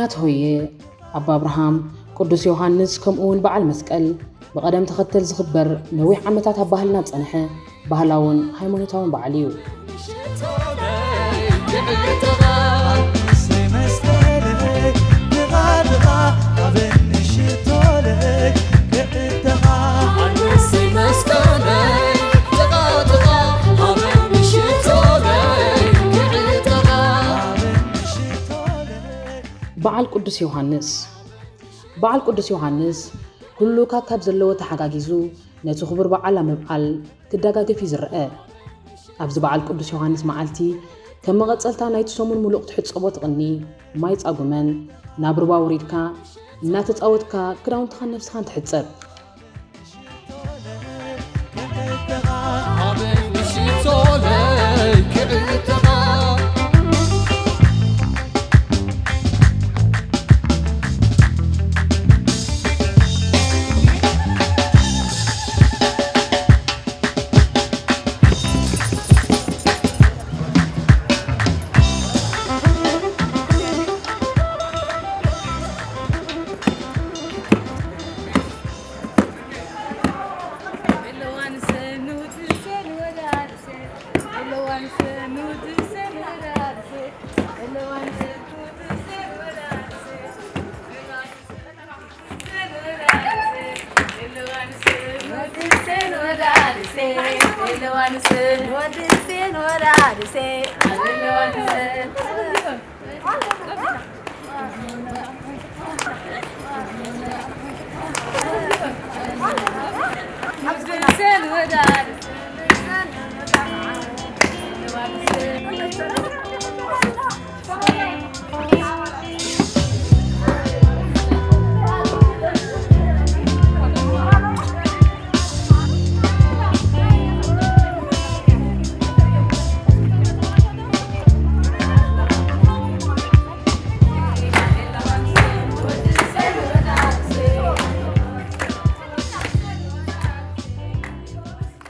ቅንያት ሆየ፣ ኣባ ኣብርሃም፣ ቅዱስ ዮሃንስ፣ ከምኡ እውን በዓል መስቀል ብቐደም ተኸተል ዝኽበር ነዊሕ ዓመታት ኣብ ባህልና ዝጸንሐ ባህላውን ሃይማኖታውን በዓል እዩ። በዓል ቅዱስ ዮሃንስ። በዓል ቅዱስ ዮሃንስ ኩሉ ካካብ ዘለዎ ተሓጋጊዙ ነቲ ክቡር በዓል ኣብ ምብዓል ክደጋገፍ እዩ ዝረአ። ኣብዚ በዓል ቅዱስ ዮሃንስ መዓልቲ ከም መቐጸልታ ናይቲ ሰሙን ምሉእ ክትሕጸቦ ትቕኒ ማይ ጻጉመን ናብ ሩባ ውሪድካ እናተጻወትካ ክዳውንትኻን ነብስኻን ትሕጸብ።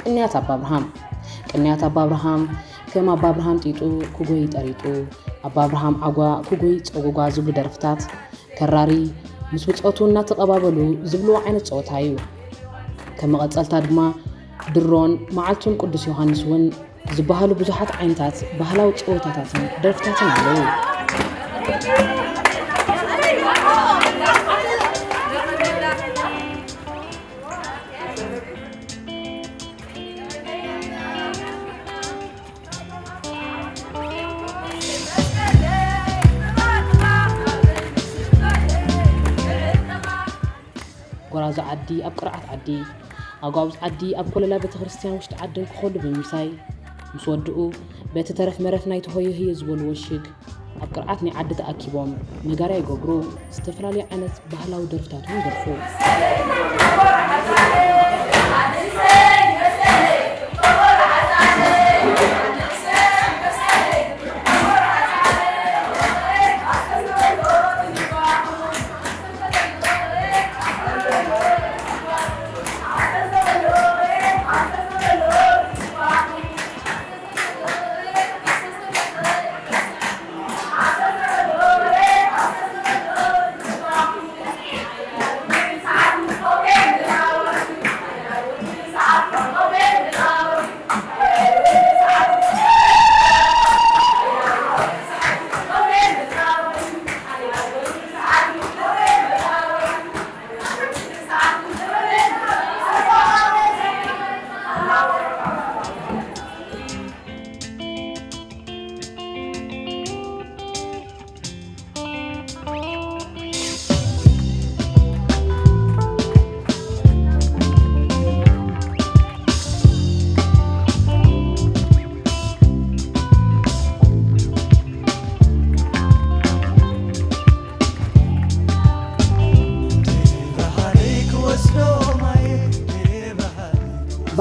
ቅንያት ኣባ ኣብርሃም። ቅንያት ኣባ ኣብርሃም ከም ኣባ ኣብርሃም ጢጡ ክጎይ ጠሪጡ፣ ኣባ ኣብርሃም ዓጓ ክጎይ ጸጉጓ ዝብሉ ደርፍታት ከራሪ ምስ ብጾቱ እናተቐባበሉ ዝብልዎ ዓይነት ጸወታ እዩ። ከም መቐጸልታ ድማ ድሮን መዓልቱን ቅዱስ ዮሃንስ እውን ዝበሃሉ ብዙሓት ዓይነታት ባህላዊ ጸወታታትን ደርፍታትን ኣለዉ። ጎራዙ ዓዲ ኣብ ቅርዓት ዓዲ፣ ኣጓብዝ ዓዲ ኣብ ኮለላ ቤተ ክርስቲያን ውሽጢ ዓዲ እንክኸሉ ብምምሳይ፣ ምስ ወድኡ በቲ ተረፍ መረፍ ናይቲ ሆየ ህየ ዝበልዎ ሽግ ኣብ ቅርዓት ናይ ዓዲ ተኣኪቦም ነጋርያ ይገብሩ። ዝተፈላለዩ ዓይነት ባህላዊ ደርፍታት እውን ይደርፉ።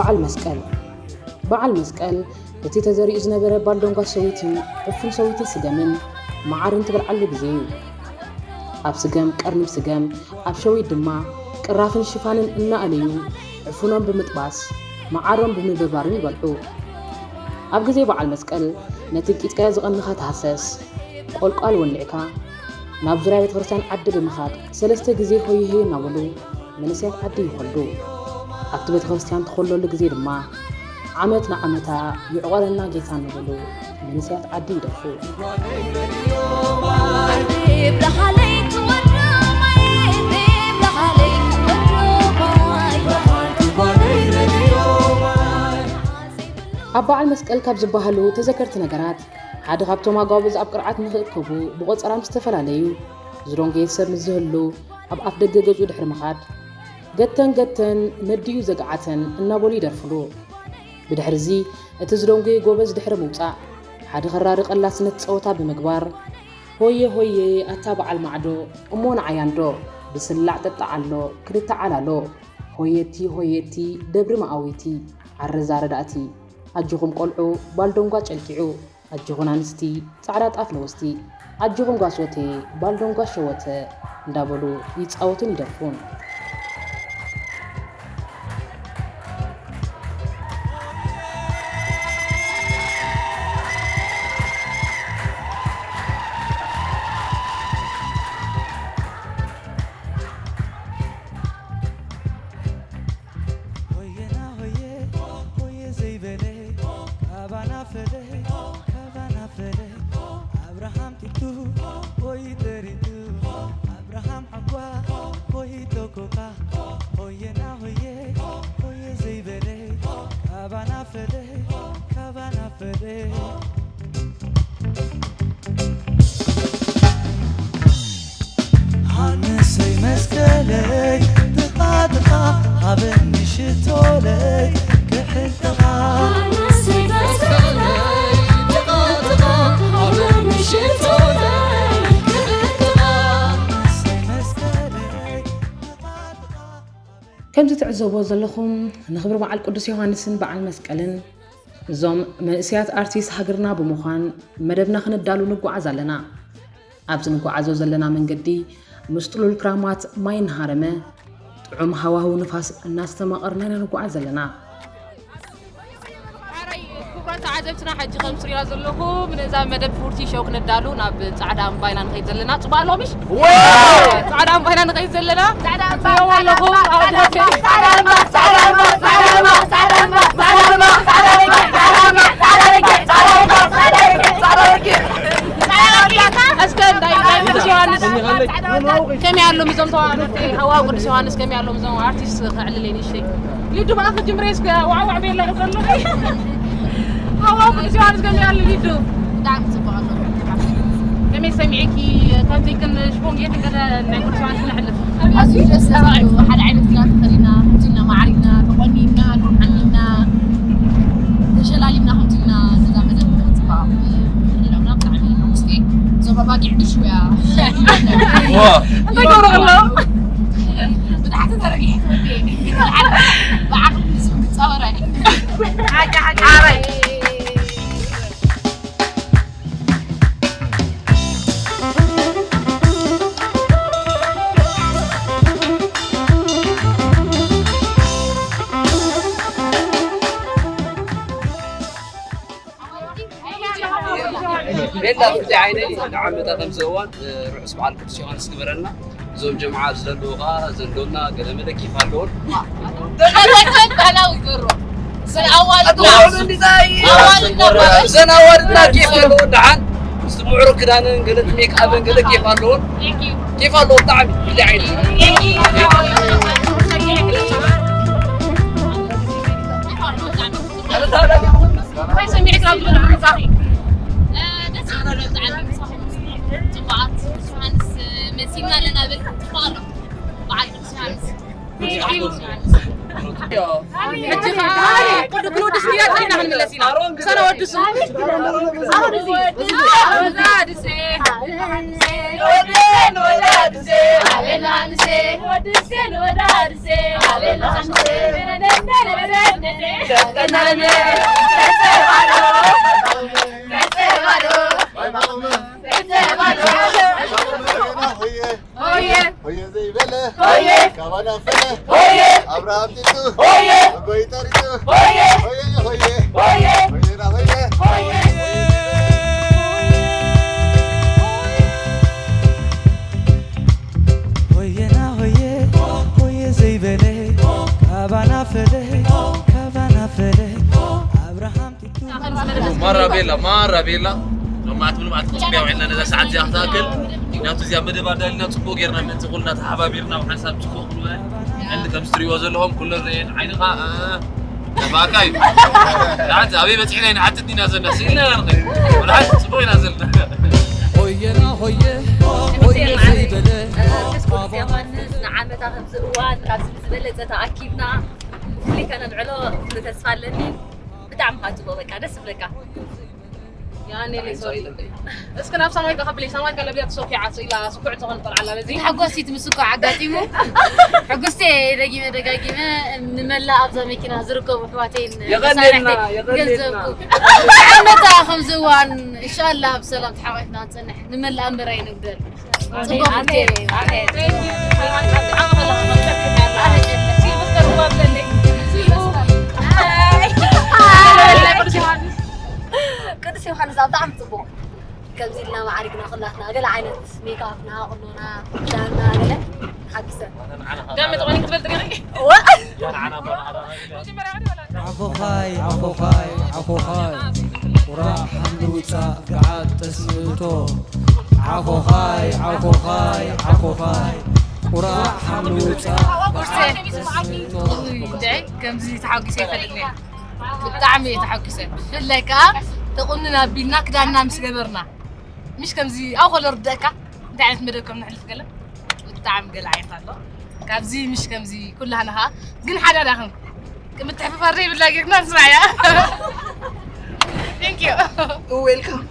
በዓል መስቀል። በዓል መስቀል እቲ ተዘሪኡ ዝነበረ ባልዶንጓ ሰዊትን ዕፉን ሰዊትን ስገምን መዓርን ትበልዓሉ ግዜ እዩ። ኣብ ስገም ቀርኒብ ስገም፣ ኣብ ሸዊት ድማ ቅራፍን ሽፋንን እናኣለዩ ዕፉኖም ብምጥባስ መዓሮም ብምብርባርን ይበልዑ። ኣብ ግዜ በዓል መስቀል ነቲ ቂጥቃዮ ዝቐንኻ ተሃሰስ፣ ቆልቋል ወሊዕካ ናብ ዙርያ ቤተ ክርስቲያን ዓዲ ብምኻድ ሰለስተ ግዜ ሆይሄ እናበሉ መንእሰያት ዓዲ ይኾልዱ። ኣብቲ ቤተ ክርስቲያን ትኾለሉ ግዜ ድማ ዓመት ንዓመታ ይዕቆረና ጌታ እናበሉ መንእሰያት ዓዲ ይደርፉ። ኣብ በዓል መስቀል ካብ ዝበሃሉ ተዘከርቲ ነገራት ሓደ ካብቶም ኣጓብዝ ኣብ ቅርዓት ንኽእከቡ ብቖጸራ ምስ ተፈላለዩ ዝደንጎየ ሰብ ምስ ዝህሉ ኣብ ኣፍ ደገ ገዝኡ ድሕሪ ምኻድ ገተን ገተን ነድዩ ዘግዓተን እናበሉ ይደርፍሉ። ብድሕርዚ እቲ ዝደንጎየ ጎበዝ ድሕሪ ምውጻእ ሓደ ኸራሪ ቀላስነት ጸወታ ብምግባር ሆየ ሆየ ኣታ በዓል ማዕዶ እሞ ንዓያ እንዶ ብስላዕ ጠጣዕ ኣሎ ክልተ ዓላሎ ሆየቲ ሆየቲ ደብሪ መኣዊቲ ዓረዛ ረዳእቲ ኣጆኹም ቆልዑ ባልዶንጓ ጨልቂዑ ኣጆኹን ኣንስቲ ጻዕዳ ጣፍ ለወስቲ ኣጆኹም ጓስወቴ ባልዶንጓ ሸወተ እንዳበሉ ይጻወቱን ይደርፉን። ሆየና ሆየ ሆየ ዘይበለ ካባና ፈለ ካባና ፈለ ኣብርሃም ቲቱ ሆይ ተሪቱ ኣብርሃም ሓጓ ሆይ ተኮካ ሆየና ሆየ ሆየ ዘይበለ ካባና ፈለ ካባና ፈለ ሃንሰይ መስቀለይ ጥቓ ጥቓ ሃበኒ ሽቶለይ ክሕልጥኻ ሃንሰይ መስቀለይ ጥቓ ጥቓ ሃበኒ ሽቶለይ ክሕልጥኻ ሃንሰይ መስቀለይ ጥቓ ጥቓ ከምዚ ትዕዘብዎ ዘለኹም ንኽብሪ በዓል ቅዱስ ዮሃንስን በዓል መስቀልን እዞም መንእሰያት ኣርቲስት ሃገርና ብምዃን መደብና ክንዳሉ ንጓዓዝ ኣለና። ኣብዚ ንጓዓዞ ዘለና መንገዲ ምስ ጥሉል ክራማት ማይ እናሃረመ ጥዑም ሃዋህው ንፋስ እናስተማቐርና ኢና ንጓዓዝ ዘለና። ሓራይ ክቡራት ተዓዘብትና ሕጂ ከም ትሪእዋ ዘለኹም ነዛ መደብ ፉርቲ ሾው ክነዳሉ ናብ ጻዕዳ እምባ ኢና ንኸይድ ዘለና። ጽቡቕ ኣለኹም ምሽ? ጻዕዳ እምባ ኢና ንኸይድ ዘለና። ጻዕዳ እምባ፣ ትሪእዎ ኣለኹም ኣብ ጻዕዳ እምባ፣ ጻዕዳ እምባ፣ ጻዕዳ እምባ፣ ጻዕዳ እምባ፣ ጻዕዳ እምባ፣ ጻዕዳ እምባ፣ ጻዕዳ እምባ፣ ጻዕዳ እምባ፣ ጻዕዳ እምባ፣ ጻዕዳ እምባ፣ ጻዕዳ እምባ። እስከ እንዳይ ናይ ቅዱስ ዮሃንስ ከመይ ኣሎ ምስዞም ተዋረድቲ ሃዋው ቅዱስ ዮሃንስ ከመይ ኣሎ ምስዞም ኣርቲስት ከዕልለይ ንእሽተይ ሊዱ ብኣኺ ጅምሬ እስከ ዋዕዋዕ ቤላ ዘሎ ሃዋው ቅዱስ ዮሃንስ ከመይ ኣሎ ሊዱ ብጣዕሚ ጽቡቕ ኣሎ ከመይ ሰሚዕኪ ከምዚ ግን ሽፎን ጌርኪ ገለ ናይ ቅዱስ ዮሃንስ ነሕልፍ ኣዝዩ ደስ ዝብል ሓደ ዓይነት ክዳን ተኸዲና ከምዚ ኢልና ማዕሪግና ተቆኒና ተሓኒና ተሸላሊምና ከምዚ ኢልና ነዛ መደብ ጽባቕ ምህላውና ብጣዕሚ ውስጢ ዞባ ባጊዕ ድሽውያ እንታይ ገብረ ኣሎ ብታሕቲ ተረጊሐ ትወዲ ብዓቕሊ ህዝቢ ክጻወራ ሓቂ ሓቂ ኣበይ ቤላ ፍሉይ ዓይነይ ንዓመታ ከምዚ እዋን ርሑስ በዓል ቅዱስ ዮሃንስ ግበረልና። እዞም ጀምዓ ኣብዚ ዘለዉ ኸዓ ዘንዶና ገለመለ ኬፍ ኣለዎን። ተመልከት ባህላዊ ገሮ። እዘን ኣዋልድና። ኣዋልድና። እዘን ኣዋልድና ኬፍ ኣለዎን ደሓን። ምስቲ ምዕሩግ ክዳንን ገለ እቲ ሜክኣፕን ገለ ኬፍ ኣለዎን። ኬፍ ኣለዎ ብጣዕሚ ፍሉይ ዓይነት። ከመይ ሰሚዕካ ኣብዚ ምሳኺ? ደስ ይብል ብጣዕሚ ምሳኹም። ጽቡቓት ዮሃንስ መሲልና ኣለና ብል ጽቡቕ ኣሎ። በዓል ቅዱስ ዮሃንስ። ሕጂ ኸዓ ቅዱስ ክንወድስ ኢና፣ ኢና ክንምለስ ኢና። ክሳብ ነወድሱ። ላንሴ ወድሴ ንወዳድሴ ኣቤል ላንሴ ሆየ ሆየ ዘይበለ ሆየ ካባና ፈለ ሆየ ኣብርሃም ጢጡ ሆየ ጎይ ጠሪጡ ሆየ ሆየ ሆየ ሆየ ሆየና ሆየ ሆየ ሆየና ሆየ ሆየ ዘይበለ ካባና ፈለ ካባና ፈለ ኣብርሃም ጢጡ ማራ ቤላ ማራ ቤላ ሎማዓት ምንም ኣትክልቲ ቢያ ውዕልና ነዛ ሰዓት እዚኣ ክትኣክል ምክንያቱ እዚኣ መደብ ኣዳሊና ፅቡቅ ጌርና ምእንቲ ኩልና ተሓባቢርና ብሓንሳብ ፅቡቅ ክንበ ዕሊ ከም ዝትሪእዎ ዘለኹም ኩለን ርኤን ዓይንኻ ተባካ እዩ ንዓት ኣበይ በፂሕና ኢና ሓትት ኢና ዘለና ስኢልና ኢና ንኸይድ ወላ ሓንቲ ፅቡቅ ኢና ዘለና ሆየና ሆየ ሆየ ዘይበለ ቅዱስ ዮሃንስ ንዓመታ ከምዚ እዋን ካብዚ ዝበለፀ ተኣኪብና ፍሉይ ከነብዕሎ ኩሉ ተስፋ ኣለኒ ብጣዕሚ ካብ ፅቡቅ በቃ ደስ ዝብለካ ያኔ ሶሪ እስከ ናብ ሳማይ ከብል ሳማይ ከለብያ ተሶኪዓ ኢላ ስኩዕ ትኾን ጠልዓላ በዚ ሓጎሲት ምስ እኮ ኣጋጢሙ ሕጉስቲ ደጊመ ደጋጊመ ንመላእ ኣብዛ መኪና ዝርከቡ ኣሕዋተይን የቐንየልና፣ መሳርሕተይ የቐንየልና። ገንዘብኩ ዓመታ ከምዚ እዋን እንሻላ ብሰላም ተሓቋፍና ንፀንሕ ንመላእ እምበራይ ንግደል ቅዱስ ዮሃንስ ኣብ ብጣዕሚ ፅቡቅ ከምዚ ኢልና ማዕሪግና ኩላትና ገለ ዓይነት ሜካፕና ቁኖና ክዳንና ገለ ሓጊሰ ዳመ ተቆኒ ክትበልጥ ሪኺ ዓኾኻይ ዓኾኻይ ዓኾኻይ ቁራዕ ሓምሊ ውፃእ ገዓት ተስምእቶ ዓኾኻይ ዓኾኻይ ዓኾኻይ ቁራዕ ሓምሊ ውፃእ ገዓት ተስምእቶ ከምዚ ተሓጒሰ ይፈልጥ ነየ ብጣዕሚ እየ ተሓጒሰ ብፍላይ ከዓ ተቁንን ኣቢልና ክዳንና ምስ ገበርና ምሽ ከምዚ ኣብ ከሎ ርደእካ እንታይ ዓይነት መደብ ከም ንሕልፍ ገለ ብጣዕሚ ገለ ዓይነት ኣሎ ካብዚ ምሽ ከምዚ ኩላህና ከዓ ግን ሓዳዳኽም ምትሕፍፋር ዘይብላ ጌርና ንስማዕ እያ Thank you. Welcome.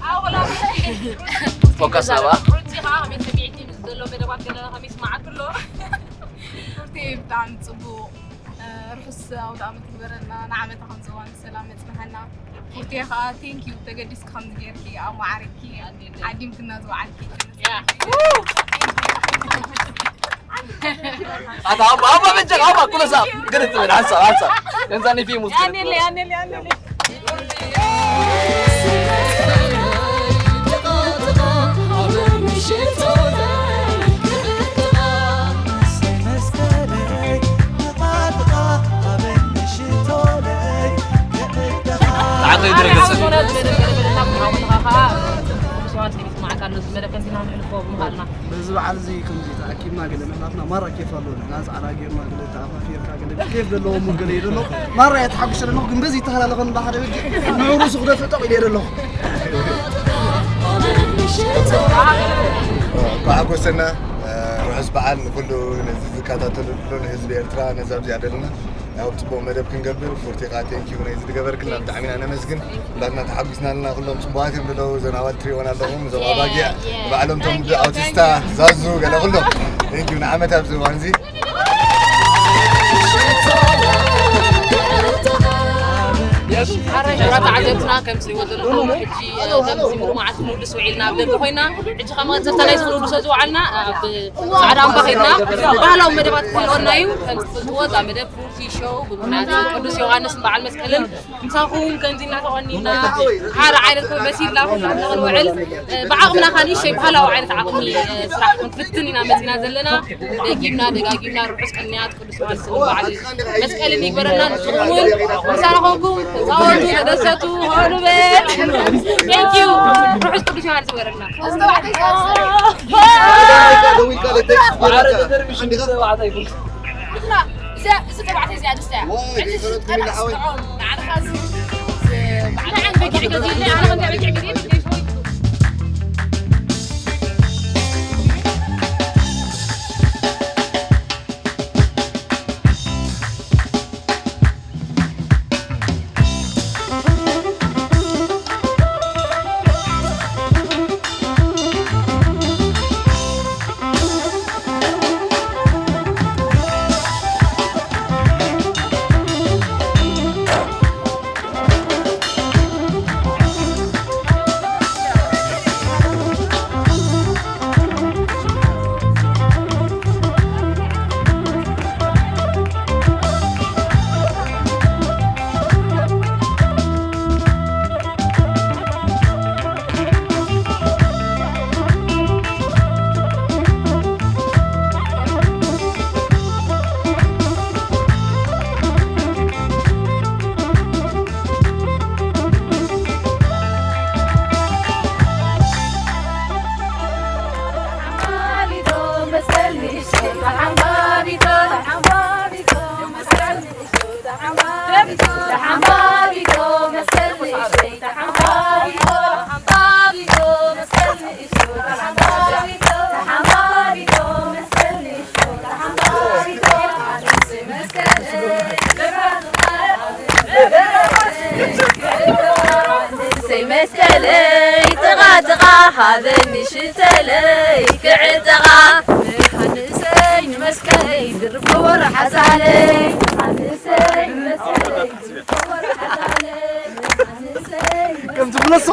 ፎከስ ኣባ ሩቲ ከዓ ከመይ ሰሚዕቲ ምስ ዘሎ መደባት ገለና ከመይ ስማዓት ኣሎ ሩቲ ብጣዕሚ ፅቡቅ ርሑስ ኣውደ ዓመት ይግበረልና ንዓመታ ከም ዘዋን ሰላም መፅናሃና ፉርቴ ከዓ thank you ተገዲስኪ ከምዚ ጌርኪ ኣማዓሪግኪ ዓዲምክና ዝወዓልኪ ኣታ ኣባ ኣባ በጃ ኣባ ኩለ ሳብ ግልት ትብል ሓንሳብ ሓንሳብ ገንዛ ኒፊ ሙስ ያኔለ ያኔለ ያኔለ በዚ በዓል እዚ ከምዚ ተኣኪብና ገለ ምሕላፍና ማራ ኬፍ ኣለዎ ንሕና ፃዕዳ ጌርና ገለ ተኣፋፊርካ ገለ ኬፍ ዘለዎ ሙድ ገለ የደሎ ማራ እየ ተሓጒሰ ዘለኹ ግን በዚ ይተሃላለኸ ንባሓደ በጊ ንዕሩሱ ክደፍእ ጠቕ ኢለ የደለኹ እንኳዕ ሓጎሰና ርሑስ በዓል ንኩሉ ነዚ ዝከታተሉ ኩሉ ንህዝቢ ኤርትራ ነዛ ኣብዚኣ ዘለና ያው ጽቡቅ መደብ ክንገብር ፉርቲ ቃ ቴንክ ዩ ናይ ዝገበርክልና ብጣዕሚ ኢና ነመስግን ኩላትና ተሓጒስና ኣለና ኩሎም ጽቡቃት እዮም ዘለዉ ዘን ኣባል ትሪኦን ኣለኹም እዞም ኣባጊዕ ባዕሎም ቶም ኣውቲስታ ዛዙ ገለ ኩሎም ቴንክ ዩ ንዓመት ኣብዚ እዋን እዚ ሓራይ ሽራ ተዓዘብትና ከም ትሪእዎ ዘለኹም ሕጂ ከምዚ ሙሉእ መዓልቲ ክንውድስ ውዒልና ኣብ ደገ ኮይና ሕጂ ካብ መቐፀልታ ናይ ክንውድሶ ዝወዓልና ኣብ ፃዕዳ እምባ ከይድና ባህላዊ መደባት ክህልወና እዩ ከም ትፈልጥዎ እዛ መደብ ፉርቲ ሾው ብምኽንያት ቅዱስ ዮሃንስን በዓል መስቀልን ምሳኹም ከምዚ እናተቐኒና ሓደ ዓይነት ከም መሲልና ኩሉ ንኽንውዕል ብዓቕምና ካ ንእሽተይ ባህላዊ ዓይነት ዓቕሚ ስራሕ ክንፍትን ኢና መፂና ዘለና ደጊምና ደጋጊምና ርሑስ ቅንያት ቅዱስ ዮሃንስን በዓል መስቀልን ይግበረልና ንስኹም እውን ምሳና ኮንኩም ተፃወቱ ተደሰቱ ሆኑ በል ቴንክ ዩ ርሑስ ቅዱስ ዮሃንስ ይግበረልና ሃበኒ ሽተለይ ክዕጠቓ፣ ንዮሃንሰይ ንመስቀለይ ድርብ ከበሮ ሓዛለይ። ዮሃንሰይ ንመስቀለይ ድርብ ከበሮ ሓዛለይ። ዮሃንሰይ ከም ትብለሶ።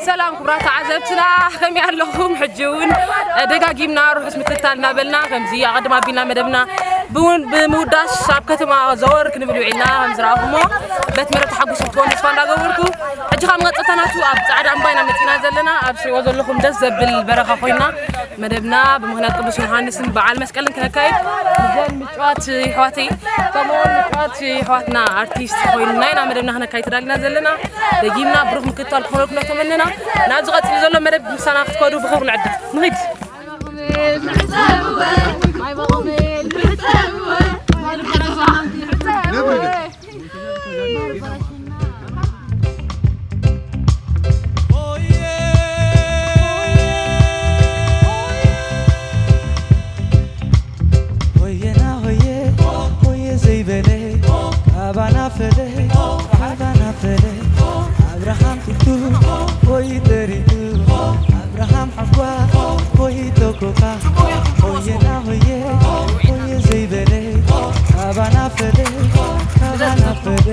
ሰላም ክቡራት ተዓዘብትና፣ ከመይ ኣለኹም? ሕጂ እውን ደጋጊምና ርሑስ ምክትታል እናበልና፣ ከምዚ ኣቐድም ኣቢልና መደብና ብውን-፣ ብምውዳስ ኣብ ከተማ ዘወር ክንብል ውዒልና። ከም ዝረኣኹሞ በቲ መደብ ተሓጒስኩም ክትኮኑ ተስፋ እንዳገበርኩ፣ ሕጂ ካብ መቐጸልታ ናቱ ኣብ ጻዕዳ እምባ ኢና መጺና ዘለና። ኣብ ስሪዎ ዘለኹም ደስ ዘብል በረኻ ኮይና መደብና ብምኽንያት ቅዱስ ዮሃንስን በዓል መስቀልን ክነካይድ፣ እዘን ምጭዋት ይሕዋተይ፣ ከምኡውን ምጭዋት ይሕዋትና ኣርቲስት ኮይንና ኢና መደብና ክነካይድ ተዳሊና ዘለና። ደጊምና ብሩኽ ምክትታል ክኾነልኩም እናተመነና፣ ናብ ዝቐጽል ዘሎ መደብ ምሳና ክትከዱ ብኽብሪ ንዕድም። ንኺድ። ሆየና ሆየ ሆየ ዘይበለ ካባና ፈለ ካባና ፈለ ኣብርሃም ፊቱ ሆይ ተሪቱ ኣብርሃም ሓጓ ሆይ ተኮካ ሆየና ሆየ ሆየ ዘይበለ ካባና ፈለ ካባና ፈለ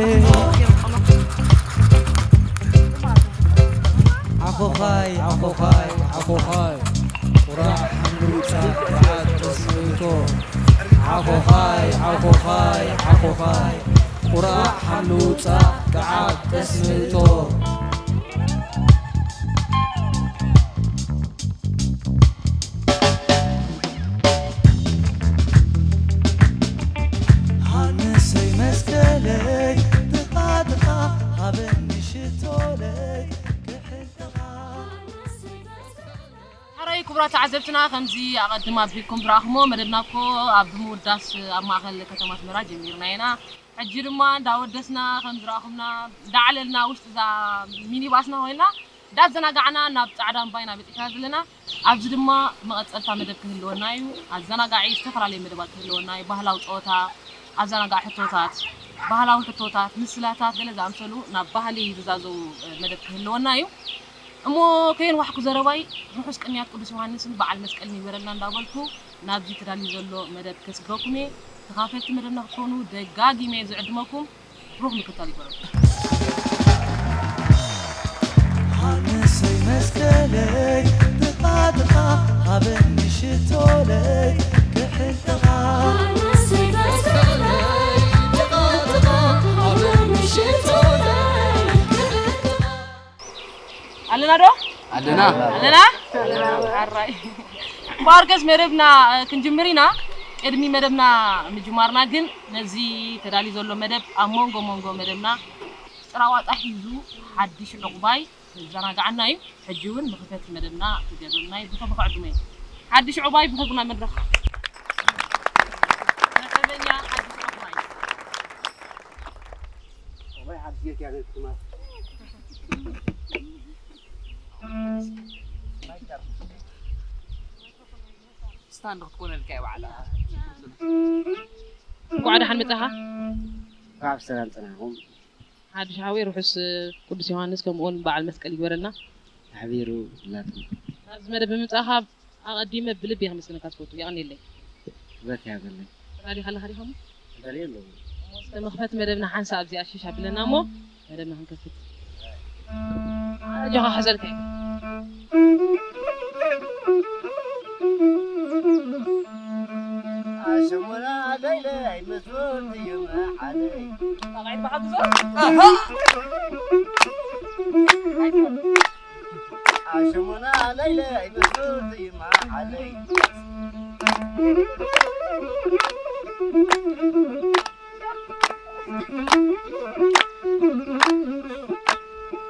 ዓኾኻይ ዓኾኻይ ዓኾኻይ ቁራዕ ሓምሊ ውጻእ ገዓት ጠስሚ እቶ ዓኾኻይ ዓኾኻይ ዓኾኻይ ቁራዕ ሓምሊ ውጻእ ገዓት ጠስሚ እቶ ሃንሰይ መስቀለይ ጥቓ ጥቓ ሃበኒ ሽቶለይ ክሕልኻ ሓራይ ክቡራት ተዓዘብትና፣ ከምዚ ኣቐድም ኣቢልኩም ዝረኣኹሞ መደብና እኮ ኣብ ብምውዳስ ኣብ ማእከል ከተማ ኣስመራ ጀሚርና ኢና። ሕጂ ድማ እንዳወደስና ከም ዝረኣኹምና እንዳዓለልና ውሽጢ እዛ ሚኒባስና ኮይንና እንዳዘናጋዕና ናብ ጻዕዳ እምባ ኢና በጺሕና ዘለና። ኣብዚ ድማ መቐጸልታ መደብ ክህልወና እዩ። ኣዘናጋዒ ዝተፈላለየ መደባት ክህልወና እዩ። ባህላዊ ጸወታ፣ ኣዘናጋዒ ሕቶታት፣ ባህላዊ ሕቶታት፣ ምስላታት፣ ገለ ዝኣምሰሉ ናብ ባህሊ ዝዛዘው፣ እ፣ መደብ ክህልወና እዩ። እሞ ከየንዋሕኩ ዘረባይ፣ ርሑስ ቅንያት ቅዱስ ዮሃንስን በዓል መስቀልን ይግበረልና እንዳበልኩ፣ ናብዚ ተዳልዩ ዘሎ መደብ ከስግረኩም እየ። ተኻፈልቲ መደብና ክትኮኑ ደጋጊመ እየ ዝዕድመኩም። ብሩኽ ምክትታል ይግበረልኩም። ሃንሰይ መስቀለይ ጥቓ ጥቓ ሃበኒ ሽቶለይ ክሕልኻ ኣለና ዶ ኣለና ኣለና ኣራይ እምበኣርከስ መደብና ክንጅምር ኢና። ቅድሚ መደብና ምጅማርና ግን ነዚ ተዳልዩ ዘሎ መደብ ኣብ መንጎ መንጎ መደብና ጭራዋጣ ሒዙ ሓድሽ ዕቑባይ ዘናጋዓና እዩ። ሕጂ እውን መኽፈቲ መደብና ክገብረልና እዩ። ብኸብሪ ከዕድሞ እየ። ሓድሽ ዕቑባይ ብኸብርና መድረኽ መደበኛ ሓድሽ ዕቑባይ። ስታንድ ክትኮነልካ እየ ባዕላ። እንኳዕ ደሓን መጻኻ። ካብ ሰላም ጸናኹም። ሓድሽ ሓወይ ርሑስ ቅዱስ ዮሃንስ ከምኡ እውን በዓል መስቀል ይግበረልና። ሓቢሩ ላቱ። ኣብዚ መደብ ብምምጻኻ ኣቐዲመ ብልቢ እየ ከመስግነካ ዝፈቱ። የቐንየለይ። ክብረት ይሃበለይ። ተዳሊኻ ኣለኻ ዲኻ እሞ? ተዳልየ ኣለኹ። እሞ እስከ መኽፈቲ መደብና ሓንሳእ ኣብዚኣ ሽሽ ኣብለና እሞ መደብና ክንከፍት። ኣጆኻ ክሕዘልካ እየ። ኣሸሙና ለይለይ ምስ ፍርትዩ መዓለይ። ጣቕዒት ብሓግዞ። ኣሸሙና ለይለይ ምስ ፍርትዩ መዓለይ።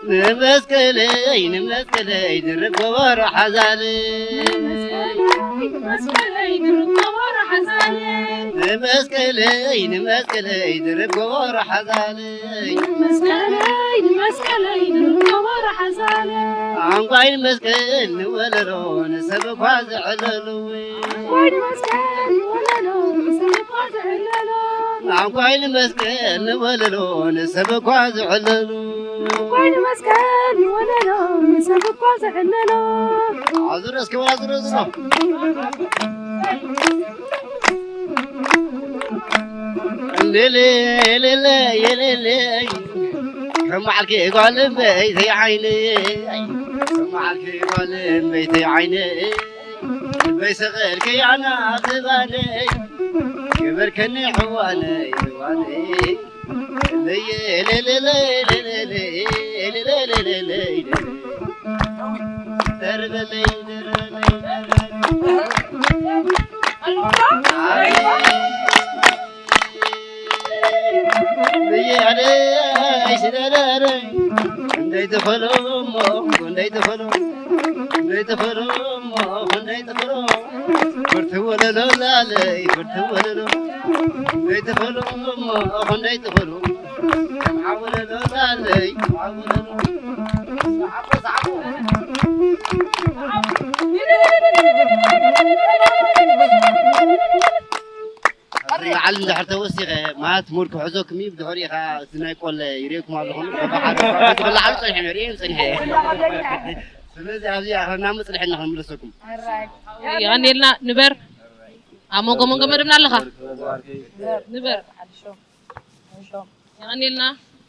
ንመስቀለይ ንመስቀለይ ድርብ ጎቦ ሮሓዛለ። ንመስቀለይ ንመስቀለይ ድርብ ጎቦ ሮሓዛለ። ንመስቀለይ ንመስቀለይ ድርብ ጎቦ ሮሓዛለ። ንመስቀለይ ንመስቀለይ ድርብ ጎቦ ሮሓዛለ። ኣንቋይ ንመስቀል ንወለሎ ንሰብ እኳ ዝዕለሉ። ኣንቋይ ንመስቀል ንወለሎ ንሰብ እኳ ዝዕለሎ። ኣንቋይ ንመስቀል ንወለሎ ንሰብ እኳ ዝዕለሉ። ኣንቋይ ንመስቀል ንወለሎ ንሰብ እኳ ዝዕለሎ። ኣዙረ እስኪ ኣዙረ ዝሎ። ሌሌ ሌሌ የሌሌ። ከም በዓልኪ ጓል እምበይተይ ዓይነይ። ከም በዓልኪ ጓል እምበይተይ ዓይነይ። ልበይ ሰቐልከይ ኣና ዝባነይ። ገበርከኒ ሕዋነይ ሕዋነይ። ለየ ሌሌ ሌሌ ሌሌ ሌሌ ሌሌ ሌሌ። ደርበለይ ደርበለይ ደርበለይ። ላዕሊ እንድሕር ተወሲኸ፣ ማለት ሙድ ክሕዘኩም እዩ። ብድሕሪኡ ኸዓ እቲ ናይ ቆለ ይርእየኩም ኣለኹ። በብሓደ ክበልዓሉ ጸኒሐ፣ ይርእዮም ጸኒሐ። ስለዚ ኣብዚ ኣኽረና መጽንሐና ክንምለሰኩም። የቐንየልና። ንበር፣ ኣብ መንጎ መንጎ መደብና ኣለኻ። ንበር። የቐንየልና።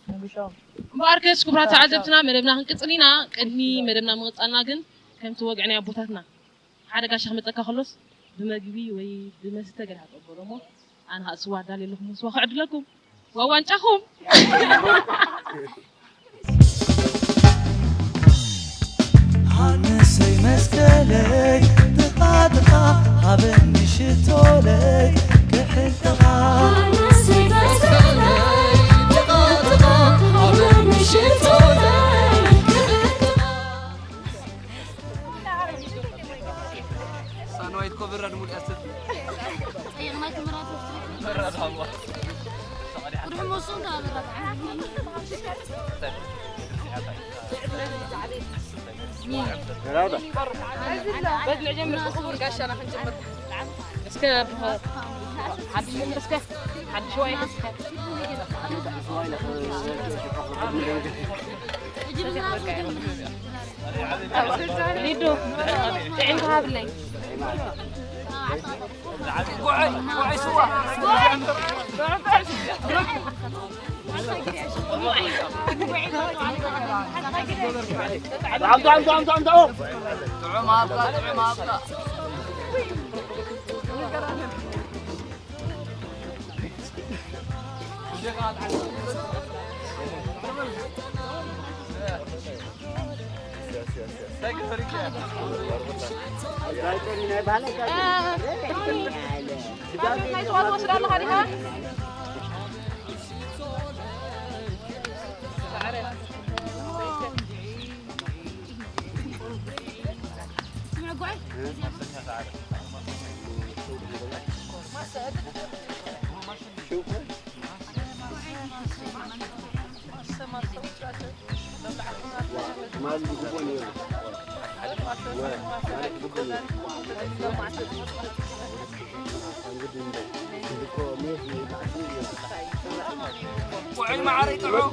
እምበኣርከስ ክቡራት ተዓዘብትና፣ መደብና ክንቅጽል ኢና። ቅድሚ መደብና ምቕጻልና ግን ከምቲ ወግዒ ናይ ኣቦታትና ሓደ ጋሻ ክመጸካ ከሎስ ብመግቢ ወይ ብመስተ ገለ ክትቕበሎ እሞ ኣነ ኸኣ ስዋ ኣዳልየ ኣለኹ፣ ስዋ ክዕድለኩም። ዋዋንጫኹም። ሃንሰይ መስቀለይ ጥቓ ጥቓ ሃበኒ ሽቶለይ ክሕልኻ። ሃንሰይ መስቀለይ ጥቓ ጥቓ ሃበኒ ሽቶለይ ክሕልኻ። ሳንዋይት ኮበራ ድሙድ ያስብ። ጠይቕና ክምራት ወፍሪ። መራት ሃዋ። ቁርሕ ሞሶም ተኣበራ። በግዕ ጀምር፣ ክቡር ጋሻና ክንጀምር። እስከ ሓድሽ ጀምር፣ እስከ ሓድሽ ዋይ። ሊዱ፣ ጥዕምቲ ሃብለይ። ጉዐይ፣ ጉዐይ ስዋ። ጥዑም፣ ጥዑም፣ ጥዑም፣ ጥዑም፣ ጥዑም። ጥዑም ሃብካ፣ ጥዑም ሃብካ። ውዕል መዓረይ ጥዑም።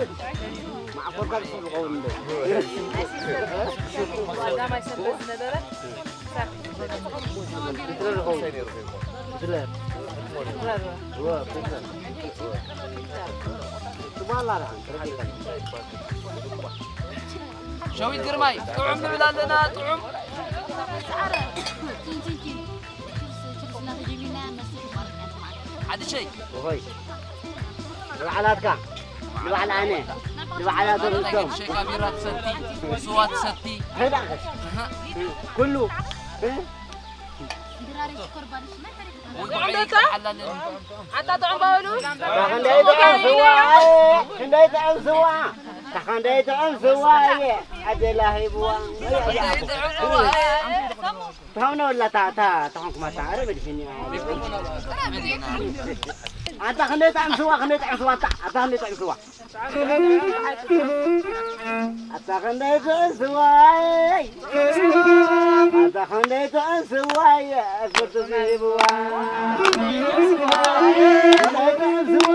ሸዊት ግርማይ፣ ጥዑም ንብል ኣለና፣ ጥዑም። ሓድሸይ። ሆይ። ንባዕላትካ፣ ንባዕል ኣነ፣ ንባዕላቶም ንሶም። ሸካ ቢራ ትሰቲ፣ ስዋ ትሰቲ። ሄዳ፣ ኩሉ። ኣታ ጥዑም ባውሉ። ክንደይ ጥዑም ስዋ፣ ኣየ፣ ክንደይ ጥዑም ስዋ። ክንደይ ጥዑም ስዋ፣ ኣየ፣ ኣደላ ሂብዋ። ጥዑም ስዋ። ትኾኖ ኣላ እታ፣ እታ፣ እታ ኾንኩማ እታ፣ ኣረ በድሽኒ። ኣታ ክንደይ ጥዑም ስዋ፣ ክንደይ ጥዑም ስዋ፣ ኣታ፣ ኣታ ክንደይ ጥዑም ስዋ። ኣታ ክንደይ ጥዑም ስዋ፣ ኣታ ክንደይ ጥዑም ስዋ፣ ኣስርቱ ዝህብዋ። ክንደይ ጥዑም ስዋ።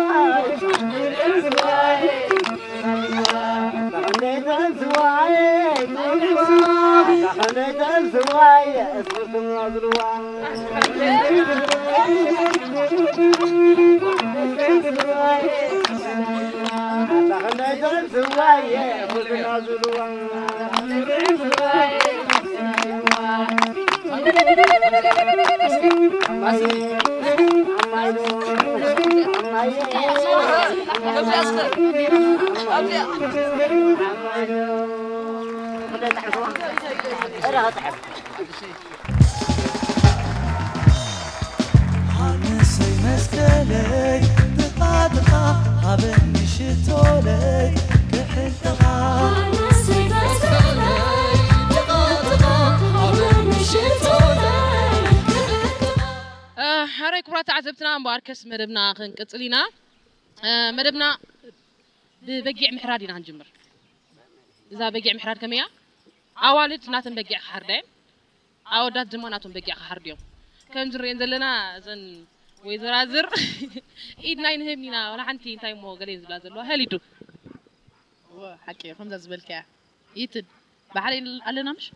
ሃንሰይ መስቀለይ ጥቓ ጥቓ ሃበኒ ሽቶለይ ክሕልተኻ። እ፣ ሓራይ ክቡራት ተዓዘብትና፣ እምበኣርከስ መደብና ክንቅጽል ኢና። እ፣ መደብና ብበጊዕ ምሕራድ ኢና ክንጅምር። እዛ በጊዕ ምሕራድ ከመይ እያ? ኣዋልድ ናተን በጊዕ ክሓርዳ እየን፣ ኣወዳት ድማ ናቶም በጊዕ ክሓርዱ እዮም። ከም ዝርእየን ዘለና እዘን ወይዘራዝር ኢድና ኣይንህብን ኢና፣ ዋላ ሓንቲ እንታይ እሞ ገለ እየን ዝብላ ዘለዋ። ሀሊዱ። እወ፣ ሓቂ እዩ፣ ከምዛ ዝበልካያ። ይትን፣ ባሕሪ ኣለና ምሽ?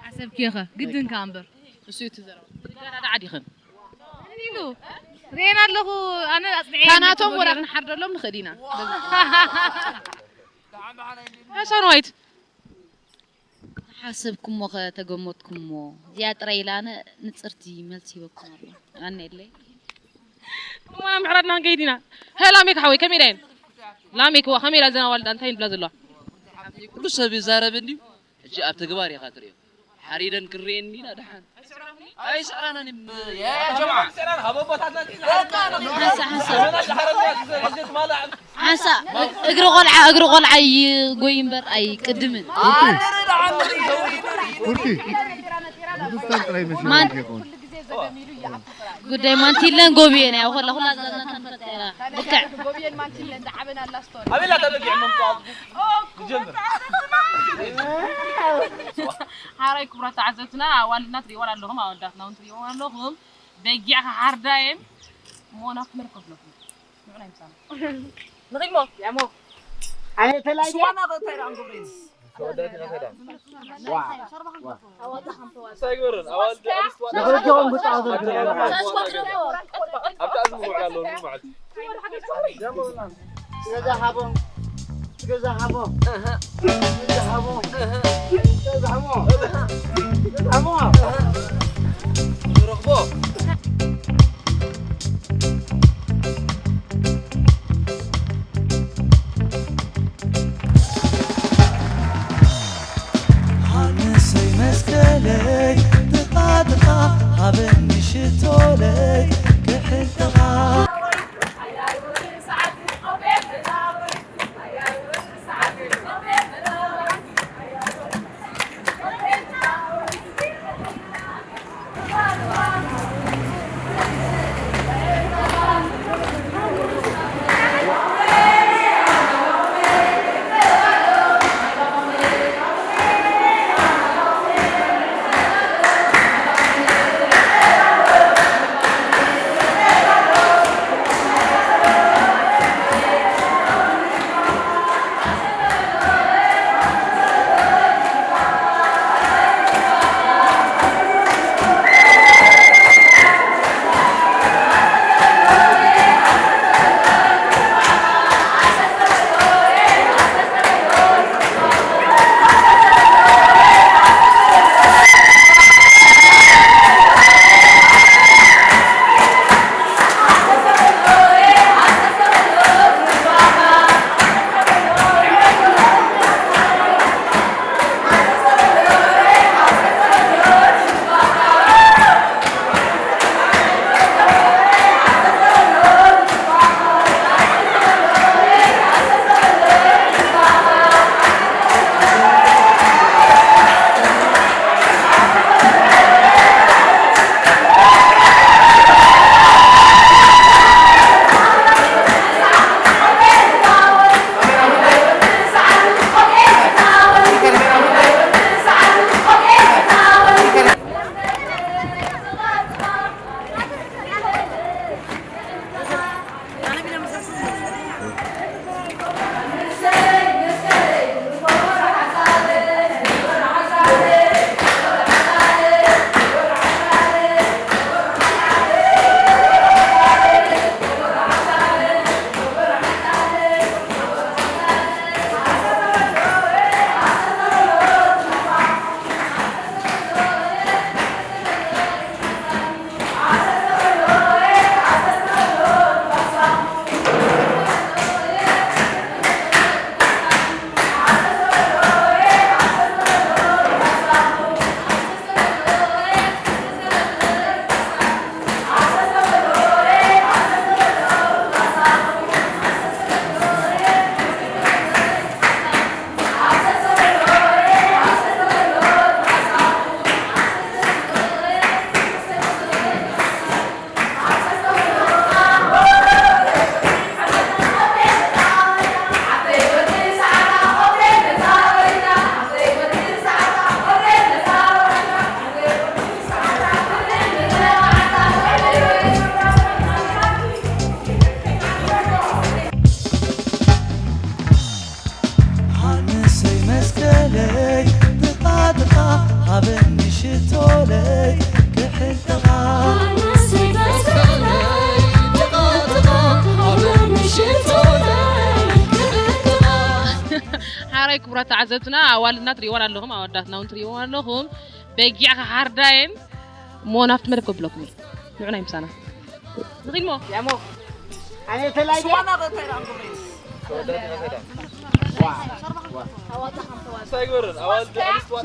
ሓሰብክዮ ኸ? ግድን ከኣ እምበር። እሱ እዩ እቲ ዘረባ። ትጋዳዳ ዓዲኽን? ኢሉ። ርኤን ኣለኹ፣ ኣነ ኣጽኒዐ እታ ናቶም ወላ ክንሓርደሎም ንኽእል ኢና። እ፣ ሰንዋይት። ተሓሰብኩሞ ኸ ተገመትኩሞ? እዚኣ ጥራይ ኢለ ኣነ ንጽርቲ መልሲ ሂበኩም ኣለኹ። ኣነ የለይ። እሞ ምሕራድና ክንከይድ ኢና። ሀ፣ ላሜክ ሓወይ፣ ከመይ ኢላ እየን? ላሜክ፣ እዋ፣ ከመይ ኢላ እዘን ኣዋልድ እንታይ ይብላ ዘለዋ? ኩሉ ሰብ ይዛረብ እንድዩ። ሕጂ ኣብ ተግባር ኢኻ ትርእዮ። ሓሪደን ክንርእየን ኢና ደሓን። ኣይስዕራናን እም-፣ ያ ጀማዓ። ሓንሳ፣ ሓንሳ። ሓንሳ፣ እግሪ ቆልዓ፣ እግሪ ቆልዓ ይጎይ እምበር ኣይቅድምን። ኩርኪ፣ ብትስታን ጥራይ መሲሉ ማን-፣ ይኸውን። ጉዳይ ማንቲለን ጎብየን እያ፣ ኩላ፣ ኩላ ዝዛዝና ተንፈት እያ። ብክዕ። ጎብየን ማንቲለን ዝዓበና ኣላ ስቶሪ። ኣበላ ተበጊዕ መምጻእ ዝጀምር። ሓራይ ክቡራት ተዓዘብትና፣ ኣዋልድና ትሪእወን ኣለኹም፣ ኣወዳትና እውን ትሪእወን ኣለኹም። በጊዕ ክሓርዳ እየን። እሞ ናብቲ መደብ ከፍለኩም። ንዑ ናይ ምሳና። ንኺድሞ፣ ያሞ። ኣነ ተላልየ። ስዋና እንታይ ደኣ ንገብሮ ኢና? ዋ፣ ዋ። እንታይ ይግበረን? ኣዋልድ ኣንስቲ ዋላ ንኽልቲኦም ክጻወቱ ዝኽእል። ኣብቲ ኣዝሙ ውዕል ኣለዉ፣ ምን ማለት እዩ? ገዛ ሃቦም፣ ገዛ ሃቦም፣ ገዛ ሃቦም፣ ገዛ ሃቦም፣ ገዛ ሃቦም። ንረኽቦ። ሃንሰይ መስቀለይ፣ ጥቓ ጥቓ ሃበኒ ሽቶለይ፣ ክሕልተኻ። ክቡራት ተዓዘብትና፣ ኣዋልድና ትሪእወን ኣለኹም፣ ኣወዳትና እውን ትሪእወን ኣለኹም። በጊዕ ክሓርዳ እየን እሞ ናብቲ መደብ ከብለኩም እዩ። ንዑ ናይ ምሳና ንኺድ እሞ። ያሞ። ኣነ ተላይ ድያ?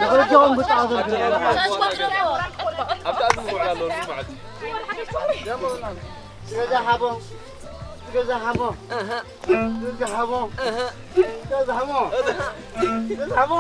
ንኽልቲኦም ብጣዕሚ ገዛ ሃቦ። ገዛ ሃቦ። ገዛ ሃቦ። ገዛ ሃቦ። ገዛ ሃቦ።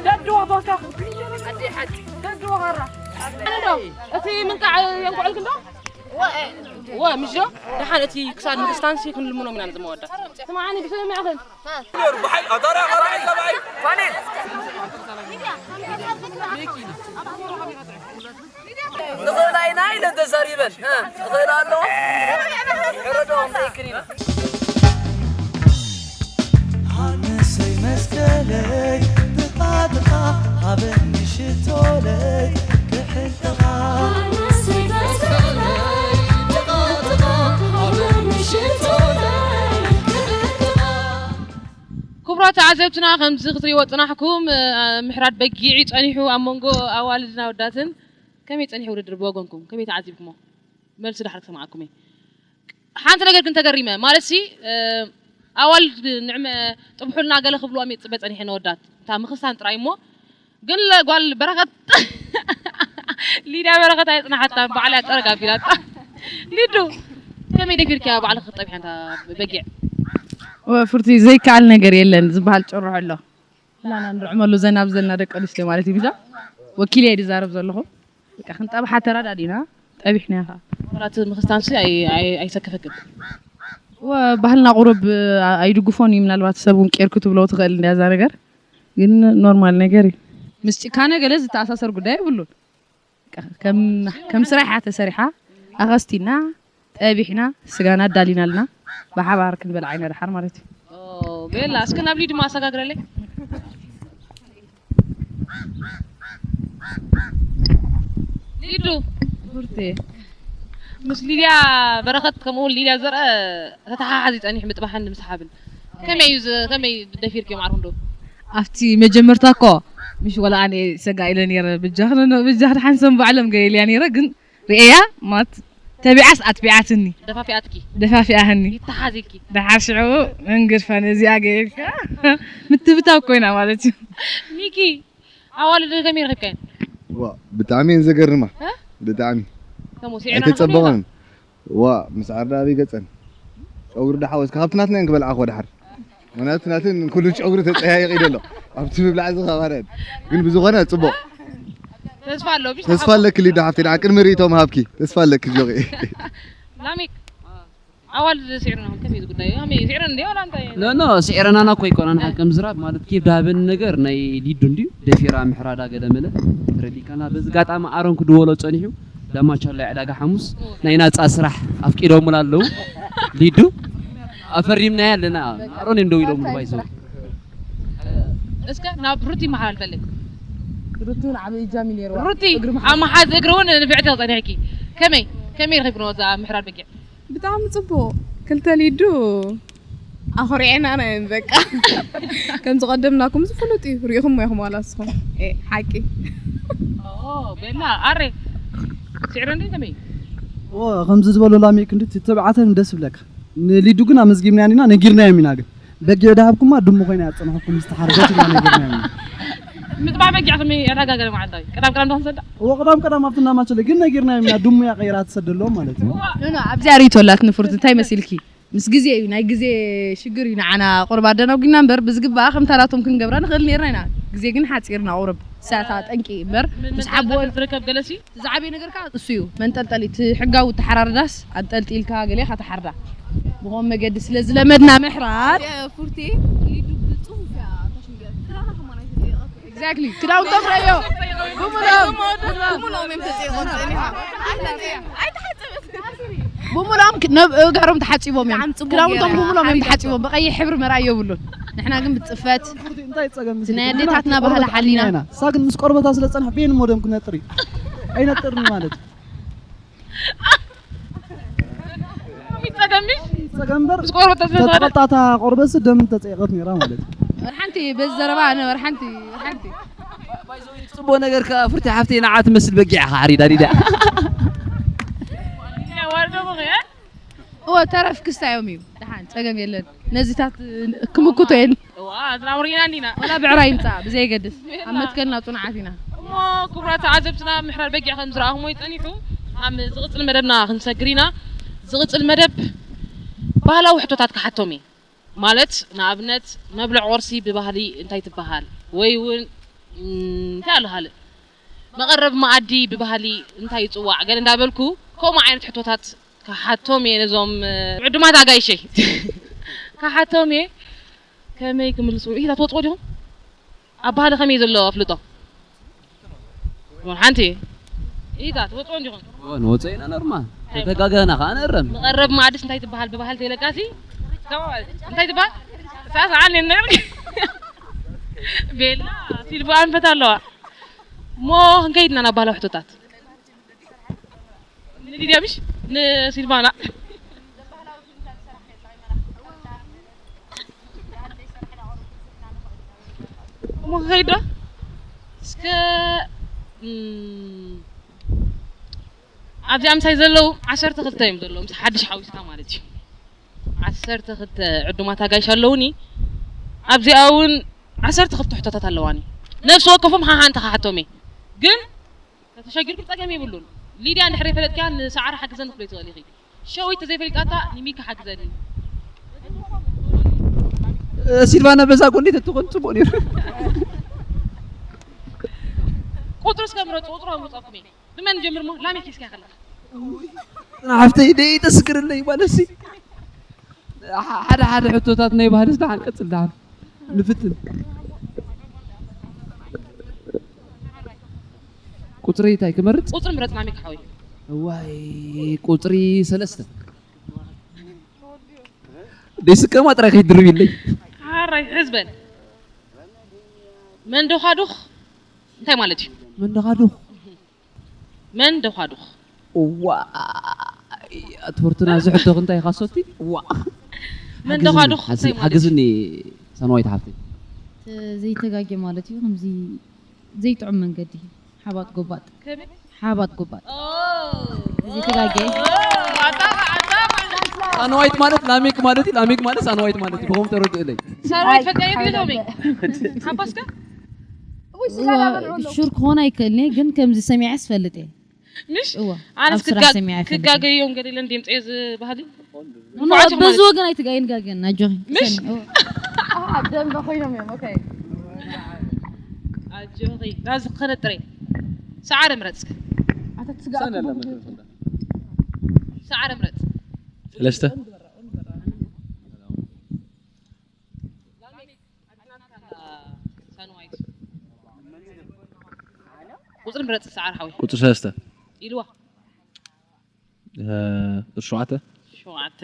ደድዎ ቦታ። ደድዎ ኻራ። እቲ ምንቃዕ የንኩዕልክ እንዶ? ወ፣ ምሽ ዶ? ደሓን እቲ ክሳድ ምክስታንሲ ክንልምኖም ኢና ነዚ መወዳ። ስምዓኒ ብሰሚዕኽን። ንኽእላ ኢና ኢለን ተዛሪበን። እ፣ ንኽእላ ኣለዎ። ሕረዶ ክንደይክን ኢና። ሃንሰይ መስቀለይ ጥቓ ጥቓ ሃበኒ ሽቶለይ ክሕልኻ። ክቡራት ተዓዘብትና፣ ከምዚ ክትሪእዎ ጽናሕኩም፣ እ፣ ምሕራድ በጊዕ ጸኒሑ ኣብ መንጎ ኣዋልድን ኣወዳትን። ከመይ ጸኒሑ ውድድር ብወገንኩም? ከመይ ተዓዚብኩሞ? መልሲ ድሓር ክሰምዓኩም እየ። ሓንቲ ነገር ግን ተገሪመ፣ ማለትሲ፣ እ፣ ኣዋልድ ንዕመ ጥብሑልና ገለ ክብልዎም እየ ዝጽበ ጸኒሐ ነወዳት። እታ ምኽስታን ጥራይ እሞ፣ ግን ለ-፣ ጓል በረኸት፣ ሊድያ በረኸት ኣይጽናሓታ፣ ባዕላ ጸረግ ኣቢላታ። ሊዱ፣ ከመይ ደፊርኪያ ባዕልኺ ክትጠብሒ ኣንታ በጊዕ? ወ፣ ፍርቲ ዘይከኣል ነገር የለን ዝበሃል ጭርሖ ኣሎ። ኩላና ንርዕመሉ ዘናብ ዘለና ደቂ ኣንስትዮ ማለት እዩ። ምሻ ወኪል እየ ዝዛረብ ዘለኹ። በቃ ክንጠብሓ ተረዳዲና ጠቢሕና ኢኻ። ወላ እቲ ምኽስታንሲ ኣይ-፣ ኣይ-፣ ኣይሰከፈክን። ወ-፣ ባህልና ቁሩብ ኣይድግፎን እዩ። ምናልባት ሰብ እውን ቄርኩ ትብሎ ትኽእል እንድያ እዛ ነገር። ግን ኖርማል ነገር እዩ። ምስ ጭካነ ገለ ዝተኣሳሰር ጉዳይ የብሉን። በቃ ከም፣ ከም ስራሓ ተሰሪሓ ኣኸስቲና ጠቢሕና ስጋና ኣዳሊና ኣለና። ብሓባር ክንበልዓ ኢና ደሓር ማለት እዩ። ኦ፣ ቤላ፣ እስኪ ናብ ሊዱ ኣሰጋግረለይ። ሊዱ። ቡርቴ። ምስ ሊድያ በረኸት ከምኡ እውን ሊድያ ዘርአ ተተሓሓዚ ጸኒሑ ምጥባሕን ምስሓብን። ከመይ እዩ ዝ-፣ ከመይ ደፊርክዮም ዓርኹም ዶ? ኣብቲ መጀመርታ እኮ ምሽ ወላ ኣነ ሰጋ ኢለ ነይረ፣ ብጃኽ ነ-፣ ብጃኽ ደሓን ሰም ባዕሎም ገለ ኢልያ ነይረ፣ ግን ርእያ ማት ተቢዓስ ኣትቢዓትኒ። ደፋፊኣትኪ? ደፋፊኣህኒ። ይተሓዝ ኢልኪ? ደሓር ሽዑ መንገድፋ ነዚኣ ገይርካ ምትብታብ ኮይና ማለት እዩ። ሚኪ፣ ኣዋልድ ከመይ ረኺብካየን? ዋ፣ ብጣዕሚ እየን ዘገርማ። እ? ብጣዕሚ። ከምኡ ስዒረን ኣይተጸበቐን። ዋ፣ ምስ ዓርዳ ኣበይ ገጸን? ጨጉሪ ደሓወስካ ካብቲ ናትና እየን ክበልዓ እኮ ደሓር። ምኽንያቱ ናተን ኩሉ ጨጉሪ ተጸያይቕ ኢሉ ኣሎ። ኣብቲ ምብላዕ እዚ ከባርአን። ግን ብዝኾነ ጽቡቕ። ተስፋ ኣሎ፣ ብሽ ተስፋ ኣለኪ ሊዱ ሓፍተይ፣ ደሓን ቅድሚ ርእይቶ ምሃብኪ። ተስፋ ኣለኪ ጆቂ። ላሚክ፣ ኣዋልድ ስዒርና ከመይ እዚ ጉዳይ? ከመይ ስዒረን እንድዮ ዋላ እንታይ? ኖ፣ ኖ፣ ስዒረናና እኮ ኣይኮናን። ሓቂ ምዝራብ ማለት ኬፍ ድሃበኒ ነገር ናይ ሊዱ እንድዩ። ደፊራ ምሕራዳ ገለ መለ። ተረዲካና። በዚ ጋጣሚ ኣሮን ክድወሎ ጸኒሑ። ዳማቻሎ ዕዳጋ ሓሙስ ናይ ናጻ ስራሕ ኣፍቂዶሙላ ኣለዉ። ሊዱ ኣፈሪምናያ ኣለና። ኣሮን እዮም ደው ኢሎምሉ ባይዘው። እስከ ናብ ሩቲ መሓላልፈለይ። ሩቲ እውን ዓብዪ እጃም እዩ ነይርዋ። ሩቲ እግሪ መሓዝ ኣብ መሓዝ እግሪ እውን ንፍዕቲ ጸኒሕኪ። ከመይ፣ ከመይ ረኺብክንዎ እዛ ምሕራድ በጊዕ? ብጣዕሚ ጽቡቕ። ክልተ ሊዱ ኣኹሪዐናና እየን በቃ። ከም ዝቐደምናኩም ዝፍለጥ እዩ። ሪኢኹም ኢኹም ዋላ ንስኹም። ኤ፣ ሓቂ። ኦ፣ ቤላ፣ ኣሬ። ስዕረ እንዴ ከመይ? ኦ፣ ከምዚ ዝበሉ ላሜክ እንዲ ተባዕተን ደስ ይብለካ። ንሊዱ ግን ኣመዝጊብናያ ኢና፣ ነጊርናዮም ኢና ግን። በጊዕ ድሃብኩማ ድሙ ኮይና እያ ዝጸንሐኩም ዝተሓርደት ኢና ነጊርናዮም ኢና። ምጥባዕ በጊዕ ከመይ ዕዳጋ ገለ መዓልታዊ ቀዳም ቀዳም ዶ ክንሰዳ? እዎ፣ ቀዳም ቀዳም ኣብቲ እናማቸለ ግን ነጊርናዮም ኢና፣ ድሙያ ቀይራ ትሰደሎም ማለት እዩ። ኖ ኖ፣ ኣብዚኣ ርእይቶ ኣላትኒ ፍርቲ። እንታይ መሲልኪ? ምስ ግዜ እዩ፣ ናይ ግዜ ሽግር እዩ ንዓና ቁሩብ ኣደናጒና እምበር፣ ብዝግባኣ ከምታ ናቶም ክንገብራ ንኽእል ነይርና ኢና። ግዜ ግን ሓጺርና ቁሩብ። እሳታ ጠንቂ እዩ እምበር፣ ምስ ሓቦ ዝርከብ ገለሲ ዝዓበየ ነገር ከዓ እሱ እዩ። መንጠልጠሊ፣ እቲ ሕጋዊ ተሓራርዳስ ኣንጠልጢልካ ገሌኻ ተሓርዳ። ብኸም መገዲ ስለ ዝለመድና ምሕራድ። ፉርቲ ሊዱ ብፅሁፍ እያ ተሽንገር ክራራ ከማን ኣይተፀየቐት Exactly። ክዳውንቶም ረዮ። ብሙሎም ሙሎም እዮም ተፀየቖት ፀኒኻ ኣይተፀየቕ ኣይተሓፀበት ብሙሎም ክ- ነብ እጋሮም ተሓፂቦም እዮም። ብጣዕሚ ፅቡቅ ክዳውንቶም ገይራ። ብሙሎም እዮም ሓሪፍ ተሓፂቦም። ብቀይሕ ሕብሪ መርኣዮ የብሉን። ንሕና ግን ብፅፈት እንታይ ጸገም እቲ ናይ ኣዴታትና ባህሊ ሓሊና። ኢና። እሳ ግን ምስ ቆርበታ ስለ ጸንሐ ቤን ሞደም ክነጥር እዩ። ኣይነጥርን ማለት እዩ። ይጸገምሽ ጸገም እምበር ምስ ቆርበታ ስለ ዝወደደ። ተጠጣታ ቆርበትሲ ደም ተጸየቐት ነይራ ማለት እዩ። ወርሓንቲ በዚ ዘረባ ኣነ ወርሓንቲ ወርሓንቲ ጽቡቅ ነገር ከኣ ፍርቲ ሓፍተይ ንዓ ትመስል በጊዕ ኢኻ ሓሪዳ ዲዳ ዋርዶ ምኽንያት እወ ተረፍ ክስታዮም እዩ። ደሓን ጸገም የለን። ነዚታት ክምክቶ የን እዋ ዝናብ ርኢና እንዲና ወላ ብዕራይ ይምጻእ ብዘየገድስ ኣብ መትከልና ጽኑዓት ኢና። እሞ ክቡራት ተዓዘብትና ምሕራር በጊዕ ከም ዝረኣኹሞ ይጸኒሑ ኣብ ዝቕጽል መደብና ክንሰግር ኢና። ዝቕጽል መደብ ባህላዊ ሕቶታት ክሓቶም እየ። ማለት ንኣብነት መብልዕ ቁርሲ ብባህሊ እንታይ ትበሃል ወይ እውን እንታይ ኣሎ ካልእ መቐረብ መኣዲ ብባህሊ እንታይ ይፅዋዕ ገለ እንዳበልኩ ከምኡ ዓይነት ሕቶታት ክሓቶም እየ ነዞም ዕዱማት ኣጋይሸይ ክሓቶም እየ ከመይ ክምልሱ ኢታ ትወፅዎ ዲኹም ኣብ ባህሊ ከመይ ዘሎ ኣፍልጦ ሓንቲ ኢታ ትወፅዎ እንዲኹም ንወፀ ኢና ነርማ ተተጋገና ከዓ ነረም መቐረብ መኣድስ እንታይ ትበሃል ብባህል ተይለቃሲ እንታይ ትበሃል ሳስዓን ነገር ቤላ ሲልባ ኣንፈት ኣለዋ ሞ ክንከይድና ናብ ባህላዊ ሕቶታት ንሊድያ ምሽ ንሲልቫና እሞ ክኸይድ ዶ እስከ ኣብዚኣ ምሳይ ዘለዉ ዓሰርተ ክልተ እዮም ዘለዉ ምስ ሓድሽ ሓዊስካ ማለት እዩ ዓሰርተ ክልተ ዕዱማት ኣጋይሽ ኣለዉኒ ኣብዚኣ እውን ዓሰርተ ክልተ ሕቶታት ኣለዋኒ ነፍሲ ወከፎም ሓሓንቲ ክሓቶም እየ ግን ተተሸጊርኩም ጸገም የብሉን ሊድያ እንድሕር የፈለጥክያ ንሰዓረ ሓግዘኒ ክትብለይ ትኽእል ኢኺ ሸዊት ተዘይፈሊጣታ ንሚኪ ሓግዘኒ ሲልቫና በዛ ጎንዲ ተትኾን ፅቡቅ ነይሩ ቁፅሪ እስከ ምረፁ ቁፅሪ ኣምርፀኩም እየ ብመን ጀምር ሞ ላሜክ ሒዝካ ከለካ ሓፍተይ ደይ ተስግርለይ ማለት ሲ ሓደ ሓደ ሕቶታት ናይ ባህልስ ደሓን ቀፅል ደሓን ንፍትን ቁፅሪ እንታይ ክመርፅ ቁፅሪ ምረፅ ላሜክ ሓወይ ዋይ ቁፅሪ ሰለስተ ደይስከማ ጥራይ ከይድርብ ኢለይ ሓራይ ሕዝበን መንዶኻዱኽ እንታይ ማለት እዩ መንደኻዱኽ መንዶኻዱኽ እዋ ኣትፈርቱና እዚ ሕቶኽ እንታይ ኢኻ ሶቲ እዋ መንዶኻዱኽ እንታይ ማለት እዩ ሓግዝኒ ሰንዋይት ሓፍተይ ዘይተጋጌ ማለት እዩ ከምዚ ዘይጥዑም መንገዲ ሓባጥ ጎባጥ ሓባጥ ጎባጥ ዘይተጋጌ ሳንዋይት ማለት ላሜክ ማለት እዩ ላሜክ ማለት ሳንዋይት ማለት እዩ ብኸም ተረድእለይ ሳንዋይት ፈጋየ ቢሎሚ ሓባስካ ሹር ክኾን ኣይክእልኒ ግን ከምዚ ሰሚዐ ስፈልጥ እየ ምሽ እዋ ኣነስ ኣብ ስራሕ ሰሚዐ ኣይፈልጥን ክጋገዮም ገዲለ እንዲም ፀየ ዝባህሊ ኖ፣ በዚ ወገን ኣይትጋየን ጋገን ኣጆኺ ምሽ ሰኒ፣ እዋ። ኣብ ደንበ ኮይኖም እዮም ኦኬ ኣጆኺ ናዚ ክነጥረ ሰዓረ ምረጽ ሰዓረ ምረጽ ሰለስተ ቁፅሪ ምረፅ ሰዓር ሓወይ ቁፅሪ ሰለስተ ኢልዋ ቁፅሪ ሸውዓተ ሸውዓተ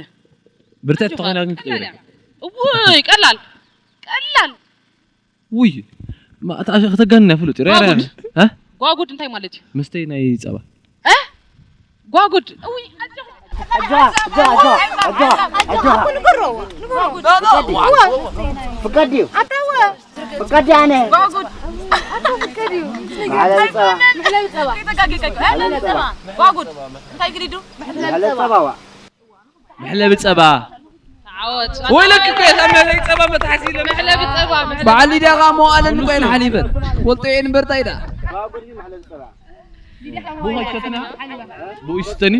ብርተት ተኾይና ግን ቀላል እያ እውይ ቀላል ቀላል ውይ ከተጋንና ፍሉጥ እዩ ራይ ራይ ጓጉድ። እ ጓጉድ እንታይ ማለት እዩ መስተይ ናይ ፀባ እ ጓጉድ እውይ ፍቀድ እዩ ፍቀድ ኣነ ጓጉድ መሕለቢ ፀባ ጓጉድ እንታይ ግዲዱ መሕለቢ ፀባ ዋ መሕለቢ ፀባ ዓወት። ወይለክ እኮ እየ፣ ካብ መለይ ጸባ መትሓዚ ኢለ። መሕለቢ ጸባ፣ መሕለቢ በዓል ሊድያ ኸኣ መዋእለን እኮ እየን ሓሊበን። ወልጦ እየን እምበር እንታይ ደኣ? ብኡ ይስተኒ።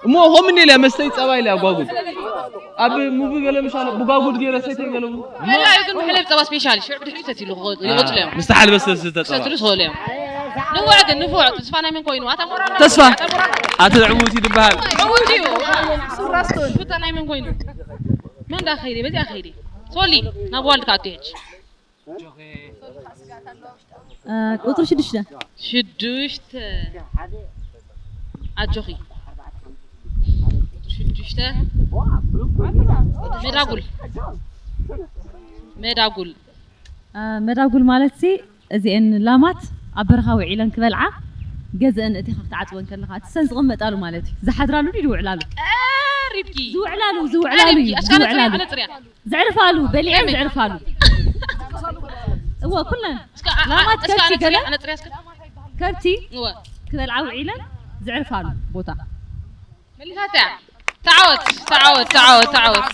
እሞ ሆም እንደ ኢልያ መስተይ ጸባ ኢልያ ጓጉድ። ኣብ ሙቪ ገለ ምሻለ ብጓጉድ ገይረ ሰተይ ገለ ሙ-፣ መላዩ ግን መሕለቢ ጸባ ስፔሻል ሽዑ ብድሕሪኡ ሰትይሉ ክኸ-፣ ይቕጽሉ እዮም። ምስ ተሓልበ ዝተሰተ ጸባ። ክሰትሉ ዝኽእሉ እዮም። ንፉዕ ግን ንፉዕ። ተስፋ ናይ መን ኮይኑ? ኣታ ሞራል ተስፋ። ኣታ ሞራል። ኣቲ ዕዉት እዩ ዝበሃል። ዕዉት እዩ። ሱራስቶን። ሽታ ናይ መን ኮይኑ? መን ዳ ከይደ? በዚኣ ከይደ። ሶሊ፣ ናብ ዋልድ ካቱ ሄድሽ። እ፣ ቁጽሪ ሽዱሽተ። ሽዱሽተ። ኣጆኺ። ቁጽሪ ሽዱሽተ። መዳጉል። መዳጉል። እ፣ መዳጉል ማለት ሲ፣ እዚኤን ላማት ኣብ በረኻ ውዒለን ክበልዓ፣ ገዘአን እቲኻ ክትዓጽወን ከለኻ፣ እቲ ሰን ዝቕመጣሉ ማለት እዩ። ዝሓድራሉ ድዩ ዝውዕላሉ? ቀሪብኪ። ዝውዕላሉ፣ ዝውዕላሉ ቀሪብኪ። እዩ፣ ኣሽካለ ጽርያ፣ ዝውዕላሉ። ኣነ ጽርያ። ዘዕርፋሉ፣ በሊዐን ከመይ? ዘዕርፋሉ። እወ፣ ኩለን። እስከ ኣ-፣ ላማት እስከ ከብቲ ኣነጽርያ፣ ገለ? ኣነጽርያ እስከ። ከብቲ እወ። ክበልዓ ውዒለን ዘዕርፋሉ ቦታ። መሊሳትያ። ተዓወት፣ ተዓወት፣ ተዓወት፣ ተዓወት።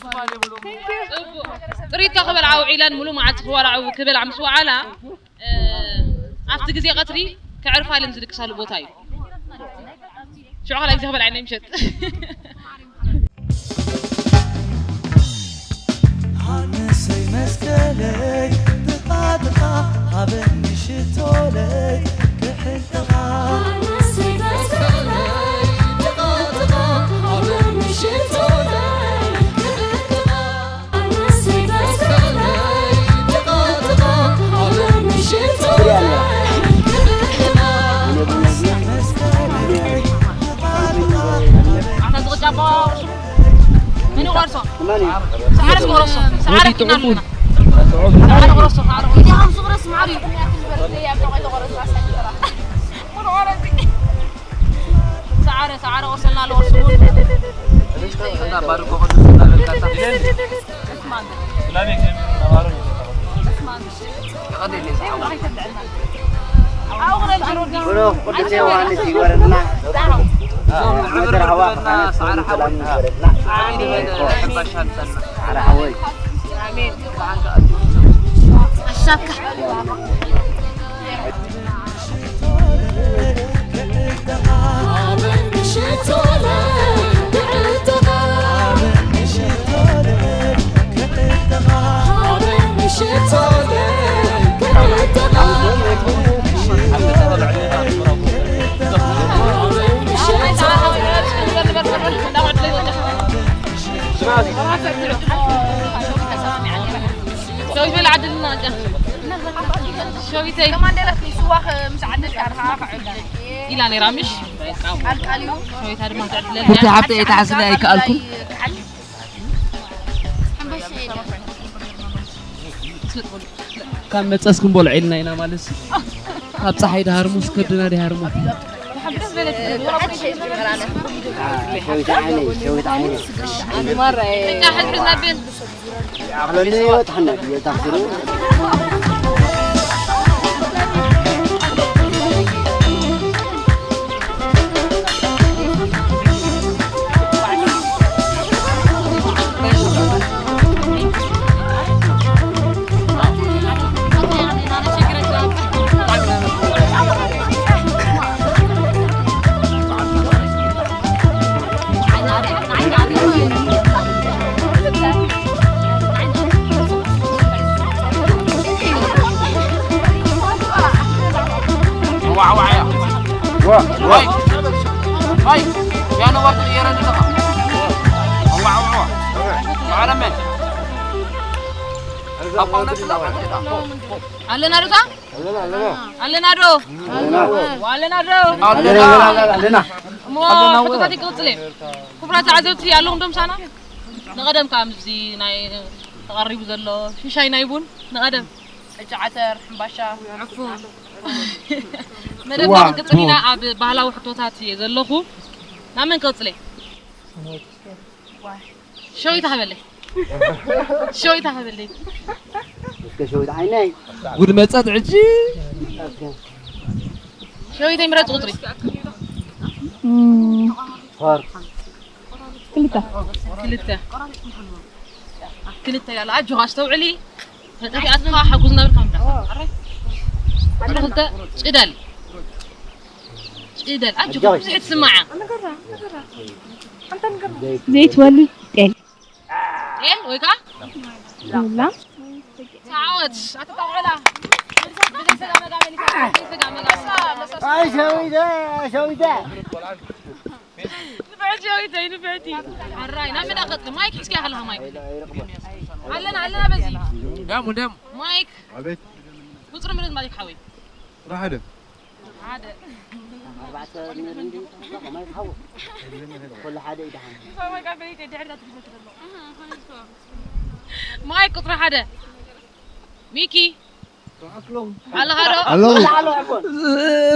ጽቡቕ። ጥሪትካ ክበልዓ ውዒለን፣ ሙሉእ መዓልቲ ክበልዓ፣ ክበልዓ ምስ ወዓላ፣ እ፣ ኣብቲ ግዜ ቀትሪ ከዕርፋ ኢለን ዝድቅሳሉ ቦታ እዩ። ሽዑ ካልኣይ ግዜ ክበልዓ ኢለን ይምሸጥ። ሃንሰይ መስቀለይ ጥቓ ጥቓ ሃበኒ ሽቶለይ ክሕልኻ። ሃንሰይ መስቀለይ ጥቓ ጥቓ ሃበኒ ሽቶለይ ክሕልኻ። ሃንሰይ መስቀለይ ጥቓ ጥቓ ሃበኒ ሽቶለይ ክሕልኻ። ኣታ ዝቕጫ ኣቦ መን ይቆርሶ? ሰዓረ ዝቆረሶ፣ ሰዓረ ኪና ኣለና። ሰዓረ ቆረሶ፣ ሰዓረ ቆረሶ። ያው ዝቆረስ ማሪ። ሰዓረ፣ ሰዓረ ቆርሰና ለቆርሶ። ብሩኽ ቅዱስ ዮሃንስ ይግበረልና። ምድር ሃዋ ብርሃነ ሰላም ይግበረልና። ሓወይ። ኣሻካ። ሸዊት በል ዓድልና እንጃ። ሸዊተይ። ከማን ደለክ ስዋ ምስ ዓደልካ ርሃ ክዕድል። ኢላ ነይራ ምሽ? በቃ። ኣልቃልዩ። ሸዊታ ድማ ትዕድለልና። እቲ ሓብተይ እታ ሓስለ ኣይከኣልኩን። ካብ መጸስ ክንበልዖ ኢልና ኢና ማለት ሲ። ካብ ጸሓይ ድሃርሙ፣ ስከድና ድሃርሙ። ሸዊት ዓይነይ፣ ሸዊት ዓይነይ። ማራ፣ እኛ ሕዝቢ ዝነብን። ኣኽለኒ ወጥሕና ድየ ታኽስሩ። ኣለና ዶታ? ኣለና፣ ኣለና። ኣለና ዶ? ኣለና። ኣለና ዶ? ኣለና፣ ኣለና፣ ኣለና። እሞ ኣለና፣ ፎቶታት ይቅጽል እየ። ክቡራት ተዓዘብቲ ኣለኹም ዶ ምሳና? ንቐደም ከዓ ምስዚ ናይ ተቐሪቡ ዘሎ ሽሻይ ናይ ቡን ንቐደም። ዕጫ ዓተር፣ ሕምባሻ። ዕፉን። መደብና ዋ፣ ክንቅጽል ኢና። ቡን። ኣብ ባህላዊ ሕቶታት እየ ዘለኹ። ናብ መን ክቕጽል እየ? ሸዊት ሃበለይ። ሸዊት ሃበለይ። እስከ ሸዊት ዓይነይ። ጉድ መጸት ሕጂ። ሸዊተይ ምረጽ ቁጽሪ። ሆር። ክልተ። ክልተ። ክልተ ኢላ ኣጆኻ ኣስተውዕሊ። ተጠፊኣትካ ሓጉዝ እናበልካ ምዳ። ኣረ ክልተ ጭደል። ጭደል ኣጆኻ ብዙሕ ትስማዓ። ዘይትወሉ ጤል። ጤል ወይ ከዓ ላ። ተዓወት ኣተጣውዕላ። ኣይ ሸዊተ ሸዊተ። ንፍዕቲ ሸዊተይ ንፍዕቲ። ኣራይ ናብ መዳ ቀጥሊ። ማይክ ሒዝካ ከለኻ ማይክ። ኣለና ኣለና በዚ። ደሙ ደሙ። ማይክ። ኣቤት። ቁፅሪ ምርጥ ማይክ ሓወይ። ቁፅሪ ሓደ። ሓደ። ኣርባዕተ ነይሩ እንዲ፣ ከማይ ትሓውር። ኩሉ ሓደ እዩ ደሓን። ማይክ ቁፅሪ ሓደ። ሚኪ። ኣለኻ ዶ? ኣለኹ።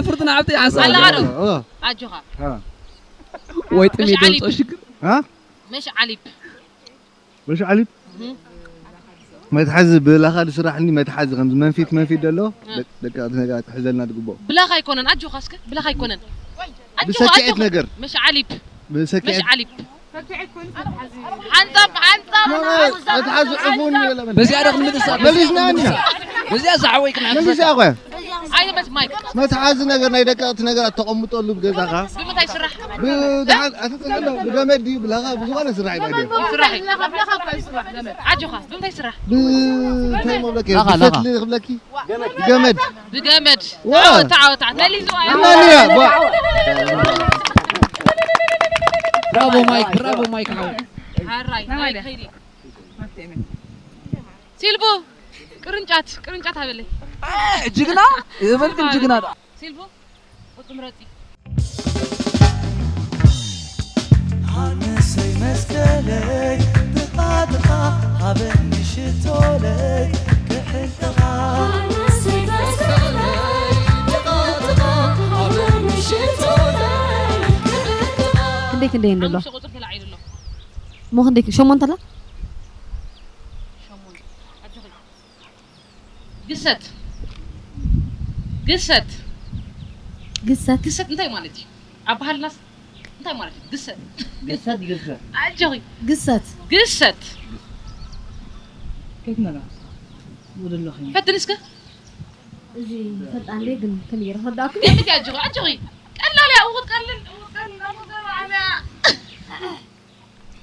ፍርቱና ኣብቲ ሓሳብ ኣለኻ ዶ? ኣለኹ። ኣጆኻ። ሃ። ወይ ጥሜ መሽዓሊብ። ደምጾ ሽግር። ሃ? መሽዓሊብ። መሽዓሊብ? እህ። መትሓዚ ብላኻ ዝስራሕ እንዲ መትሓዚ ከምዚ መንፊት መንፊት ደሎ እ። ደቂ ደቂ ኣንስትዮ ትሕዘልና ትግብኦ። ብላኻ ኣይኮነን፣ ኣጆኻ እስከ፣ ብላኻ ኣይኮነን። ኣጆኻ፣ ብሰኪዔት ኣጆኻ። ነገር። መሽዓሊብ። ብሰኪዔት። መሽዓሊብ። ሓንጻብ፣ ሓንጻብ። መትሓዚ ዕፉን ይበላ። በዚኣ ዶ ክንምልሳ? መሊስና እኒና። በዚኣ ዝሓወይ ክንሓምሳ። መሊስያ እኮ። ኣይነት ማይክ። መትሓዚ ነገር ናይ ደቀቕቲ ነገራት ተቐምጠሉ ብገዛኻ። ብምንታይ ይስራሕ? ብደሓን ኣተጸንቀሎ ብገመድ ድዩ ብላኻ ብዝኾነ ስራሕ እዩ። ይስራሕ። ኣጆኻ፣ ብምንታይ ይስራሕ? ብታይ መብለኪ? ላኻ፣ ላኻ። ብፈትሊ ክብለኪ? ገመድ። ብገመድ። ዋ። ተዓወት፣ ተዓወት፣ ተዓወት። መሊሱ ኣዩ። እና ንያ፣ ዋ። ብራቮ ማይክ፣ ብራቮ ማይክ ሓወይ። ሓራይ፣ ናይ ማይክ ኸይዲ። ሲልቡ፣ ቅርንጫት፣ ቅርንጫት ሃበለይ። ጅግና፣ ይበልክን ጅግና። ሲልቡ፣ ቁጽሪ ምረጺ። ሃንሰይ መስቀለይ፣ ጥቓ ጥቓ ሃበኒ ሽቶለይ፣ ክሕልኻ። ሃንሰይ መስቀለይ፣ ጥቓ ጥቓ ሃበኒ ሽቶለይ፣ ክሕልኻ። ክንደይ ክንደይ ኣሎ? ሓሙሽተ ቁጽሪ ተላዒሉ ኣሎ። እሞ ክንደይ ክ-፣ ሸሞንተ ኣላ? ሸሞንተ። ኣጆኺ። ግሰት። ግሰት። ግሰት። ግሰት እንታይ ማለት እዩ? ኣብ ባህልናስ እንታይ ማለት እዩ? ግሰት። ግሰት፣ ግሰት። ኣጆኺ። ግሰት። ግሰት። ከይት ነጋ? ወደሎ ኸይት። ፈትን እስከ። እዚ ፈጣን ደይ ግን ከመይ ይረኸዳኩም? ገምቲ ኣጆኺ፣ ኣጆኺ። ቀላል እያ፣ እውት ቀልል፣ እውት ቀልል፣ እውት ቀልል።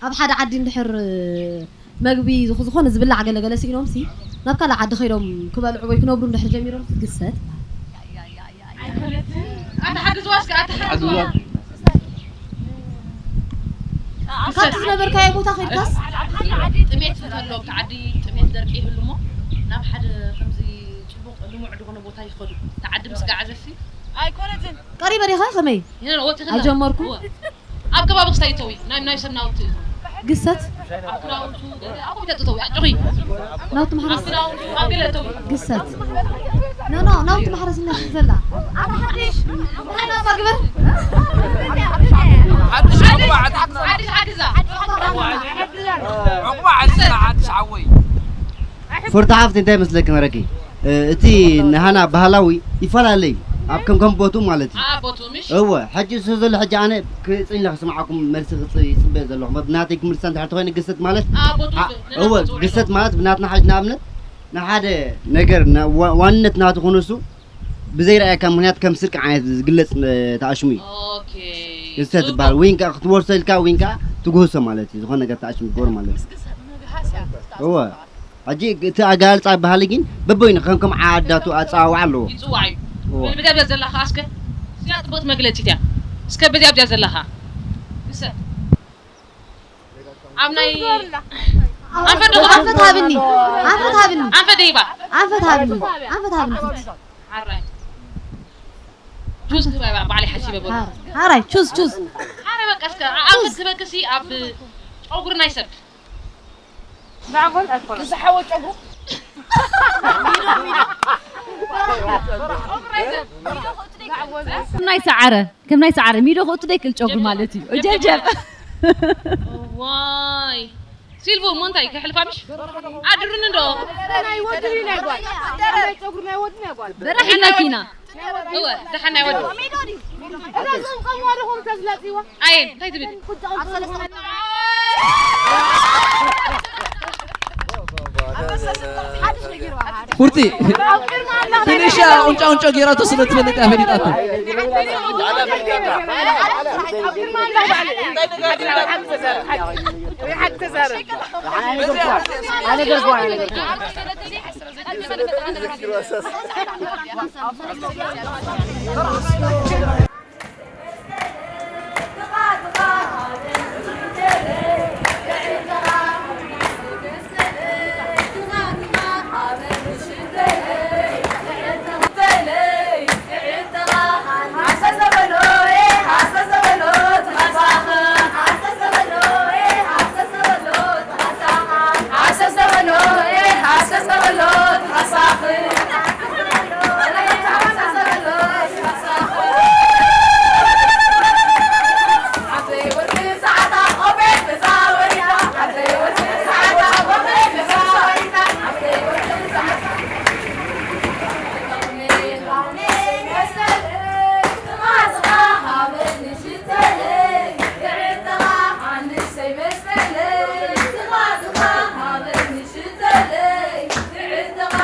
ኣብ ሓደ ዓዲ እንድሕር መግቢ ዝኹ-፣ ዝኾነ ዝብላዕ ገለ ገለ ስኢኖምሲ፣ ናብ ካልእ ዓዲ ከይዶም ክበልዑ ወይ ክነብሩ እንድሕር ጀሚሮም ግሰት። ኣታ ሓግዝዋ እስከ፣ ኣታ ሓግዝዋ። ካብቲ ዝነበርካዮ ቦታ ከይድካስ? ጥሜት እንተሎ፣ ኣብቲ ዓዲ ጥሜት ደርቂ ይህሉ እሞ፣ ናብ ሓደ ከምዚ ጽቡቕ ልሙዕ ዝኾነ ቦታ ይኸዱ። እቲ ዓዲ ምስ ገዓዘሲ፣ ኣይኮነትን። ቀሪበ ዲኻ ከመይ? ይነ ወጥኺ ከላ። ኣይጀመርኩ? እወ። ኣብ ከባቢ ክስታይ እተዊ፣ ናይ፣ ናይ ሰብ ናውቲ እዩ። ግሰት? ኣብ ክዳውንቱ፣ ገለ ኣብ ኮሚተ እተዊ፣ ኣጆኺ። ናውቲ ኣብ ማሕረስ? ክዳውንቱ፣ ኣብ ገለ እተዊ። ግሰት? ኖ፣ ኖ፣ ናውቲ ማሕረስ እና ዘላ። ኣታ ሓድሽ፣ እንታይ ናባ ግበር? ሓድሽ ዕቁባ ዓዲ-፣ ሓድሽ ሓግዛ። ዕቁባ ዓዲ-፣ ሓድሽ ሓወይ። ፍርቱ ሓፍቲ እንታይ መስለኪ መረኪ? እ፣ እቲ ናህና ባህላዊ ይፈላለ እዩ። ኣብ ከም ከም ቦትኡ ማለት እዩ። ኣ፣ ቦትኡ ምሽ? እወ፣ ሕጂ እሱ ዘሎ ሕጂ ኣነ ክጽንለ ክስምዓኩም መልሲ ክጽ-፣ ይጽበ ዘለኹ። ብናተይ ክምልሳ እንድሕር ተኾይነ ግሰት ማለት፣ ኣ፣ ቦትኡ ኣ፣ ብ-፣ እወ፣ ቦትኡ ግሰት ማለት ብናትና ሓጅ ንኣብነት ንሓደ ነገር ና-፣ ዋ-፣ ዋንነት ናቱ ክነሱ ብዘይረኣየካ ምኽንያት ከም ስርቂ ዓይነት ዝግለጽ፣ እ፣ ተኣሽሙ እዩ። ኦኬ። ግሰት ጽቡቅ። ትበሃል። ወይን ከኣ ክትወርሶ ኢልካ ወይን ከኣ ትግህሶ ማለት እዩ። ዝኾነ ነገር ተኣሽሙ ትገብሮ ማለት እዩ። እወ። ሕጂ እቲ ኣገላልጻ ባህሊ ግን በበይኑ ከም ከም ዓዳቱ ኣጸዋውዓ ኣለዎ። ይጽዋዕ እዩ። እወ። በል ብዚኣ ብዚኣ ዘለኻ እስከ፣ እዚኣ ጽቡቕቲ መግለጺት እያ። እስከ በዚኣ ብዚኣ ዘለኻ። ግሰት። ኣብ ናይ ኣንፈት ዶ ኣንፈት ሃብኒ። ኣንፈት ሃብኒ። ኣንፈት ደይባ። ኣንፈት ሃብኒ። ኣንፈት ሃብኒ። ሓራይ። ቹዝ ክህባ ባዕለይ ሓሲበ በሉ። ሓራይ፣ ቹዝ፣ ቹዝ። ሓራይ በቃ እስከ ኣንፈት ክህበክሲ ኣብ ጨጉሪ ናይ ሰብ። ዛዕጎል ኣይኮነን። ዝሓወ ጨጉሩ። ናይ ሰዓረ። ከም ናይ ሰዓረ ሚዶ ክእቱ ደይክእል ጨጉሪ ማለት እዩ። ጀብጀብ። ዋይ። ሲልቮ እሞ እንታይ ከሕልፋ ምሽ? ኣድሩኒ እንዶ። ናይ ወዲ ናይ ጓል። ናይ ጸጉሪ ናይ ወዲ ናይ ጓል። በራሕ ኢልናኪ ኢና። እወ፣ ደሓን ናይ ወዲ። እዛ እዞም ከም ዋልኹም ተዝለጽዋ። ኣየን፣ እንታይ ትብል? ቁጫ ቁጫ። ፉርቲ ትንሽ ቁንጫ ቁንጫ ጌራቶ ስለ ትፈልጥ እያ ፈሊጣቶ። ሃንሰይ መስቀለይ ጥቓ ጥቓ ሃበኒ ሽቶለይ ክሕልጥኻ።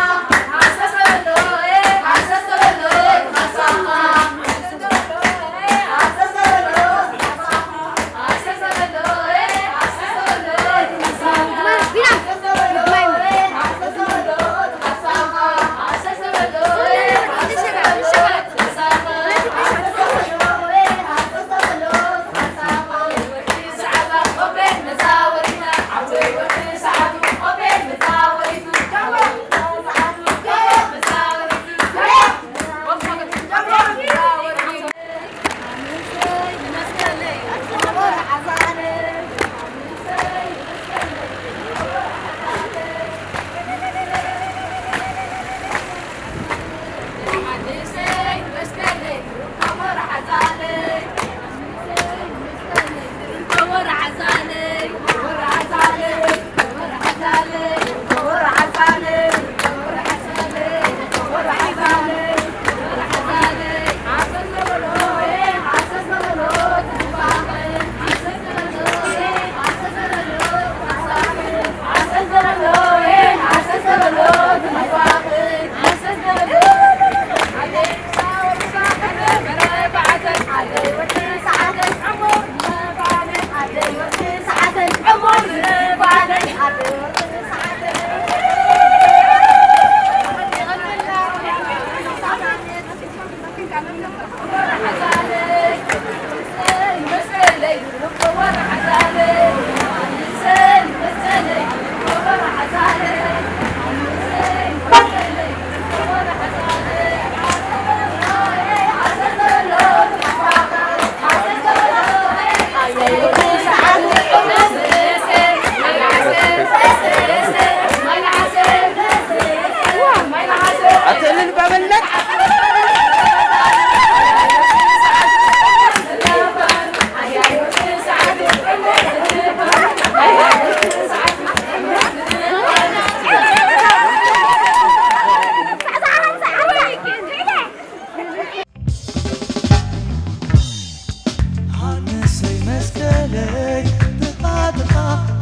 ሃንሰይ መስቀለይ ጥቓ ጥቓ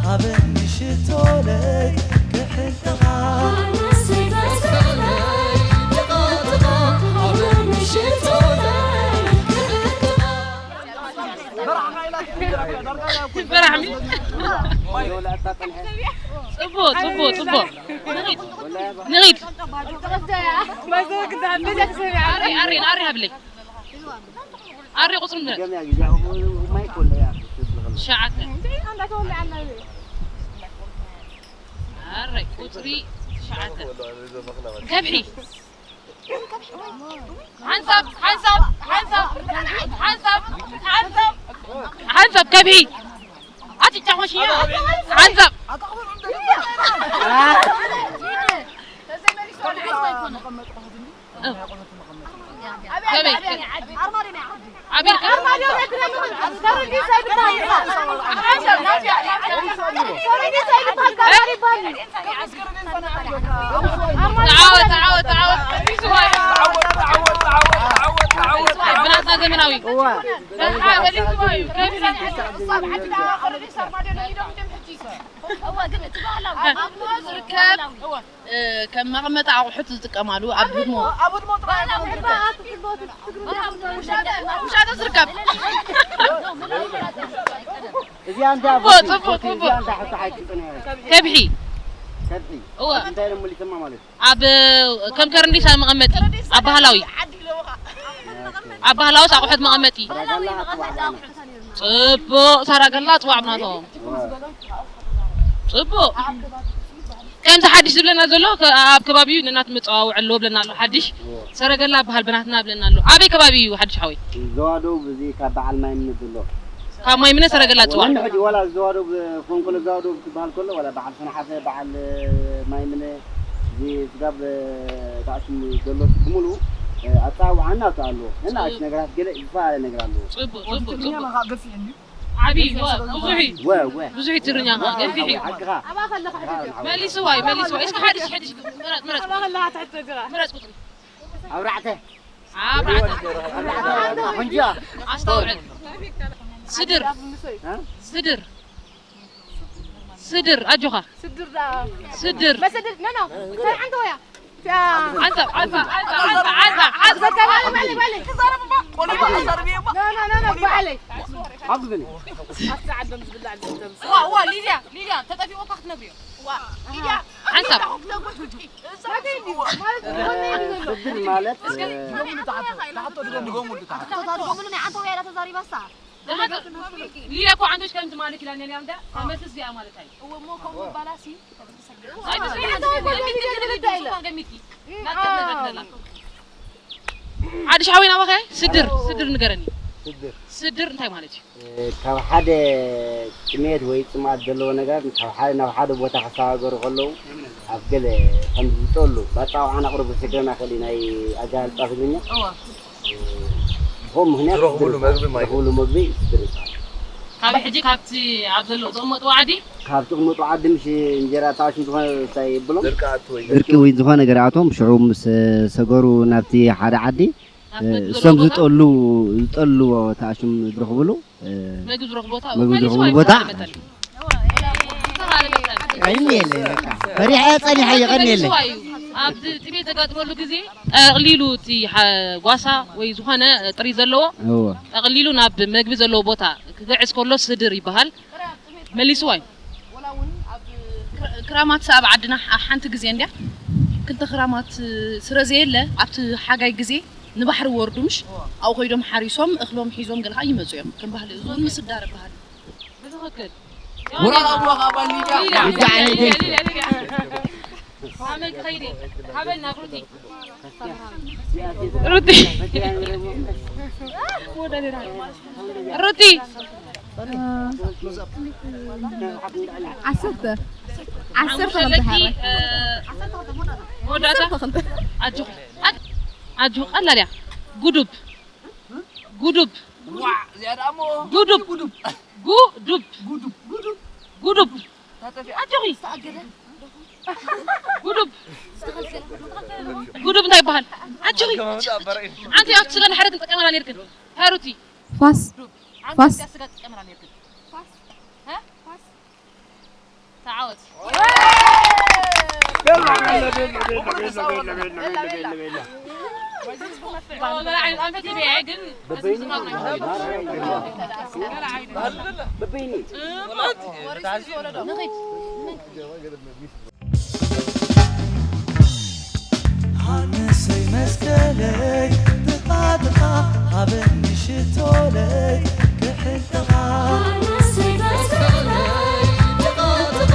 ሃበኒ ሽቶለይ ክሕልጥኻ። በራሕሚ። ጽቡቕ፣ ጽቡቕ፣ ጽቡቕ። ንኺድ። ንኺድ። ኣሪ፣ ኣሪ፣ ኣሪ ሃብለይ። ኣሪ ቁጽሪ ንገር። ትሽዓተ። ኣረ ቁጽሪ ትሽዓተ። ከብሒ። ሓንሳብ፣ ሓንሳብ፣ ሓንሳብ፣ ሓንሳብ፣ ሓንሳብ፣ ሓንሳብ ከብሒ። ኣቲ ጫኾሽዮ። ሓንሳብ። ከመይ? ኣቤል፣ ኣቤል፣ ተዓወት፣ ተዓወት፣ ተዓወት። ብናትና ዘመናዊ። እዋ። ኣበሊስዋ እዩ። ከብሒ። ዝርከብ፣ እ፣ ከም መቐመጢ ኣቑሑት ዝጥቀማሉ ኣብ ህድሞ። ኣብ ህድሞ ጥራይ። ውሻጠ ዝርከብ። እዚኣ እንታይ ጽቡቅ፣ ጽቡቅ፣ ጽቡቅ። እዚኣ እንታይ ሕቶ ሓቂ ጽንሐ? ከብሒ። ከብሒ። እወ። እንታይ ነው ሙሊተማ ማለት? ኣብ ከም ከረንዲሳ መቐመጢ፣ ኣብ ባህላዊ። ኣብ ባህላዊ ኣቑሑት መቐመጢ። ሰራገላ ኣጽዋዕ። ጽቡቅ፣ ሰራገላ ኣጽዋዕ ብናቶም። እወ። ጽቡቅ። ከምዚ ሓድሽ ዝብለና ዘሎ ከ-፣ ኣብ ከባቢኡ ነናት መጸዋውዒ ኣለዎ ብለና ኣሎ። ሓድሽ እወ። ሰረገላ በሃል ብናትና ብለና ኣሎ። ኣበይ ከባቢ እዩ ሓድሽ ሓወይ? ዘዋደው ብዚ ካብ በዓል ማይ ምንድሎ። ካብ ማይ ምነ ሰረገላ ጽዋዕ። ወላ ሕጂ ወላ ዘዋደው ብ-፣ ኮንኮሎ ዘዋደው ክበሃል ከሎ ወላ በዓል ሰንሓፈ፣ በዓል ማይ ምነ፣ እዚ ስጋብ ታሽሙ ዘሎ ብምሉ ኣጻዋዕና ኣሎ። እና ጽቡቅ። ነገራት ገለ ዝፋለ ነገር ኣሎ። ጽቡቅ፣ ጽቡቅ፣ ትግርኛ ጽቡቅ። መኻ ገፊሕ እንዲ? ዓቢ፣ ወ-፣ ብዙሕ እዩ። ወ-፣ ወ-፣ ብዙሕ እዩ ትግርኛ ኸዓ፣ ገፊሕ እዩ። ሓቅኻ። መሊስዋ እዩ፣ መሊስዋ እዩ። እስኪ ሓድሽ፣ ሓድሽ፣ ምረጥ፣ ምረጥ። ምረጥ ቁጽሪ። ኣብራዕተ። ኣብራዕተ። ኣብራዕተ። ኣኹንጃ። ኣስተውዕል። ስድር። እ? ስድር። ስድር፣ ኣጆኻ። ስድር ዳ-፣ ስድር። መሰድር፣ ኖ፣ ኖ። ሰር ሓንቲ ወያ። ያ። ዓንሳ፣ ዓንሳ፣ ዓንሳ፣ ዓንሳ፣ ዓንሳ፣ ዓንሳ። በሊ፣ በሊ፣ በሊ። ኖ፣ ኖ፣ ኖ፣ ኖ፣ በዓለይ። ሓግዝኒ። ኣብቲ ዓዶም ዝብላዕ ደምስ። ዋ፣ ዋ፣ ሊድያ፣ ሊድያ፣ ተጠፊእዎ እኳ ክትነግርዮ። ዋ፣ ሊድያ። ሓንሳብ። ስድር ማለት፣ እስኪ፣ እ፣ ድገሙሉ፣ ተሓቶ፣ ተሓቶ፣ ድገሙሉ። ተሓቶ፣ ድገሙሉ፣ ናይ ዓንተ ወያ ኢላ ተዛሪባሳ። ሊድያ እኮ ዓንቶች ከምዚ ማለት ኢላ ነልያ እንዳ፣ ተመስስ እዚኣ ማለት ኣይ። እወ፣ እሞ ከምኡ ባላሲ። ሓድሽ ሓወይ ናባኸ ስድር፣ ስድር ንገረኒ። ስድር። ስድር እንታይ ማለት እዩ? ካብ ሓደ ጥሜት ወይ ጽማት ዘለዎ ነገር ካብ ሓደ ናብ ሓደ ቦታ ክሰጋገሩ ከለዉ ኣብ ገለ ከም ዝጠሉ፣ ባጻ ውዓና ቁሩብ ክስገና ከሊ ናይ ኣገላልጻ ትግርኛ። እዋ። ብኸምኡ ምኽንያት ዝረኽብሉ ስድር መግቢ ማለት ዝረኽብሉ መግቢ ስድር ይበሃል። ካብ ሕጂ ካብቲ ኣብ ዘሎ ዝቕመጥዎ ዓዲ? ካብ ዝቕመጥዎ ዓዲ ምሽ እንጀራ ተኣሽም ዝኾነ እንታይ ይብሎም? ድርቂ ኣቱ ወይ ድርቂ ወይ ዝኾነ ነገር ኣቶም ሽዑ ምስ ሰገሩ ናብቲ ሓደ ዓዲ፣ ናብቲ እ፣ ዝደልዎ እሶም ቦታ? ዝጠሉ፣ ዝጠልዎ ተኣሽም ዝረኽብሉ፣ እ፣ መግቢ ዝረኽቡ ቦታ? መግቢ መሊሱ ዝረኽብሉ ኣይኮነን ቦታ? መጠን። ዝተባለ መጠን። ቀኒየለይ በቃ። ፈሪሐ ጸኒሐ እየ፣ ቀኒየለይ። መሊሱ እዩ። ኣብ ጥሜት ዘጋጥመሉ ግዜ ጠቕሊሉ እቲ ሓ-፣ ጓሳ ወይ ዝኾነ ጥሪ ዘለዎ እወ። ጠቕሊሉ ናብ መግቢ ዘለዎ ቦታ ክግዕዝ ከሎ ስድር ይበሃል። መሊስዋ እዩ። ወላ እውን ኣብ ክራ-፣ ክራማት ኣብ ዓድና ሓ-፣ ሓንቲ ግዜ እንድያ ክልተ ክራማት ስረ ዘየለ ኣብቲ ሓጋይ ግዜ ንባሕሪ ወርዱ ምሽ ኣብኡ ከይዶም ሓሪሶም እኽሎም ሒዞም ገለ ከዓ ይመፁ እዮም። ከም ባህሊ እዚ እውን ምስዳር ባህሊ። ብትኽክል። ወራር ኣቡዋ ካብ ባሊዳ። ሊዳ፣ ሊዳ፣ ሊዳ፣ ሊዳ። ኣመል ክኸይድ እየ። ሃበልና ሩቲ። ሩቲ። ሩቲ። ዓሰርተ። ዓሰርተ ሓሙሽተ ኣለኪ፣ ክልተ። እ፣ መወዳእታ? ዓሰርተ ክልተ። ኣጆኺ። ኣጆኺ፣ ቀላል እያ። ጉዱብ። ጉዱብ። ዋዕ፣ እዚኣ ደኣ እሞ ጉዱብ። ጉዱብ። ጉዱብ። ጉዱብ። ጉዱብ። ጉዱብ። ታጠፊ። ኣጆኺ። ጉዱብ። ጉዱብ እንታይ ይበሃል? ኣጆኺ። ኣንቲ ኣብቲ ስጋ ንሓደ ክንጥቀመላ ነይርክን። ሃሩቲ። ፋስ። ኣንቲ ፋስ። ኣብቲ ስጋ ትጥቀመላ ነይርክን። ፋስ። እ? ፋስ። ተዓወት። ሃነሰይ መስቀለይ ጥቓ ጥቓ ሃበኒ ሽቶለይ ክሕልኻ። ሃነሰይ መስቀለይ ጥቓ ጥቓ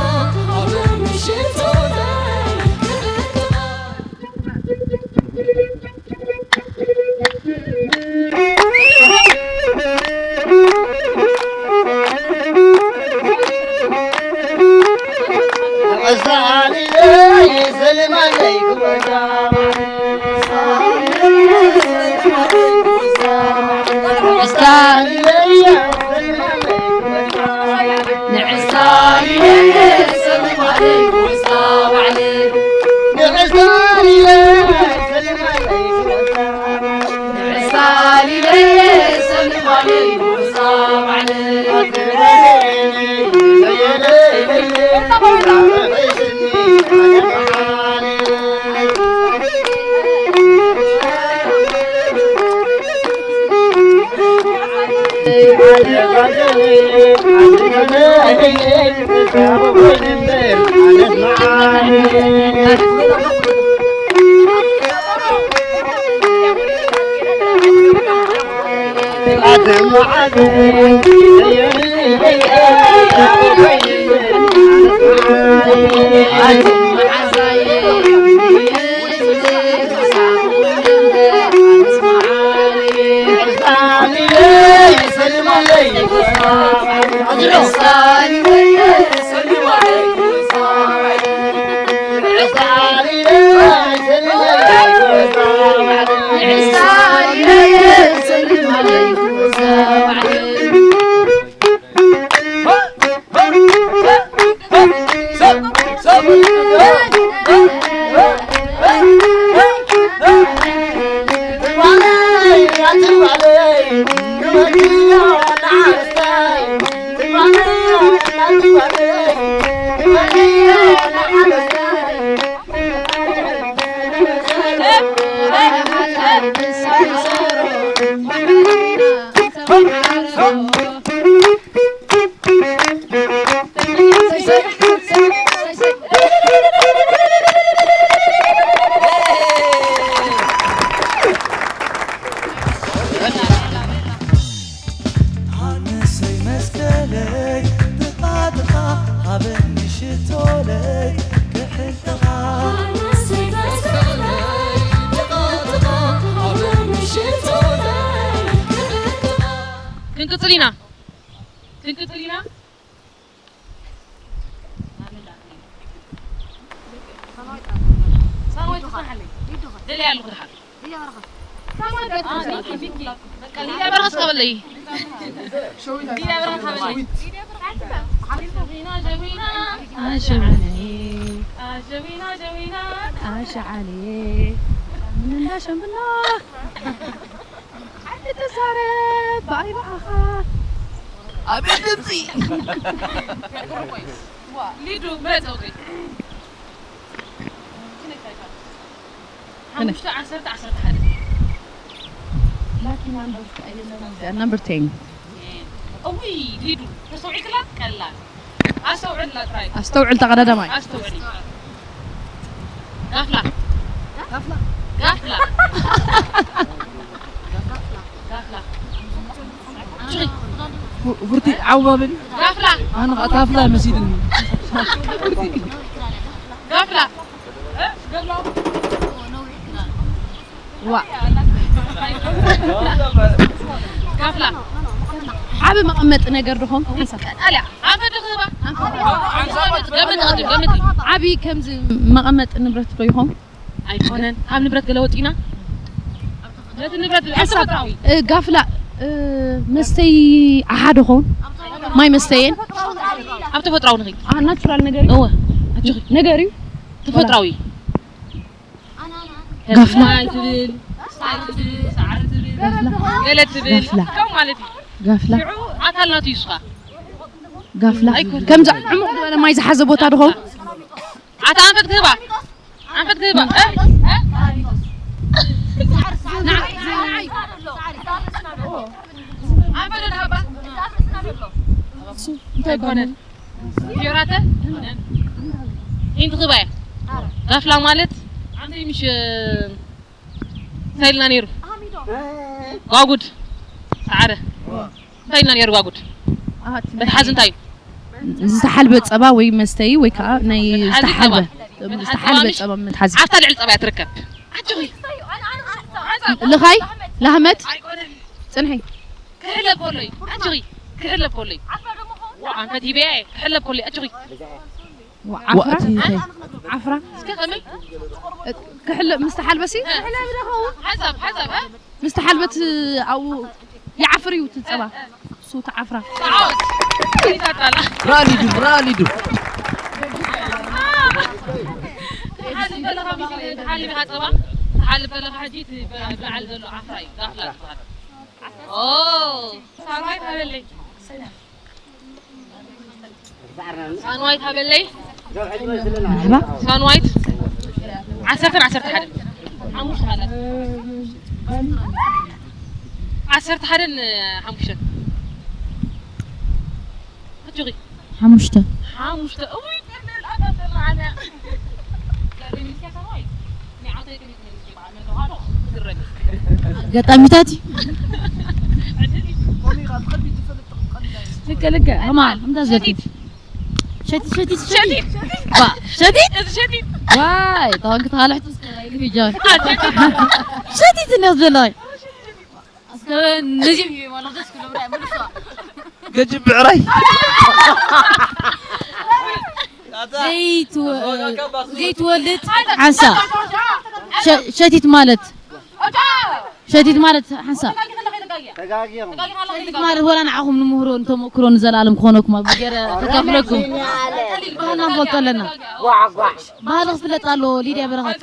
ሃበኒ ሽቶለይ ክሕልኻ። ኣነሰይ መስቀለይ ጥቓ ጥቓ ሃበኒ ሽቶለይ ክሕልኻ። ክንቅጽል ኢና። ክንቅጽል ኢና። ሳማዊት ክትሓለይ። ደልያ ኣለኹ ድሓር። ሳማዊት በቃ ሊድያ በርኸስ ከበለይ። ሊድያ በርኸስ ከበለይ። ሸዊና ሸዊና ኣሸዓለይ። ኣሸዊና ሸዊና ኣሸዓለይ። ምን እንዳሸምብላ። ሓንቲ ተዛረብ ብኣይ ብኣኻ። ኣቤት ድምፂ። ሊዱ ምረፅ ቁፅሪ። ሓሙሽተ ዓሰርተ ዓሰርተ ሓደ። ላኪ ናምበር እዚኣ ናምበር ቴን። እውይ ሊዱ ተስተውዒልክላ ቀላል። ኣስተውዕል ጥራይ። ኣስተውዕል ተቐዳዳማይ። ኣስተውዕል። ጋፍላ። ጋፍላ። ጋፍላ። ጋፍላ። ቡርቲ ዓው በል። ጋፍላ። ኣነ ኸኣ ታፍላ መሲልኒ። ቡርቲ። ጋፍላ። ዋ። ጋፍላ። ዓቢ መቐመጢ ነገር ዶ ኾን? ሓንሳብ። ቀጣልያ። ኣንፈት ዶ ክህባ? ገምት፣ ገምት፣ ገምት። ዓቢ ከምዚ መቐመጢ ንብረት ዶ ይኾን? ኣይኮነን። ካብ ንብረት ገለ ወጺና? ነቲ ንብረት ኣብ ሓንሳብ፣ ተፈጥሮኣዊ። እ፣ ጋፍላ፣ እ፣ መስተይ ዓሓ ዶ ኾን? ማይ መስተየን? ኣብ ተፈጥሮኣዊ ንኺድ። ኣ፣ ናቹራል ነገር እዩ? እወ። ኣጆኺ። ነገር እዩ? ተፈጥሮኣዊ። ጋፍላ። ማይ ትብል፣ ሳዕሪ ትብል፣ ሳዕሪ ትብል፣ ጋፍላ። ገለ ትብል። ጋፍላ። ከምኡ ማለት እዩ። ጋፍላ። ሽዑ ኣካል ናቱ እዩ እሱ ኸኣ። ጋፍላ። ኣይኮነን። ከምዚ ዕሙቕ ዝበለ ማይ ዝሓዘ ቦታ ዶ ኾን? ኣታ ኣንፈት ክህባ። ኣንፈት ክህባ። እ? እ? ንዓይ፣ ንዓይ። ኣንፈት ንሃባ። እንታይ ኣይኮነን። ይባላል? ፊዮራተ? ኣይኮነን። ኢንት ክህባ እያ። ጋፍላ ማለት ኣንተ ምሽ እንታይ ኢልና ነይሩ? ጓጉድ። ሰዓረ። እንታይ ኢልና ነይሩ ጓጉድ? ኣሃ፣ እቲ መትሓዚ ናይ እንታይ እዩ? ዝተሓልበ ጸባ ወይ መስተ እዩ ወይ ከዓ ናይ መትሓዚ ዝተሓልበ፣ ጸባ። መትሓዚ ዝተሓልበ ጸባ ምሽ ጸባ መትሓዚ። ኣብታ ልዕሊ ጸባ እያ ትርከብ። ኣጆኺ። ልኻይ? ላህመት? ኣይኮነን። ጽንሒ። ክሕለብ ከሎ እዩ። ኣጆኺ። ክሕለብ ከሎ እዩ። ኣንፈት ሂበያ እየ። ክሕለብ ከሎ እዩ። ኣጆኺ። ዋ፣ ዓፍራ? እቲ እንታይ? ዓፍራ? እስከ ከመይ? ክሕለ-፣ ምስ ተሓልበሲ? ሓንሳብ፣ ሓንሳብ፣ እ? ምስ ተሓልበት ኣብኡ ይዓፍር እዩ እቲ ጸባ። እሱ ተዓፍራ። ራሊዱ፣ ራሊዱ። ትሓልብ ከለኻ ሚሽን ትሓልብ ኢኻ ጸባ? ትሓልብ ከለኻ ሕጂ እቲ ብ-፣ ብላዕሊ ዘሎ ዓፍራ እዩ። ጋፍላ ዝበሃል። ኦ፣ ሳንዋይት ሃበለይ። ሳንዋይት ሃበለይ። ሳንዋይት ዓሰርተን ዓሰርተ ሓደን። ሓሙሽተ ማለት። ዓሰርተ ሓደን ሓሙሽተን። ኣጆኺ። ሓሙሽተ። ሓሙሽተ። እውይ፣ ቀለል ኣታ ተረዓነ። ገጣሚታት እዩ። ልከ፣ ልከ። ከማን፣ እንታይ ዘልኪ? ሸቲት፣ ሸቲት፣ ሸቲት። ሸቲት። ባ፣ ሸቲት? እዚ ሸቲት። ዋይ፣ ታንክ ተኻልሕቱ እስከ ኢሉ ሂጃ። ሸቲት እንዲያ ዘለዋይ። እስከ ነዚ ማለት ደስ ክብሎ ብላይ መልሶ። ገጅ ብዕራይ። ዘይትወ-፣ ዘይትወልድ ሓንሳ። ሸ-፣ ሸቲት ማለት፣ ሸቲት ማለት ሓንሳ። ተጋጊኹም። ሸቲት ማለት ወላ ንዓኹም ንምህሮ ንተመክሮ ንዘለኣለም ክኾነኩም ኣብ ገረ ተካፍለኩም። ባህልና ንፈልጦ ኣለና። ጓዕ፣ ጓዕ። ባህሊ ክፍለጥ ኣለዎ። ሊድያ በረኸት፣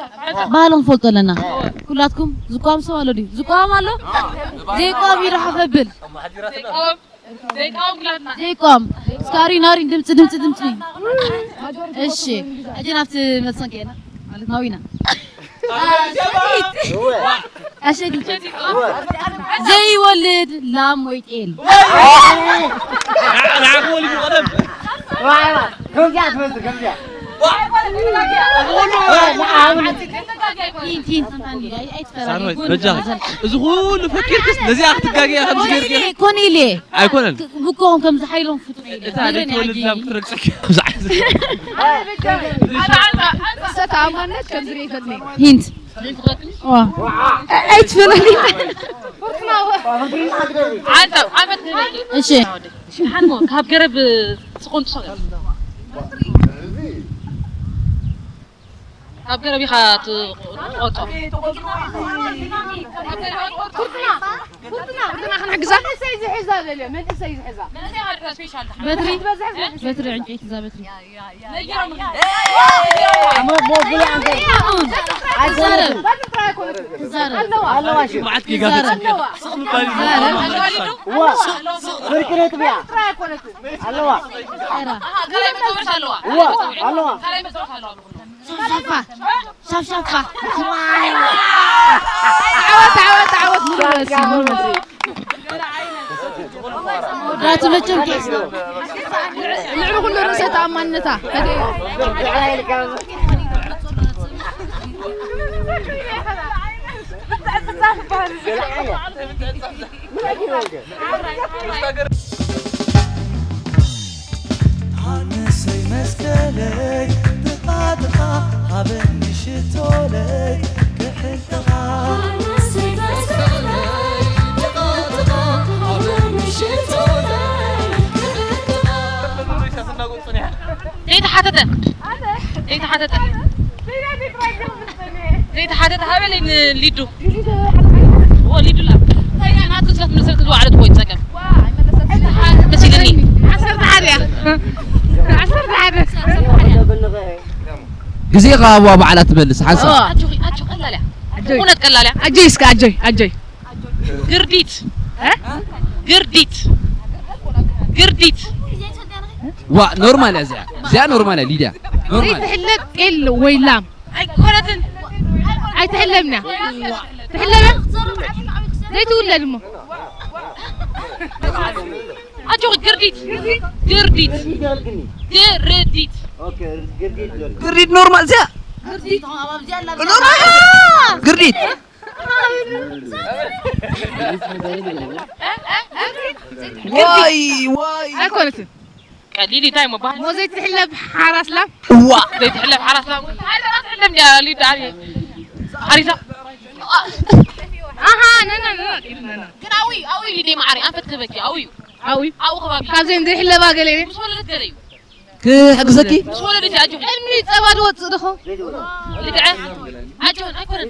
ባህሊ ክንፈልጦ ኣለና። ኩላትኩም ዝቋም ሰብ ኣሎ ድዩ? ዝቋም ኣሎ? ዘይቋም ኢዱ ሓፍ የብል። ዘይቋም። እስካሪ ናሪ ድምፂ፣ ድምፂ፣ ድምፂ። እሺ፣ ሕጂ ናብቲ መልሰን ከየና ማለት ናዊና። ሸቲት። ዘይወልድ ላም ወይ ጤል። ንዓኹም ወሊዱ ቀደም። ከምዚኣ ትመስል፣ ከምዚኣ። ቲን፣ ቲን፣ ትንታን ኢለ፣ ኣይ-፣ ኣይትፈራሪ። ሳንዋይት፣ ጎኒ በጃ። ዘል-፣ እዚ ኩሉ ፈኪርክስ ነዚኣ ክትጋገያ ከም ዝገርገ? ኮነ ኢለ፣ ኮነ ኢለ። ኣይኮነን። ክ-፣ ብኮም ከም ዝሓይሎም ፍጡር ኢለ። እታ ነግረኒ ደይትወልድ ኣጂ። ላም ክትረግጸኪ። ብዙሕ ዓይነት። ርእሰ ተኣማንነት ከም ዝርኢ ይፈልጥ። ሂንት። ዋ። ኣይትፈለኒ። ዓንታ፣ ዓመት ንበል። እሺ። ሽሓን ሞ፣ ካብ ገረብ ትቆንጥሶ። ካብ ገረብ ኢኻ ትቆንጦ። ኩርትና፣ ኩርትና ክንሕግዛ። መንእሰይ ዝሕዛ በለ፣ መንእሰይ ዝሕዛ። በትሪ፣ በትሪ ዕንጨይቲ እዛ በትሪ። ትዛረብ። ትዛረብ። መዓት ጌጋ ትዛረብ። ትዛረብ። ዋ፣ ብርቂ ነጥቢ እያ። ኣለዋ። እዋ፣ ኣለዋ። ሻፍሻፋ። ሻፍሻፋ። ዓወት፣ ዓወት፣ ዓወት። ሙሉ መሲ፣ ሙሉ መሲ። ወዳቱ መቸም ኬስ ነው። ልዕሊ ኩሉ ርእሰ ተኣማንነታ። ኣነሰይ መስቀለይ ጥቓ ጥቓ ሃበኒ ሽቶለይ ክሕልኻ። ዘይተሓተተ ዘይተሓተተ ዘይተሓተተ ሃበለይ ንሊዱ። ኦ፣ ሊዱ ላ። እንታይ ናቱ ስለ ትመስል ዝወዓለት ወይ ጸገም። መሲልኒ። ዓሰርተ ሓደ እያ። ዓሰርተ ሓደ። ግዜ ከሃብዋ ባዕላ ትመልስ ሓንሳብ። ኣጆኺ፣ ኣጆ ቀላል እያ። ኣጆይ። እውነት ቀላል እያ። ኣጆይ እስከ፣ ኣጆይ፣ ኣጆይ። ግርዲት። እ? ግርዲት። ግርዲት። ዋ፣ ኖርማል እያ እዚኣ። እዚኣ ኖርማል እያ ሊድያ። ኖርማል። ዘይትሕለብ ጤል ወይ ላም። ኣይኮነትን። ኣይትሕለብና። ትሕለበ? ዘይትውለድ እሞ። ኣጆኺ ግርዲት። ግርዲት። ግርዲት። ኦኬ፣ ግርዲት፣ ግርዲት። ግርዲት ኖርማል እዚኣ። ግርዲት። ኖርማል። ግርዲት። ዋይ፣ ዋይ። ኣይኮነትን። ቀሊል እዩ፣ እንታይ እሞ ባህል? ሞ ዘይትሕለብ ሓራስ ላም? እዋ። ዘይትሕለብ ሓራስ ላም? ኣይትሕለብ እንድያ፣ ሊዳ፣ ኣሪ-፣ ኣሪሳ? ኣሃ፣ ነ፣ ነ፣ ነ፣ ነ፣ ነ። ግን ኣዊ፣ ኣዊ ሊዴ ማዓሪ፣ ኣንፈት ክህበኪ፣ ኣዊ እዩ። ኣዊ? ኣብኡ ከባቢ። ካብዘን ዘይሕለባ ገለ እየ። ምስ ወለደት ገለ እዩ። ክሕግዘኪ? ምስ ወለደት እዩ፣ ኣጆኺ። ቅድሚ ጸባ ዝወጽእ ዶ ኸውን? ልግዐ? ኣጆን፣ ኣይኮነን።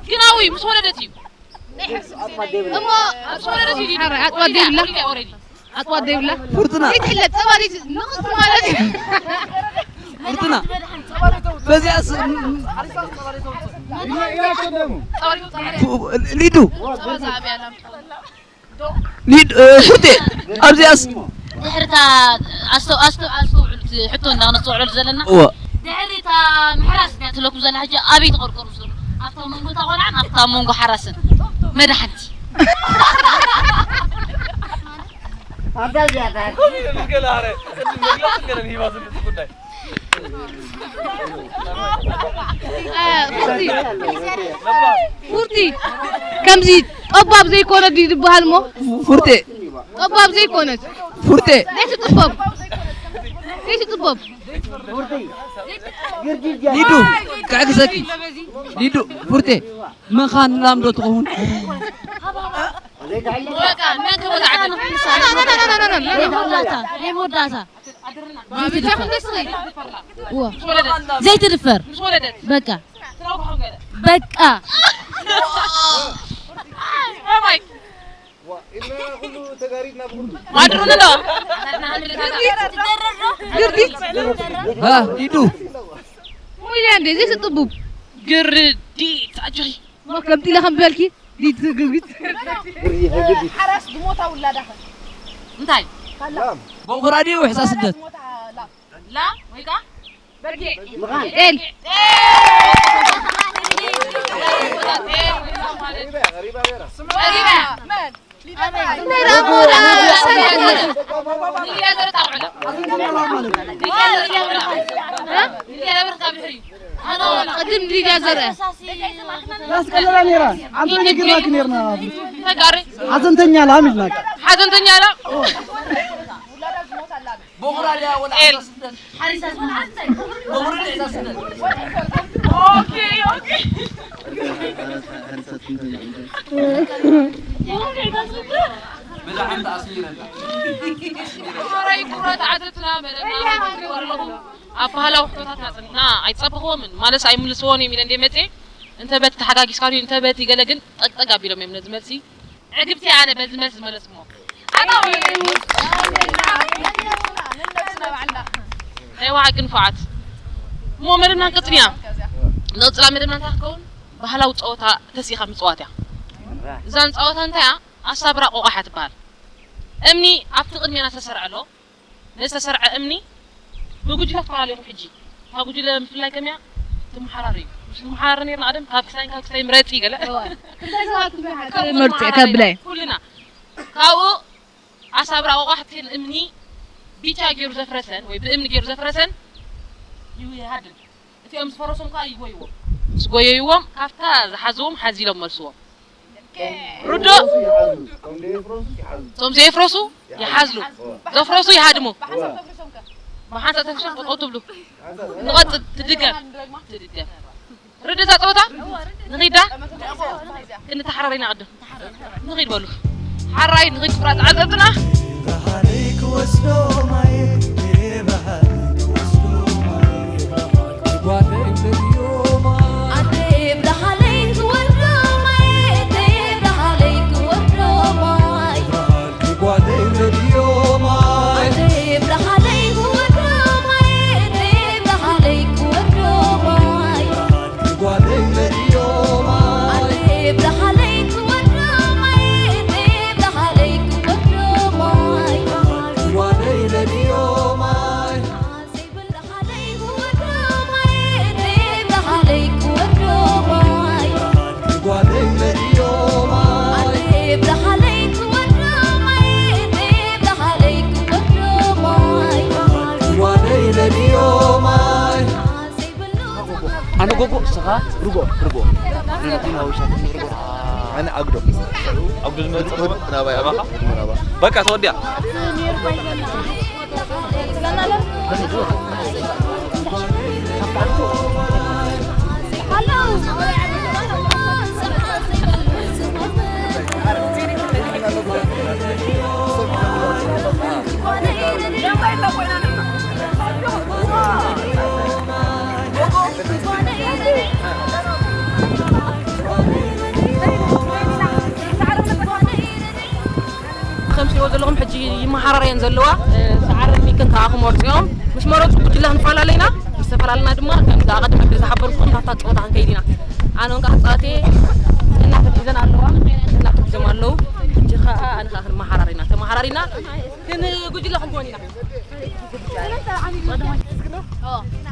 ግን ኣዊ፣ ምስ ወለደት እዩ። እሞ ምስ ወለደት እዩ፣ ሊዳ። ኣረ፣ ኣጥባ ዘይብላ? ወሊዳ፣ ኦሬዲ። ኣጥዋት ዘይብላ? ፍርቱና። ዘይትሕለብ ጸባ ዘይት-፣ ንቕጽ ማለት እዩ። ፍርቱና። በዚኣስ፣ ሊዱ። ሊድ ፉርቴ ኣብዚኣስ ድሕርታ ኣስተውዕሉት ሕቶ እንዳነስተውዕሉ ዘለና እወ ድሕሪታ ምሕራስ እያ ትለኩም ዘላ ሕጂ ኣበይ ተቐርቀሩ ስሩ ኣብታ መንጎ እታ ቆልዓን ኣብታ መንጎ ሓራስን መድሓንቲ ኣብታ እዚኣ እታ ከምኡ ኢለ ምስ ገለ ኣረ ቅድሚ መግለጽ ገለ ንሂባ ዝብል ጉዳይ ፉርቲ ከምዚ ጠባብ ዘይኮነ ድዩ ዝበሃል እሞ ፉርቴ ጠባብ ዘይኮነት ፉርቴ ዘይትጥበብ ዘይትጥበብ ሊዱ ክዕግሰኪ ሊዱ ፉርቴ መኻን ላም ዶ ትኸውን መወዳእታ ዘይትድፈር ዘይትድፈር በቃ በቃ ግርዲት ሙያ እንዴ ዘይትጥቡብ ግርዲት ኣጆይ ከምቲ ኢለ ከም ዝበልኪ ዲት ግርዲት ሓራስ ድሞታ ውላዳ ከ እንታይ ቦኹራ ድዩ ውሕሳ ስደት ላም ወይ ከዓ ኤል ቅድም ሊድያ ዘርአ ያስቀለላ ኔራ አንተ ነግርናክ ኔርና ሓዘንተኛ ላም ኢልናክ ሓዘንተኛ ላም ቦኽራ ድያ ወላ ሓሪሳ ስደት? ሓሪሳ ስደት? ቦኽሪ ሒዛ ስደት? ኦኬ ኦኬ። ብድሓን ተኣስሚረና። ክቡራይ ክቡራት ተዓዘብትና መደብና ኣብ ባህላዊ ሕቶታት ናጽና ኣይጸበኽዎምን ማለት ኣይምልስዎን እዮም ኢለ እንደ መጽየ እንተ በቲ ተሓጋጊዝካ ድዩ እንተ በቲ ገለ ግን ጠቅጠቅ ኣቢሎም እዮም ነዚ መልሲ ዕግብቲ ኣነ በዚ መልሲ ዝመለስኩሞ ናይ ዋዕቂ ንፉዓት እሞ መደብና ንቅጽል ኢና ንቅጽላ መደብና እንታይ ክትከውን ባህላዊ ፀወታ ተሲኢኻ ምፅዋት እያ እዛ ንፃወታ እንታይ እያ ኣሳብራ ቆቋሓ ትበሃል እምኒ ኣብቲ ቅድሜና ዝተሰርዐ ኣሎ ንዝተሰርዐ እምኒ ብጉጅለ ትፈላለኹም ሕጂ እታ ጉጅለ ምፍላይ ከመያ ትመሓራረዩ ምስ ንመሓራረ ነርና ቀደም ካብ ክሳይን ካብ ክሳይ ምረፂ ገለ መርፂ ከብላይ ኩልና ካብኡ ኣሳብራ ቆቋሕትን እምኒ ቢጫ ገይሩ ዘፍረሰን ወይ ብእምኒ ገይሩ ዘፍረሰን ይሃድም እቲኦም ዝፈረሶም ከዓ ይጎይዎም ምስ ጎየይዎም ካብታ ዝሓዝዎም ሓዚሎም መልስዎም ርዶ እቶም ዘየፍረሱ ይሓዝሉ ዘፍረሱ ይሃድሙ ብሓንሳብ ተፍርሶም ቆጠው ትብሉ ንቐፅል ትድገም ትድገም ርዶ እዛ ፀወታ ንኺዳ ክንተሓራረይና ቅድም ንኺድ በሉ ሓራይ ንኺድ ክብራት ዓዘብትና ኣነ ጎጎ ንስኻ ርጎ ርጎ ኣነ ኣጉዶ ኣጉዶ ዝመጽእ ናባይ ኣባኻ በቃ ተወዲያ ከም ትሪእዎ ዘለኹም ሕጂ ይመሓራረየን ዘለዋ ሰዓርን ሚክን ከዓ ክመርፁ እዮም ምስ መረፁ ጉጅላ ክንፈላለ ኢና ምስ ተፈላለና ድማ ከምዚ ኣቐድመ ዝሓበርኩም ናብታ ፀወታ ክንከይድ ኢና ኣነ እንካ ክፃወት እየ እናተትሒዘን ኣለዋ እናተትሒዞም ኣለዉ ሕጂ ከዓ ኣነ ሪና ግን ጉጅለ ክንኮን ኢና።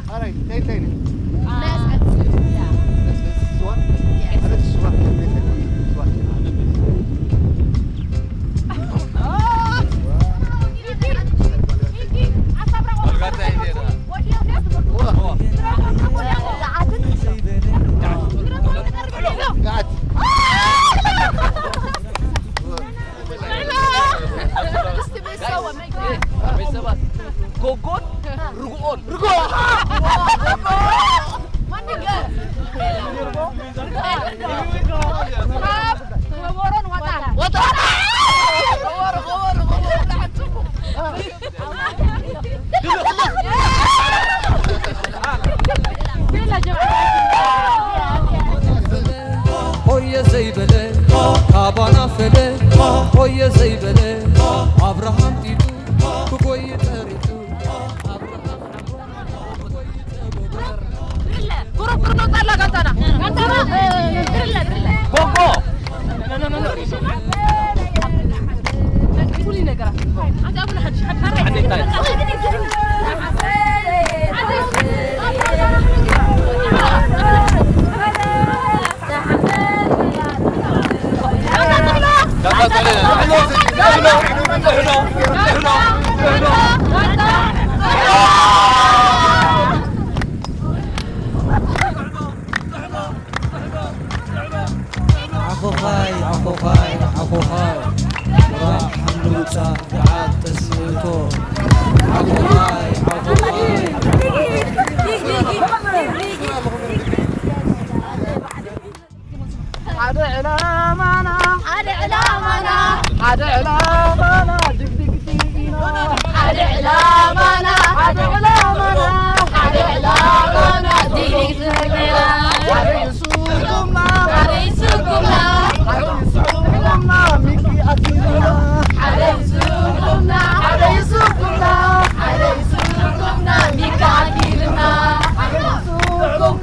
All right, ten ten. ቤተሰባት ጎጎን ርጉኦን ሆየ ዘይበለ ካባና ፈለ ሆየ ዘይበለ ኣብርሃም ጢጡ ክጎይ ጠሪጡ ቁሩብ ቁሩብ ነውፃላ ጋንታና ጋንታና ብርለ ብርለ ጎጎ ፍሉይ ነገራት ኣንተ ኣብሉ ሓድሽ ሓድሽ ዓኾኻይ ዓኾኻይ ዓኾኻይ ራእ ሓምሊ ውፃእ ገዓት ተስምእቶ ዓኾኻይ ዓኾኻይ ሓደ ዕላማና ሓደ ዕላማና ሓደ ዕላማና ድግድግቲ ኢና ሓደ ዕላማና ሓደ ዕላማና ሓደ ዕላማና ድግድግቲ ኢና ሓደ ይስጉምና ሓደ ይስጉምና ሓደ ይስጉምና ሚኪ ኣኪሉና ሓደ ይስጉምና ሓደ ይስጉምና ሓደ ይስጉምና ሚኪ ኣኪሉና ሓደ ይስጉምና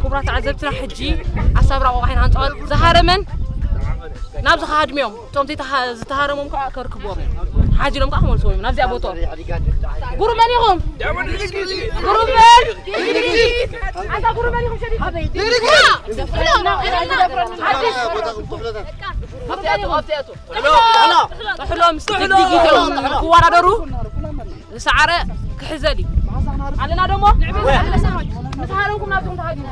ክቡራት ተዓዘብትና ሕጂ ኣሳብራ ቆቋሒን ሃንፃወት ዝሃረመን ናብዚ ክሃድምዮም እቶም ዝተሃረሞም ከዓ ከርክቦም እዮም ሓዚሎም ከዓ ክመልስዎም እዮም ናብዚኣ ቦትኦም ጉሩብ መን ኢኹም ጉሩብ መን ኣንታ ጉሩብ መን ኢኹም ሸዲድ ጥሕሎ ምስ ድግዲግ ክወዳደሩ ዝሰዓረ ክሕዘል እዩ። ኣለና ደሞ? ምስ ሃረምኩም ናብቶም ተሃዲሙ።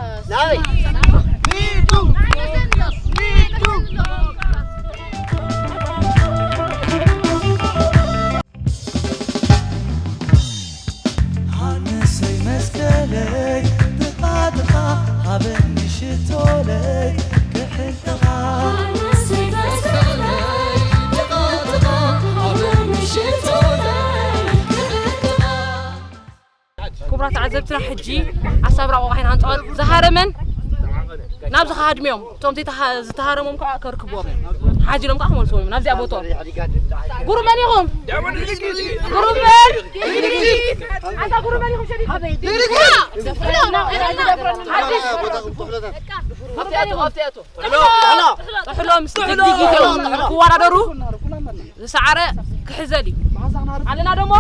ሃንሰይ መስቀለይ ጥቓ ጥቓ ሃበኒ ሽቶለይ ክሕልኻ። ክቡራት ተዓዘብትና፣ ሕጂ ኣሳብራ ቆቋ ኢና ክንጻወት። ዝሃረመን ናብዚ ክሃድሙ እዮም። እቶም ዘይተሃ-፣ ዝተሃረሞም ከዓ ከርክብዎም እዮም። ሓዚሎም ከዓ ክመልስዎም እዮም ናብዚኣ ቦትኦም። ጉሩብ መን ኢኹም? ጉሩብ መን? ኣንታ ጉሩብ መን ኢኹም? ሸዲድ። ሓድሽ። ጥሕሎ ምስ ድግዲግ እዮም ክወዳደሩ። ዝሰዓረ ክሕዘል እዩ። ኣለና ደሞ?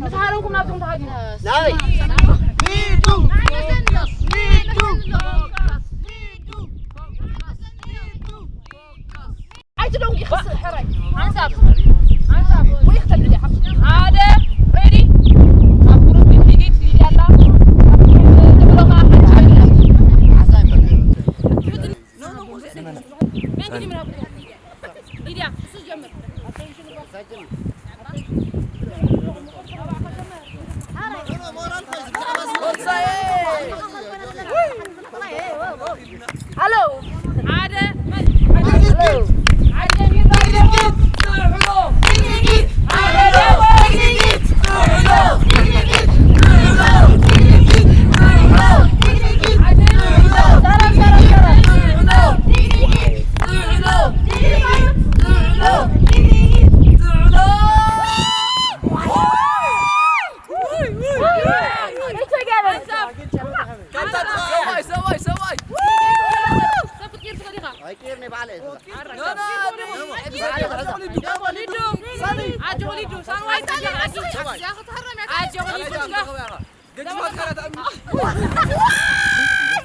ምስ ሃረምኩም ናብቶም ተሃዲሙ። ኣይትደንጉ፣ ይኽስእ ሕራይ። ሓንሳብ፣ ሓንሳብ። ወይ ክተብልዕ። ሓደ፣ ሬዲ። ኣብ ግሩፕ ሊዲት፣ ሊድያ ኣላ። ንብሎ ከዓ ሓንቲ ሓይሊ ኣላ። መን ክጅምር? ሊድያ፣ እሱ ጀምር። ሃሎ። ሓደ፣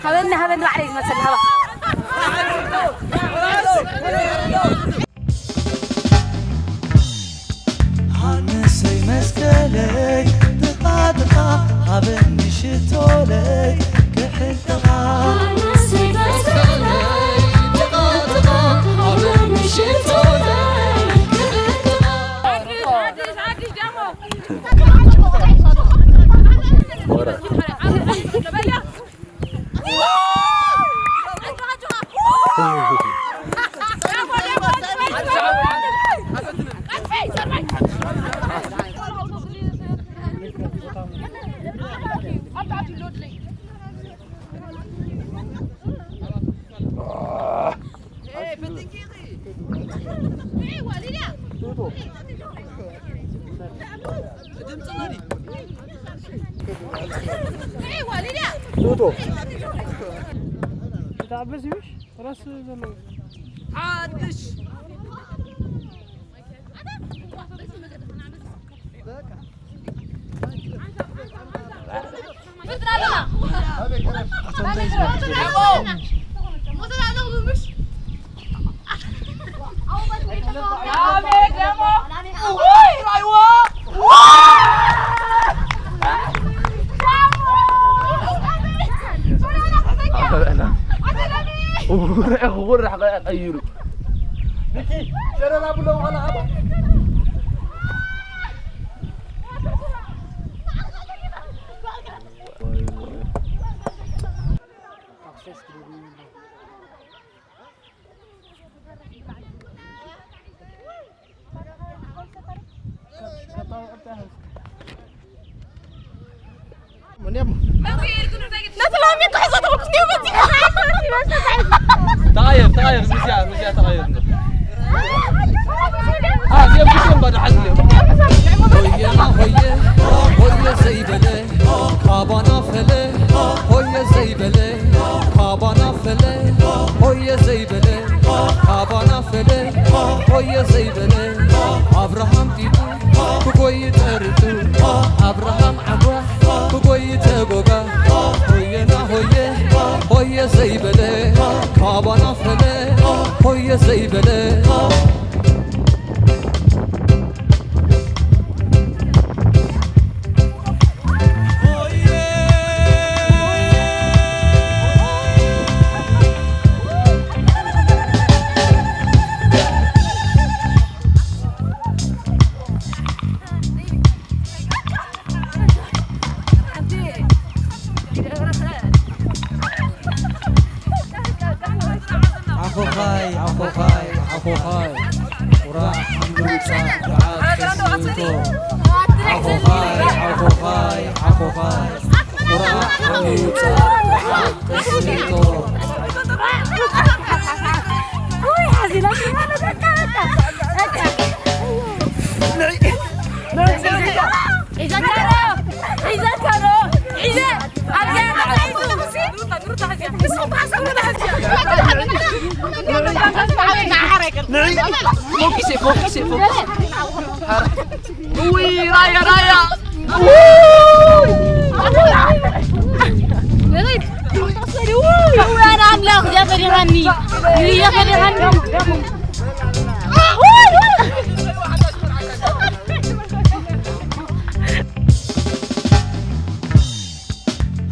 ሃበኒ፣ ሃበኒ፣ ባዕለይ ዝመስል ሃባ። ሃንሰይ መስቀለይ ጥቓ ጥቓ ሃበኒ ሽቶለይ ክሕልኻ። ሃንሰይ መስቀለይ ጥቓ ጥቓ ሃበኒ ሽቶለይ ክሕልኻ። ሓድሽ፣ ሓድሽ፣ ሓድሽ ዳሞ። ጡጦ። ትዓብስ ይሽ ራስ ዘለዎ። ሓድሽ። ቁራሕ ቀይሩ። ነቲ ላም ይጥሕሶ ተብልኩ እንዲሁ መፂ። ተቐየር፣ ተቐየር፣ ምስያ፣ ምስያ ተቐየር እንዶ። አ፣ እዚኦም ክልቲኦም ባዶ ሓዝ እዚኦም። ሆየ፣ ሆየ፣ ሆየ ዘይበለ፣ ካባና ፈለ፣ ሆየ ዘይበለ፣ ካባና ፈለ፣ ሆየ ዘይበለ፣ ካባና ፈለ፣ ሆየ ዘይበለ፣ ኣብርሃም ጢጡ ክጎይ ጠርጡ፣ ኣብርሃም ዓጓ ክጎይ ተጎጋ፣ ሆየና ሆየ፣ ሆየ ዘይበለ፣ ካባና ፈለ፣ ሆየ ዘይበለ። ዓኾኻይ፣ ቁራዕ ሓምሉጻ፣ ዱዓት ተስእቶ። ዓኾኻይ፣ ዓኾኻይ፣ ዓኾኻይ፣ ቁራዕ ሓምሉጻ፣ ዱዓት ተስእቶ። ንዒ ፎኪሰ ፎኪሰ ፎኪሰ። ውይ ራያ ራያ። ክቡር ኣምላኽ እዚኣ ፈዲኻኒ እያ ፈዲኻኒ።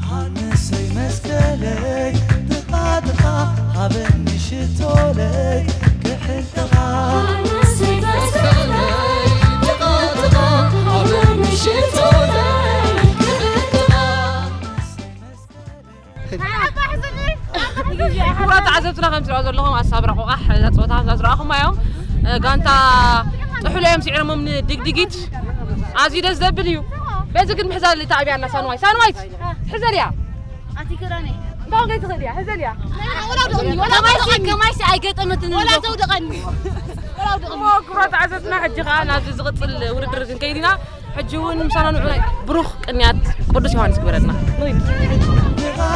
ሃንሰይ መስቀለይ ጥቓ ጥቓ ሃበኒ ሽቶለይ ክሕልኻ። ክቡራት ተዓዘብትና ከም ትሪኦ ዘለኹም ኣሳብራ ቆቓሕ እዛ ፀወታ ከምዛ ዝረኣኹማ እዮም። ጋንታ ጥሕሎ እዮም ስዒሮሞም ንድግድጊት። ኣዝዩ ደስ ዘብል እዩ። በዚ ግን ምሕዛል እታ ኣብያ ኣላ ሳንዋይት ሳንዋይት ሕዘልያ። እንታይ ወገን ትኽእል እያ ሕዘልያ። ከማይሲ ከማይሲ ኣይገጠመትን ወላ ተውደቐኒ። ክቡራት ተዓዘብትና ሕጂ ከዓ ናብዚ ዝቕፅል ውድድር ክንከይድ ኢና። ሕጂ እውን ምሳና ንዑ ናይ ብሩኽ ቅንያት ቅዱስ ዮሃንስ ግበረልና። ንኺድ።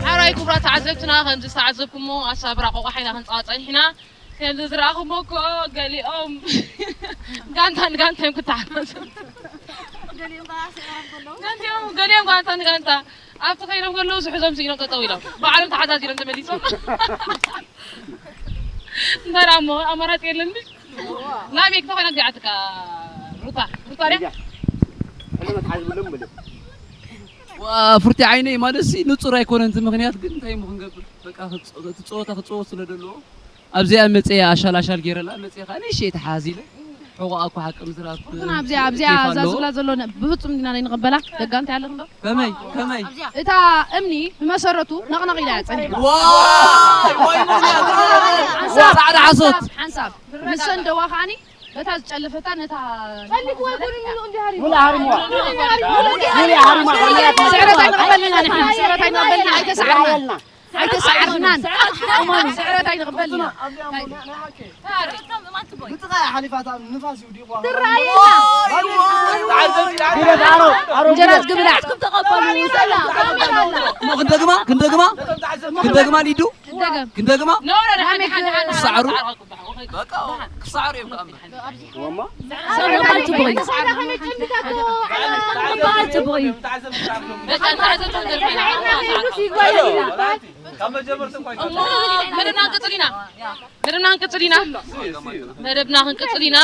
ሓራይ ክቡራት ተዓዘብትና ከምዚ ዝተዓዘብኩሞ ኣሳብራ ቆቋሕ ኢና ክንፃወት ፀኒሕና። ከምዚ ዝረኣኹሞ እኮ ገሊኦም ጋንታ ንጋንታ እዮም ክተሓጋገዙ። ገሊኦም ጋንታ ንጋንታ ኣብቲ ከይዶም ከለዉ ዝሕዞም ስኢኖም ጠጠው ኢሎም ባዕሎም ተሓዛዚሮም ተመሊሶም። እንታይ ደኣ እሞ ኣማራፂ የለን። ላሜክ ተኾይና ዚዓትካ ሩታ ሩታ ድያ? ዋ ፍርቲ ዓይነይ ማለት ሲ ንጹር ኣይኮነን እቲ ምኽንያት ግን እንታይ እሞ ክንገብር በቃ እቲ ጸወታ ክጸወት ስለ ደለዎ ኣብዚኣ መጽየ ኣሻል ኣሻል ገይረላ መጽየ ከዓ ንእሽተይ ተሓዚለ ሕቖኣ እኮ ሓቂ ምስራፍ ግን ኣብዚኣ ኣብዚኣ እዛ ዝብላ ዘሎ ብፍጹም ዲና ዘይንቕበላ ደጋ እንታይ ኣለኹም ዶ ከመይ ከመይ እታ እምኒ ብመሰረቱ ነቕነቕ ኢላ እያ ጸኒሓ ዋይ ወይ ሞንያ ጻዕዳ ሓሶት ሓንሳብ ንሰን ደዋ ከዓኒ በታ ዝጨለፈታ ነታ ሙላ ሃርምዋ ሙላ ሃርምዋ ስዕረት ኣይንቕበልና ንሕና ስዕረት ኣይንቕበልና ኣይተሰዓርናን ኣይተሰዓርናን እመኑ ስዕረት ኣይንቕበልና ብጥቓ ሓሊፋታ ንፋስ ይውዲቑዋ እንጀራ ዝግብላ ተቐበሉ ሰላም ክንደግማ ክንደግማ ክንደግማ ሊዱ ክንደግማ ሳዕሩ ክሳዕሩ እዮም ከኣ መደብና ክንቅፅል ኢና መደብና ክንቅፅል ኢና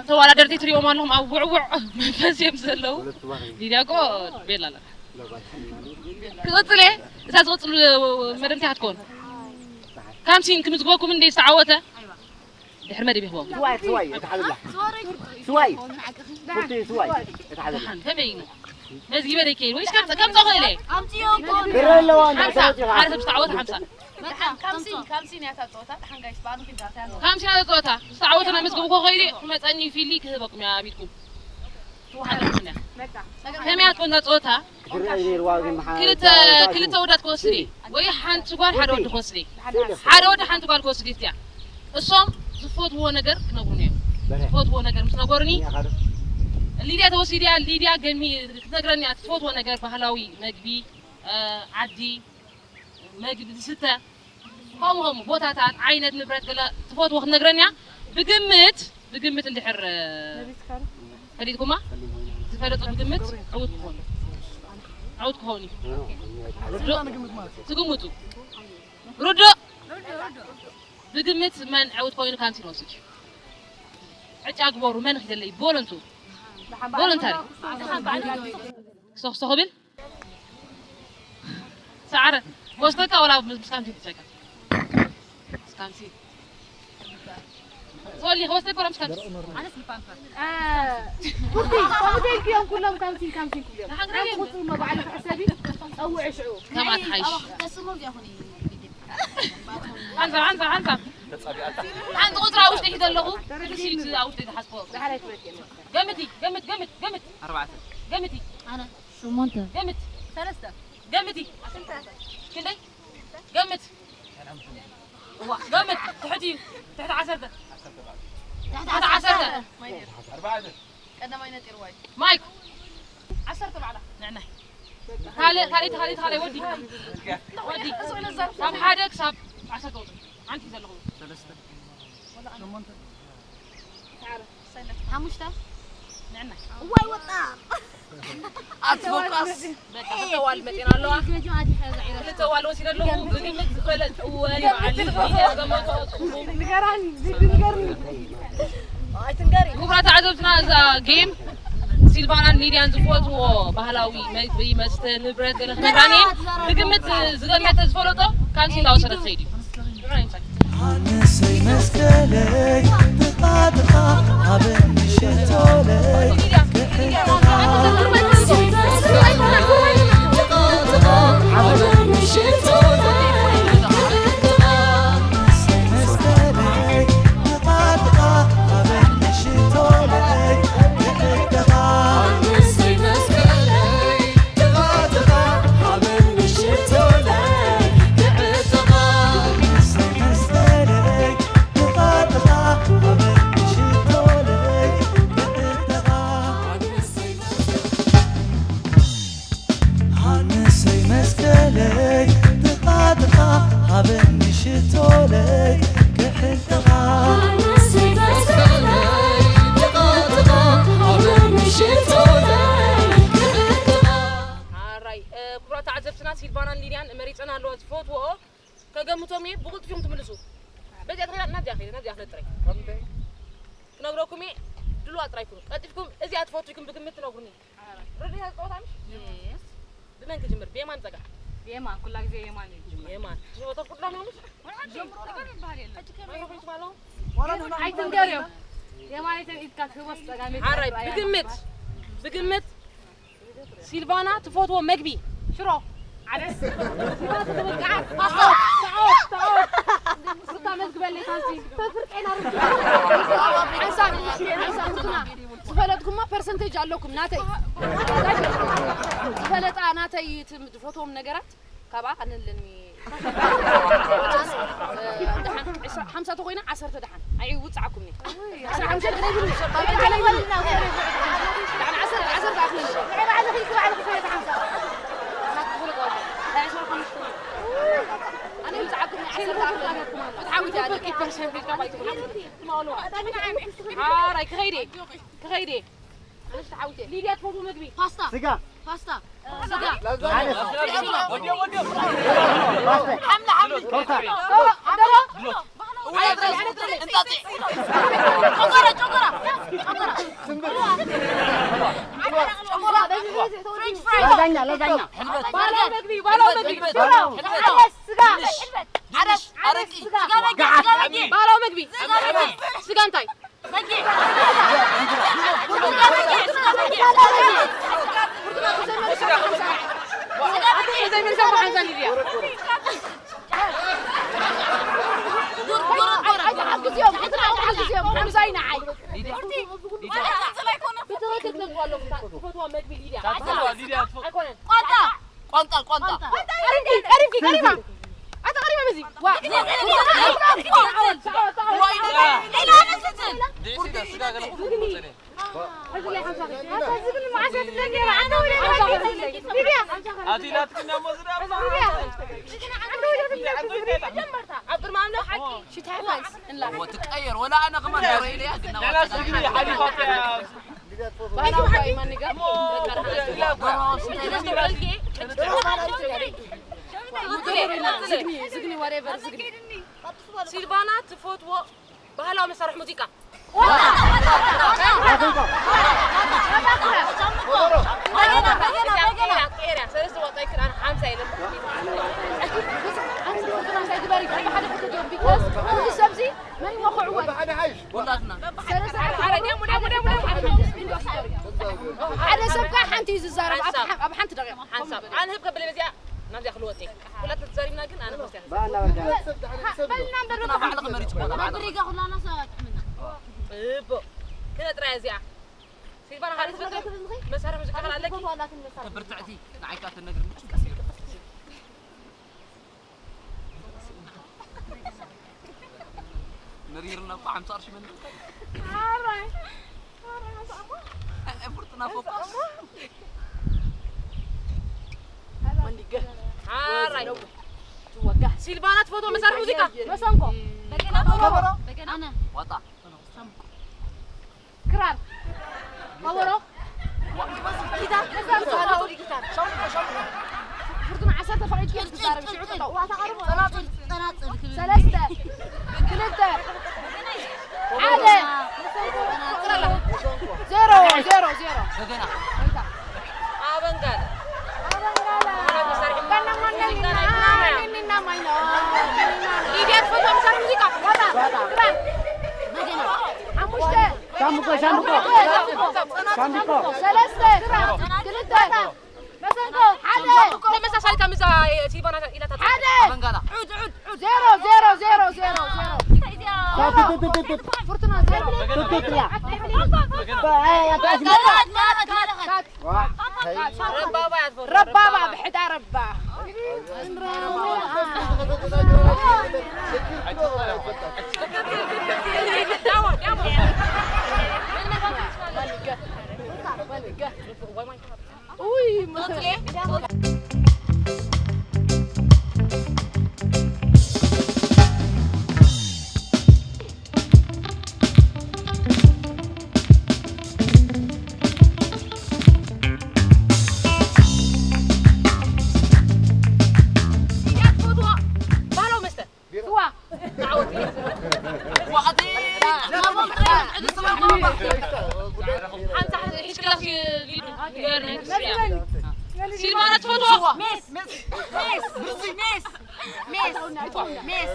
ተወዳደርቲ ትሪኦም ኣለኹም ኣብ ውዕውዕ መንፈስ እዮም ዘለዉ ሊድያ እኮ ቤላ ኣላ ክቕፅል እየ እታ ዝቕፅል መደብ እንታይ ክትከውን ካምሲን ክምዝግበኩም እንደ ዝተዓወተ ድሕሪ መደብ ይኽቦም ስዋይ ስዋይ እትሓዘላ ስዋይ ፍርቲ ስዋይ እትሓዘላ ከመይ እዩ መዝጊበ ደይከይድ ወይስ ከምፀ ከምፀ ክእለ ክረ ኣለዋ እንዳ ሓምሳ ሓደ ሰብ ዝተዓወተ ሓምሳ ካምሲን ካምሲን ያታ ጾታ ተሓንጋይስ ባኑ ኪዳታ ያለው ካምሲን ያታ ጾታ ዝተዓወተ ናይ መዝግቡ ኮ ከይዲ ክመፀኒ ፊሊ ክህበኩም ያ ቢልኩም ትውሓለኩም እያ ከመይ ኣትኮና ጾታ ክልተ ክልተ ወዳት ክወስድ ወይ ሓንቲ ጓል ሓደ ወዲ ክወስድ ሓደ ወዲ ሓንቲ ጓል ክወስድ እያ እሶም ዝፈትዎ ነገር ክነግሩኒ እዮም ዝፈትዎ ነገር ምስ ነገሩኒ ሊድያ ተወሲድያ ሊድያ ገሚ ክትነግረኒ እያ ትፈትዎ ነገር ባህላዊ መግቢ ዓዲ መግቢ ዝስተ ከምኡ ከምኡ ቦታታት ዓይነት ንብረት ገለ ትፈትዎ ክትነግረኒ እያ ብግምት ብግምት እንድሕር ፈሊጥኩማ ዝፈለጦ ብግምት ዕውት ክኾኑ ዕውት ክኾኑ እዩ ትግምቱ ርዱእ ብግምት መን ዕውት ኮይኑ ካንቲን ወስድ ዕጫ ግበሩ መን ክደለይ ቦለንቱ ቦለንታሪ ክሰኽሰ ክብል ሰዓረ ወስደካ ወላ ምስ ካንሲ ትሰካ? ምስ ካንሲ። ሶሊ፣ ወስደካ ወላ ምስ ካንሲ? ኣነስ ንፓምፐር። እ፣ ኩቲ፣ ከምኡ ኢልክዮም ኩሎም ካንሲ፣ ካንሲ ክብልዮም። ንሓግረዮም። ቁጽሪ እሞ ባዕልኺ ሕሰቢ፣ ጸውዒ ሽዑ። ከማት ሓይሽ። ተስሞ ዚኣኹኒ። ሓንሳብ፣ ሓንሳብ፣ ሓንሳብ። ሓንቲ ቁጽሪ ኣብ ውሽጢ ሒዘ ኣለኹ። እቲ ሽልቲ ኣብ ውሽጢ ዝሓዝኮ። ዳሕራይ ትበልኪ። ገምቲ፣ ገምት፣ ገምት፣ ገምት። ኣርባዕተ። ገምቲ። ኣነ። ሸሞንተ። ገምት። ሰለስተ። ገምቲ። ክንደይ? ገምት። እዋ፣ ገምት። ትሕቲ እዩ። ትሕቲ ዓሰርተ። ትሕቲ ዓሰርተ። ዓሰርተ። ማይነር። ኣርባዕተ። ቀዳማይ ነጢርዋይ። ማይክ። ዓሰርተ ባዕላ። ንዕናይ። ካልእ፣ ካልእ፣ ካልእ፣ ካልእ፣ ወዲ። ወዲ። ካብ ሓደ ክሳብ ዓሰርተ ወጽእ። ሓንቲ ዘለኹ። ሰለስተ። ሸሞንተ። ሓሙሽተ። ንዕናይ። እዋይ ወጣ። ኣትፎካስ። በቃ፣ ክልተ ዋል መጺና ኣለዋ። ክልተ ዋል ወሲደ ኣለኹ። ብግምት ዝበለጸ እወ፣ ንበዓል ሊድያ ገመቶ። ንገራኒ፣ ንገርኒ። ክቡራት ተዓዘብትና፣ እዛ ጌም ሲልቫናን ሊድያን ዝፈትዎ ባህላዊ መግቢ፣ መስተ፣ ንብረት ገለ ክነግራኒ። ብግምት ዝገመተ ዝፈለጦ ካንሲ እንዳወሰደ ትኸይድ እዩ። ኣነሰይ መስቀለይ ጥቓ ጥቓ ኣብ ምሽቶለይ ክሕልኻ። ኣነሰይ መስቀለይ ጥቓ ጥቓ ኣብ ምሽቶለይ ክሕልኻ። ሃንሰይ መስቀለይ ጥቓ ጥቓ ሃበኒ ሽቶለይ ክሕልኻ። ሓራይ፣ እ፣ ክቡራት ተዓዘብትና፣ ሲልቫናን ሊድያን መሪጸን ኣለዋ ዝፈትዎ። ከገምቶም እየ፣ ብቕልጡፍ እዮም ትምልሱ። በዚኣ ትኽእላ፣ ናብዚኣ ኸይደ፣ ናብዚኣ ክለ ጥራይ። ክነግረኩም እየ፣ ድሉዋት ጥራይ ኩኑ። ቀልጢፍኩም፣ እዚኣ ትፈቱ ኢልኩም ብግምት ትነግሩኒ። ርድኢት እያ ዝጸወታ፣ ምሽ? የስ። ብመን ክጅምር? ብየማን ጸጋም? ብየማን፣ ኩላ ግዜ የማን እዩ ዝጅምር። የማን። ሽወቶ ኩሎም እዮም፣ ምሽ? ጀምሮ፣ ነገር ይበሃል የለን። ማይክሮፎን ይስማሎ? ኣይትንገርዮም። የማን ኢድካ ትህቦስ ጸጋም ሓራይ፣ ብግምት፣ ብግምት። ሲልቫና ትፈትዎ መግቢ ሽሮ። ዓደስ። ሩታ መግበለይ ካንሲ። ሓንሳብ፣ ሓንሳብ ሩትና። ዝፈለጥኩማ ፐርሰንቴጅ ኣለኩም፣ ናተይ። ዝፈለጣ ናተይ ትም-፣ ዝፈትዎም ነገራት ካብኣ ኣነለኒ። ደሓን፣ ዕስራ፣ ሓምሳ ተኾይና፣ ዓሰርተ ደሓን። ኣይውጽዓኩምኒ። ዓሰርተ፣ ዓሰርተ ደኣ ክልል። ኣነ ይውጽዓኩምኒ፣ ዓሰርተ ደኣ ክልል። ፍትሓዊት እያ። ሓራይ፣ ክኸይድ እየ። ክኸይድ እየ። ሊድያ ትፈትዎ መግቢ? ፓስታ። ስጋ። ፓስታ። ስጋ። ላዛኛ። ፓስታ። ሓምሊ፣ ሓምሊ። ቶርታ። ዶሮ፣ ዶሮ። ጨጎራ፣ ጨጎራ። ጨጎራ። ጨጎራ። ፍሬንች ፍራይስ። ላዛኛ፣ ላዛኛ። ባህላዊ መግቢ፣ ባህላዊ መግቢ። ዶሮ። ስጋ። ዓረስ፣ ዓረስ፣ ስጋ። ስጋ በጊዕ፣ ስጋ በጊዕ። ባህላዊ መግቢ። ስጋ በጊዕ። ስጋ እንታይ? ቋንጣ። ቋንጣ፣ ቋንጣ። ቀሪብኪ፣ ቀሪብኪ፣ ቀሪባ። ኣታ ቀሪባ በዚ። ዋ። ሌላ መስል። ኣታ ዝግኒ መዓስ እያ ትብለኒ ነይራ? ኣታ ወደ ሊድያ። ኣቲ ናትክና ሞዝዳ። ሊድያ። ኣታ ወደ ትብለኒ መጀመርታ። ኣብ ቅድሚ ኣምላኽ ሓቂ። ሽታ ይፋይስ እንላ። ወትቀየር፣ ወላ ኣነ ከማን ዶሮ ኢለያ፣ ግን ናባታ ዝግኒ ሓሊፋት እያ። ሲልቫና ትፈትዎ ባህላዊ መሳርሒ ሙዚቃ። ሰለስተ ዋጣ ይክል፣ ኣነ ሓምሳ ኢለ። ሓደ ሰብ ከኣ ሓንቲ እዩ ዝዛረብ ኣብ ሓ- ኣብ ሓንቲ ደቂቕ። ሓንሳብ ኣነ ህብ ከብል በዚኣ ናብዚኣ ክልወጥ እየ። ኩላት ተዛሪብና ግን ኣነ በዚኣ። በልና እምበር። ባዕልኺ መሪጽ ኮላ። መድሪጋ ኩላና ሰባት ሕምና። ጽቡቕ። ክነ ጥራይ እዚኣ። ሲልቫና ሓደ ትፈትሒ መሳርሒ ሙዚቃ ካል ኣለኪ? ክብርትዕቲ ንዓይ ከኣ ትነግርኒ። መሪርና እኮ ሓምሳ ቅርሺ መንደልካ። ኣራይ። ኣራይ፣ ሓምሳ እኮ። እ፣ እ፣ ፍርቱና ፎኮስ። ኣራይ። መንዲገ። ኣራይ። ትወጋ። ሲልቫና ትፈትዎ መሳርሒ ሙዚቃ? መሰንቆ። በገና። ከበሮ። በገና። ኣነ። ዋጣ። ክራር። ከበሮ። ጊታር። ጊታር። ጊታር። ፍርቱና ዓሰርተ ፈቒድኪ ክትዛረቢ ሽዑ ጠጠው። ጸናጽል። ጸናጽል ክብል። ሰለስተ። ክልተ። ሓደ። ዜሮ፣ ዜሮ፣ ዜሮ። በገና። ኣበንጋላ። ኣበንጋላ። ሊድያ ትፈትዋ መሳርሒ ሙዚቃ? ዋጣ። ክራር። በገና። ሓሙሽተ። ሻምብቆ፣ ሻምብቆ። ሻምብቆ። ሰለስተ። ክልተ። መሰንቆ። ሓደ። ተመሳሳሊ ከምዛ ሲልቫና ኢላታ። ሓደ። ኣበንጋላ። ዑድ፣ ዑድ፣ ዑድ። ዜሮ፣ ዜሮ፣ ዜሮ፣ ዜሮ፣ ዜሮ። ቱ፣ ቱ፣ ቱ፣ ቱ፣ ቱ። ፍርቱና ዜሮ። ቱ፣ ቱ፣ ቱ፣ ያ። ቱ፣ ቱ፣ ቱ፣ ያ። ካት፣ ካት፣ ካት። ዋ፣ ረባባ እያ ትፈቱ። ረባባ፣ ረባባ። ብሕዳ ረባ። ኡይ፣ ኢድያ ትፈትዋ ባህላዊ መስተ? ስዋ። ዓወት። ዋዕቲ። ሓንቲ ሒዝክላ ንገርኒ። ሲልቫና ትፈትዋ? ሜስ። ሜስ። ሜስ። ሜስ። ሜስ። ሜስ።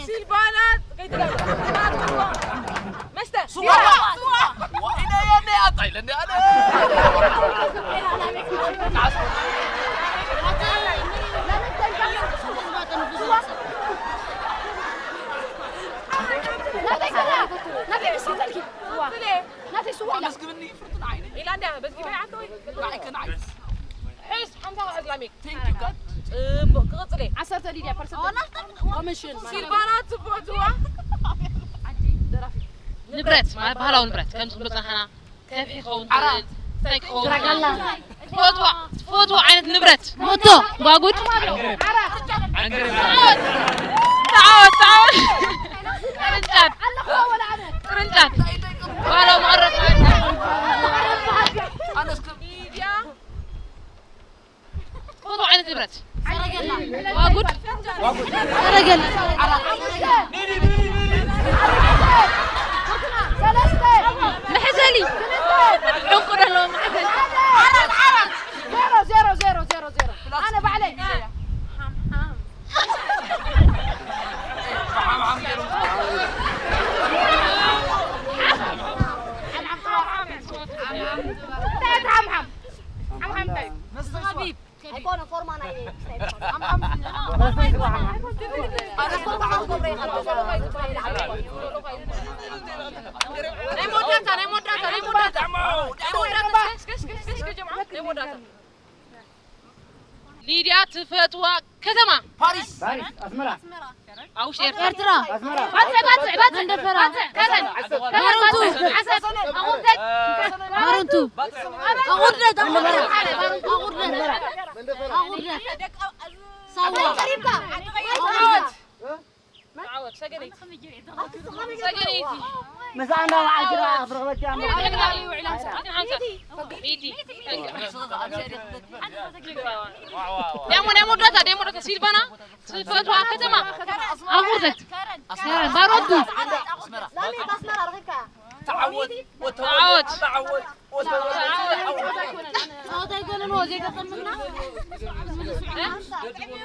ሲልቫና ከይትጋገ። መስተ። ስዋ። ስዋ። ወይኔ የኔ ኣጣ ኢለኒ ኣነ። ናተይ ስዋ። ናተይ ስዋ ኢላ። ኣመስግንኒ ፍርቱና ዓይነይ። ኢላ እንድያ፣ በዝጊ በይ ዓንተ ወይ? ንዓይ ከ ንዓይ። ሕስ፣ ሓምሳ ክሕዝ ላሜክ። Thank you God። ጽቡቕ፣ ክቕጽል እየ። ዓሰርተ ሊድያ ፐርሰንት ኮሚሽን ማለት። ሲልቫና ትፈትዋ? ንብረት፣ ማለት ባህላዊ ንብረት፣ ከም ዝብሎ ጸናሕና፣ ከብሒ ክኸውን ይኽእል፣ እንታይ ክኸውን ይኽእል። ትፈትዋ፣ ትፈትዋ ዓይነት ንብረት። ሞቶ። ጓጉድ። ዓራት። ዓንገር። ተዓወት፣ ተዓወት፣ ተዓወት። ቅርንጫት። ቅርንጫት። ባህላዊ መቐረት። ሚድያ። ትፈትዎ ዓይነት ንብረት? ሰረገላ። ዋጉድ? ሰረገላ። መሕዘሊ። ዕንቁ ዘለዎ መሕዘሊ። ዜሮ፣ ዜሮ፣ ዜሮ፣ ዜሮ፣ ዜሮ። ኣነ ባዕለይ። እንታይ እቲ ሓምሓም? ሓምሓም እንታይ እዩ? መስተ ስዋ። ኣይኮነ፣ ፎርማ ናይ ስታይ ይበሃል። ናይ መወዳእታ፣ ናይ መወዳእታ፣ ናይ መወዳእታ። ናይ መወዳእታ። እስከ፣ እስከ፣ እስከ፣ እስከ፣ ጀምዓ፣ ናይ መወዳእታ። ሊድያ ትፈትዋ ከተማ? ፓሪስ። ፓሪስ፣ ኣስመራ። ኣብ ውሽጢ ኤርትራ። ኤርትራ። ኣስመራ። ባጽዕ፣ ባጽዕ፣ ባጽዕ። መንደፈራ። ባጽዕ፣ ከሰል። ከሰል፣ ባጽዕ። ዓሰብ። ኣቑርደት። ባረንቱ። ኣቑርደት፣ ኣቑርደት። ኣቑርደት። ኣቑርደት። ኣቑርደት። ሳዋ። ዓወት። ዓወት፣ ሰገነይቲ። ሰገነይቲ። ምሳና መዓልቲ ደኣ ክትረኽበኪ እያ እሞ። ሚእቲ። ናይ መወዳእታ፣ ናይ መወዳእታ። ሲልቫና ትፈትዋ ከተማ? ኣቑርደት። ባረንቱ። ላሜ፣ ኣስመራ ረኺብካ። ተዓወት፣ ወተዓወት፣ ተዓወት። ተዓወት። ተዓወት። ጸወታ ይገለልዎ፣ ዘይገጠምና።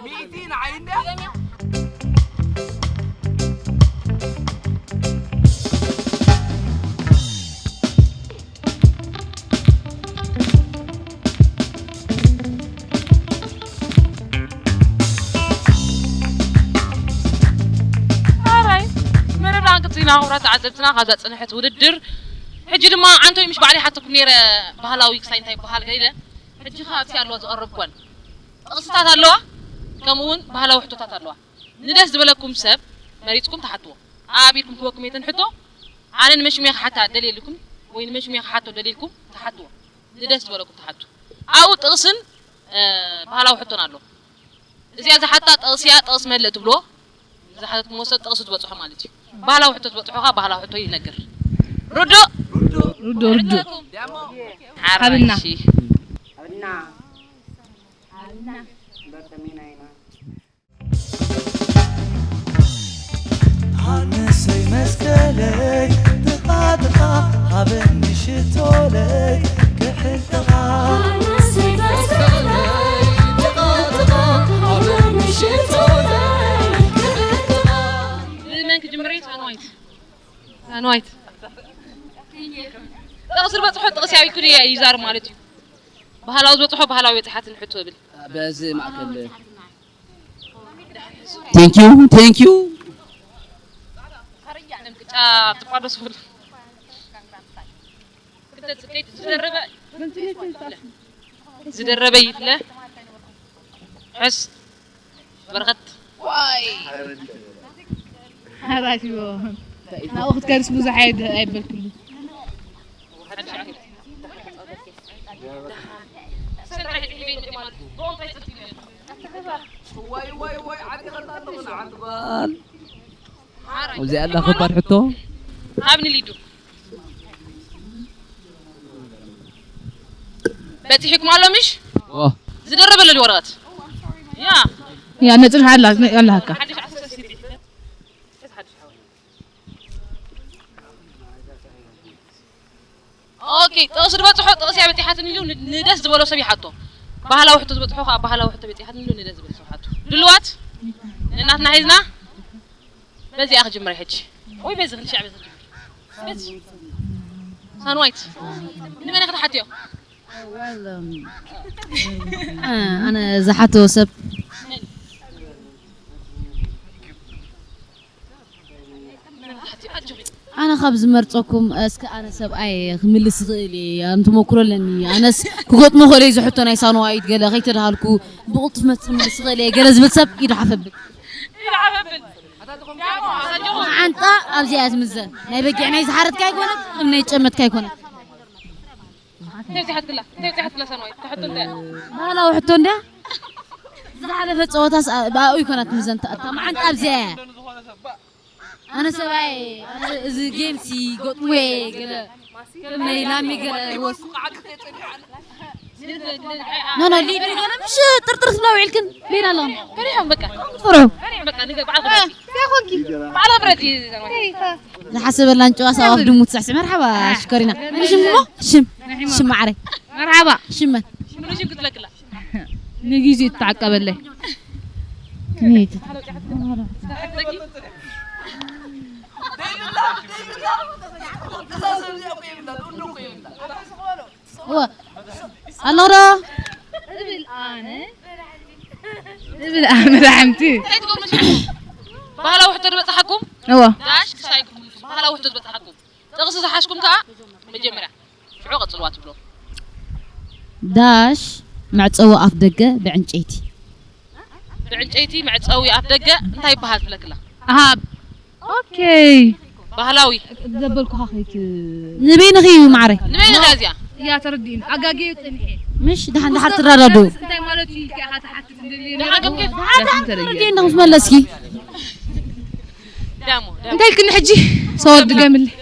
ሚእቲ ንዓይ እንድያ። ክቡራት ተዓዘብትና፣ ካብዛ ዝጸንሐት ውድድር ሕጂ ድማ ኣንቶይ ምሽ ባዕለይ ሓተኩም ነይረ፣ ባህላዊ ክሳይ እንታይ ይበሃል ገለ። ሕጂ ኸኣ ኣብቲ ኣለዋ ዝቐረብኩወን ጥቕስታት ኣለዋ፣ ከምኡ እውን ባህላዊ ሕቶታት ኣለዋ። ንደስ ዝበለኩም ሰብ መሪጽኩም ትሓትዎ። ኣቢልኩም ክበኩም የትን ሕቶ፣ ኣነ ንመሽሙያ ክሓታ ደልየልኩም ወይ ንመሽሙያ ክሓቶ ደልየልኩም ትሓትዎ። ንደስ ዝበለኩም ትሓቱ። ኣብኡ ጥቕስን፣ እ፣ ባህላዊ ሕቶን ኣሎ። እዚኣ ዝሓታ ጥቕሲ እያ፣ ጥቕሲ መልእ ትብልዎ። ዝሓተትኩምዎ ሰብ ጥቕሲ ትበጽሖ ማለት እዩ። ባህላዊ ሕቶ ትበጽሖ ኸኣ ባህላዊ ሕቶ ይነግር። ርዱእ? ርዱእ፣ ርዱእ። ርዱእኩም? ሓራይ፣ ሃብና። እሺ። ኣብና። ኣብና። በርተሜና ኢና። ሃንሰይ መስቀለይ ጥቓ ጥቓ ሃበኒ ሽቶለይ ክሕል ጥቓ። ብመን ክጅምር እዩ? ሳንዋይት። ሳንዋይት። ጥቕሲ ዝበፅሖ ጥቕሲ ኣቢልኩ ድየ ይዛር ማለት እዩ። ባህላዊ ዝበፅሖ ባህላዊ በፂሓትን ሕቶ እብል። በዚ ማእከል Thank you, thank you. ዝደረበ ዝደረበ ይፍለ። ሕስ በረኸት። ሓራሽዎ። ናብኡ ክትከድስ ብዙሕ ኣይድ-፣ ኣይበልክሉ። እዚኣ ኣላ ከባድ ሕቶ። ኣብ ንሊዱ በፂሕኩም ኣሎ ምሽ? ኦ። ዝደረበ ኣሎ ወረቐት። ያ። ያ፣ ነጥብ ሓላ-፣ ኣለሃካ። ሓድሽ ኣስተሳሲቢ። ኦኬ፣ ጥቕሲ ዝበፅሖ ጥቕሲ እያ በፂሓትን ኢሉ ን-፣ ንደስ ዝበሎ ሰብ ይሓቶ። ባህላዊ ሕቶ ዝበፅሖ ከዓ ባህላዊ ሕቶ በፂሓትን ኢሉ ንደስ ዝበሎ ሰብ ሓቶ። ድልዋት? ንናትና ሒዝና? በዚኣ ክጅምር ሕጂ። ወይ በዚ ክንሻዕ በዚ ክጅምር። በዚ። ሳንዋይት። ንመን ክትሓትዮ? Well, um, እ፣ ኣነ ዝሓቶ ሰብ ኣነ ካብ ዝመርጸኩም፣ እስከ ኣነ ሰብኣይ ክምልስ ይኽእል እየ፣ ኣነ ተመኩሮ ኣለኒ፣ ኣነስ ክገጥሞ ክእል እየ፣ እዚ ሕቶ ናይ ሳንዋይት ገለ ከይተድሃልኩ ብቕልጡፍ መት ክምልስ ይኽእል እየ ገለ ዝብል ሰብ ኢዱ ሓፈብል። ዓንጣ ኣብዚኣ እያ ትምዘን። ናይ በጊዕ ናይ ዝሓረድካ ኣይኮነት፣ ከም ናይ ጨመትካ ኣይኮነት። እንታይ ብዚሓትክላ? እንታይ ብዚሓትክላ ሳንዋይ? እታ ሕቶ እንታይ እያ? ባህላዊ ሕቶ እንድያ። ዝሓለፈ ጸወታስ ኣ-፣ ብኣኡ ይኮና ትምዘን። እታ፣ እታ መዓንጣ ኣብዚኣ እያ። ኣነ ሰብኣይ፣ ኣነ እዚ ጌምሲ ገጥሙየ ገለ፣ ከም ናይ ላሚ ገለ ወስ-፣ ኖ፣ ኖ፣ ሊዱ ገለ ምሽ ጥርጥር ትብላ ውዒልክን? ሌላ ኣለኹም። ፈሪሖም በቃ። ፍርሑ። ፈሪሖም በቃ፣ ንገ-፣ በዓል እ፣ ክብረት። እንታይ ኮንኪ? በዓል ክብረት እዩ። ዝሓሰበላን ጨዋ ሳዋ ድሙ ትሳዕስዕ። መርሓባ፣ ሽኮሪና። ሽም እሞ? ሽም። ሽም ማዕረ። መርሓባ። ሽመን። ሽም ክትለክላ። ንጊዜ ትተዓቀበለይ። እወ። ኣሎ ዶ? እብል ኣነ። እብል ኣነ መድሓንቲ። እንታይ ትገብሩ መሲልኩም? ባህላዊ ሕቶ ዝበፅሓኩም? እወ። ዳሽ ክሳይኩም። ባህላዊ ሕቶ ዝበፅሓኩም። ጥቕሲ ዝሓዝኩም ከኣ መጀመርያ ሽዑ ቀጽልዋ ትብሎ። ዳሽ መዕጸዊ ኣፍ ደገ ብዕንጨይቲ። ብዕንጨይቲ መዕጸዊ ኣፍ ደገ እንታይ ይበሃል ትብለክላ? ኣሃ፣ ኦኬ። ባህላዊ። ዘበልኩኻ ከይት- ንበይንኺ እዩ ማዕረ። ንበይንኻ እዚኣ። እያ ተረዲእኒ። ኣጋግየ ጽኒሐ። ምሽ ደሓን ደሓር ትረዳድኡ። እንታይ ማለት እዩ ኢልካ ኢኻ ትሓትት እንደልየ ነይረ። ደሓን ከም ከይት- ደሓን ደሓር ተረዲእኒ። ተረዲእኒ ምስ መለስኪ። ዳሞ፣ ዳሞ። እንታይ ኢልክኒ ሕጂ? ሰወር ድገምለይ።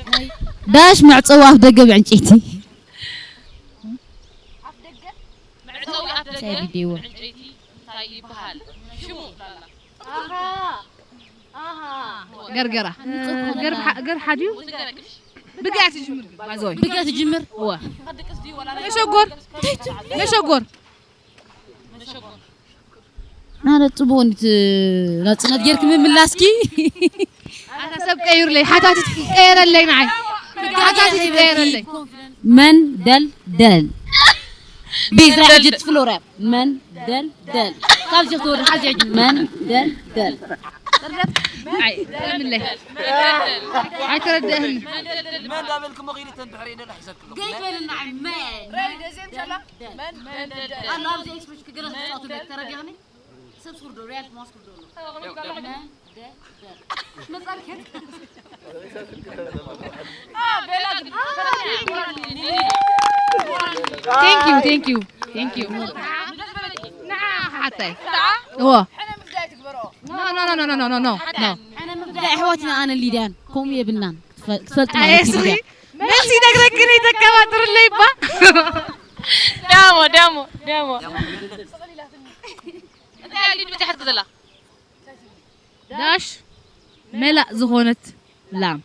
ዳሽ መዕጸዊ ኣፍ ደገ ብዕንጨይቲ። መዕጸዊ ኣፍ ደገ ሳይድ ቪዲዮ። ብዕንጨይቲ እንታይ ይበሃል? ሽሙ። ኣሃ። ኣሃ። ገርገራ። ገር ሓ-፣ ገር ሓድዩ? ብግያ ትጅምር ግን፣ ባዘወይ። ብግያ ትጅምር? እዋ። መሸጎር። መሸጎር። ናለት ጽቡቕ እንዲት ናጽነት ጌርክ ምምላስኪ። ኣታ ሰብ ቀይሩለይ፣ ሓታቲት ቀየረለይ ንዓይ። ሓታቲት ቀየረለይ። መን ደል ደል። ቤዛ ሕጂ ትፍሎራ። መን ደል ደል። ካብዚ ክትወርድ ሓዚ ሕጂ መን ደል ደል። ኣይ፣ ለምለይ። ኣይተረድእህን። መን እንዳበልክሞ ኺድ እተን ድሕሪ ኢደን ኣሕዘክሎም። ገይ ትበልና፣ መን? ረዲ ደዚም ሸላ? መን? መን? ኣሎ፣ ኣብዚ ኤክስፕሬሽን ክገለ ክትጻወቱ ተረዲእኒ? ሰብ ስኩር ዶ፣ ሪያል ማስኩር ዶ ኣሎ? መን? ደ? በር። መጻል ከት? Thank you, thank you, thank you. ንዓ ሓታይ። እዎ። No, no, no, no, no, no, no, no, no. ሕነ ምብዳእ ኣሕዋትና ኣነ ሊድያን ከምኡ የብልናን። ክትፈ-፣ ክትፈልጥ ማለት እዩ ኣየስሪ። ሊድያ። መልሲ ይነግረክን ይተቀባጥርለይ እባ። ዳሞ፣ ዳሞ፣ ዳሞ። እንታይ ኣሊድ ብትሕት ክዘላ? ዳሽ መላእ ዝኾነት ላም።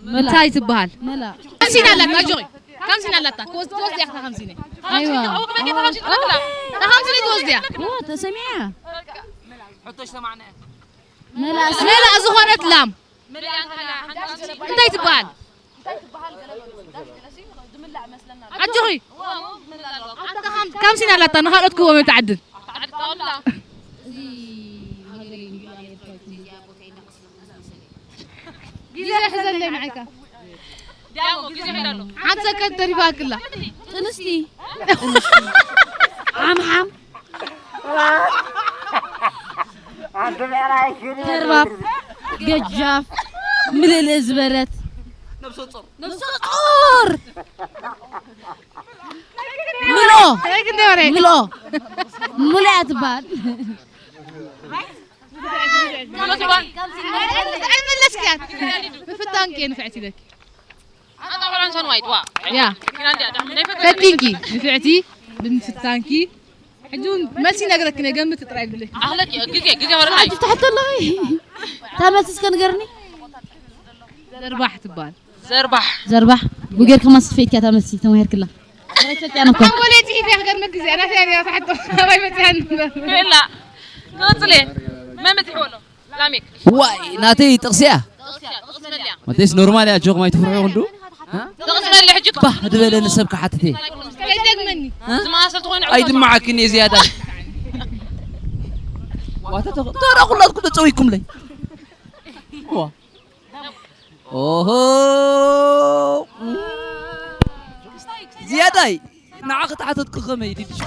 መላእ። እንታይ ትበሃል? መላእ። ከምሲና ኣላታ፣ ኣጆኺ። ከምሲና ኣላታ። ክወስድ፣ ትወስድ እያ፣ ከምሲና። ኣይዋ። እታ ከምሲና ትወስድ እያ። ዋ፣ ተሰሚዓ። ሕቶሽ ሰማዕና። መላእ። መላእ ዝኾነት ላም። እንታይ ትበሃል? ኣጆኺ። ከምሲና ኣላታ፣ ንኻልኦት ክህቦም እዮም ተዓድል። ግዜ ሕዘለይ ንዓይካ። ሓንቲ ሰከንድ ተሪፋክላ። ጥንስቲ። ዓምሓም። ተርባብ። ገጃፍ። ምልእልእ ዝበለት። ነብሰ ጡር። ምሎ። ምሎ። ምሎ እያ ትበሃል። ኣይመለስክያን። ምፍታንኪ እየ ንፍዕቲ ኢለኪ። ያ። ፈቲንኪ ንፍዕቲ ብምፍታንኪ። ሕጂ እውን መልሲ ይነግረኪ፣ እየ ገምቲ ጥራይ ድብለኪ። ኣኽለኪ ግዜ፣ ግዜ ወረድና እዩ። ትሕቶ ኣለኺ? እታ መልሲ እስከ ንገርኒ። ዘርባሕ ትበሃል። ዘርባሕ። ዘርባሕ። ብጌርኪ ከማን ስትፈይትኪ እታ መልሲ ተማሂርክላ። ኣንጎለይ ጽሒፈ ክገርመኪ እዚኣ ናተይ እያ ነይራ ትሓቶ። ኣባይ መጺኣ ንበር። የላ። ቀጽለ። መን በጺሕዎ ኣሎ? ላሜክ። ዋይ፣ ናተይ ጥቕሲ እያ። ጥቕሲ እያ፣ ጥቕሲ መን እያ? መተይስ ኖርማል እያ፣ ጆክ ማይ ትፍርሑ እንዱ? ሃ? ጥቕሲ መን እያ ሕጂ? ባህ ዝበለ ንሰብ ክሓትት እየ። ከይደግመኒ። ሃ? ዝመሳሰል ትኾይኑ ኣይ ዕውታት። ድመዓክን እየ ዝያዳ። ዋታ ተኽ-፣ ተራ ኩላትኩም ተጸዊኩምለይ። ዋ። ኦሆ። ዝያዳይ ንዓ ክትሓተትኩ ከመይ ድልሽ?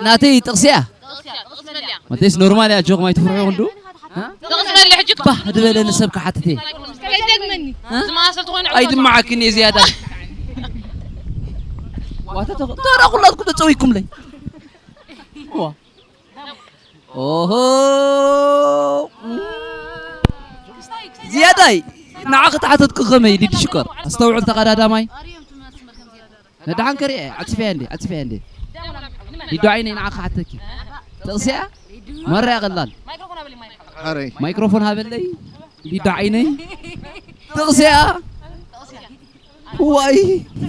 ናተይ ጥቕሲ እያ። መተይስ ኖርማል እያ። ጆክ ማይ ትፍርሑ ክንዱ ጥቕሲ መሊ ሕጂ ባህ ዝበለኒ ሰብ ክሓትት እየ። ከይደግመኒ። ዝመሳሰል ዝኾነ ኣይ ድመዓክን እየ ዝያዳ። ዋታ ተራ ኩላትኩም ተፀዊኩምለይ። ዋ ኦሆ ዝያዳይ ንዓ ክትሓተትኩ ከመይ ሊድ ሽኮር ኣስተውዕል ተቐዳዳማይ ነድሓን ከሪአ ዓፂፈያ እንዴ ዓፂፈያ እንዴ ሊዱ ዓይነይ ንዓ ክሓተኪ ጥቕሲያ መርያ ቀላል ማይክሮፎን ሃበለይ ሊዱ ዓይነይ ጥቕሲያ ዋይ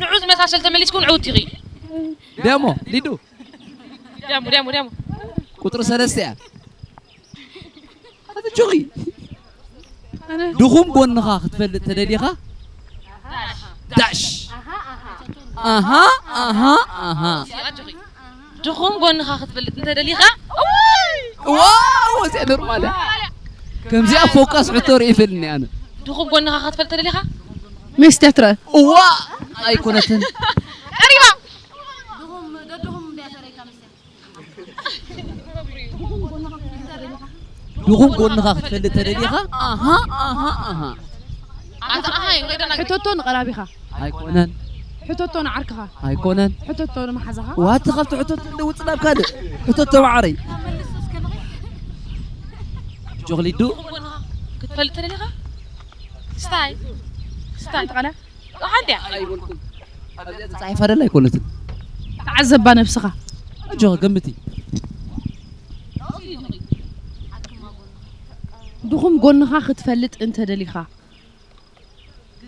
ንዑ ዝመሳሰል ተመሊስኩ ንዑ ትኺ ደሞ ሊዱ ደሞ ደሞ ደሞ ቁጥሪ ሰለስተ እያ ኣትቹኺ ድኹም ጎንኻ ክትፈልጥ ተደሊኻ ዳሽ ኣሃ ኣሃ ኣሃ ድኹም ጎንኻ ክትፈልጥ እንተደሊኻ ዋው እዚኣ ኖርማል እያ ከምዚኣ ፎካስ ሕቶ ርኢ ይፈልኒ ኣነ ድኹም ጎንኻ ክትፈልጥ ተደሊኻ ሚስቴ ትረ እዋ ኣይኮነትን ቀሪባ ድኹም ጎንኻ ክትፈልጥ ተደሊኻ ኣሃ ኣሃ ኣሃ ኣታ ኣሃ ይወደና ሕቶቶ ንቐራቢኻ ኣይኮነን ሕቶቶ ንዓርክኻ ኣይኮነን ሕቶቶ ንመሓዛኻ ዋቲ ካብቲ ሕቶቶ እንደውፅእ ናብ ካልእ ሕቶቶ ማዓረይ ጆኽሊዱ ክትፈልጥ ተደሊኻ ስታይ ስታይ ተቐላ ሓንቲያ ኣይበልኩም ኣብዚኣ ተፃሒፋ ደላ ኣይኮነትን ተዓዘባ ነብስኻ ኣጆ ገምቲ ድኹም ጎንኻ ክትፈልጥ እንተደሊኻ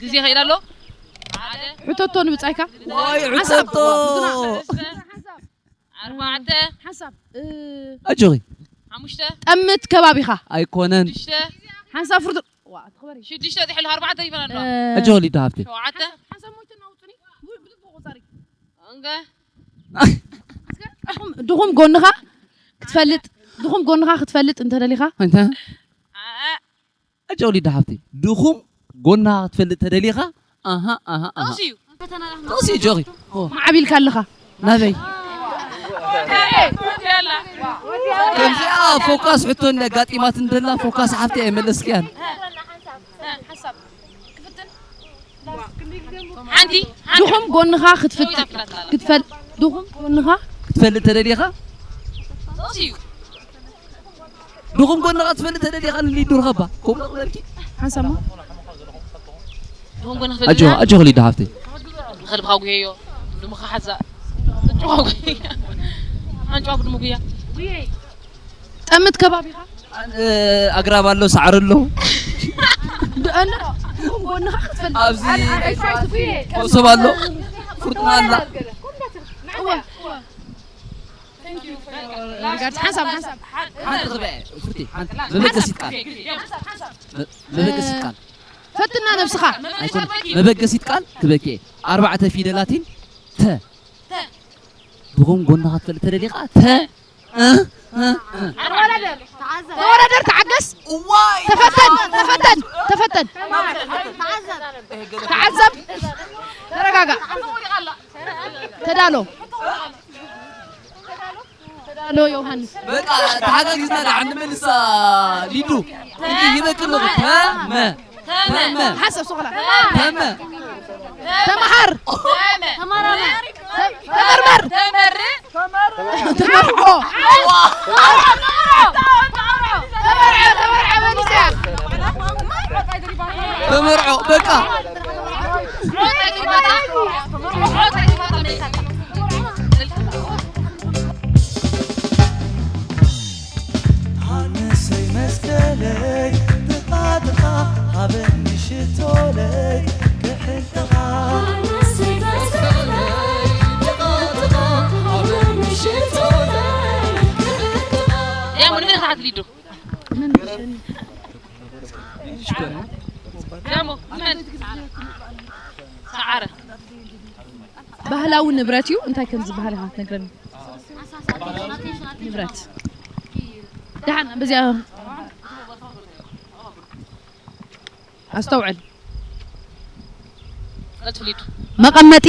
ግዜ ኸይድ ኣሎ ሕቶቶ ንብጻይካ ዋይ ሕቶቶ ኣርባዕተ ሓንሳብ ኣጆኺ ሓሙሽተ ጠምት ከባቢኻ ኣይኮነን ሽዱሽተ ሓንሳብ ፍርዱ ሽዱሽተ ጥሕሉ ኣርባዕተ ይበላ ኣሎ ኣጆ ሊዳ ሃብቲ ሸውዓተ ሓንሳብ ሞይተ ናውጡኒ ብድቡ ቆጻሪ እንገ ድኹም ጎንኻ ክትፈልጥ ድኹም ጎንኻ ክትፈልጥ እንተደሊኻ እንተ ኣጆ ሊዳ ሃብቲ ድኹም ጎንኻ ክትፈልጥ ተደሊኻ ኣሃ ኣሃ ኣሃ እዩ ጆኺ ማዕቢልካ ኣለኻ ናበይ ከምዚኣ ፎካስ ሕቶ እንደ ኣጋጢማት እንደላ ፎካስ ሓፍቲ ኣይመለስክያን ሓንቲ ድኹም ጎንኻ ክትፍት ክትፈል ድኹም ጎንኻ ክትፈልጥ ተደሊኻ ድኹም ጎንኻ ትፈልጥ ተደሊኻ ንሊዱ ርኸባ ከምኡ ክበልኪ ሓንሳማ ኣጆ ኣጆ ክሊዱ ሃፍተይ ንኸልብኻ ጉሄዮ ንሙኻ ሓዛ ኣንጭዋ ብድሙ ጉያ ጠምት ከባቢኻ ኣግራብ ኣሎ ሳዕሪ ኣሎ ጎንኻ ክትፈልጥ ኣብዚ መሶብ ኣሎ ፍርጡና ኣላ ሓንሳብ ሓንሳብ ሓንቲ ክበአ ፍርቲ ሓንቲ መበገሲት ቃል መበገሲት ቃል ፈትና ነብስኻ ኣይኮነ መበገሲት ቃል ክበኪ ኣርባዕተ ፊደላቲን ተ ብኹም ጎንኻ ትፈልጥ ተደሊኻ ተ ተወዳደር ተዓገስ ተፈተን ተፈተን ተፈተን ተዓዘብ ተረጋጋ ተዳሎ ተዳሎ ዮሃንስ በቃ ተሓጋጊዝና ደሓን ንመልሳ ሊዱ ይበቅልኹ ተመ ተመ ሓሰብ ሶኽላ ተመ ተመሃር ተመርመር ተመርዖ ተመርዖ በቃ ኣነሰይ መስከለይ ጥቓ ጥቓ ሃበኒ ሽቶለይ ክሕልተኻ ባህላዊ ንብረት እዩ እንታይ ከም ዝበሃል ኢኻ ትነግረኒ ንብረት ደሓን በዚኣ ኣስተውዕል መቐመጢ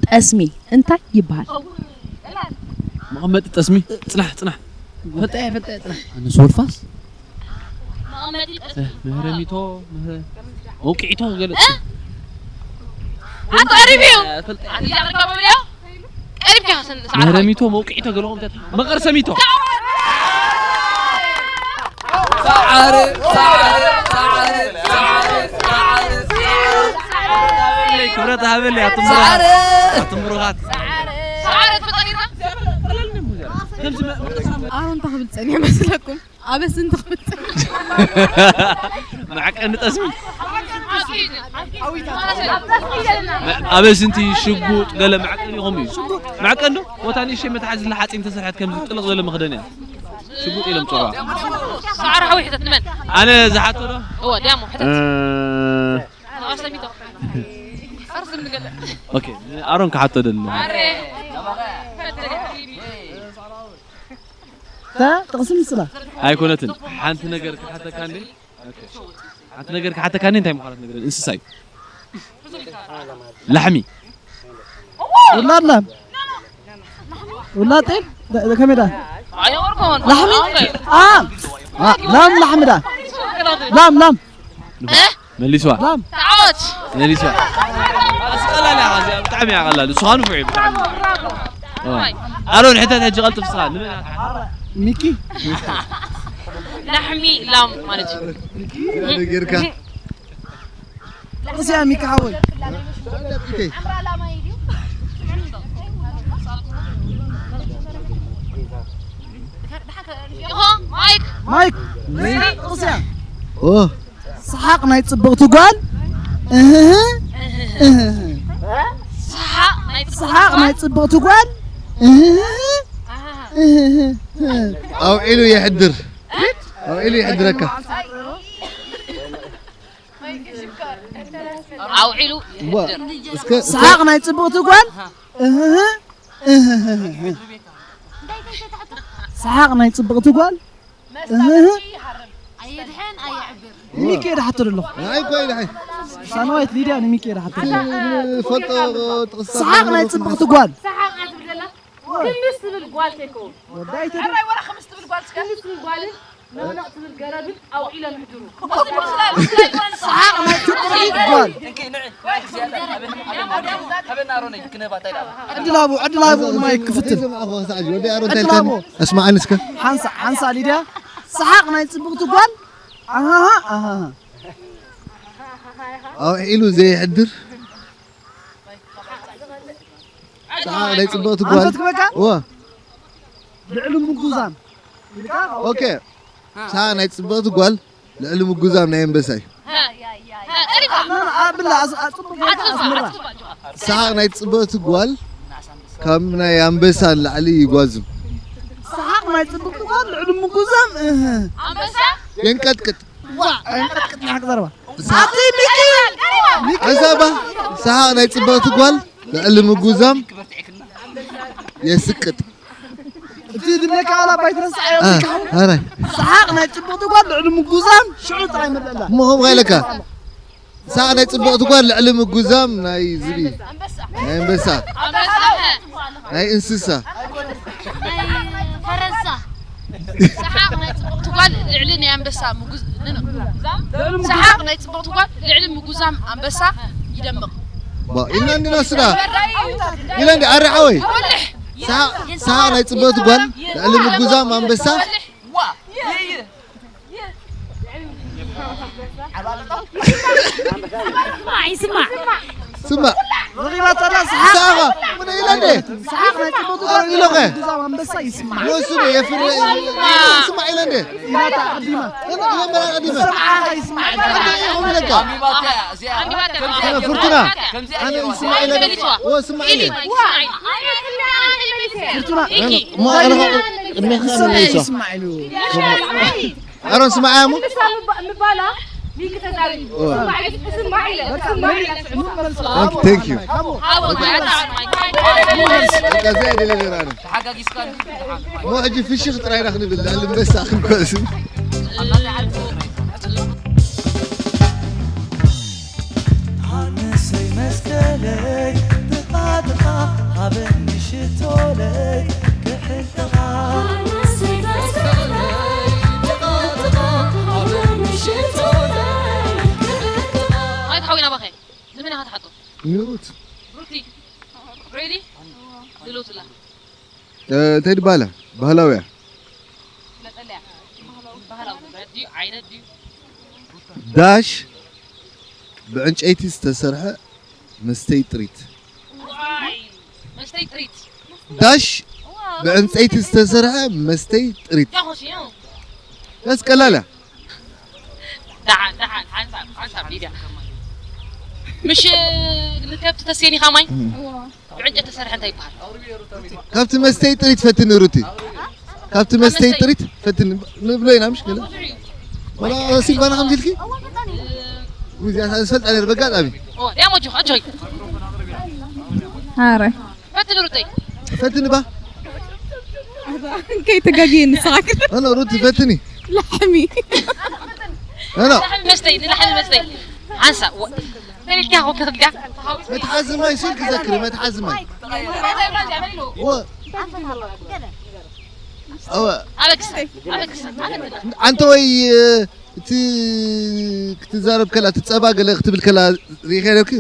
ጠስሚ እንታይ ይበሃል መቐመጢ ጠስሚ። ጽናሕ፣ ጽናሕ። ፈልጠያ፣ ፈልጠያ፣ ጽናሕ። ኣነስ ወልፋስ? መቐመጢ ጠስሚ። ምህረሚቶ፣ ምህረ-፣ መውቅዒቶ ገለ። ኣቶ ቀሪብ እዩ። ፈልጠያ። ኣቲ ጃዕር ጋር በብልዮ? ቀሪብ ከ ሰን-፣ ሰዓት ምህረሚቶ፣ መውቅዒቶ ገለኹም ተት-፣ መቐርሰሚቶ። ሰዓረ፣ ሰዓረ፣ ሰዓረ፣ ሰዓረ፣ ሰዓረ። ክብረት ሃበለይ፣ ኣቱም ብሩኻት። ኣቱም ብሩኻት። ሰዓረ ትፈልጣ ጌርካ? ከምዚ መ-፣ ኣሮን እንታይ ክብል ጸኒሑ መስለኩም? ኣበስንቲ ክብል ጸኒሑ። መዐቀኒ ጠስሚ። ኣበስንቲ ሽጉጥ ገለ መዐቀኒ ይኾም እዩ። መዐቀኒ ዶ? ቦታ ንእሽተይ መትሓዚ ዝላ ሓፂን ተሰርሐት ከምዚ ጥልቕ ዘለ መኽደን እያ። ሽጉጥ ኢሎም ጽውዓ። ሰዓረ ሓዊ ሕተት ንመን? ኣነ ዝሓቶ ዶ? እወ፣ ዲያሞ ሕተት። እ፣ ኣሰሚቶ። ኣርዝም ንገለ። ኦኬ፣ ኣሮን ክሓቶ ደሎ። ኣረ። ታ ጥቕሲ ምስላ። ኣይኮነትን። ሓንቲ ነገር ክሓተካ እንዴ? ኦኬ። ሓንቲ ነገር ክሓተካ እንዴ? እንታይ ምዃነት ነገር? እንስሳ እዩ። ላሕሚ። ውላድ ላም። ውላድ ጤል? ደ-፣ ደ-፣ ከመይ ደኣ? ኣይወርኮን። ላሕሚ? ኦኬ። አ! አ፣ ላም ላሕሚ ደኣ? ላም፣ ላም። እ? መሊስዋ። ላም። ተዓወት። መሊስዋ። ኣስቀላል እያ፣ እዚኣ ብጣዕሚ እያ ቀላል። ንስኻ ንፉዕ እዩ ብጣዕሚ። እ። ኣሮን፣ ሕተት ሕጂ ቀልጥፍ ንስኻ። ንመን እያ ትሓታ? ሚኪ። ላሕሚ ላም ማለት እዩ። ጌርካ። እዚኣ ሚኪ ሓወይ። ኦኬ። ማይክ። ማይክ። እዚኣ። ኦ። ሰሓቕ ናይ ጽብቕቲ ጓል። እህህ፣ እህህ። ሰሓቕ ናይ ጽብቕቲ ሰሓቕ ጓል። ናይ ጽብቕቲ ጓል። እህህ፣ እህህ። ኣውዒሉ የሕድር። ኣውዒሉ የሕድረካ። ኣውዒሉ ዋ፣ የሕድር። እስከ፣ እስከ ሰሓቕ ናይ ጽብቕቲ ጓል። እህህ፣ እህህ። ሰሓቕ ናይ ጽብቕቲ ጓል። እህህ። ኣይድሕን ኣየዕብር። ሚኪ እየ ድሓቶ ዘለኹ። ኣይ፣ ቆይ፣ ድሓይ። ሳንዋይት ሊድያ ንሚኪ እየ ድሓቶ ዘለኹ። ፈልጦ ጥቕሳ ሰሓቕ ናይ ጽብቕቲ ጓል። ሰሓቕ እያ ትብል ዘላ። ክምስ ትብል ጓል ተይከውን። ወዳይ ተደ- ሕራይ ወላ ክምስ ትብል ጓል እስከ። ክምስ ትብል ጓልን ነቕነቕ ትብል ገረብን ኣውዒሎም ኣሕድሩ። ሰሓቕ ናይ ጽብቕቲ ጓል። ዕድል ሃቦ፣ ዕድል ሃቦ ንማይክ ክፍትን። ወዲ ኣሮን ዕድል ሃቦ። ኣስማዓኒ እስከ። ሓንሳ፣ ሓንሳ ሊድያ። ሰሓቕ ናይ ጽብቕቲ ጓል። ኣሃሃ፣ ኣሃሃ። ኣውዒሉ ዘይሕድር። ሰሓቕ ናይ ጽብቕቲ ጓል። ኣንፈት ክበካ? እዋ። ልዕሊ ምጉዛም። ኢልካ? ኦኬ። ሰሓቕ ናይ ጽብቕቲ ጓል ልዕሊ ምጉዛም ናይ ኣንበሳ እዩ። ኣብላ፣ ኣስ-፣ ኣጽብቕ ጌርካ ኣስምራ። ሰሓቕ ናይ ጽብቕቲ ጓል ካብ ናይ ኣንበሳ ንላዕሊ ይጓዝም። ሰሓቕ ናይ ጽብቕቲ ጓል ልዕሊ ምጉዛም፣ እህ። ኣንበሳ? የንቀጥቅጥ። ዋ፣ የንቀጥቅጥ ናይ ሓቂ ዘረባ። ሰሓቕ ኣቲ ሚኪ! ሚኪ! ዕዛባ፣ ሰሓቕ ናይ ጽብቕቲ ጓል ልዕሊ ምጉዛም የስቅጥ። እቲ ድለካ ዋላ ባይትረስዓዮ አ፣ ትካል። ኣራይ። ሰሓቕ ናይ ጽብቕቲ ጓል ልዕሊ ምጉዛም ሽዑ ጥራይ መለላ። እሞ ከምኡ ኢለካ። ሰሓቕ ናይ ጽብቕቲ ጓል ልዕሊ ምጉዛም ናይ ዝብኢ። ናይ ኣንበሳ። ናይ እንስሳ። ናይ ፈረንሳ። ሰሓቕ ናይ ጽብቕቲ ጓል ልዕሊ ናይ ኣንበሳ ምጉዝ-፣ ን-፣ ን-፣ ሰሓቕ ናይ ጽብቕቲ ጓል ልዕሊ ምጉዛም ኣንበሳ ይደምቕ። ባ፣ ኢልና እንዲና ስዳ። ኢልና እንዲ ኣረ ሓወይ። ይወልሕ። ሰሓቕ፣ ሰሓቕ ናይ ጽብቕቲ ጓል ልዕሊ ምጉዛም ኣንበሳ። ይወልሕ። ኣይስማዕ። ስማዕ። ረኺባታ ኣላ ሰሓቕ። ሰሓቕ። ምን ኢለ እንዴ? ሰሓቕ ናይ ጽቡቕ ኣረ ኢሎኸ? ግዛም ኣንበሳ ይስማዕ። ንሱ ነው የፍረ-፣ ስማዕ ኢለ እንዴ? ኢላታ ኣቐዲማ። ኢሎማ ኣቐዲማ። ሰምዓኻ ይስማዕ። ኣቐዲማ ይኹን ኢለካ። ኣንቢባታ እያ፣ እዚኣ። ኣንቢባታ። ፍርቱና። ኣነ ይስማዕ ኢለ እንዴ? ኦ፣ ስማዕ ኢለ። ፍርቱና። እሞ ኣነ ኸ-፣ እድሜኻ ይስማዕ ኢሉ። ኣሮን ስማዕ እሞ። ምባላ ሚኪ ተዛሪቡ። ኦ። ስማዕ ኢለ፣ ስማዕ ኢለ፣ ስማዕ ኢለ። Thank you, thank you። ኣዎ፣ ኣታ። በቃ፣ እዚኣ ደለ ነራ ነው። ተሓጋጊዝካ እንዲ። እሞ ሕጂ ፍሽኽ ጥራይ ኢና ክንብል፣ ልዕሊ ኣንበሳ ክንጓዝ። ሃንሰይ መስቀለይ፣ ጥቓ ጥቓ ሃበኒ ሽቶለይ፣ ክሕል ሩት። ሩቲ። ሬዲ? ድልውትላ። እ፣ እንታይ ድባላ? ባህላውያ። መጠለያ። ባህላዊ ንብረት ድዩ? ዓይነት ድዩ? ዳሽ ብዕንጨይቲ ዝተሰርሐ መስተይ ጥሪት። ዋይ! መስተይ ጥሪት። ዳሽ ብዕንፀይቲ ዝተሰርሐ መስተይ ጥሪት። ዳኾሽ፣ ያው። በስ ቀላል እያ። ደሓን፣ ደሓን፣ ሓንሳብ፣ ሓንሳብ ሊድያ። ምሽ ንከብቲ ተስየኒ ኻማይ? እም። ብዕንጨት ተሰርሐ እንታይ ይበሃል? ካብቲ መስተይ ጥሪት ፈትኒ ሩቲ። ካብቲ መስተይ መስተይ። ጥሪት ፈትኒ ንብሎ ኢና ምሽ ገለ? ወላ ሲልቫና ከምዚ ኢልኪ? እዚኣ ዝፈልጣ ነይር በጋጣሚ። ኦ፣ ዲያሞ ጆ፣ ኣጆይ። ኣረ። ፈትኒ ሩተይ። ፈትኒ ባ። ከይተጋግየ ንስኻ ግን። ኣነ ሩቲ ፈትኒ። ላሕሚ። ኣነ። ንላሕሚ መስተይ፣ ንላሕሚ መስተይ። ሓንሳብ፣ ወ-፣ ተሪልኪያ ኮ ከትብልያ። መትሓዚ ማይ ስል ክዘክሪ፣ መትሓዚ ማይ። ወ-፣ ኣበክስ፣ ኣበክስ፣ ኣበክስ። ኣንተ ወይ፣ እቲ ክትዛረብ ከላ፣ እቲ ጸባ ገለ ክትብል ከላ ሪኢኻ ነርኪ?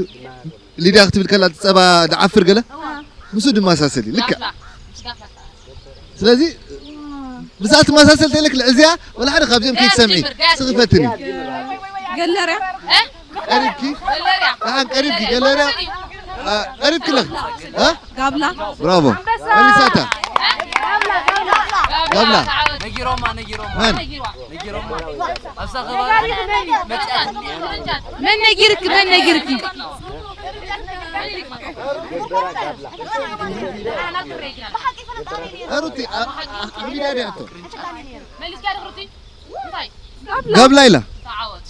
ሊድያ ክትብል ከላ፣ እቲ ጸባ ድዓፍር ገለ? ምስኡ ድመሳሰል እዩ፣ ልክዕ። ስለዚ፣ ብዛዕባ ትመሳሰል ተለክ ልዕዝያ፣ ወላ ሓደ ካብዚኦም ከይትሰምዒ። ስኺ ፈትኒ። ገለርያ? ቀሪብኪ? ደሓን ቀሪብኪ፣ ገለርያ? አ፣ ቀሪብኪ ኣለኺ። አ? ጋብላ። ብራቮ። መሊሳታ። ጋብላ። ነጊሮማ፣ ነጊሮማ። መን? ነጊሮማ። ኣብዛ ከባቢ መን ነጊርክ? መን ነጊርክ? ሩቲ፣ ኣ-፣ ኣ-፣ ኣቢዳ ድያ እቶ? ጋብላ ኢላ። ተዓወት።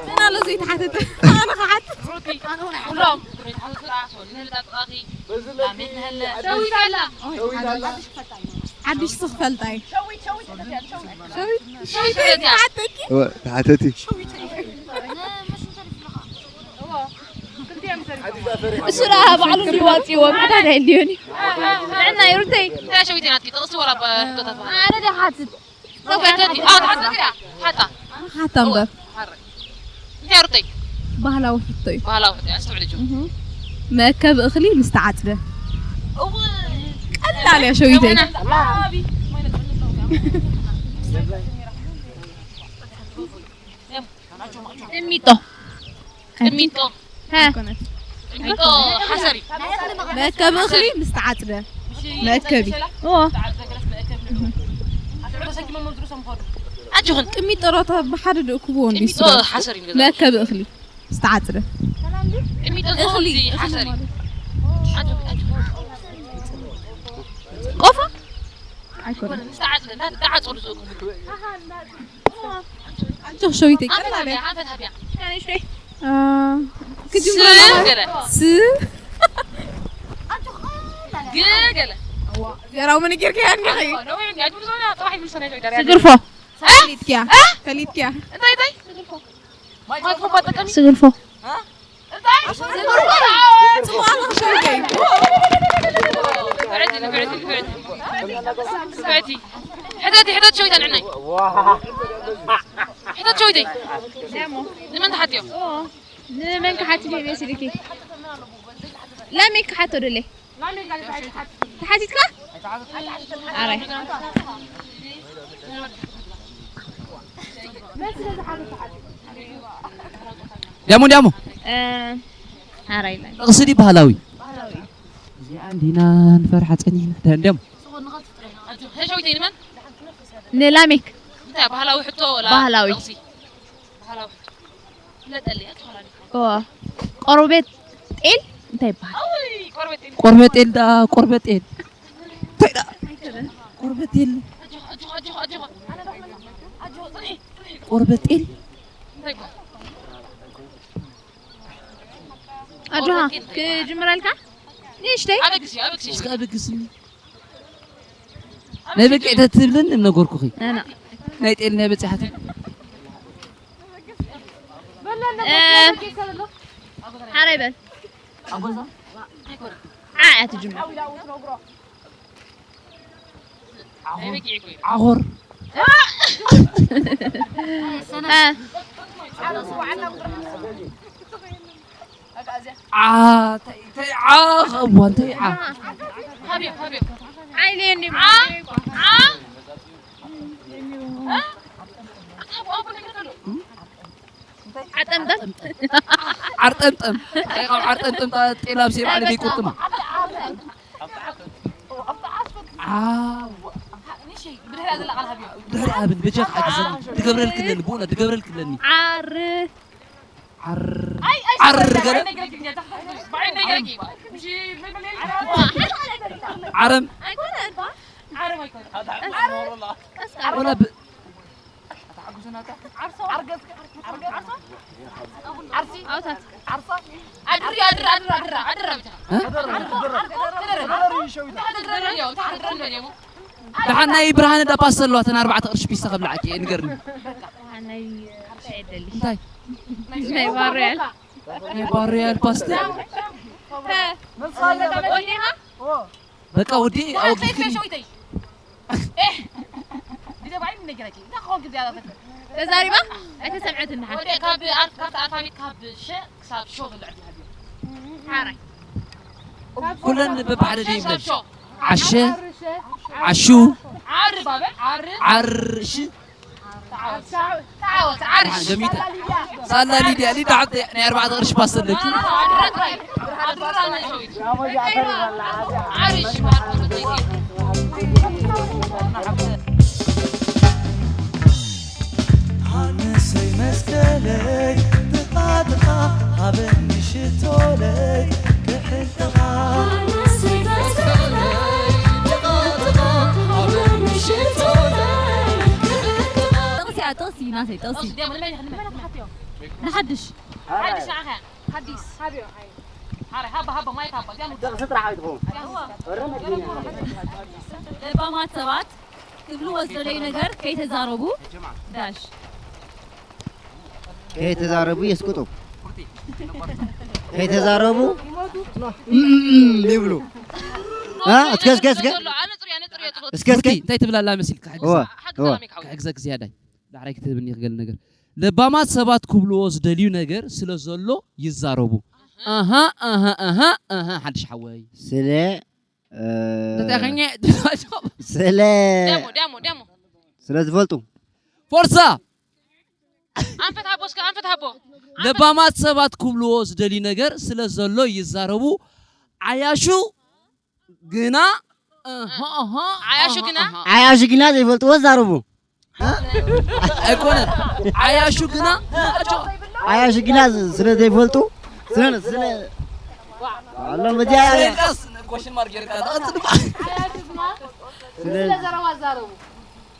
መን ኣሎ ዘይተሓተተ? ኣነ ክሓትት። ኩሎም። ሸዊት ኣላ። ሓድሽ ስኽ ፈልጣይ። ሸዊት፣ ሸዊት፣ ሸዊት፣ ሸዊት፣ ሸዊት፣ ሸዊት፣ ሸዊት፣ ተሓተኪ። እወ፣ ተሓተቲ። እሱ ደኣ ባዕሉ እንዲዋፅእዎ፣ ምሕታት ኣየድልዮን እዩ። ጥዕና እዩ፣ ሩተይ። እንታይ ሸዊት ናትኪ? ጥቕሲ ወላ ባ-፣ ሕቶታት ማለት? ኣነ ዶ ሓትት? ሰው ፈተቲ። ኣዎ፣ ተሓተቲ እያ። ሓታ። ሓታ እምበር። ሓረ። እንታይ ሩተይ? ባህላዊ ሕቶ እዩ። ባህላዊ ሕቶ፣ ኣስተውዕሊ ጆ። እህ። መእከቢ እኽሊ ምስ ተዓጽደ። እው። ቀላል እያ ሸዊተይ። ገና። ቅሚጦ። ቅሚጦ። ሀ። ቅሚጦ ሓሰር እዩ። መእከቢ እኽሊ ምስ ተዓጽደ። መእከቢ። እዎ። ኣጆኽን። ቅሚጦ ሮታ ብሓደ ዶ እክብዎ እንዲ ቅሚጦ ሓሰር እዩ። መእከቢ እኽሊ ምስ ተዓጽደ። ቅሚጦ እኽሊ። ሓሰር እዩ። ኣጆኽን፣ ኣጆኽን። ቆፎ? ኣይኮነን። ምስ ተዓጽደ፣ እንዳ-፣ እንዳዓጸዱ ዝእክቡ። ኣጆኽ ሸዊተይ፣ ቀላል እያ። ሓንፈት ሃብያ። አ፣ ክጅምር ስ ኣለና። ገለ። ስ። ግ ገለ። እዋ፣ ዜራዊ መን ጌርካ ያ እንዲኺ? ነዊሕ እንዲ፣ ኣጅምር ዞና፣ ጥራሕ ይምልሰና ይዞ ይደርያ። ስግርፎ። እ? ፈሊጥክያ። እ? ፈሊጥክያ። እንታይ፣ እንታይ? ማይክሮፎን ባጠቀሚ? ስግርፎ። እ? እንታይ? ስግርፎ። ጽቡቕ ኣለኺ ሸዊተይ። ብዕቲ፣ ብዕቲ፣ ብዕቲ። ብዕቲ። ሕተቲ፣ ሕተቲ ሸዊታ ንዕናይ። ሕተቲ ሸዊተይ። ንመን ትሓትዮ? ንመን ክሓትት እየ መሲልኪ? ላሜክ ክሓቶ ደለ። ተሓቲትካ? ኣራይ። ዳሞ፣ ዳሞ። እ፣ ኣራይ፣ ኣራይ። ጥቕሲ ድዩ ባህላዊ? እዚኣ እንዲና ንፈርሓ ጸኒሕና። ደ-፣ ደሞ። ንላሜክ። እንታይ ባህላዊ ሕቶ ወላ ባህላዊ። ጥቕሲ? ባህላዊ ሕቶ። ፍለጠለይ፣ ኣትኾላኒ። እዋ። ቆርበት ጤል እንታይ ይበሃል? ኣውይ፣ ቆርበት ጤል። ቆርበት ጤል ደኣ፣ ቆርበት ጤል። እንታይ ደኣ? ቆርበት ጤል። ኣጆኻ፣ ኣጆኻ፣ ኣጆኻ፣ ኣጆኻ። ኣነ ዶ ክመልስ? ኣጆኻ፣ ጽንሒ፣ ጽንሒ። ቆርበት ጤል። እንታይ ይበሃል? ኣጆኻ፣ ቆርበት ጤል እንታይ ይበሃል? ክጅምረልካ? ንእሽተይ። ኣበግስ እዩ፣ ኣበግስ እዩ። እስከ ኣበግስኒ። ናይ በጊዕ ተትብልን እነገርኩኺ። ኣና። ናይ ጤል ናይ በጺሓት። እ፣ ሓራይ በል። ዓ እያ ትጅምር። ዓኾር። እ። ዓ፣ እንታይ፣ እንታይ ዓ፣ ኸዋ፣ እንታይ ዓ? ሓቢብ፣ ሓቢብ። ዓይኒ የኒ። ዓ፣ ዓ። ዓጠምጠም። ዓርጠምጠም። እንታይ ካብ ዓርጠምጠም ጣ-፣ ጤል ኣብ ሴብ ዓለ ደይቁርጥማ። ዓዋ። ድሕሪ ኣብን በጃ ሓግዘኒ። ድገብረልክለኒ፣ ብኡነ ድገብረልክለኒ። ዓር። ዓር። ዓር ገለ? ዓረም። ወላ ብ-፣ ዓርሲ። ኣውታት። ዓድሪ፣ ኣድሪ፣ ኣድሪ፣ ኣድሪ፣ ኣድሪ፣ ኣድሪ፣ እ? ደሓን ናይ ብርሃነ ዳ ፓስተ ኣለዋ፣ እተን ኣርባዕተ ቅርሺ ፒስታ ከብልዓኪ እየ፣ ንገርኒ። ናይ እንታይ? ናይ ባሮያል። ናይ ባሮያል ፓስተ። እ። ወዲኻ? በቃ ወዲ ኣወጊድክኒ። ተዛሪባ ኣይተሰምዐትን። ደሓን። ወዲ ካብ ኣልፍ-፣ ካብ ኣልፋቤት ካብ ሸ ክሳብ ሾ ዘሎ ዕድል ሃብዮ። ሓራይ። ኩለን በብሓደ ደይ ክሳብ ይብለን። ሾ። ዓሸ፣ ዓሹ፣ ዓር ባበ፣ ዓር። ዓርሽ። ተዓወት፣ ተዓወት፣ ዓርሽ። ደሓን ገሚታ። ሳላ ሊድያ፣ ሊዳ ሓብተይ፣ ናይ ኣርባዕተ ቅርሺ ፓስተ ኣለኪ። ዓርሽ ይበሃል። ሃንሰይ መስቀለይ ጥቓ ጥቓ ሃበኒ ሽቶለይ ክሕልኻ። ሃንሰይ መስቀለይ ጥቓ ጥቓ ሃበኒ ሽቶለይ ክሕልኻ። ጥቕሲ እያ፣ ጥቕሲ ናተይ ጥቕሲ። ንሓድሽ። ሓድሽ ንዓኻ። ሓዲስ። ሓራይ፣ ሃባ፣ ሃባ፣ ማይክ ሃባ፣ ጃኑ። ጥቕሲ ጥራሕ ኣይትኸውን። ጃኑ። ለባማት ሰባት ክብልዎ ዝደለዩ ነገር ከይተዛረቡ፣ ዳሽ። ከይተዛረቡ የስቅጡ። ከይተዛረቡ እም ይብሉ። እ? እስከ፣ እስከ፣ እስከ። ኣነጽርዮ፣ ኣነጽርዮ፣ ኣነጽርዮ፣ ጥቕሲ። እስከ፣ እስከ። እንታይ ትብል ኣላ መሲልካ? እወ፣ ሓግዝ እወ። ኣላ ሜክ ሓወይ። ክሕግዘክ ዝያዳይ። ዳሕራይ ክትህብኒ ይኽእል ነገር። ለባማት ሰባት ክብልዎ ዝደልዩ ነገር ስለ ዘሎ ይዛረቡ። ኣሃ፣ ኣሃ፣ ኣሃ፣ ኣሃ፣ ሓድሽ ሓወይ። ስለ፣ እ፣ ተተኸኘ ስለ፣ ደሞ፣ ደሞ፣ ደሞ። ስለ ዝፈልጡ። ፎርሳ! ኣንፈት ሃቦ እስከ፣ ኣንፈት ሃቦ። ለባማት ሰባት ክብልዎ ዝደልዩ ነገር ስለ ዘሎ ይዛረቡ። ዓያሹ ግና፣ እህ፣ እህ፣ ዓያሹ እህ፣ ግና? እህ። ዓያሹ ግና ዘይፈልጥዎ ዛረቡ። ኣይኮነን። ዓያሹ ግና፣ ዓያሹ ግና ስለ ዘይፈልጡ፣ ስለ፣ ስለ፣ ኣሎ መዚያ ስለ ኢልካስ፣ ኮሽን ማርክ ጌርካ፣ ትቐጽል ድማ። ስለ፣ ስለ ዘረባ ዛረቡ።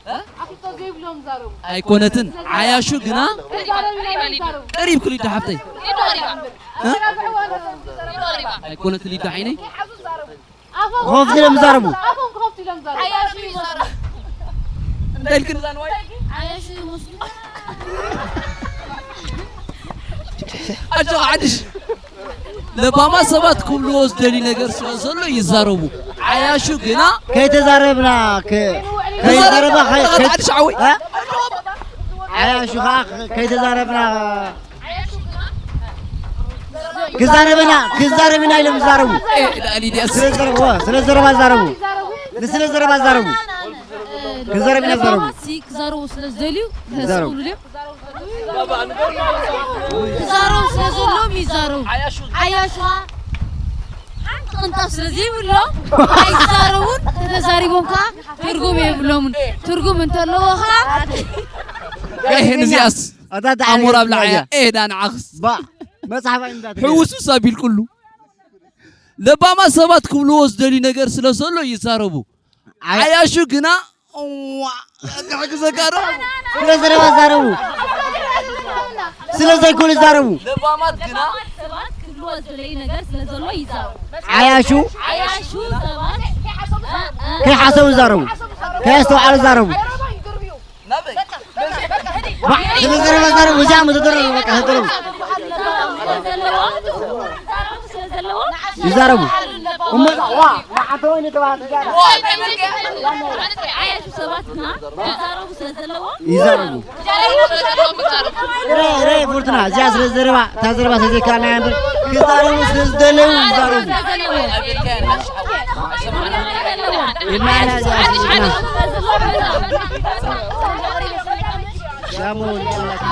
እ? ኣፍልጦ ዘይብሎም ዛረቡ። ኣይኮነትን። ዓያሹ ግና፣ ክዛረቡ ኢሎም ዛረቡ። ቅሪብ ክሊዳ ሓፍተይ። እ? ኣይኮነትን ሊዳ ዓይነይ። ከይሓዙ ዛረቡ። ኣፎም ክኸፍቱ ኢሎም ዛረቡ። ኣፎም ክኸፍቱ ኢሎም ዛረቡ። ዓያሹ ይዛረቡ። እንታይ ኢልክን እዛ ንዋይ? ዓያሹ ይመስሉ። ኣጆኻ ሓድሽ። ለባማት ሰባት ክብልዎ ዝደልዩ ነገር ስለ ዘሎ ይዛረቡ። ዓያሹ ግና ከይተዛረብና፣ ከ-፣ ከይተዛረባ፣ ከይ-፣ ከይ-፣ ሓድሽ ዓወይ። እ? ዓያሹ ኸዓ ከይተዛረብና ክዛረበና፣ ክዛረብና ኢሎም ዝዛረቡ። ኤ፣ ዳ ሊድያ ስለ ዘረባ፣ ስለ ዘረባ ዝዛረቡ። ንስለ ዘረባ ዝዛረቡ። ክዛረብና ዝዛረቡ። ለባማት ሲ ክዛረቡ ስለ ዝደልዩ ይዛረቡ። ተስእሉ ድዮም? ክዛረቡ ስለ ዘለዎም ይዛረቡ። ዓያሹ ሓንቲ ቅንጣብ ስለ ዘይብሎም ኣይዛረቡን። ተተዛሪቦም ከዓ ትርጉም የብሎምን። ትርጉም እንተለዎ ከዓ ይሄን እዚኣስ ኣታ ደኣ ኣሞራ ኣብላዓያ። እያ። ኤ፣ ዳ ንዓኽስ። ባ፣ መጽሓፍ ኣይንዳት። ሕውስውስ ኣቢልኩሉ። ለባማት ሰባት ክብልዎ ዝደልዩ ነገር ስለ ዘሎ ይዛረቡ። ዓያ-፣ ዓያሹ ግና፣ እዋ፣ ክሕግዘካ ዶ? ስለ ዘረባ ዛረቡ። ስለ ዘይኮነ ዛረቡ። ለባማት ግና ሰባት ክብልዎ ዝደለዩ ነገር ስለ ዘሎ ይዛረቡ። ዓያሹ ዓያሹ ሰባት፣ እ፣ እ፣ ከይሓሰቡ ዛረቡ። ከየስተውዓሉ ዛረቡ። ዋ፣ ስለ ዘረባ ዛረቡ፣ እዚኣ መተደረሩ፣ በቃ፣ ተደረሩ። ይዛረቡ። እሞ፣ ዋ፣ ንሓንቲ ወይኒ ተባህት፣ ዓያሹ ሰባት ግና ክዛረቡ ስለ ዘለዎም ይዛረቡ። ረ፣ ረ፣ ፉርቱና፣ እዚኣ ስለ ዘረባ፣ እታ ዘረባ ስለ ዘይከኣልና እያ እምበር፣ ክዛረቡ ስለ ዝደለዩ ይዛረቡ። ኢልናና እዚኣ ስምዕና። ሻሙ ንብለካ።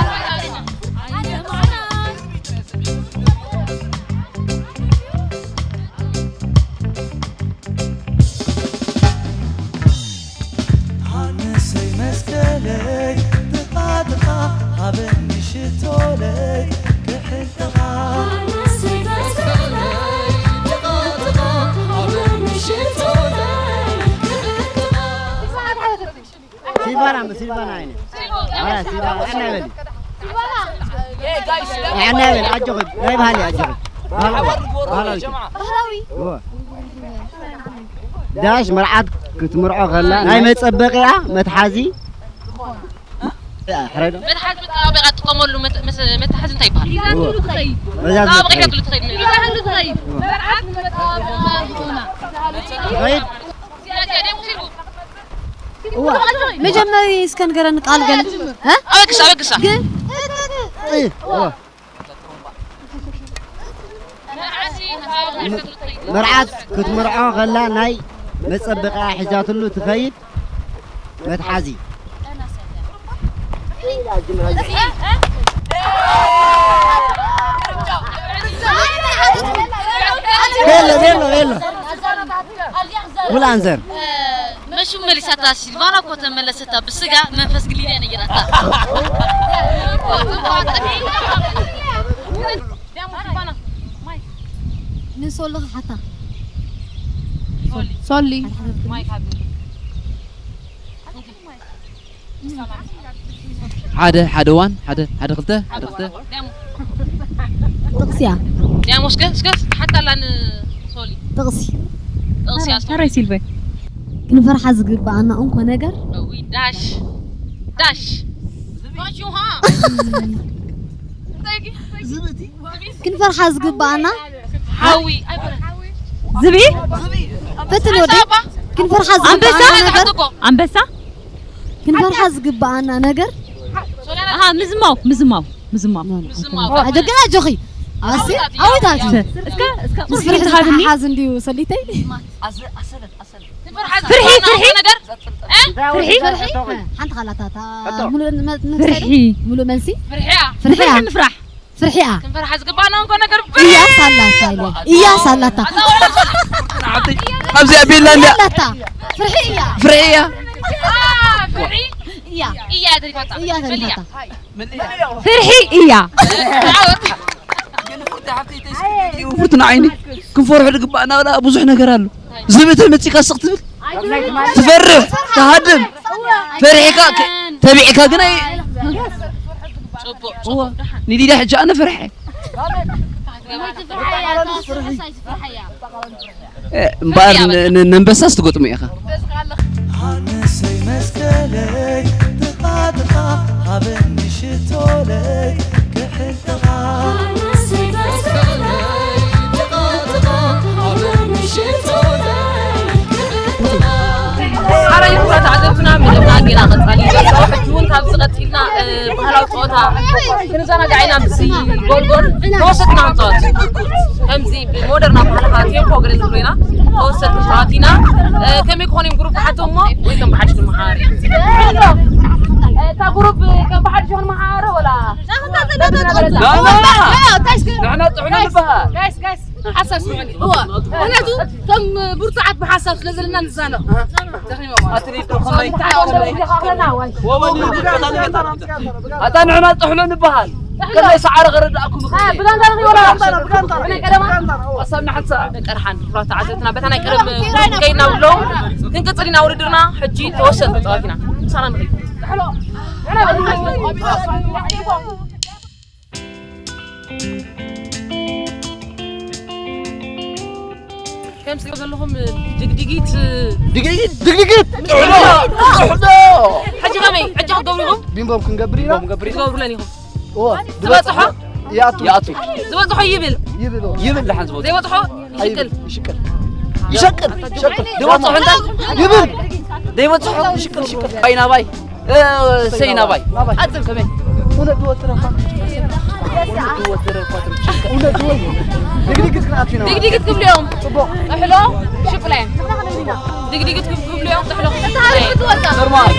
ሃንሰይ መስቀለይ ጥቓ ጥቓ ሃበኒ ሽቶለይ ክሕልኻ። ሃንሰይ መስቀለይ ጥቓ ጥቓ ሃበኒ ሽቶለይ ክሕልኻ። ሲልቫና፣ ሲልቫና ዓይነ። ኣረ፣ ሲልቫና፣ ኣና በሊ። ኣና በሊ፣ ኣጆኺ፣ ናይ ባህሊ ኣጆኺ። ባህላዊ፣ ባህላዊ። እወ። ዳሽ መርዓት ክትምርዖ ከላ ናይ መጸበቂያ መትሓዚ። ሕረዶ። መትሓዚ መጣበቂያ ትጥቀመሉ መት-፣ መስ-፣ መትሓዚ እንታይ ይበሃል? እወ። መዛዝ መጣበቂያ መትሓዚ። ትሉ ትኸይድ። ትኸይድ? እዋ፣ መጀመሪ እስከ ንገረኒ ቃል ገለ። እ? ኣበግሳ፣ ኣበግሳ። ግን እዋ። መርዓት ክትምርዖ ከላ ናይ መጸበቂያ ሒዛትሉ ትኸይድ መትሓዚ። ቤሎ፣ ቤሎ፣ ቤሎ። ሙሉ ኣንዘር። መሹም መሊሳታ ሲልቫና እኮ ተመለሰታ ብስጋ መንፈስ ግሊና ነይራታ። ንሶሎ ሓታ። ሶሊ። ሓደ፣ ሓደ ዋን፣ ሓደ፣ ሓደ ክልተ፣ ሓደ ክልተ። ጥቕስያ። ዲያሞ እስከ፣ እስከ ሓታ ኣላ ንሶሊ። ጥቕሲ። ጥቕስያ እስከ። ተረይ ሲልቨ። ክንፈርሓ ዝግብኣና እንኮ ነገር። እዊ፣ ዳሽ፣ ዳሽ። ዳሽ ውሃ። እንታይ ግን? ክንፈርሓ ዝግብኣና ሓዊ። ዝብኢ? ፈትን ወደይ። ክንፈርሓ ኣንበሳ? ዝግብኣና ነገር። ኣንበሳ? ክንፈርሓ ዝግብኣና ነገር። ኣሃ፣ ምዝማው፣ ምዝማው፣ ምዝማው። ኣጆ ግን ኣጆኺ። ኣሲ፣ ኣዊታት እዩ። እስከ፣ እስከ፣ ምስ ቁርሲ ፍርሒ ትሃብኒ? ዝተሓሓዝ እንድዩ ሰሊተይ። ኣሰ-፣ ኣሰለት፣ ኣሰለት። ፍርሒ፣ ፍርሒ። ነገር? እ? ፍርሒ? ፍርሒ? ሓንቲ ካላታታ። ሕቶ። ሙሉ መ-፣ መ-፣ ፍርሒ። ሙሉ መልሲ? ፍርሒ እያ። ፍርሒ እያ። ፍርሒ ምፍራሕ። ፍርሒ እያ። ክንፈርሓ ዝግባና እንኮ ነገር እያ ሳላታ ኢለ። እያ ሳላታ። ኣብዚኣ ቤላ እንድያ። ኣላታ። ፍርሒ እያ። ፍርሒ እያ። አ፣ ፍርሒ እያ። እያ ተሪፋታ። እያ ተሪፋታ። ፍርሒ እያ። ግን ፍርቲ ሓፍተይ ተይስኪ ፍርቲ ንዓይኒ ክንፈርሑ ዝግባእና ወላ ብዙሕ ነገር ኣሎ። ዝብኢ ተመጺካ ስቕ ትብል። ትፈርሕ፣ ትሃድም። ፈሪሕካ ክ-፣ ተቢዕካ ግን ኣይ-፣ ጽቡቕ፣ እዋ፣ ጽቡቕ። ንሊድያ ሕጂ ኣነ ፈርሐ። እ፣ እምበኣር ን-፣ ን-፣ ነንበሳስ ትገጥሙ ኢኻ። ሃንሰይ መስቀለይ ጥቓ ጥቓ ሃበኒ ሽቶለይ ክሕልኻ። ሓራይ ክቡራት ተዓዘብትና፣ መደብና ጌና ቀጻሊ እዩ ዘሎ። ሕጂ እውን ካብዚ ቀጺልና፣ እ፣ ባህላዊ ጸወታ ክንዘናጋዕ ኢና። ምስ ጎልጎል ተወሰድና ንጻወት። ከምዚ ብሞደርና ባህልኻ ቴምፖ ገለ ንብሎ ኢና። ተወሰድቲ ጸወት ኢና። እ፣ ከመይ ክኾኑ እዮም ግሩፕ ክሓቶም እሞ ወይ ከም ብሓድሽ ንመሃር? እታ ግሩፕ ከም ብሓድሽ ንመሃር ወላ? ና፣ ና። ንሕና ጥሕሎ ንበሃል። ጋይስ፣ ጋይስ፣ ሓሳብ ስምዑኒ። እወ፣ ምኽንያቱ ከም ብርቱዓት ብሓሳብ ስለ ዘለና ንዛነቕ። ደኺሞም ኣለዉ። ኣትሌት ዶ ከመይ? ወወን እዩ። ኣታ ንሕና ጥሕሎ ንበሃል። ከመይ ሰዓረ ከረድኣኩም አ፣ እኽእል። ብጋንታ ንኽእል ወላ? ብጋንታ፣ ብጋንታ። ናይ ቀደማ? ሓሳብ ንሓንሳእ። ደቂ ኣርሓን፣ ክቡራት ተዓዘብትና፣ በታ ናይ ቀደም ግሩፕ ከይድና ብሎ ክንቅጽል ኢና ውድድርና። ሕጂ ተወሰን ተጻዋቲና። ምሳና ንኽእል። ከምዚ ዘለኹም ድግድጊት ድግድጊት፣ ድግድጊት፣ ጥሕሎ፣ ጥሕሎ። ሕጂ ከመይ? ሕጂ ክትገብሩ ኢኹም? ቢምቦም ክንገብር ኢና። ቢምቦም ክንገብር ኢና። ክትገብሩለን ኢኹም? እዎ። ዝበጽሖ? ይኣቱ። ይኣቱ። ዝበጽሖ ይብል። ይብል፣ እዎ። ይብል ደሓን ዝበጽሖ። ዘይበጽሖ ይሽቅል። ይሽቅል። ይሸቅል። ይሸቅል። ዘይበጽሖ እንታይ? ይብል። ዘይበጽሖ ይሽቅል፣ ይሽቅል። ባይ ናባይ። እ፣ ሰይ ናባይ። ናባይ። ኣጽብ ከመይ? እውነት ድወትረኳ እውነት ድወትረኳ ድግድግት ክንኣቱ ኢና። ድግድግት ክብልዮም። ጽቡቕ። ጥሕሎ ሽቁላይ። ድግድግት ክብልዮም፣ ጥሕሎ። ኖርማል።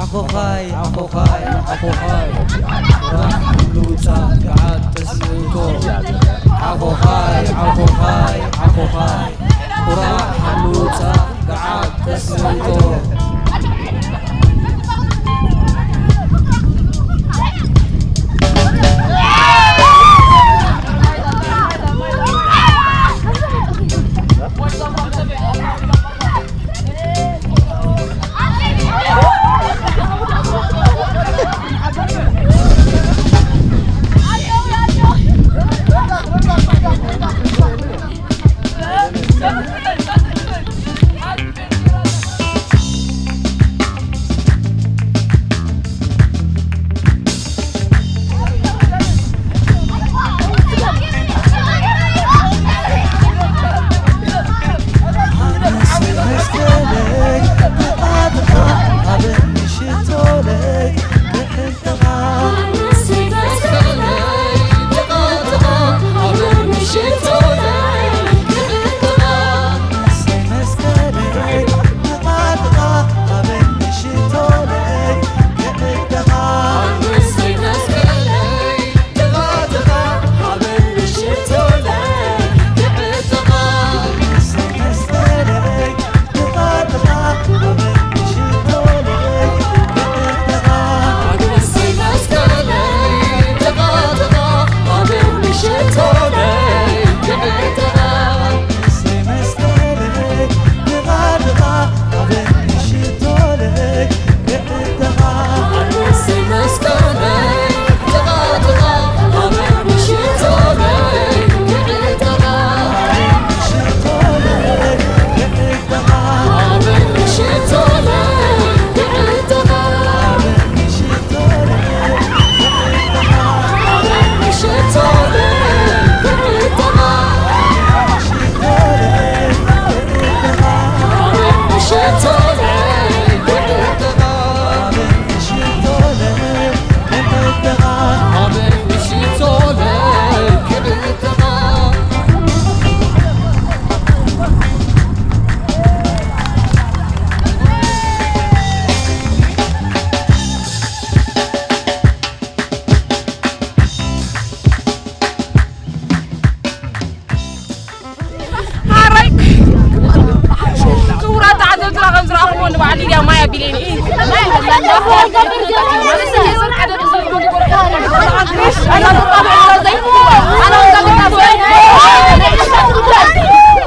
ዓኾኻይ ዓኾኻይ ዓኾኻይ ራሕሉ ጻግዓት ተስእቶ ዓኾኻይ ዓኾኻይ ዓኾኻይ ቁራሕ ሓሉ ጻግዓት ተስእቶ።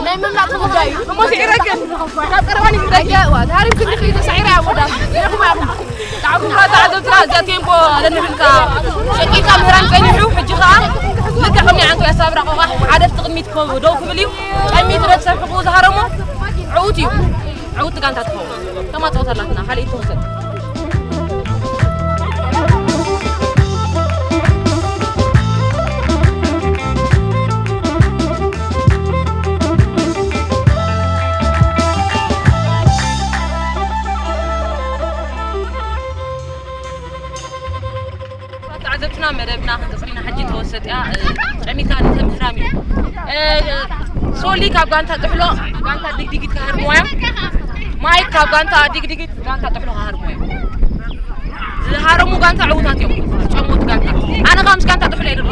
ናይ ምምላጥ ጉዳይ እዩ። እሞ ስዒረክን ካብ ቀረባ ንግዳይ። ተሃሪም ክንዲ ክልተ ሳዒራ ያወዳ። ጣዕሙ ተዓዘብትና እዚኣ ቴምፖ ኣለንሕልካ ሸቂልካ ምህራም ቀኒሑ። ሕጂ ከዓ ልክዕ ከምኒ ዓንቶ ያሳብራ ቆቓሕ ሓደ ኣብቲ ቅድሚት ኮ-፣ ደው ክብል እዩ። ቀሚት ረድ ሰብ ሕቁ ዝሃረሞ ዕውት እዩ። ዕውት ጋንታ ትኸውን። ተማጽወት ኣላትና፣ ካልእ ይተወሰድ። ተዓዘብትና መደብና ክንቅጽል ኢና። ሕጂ ተወሰጥ እያ፣ እ፣ ጨሚታ ንተምህራም እዩ። እ፣ ሶሊ ካብ ጋንታ ጥሕሎ፣ ጋንታ ድግድጊት ክሃርምዎ እዮም። ማይክ ካብ ጋንታ ድግድጊት፣ ጋንታ ጥሕሎ ክሃርምዎ እዮም። ዝሃረሙ ጋንታ ዕዉታት እዮም። ዝጨመቱ ጋንታ። ኣነ ካብ ምስ ጋንታ ጥሕሎ እየ ድሮ።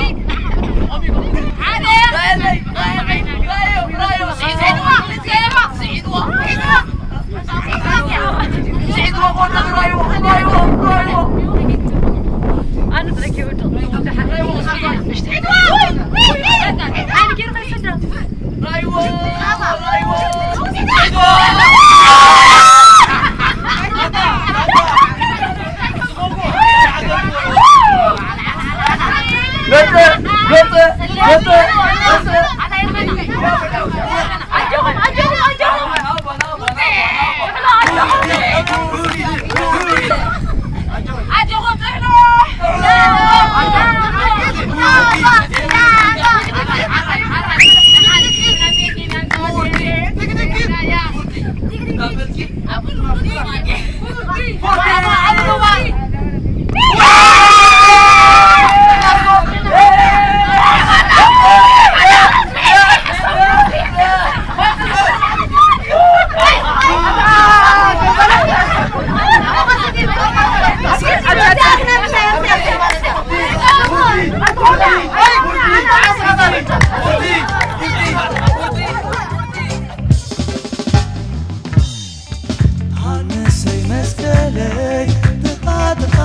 ሃንሰይ መስቀለይ ጥቓ ጥቓ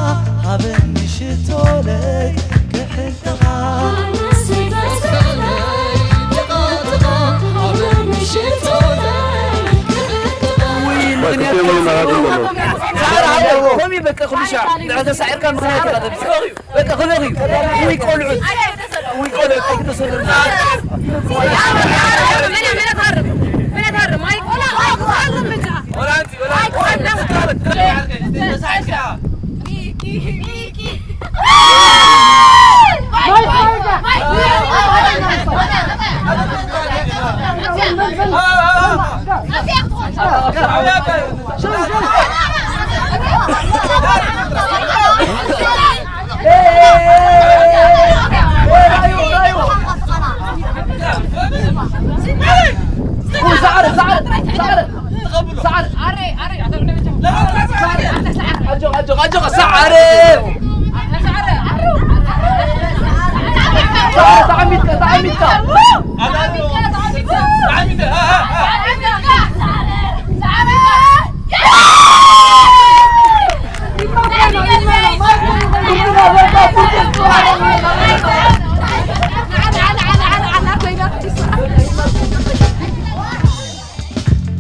ሃበኒ ሽቶለይ ክሕልኻ። ውይ፣ ምኽንያት ከምኡ እዩ፣ በቃ፣ ኩሉ ሻዕ ንዕተ ሳዒርካ ምኽንያት ኢኻ ተብዝሕ። በቃ፣ ክበኽ እዩ። ውይ፣ ቆልዑት። ውይ፣ ቆልዑት፣ ኣይክተሰብር።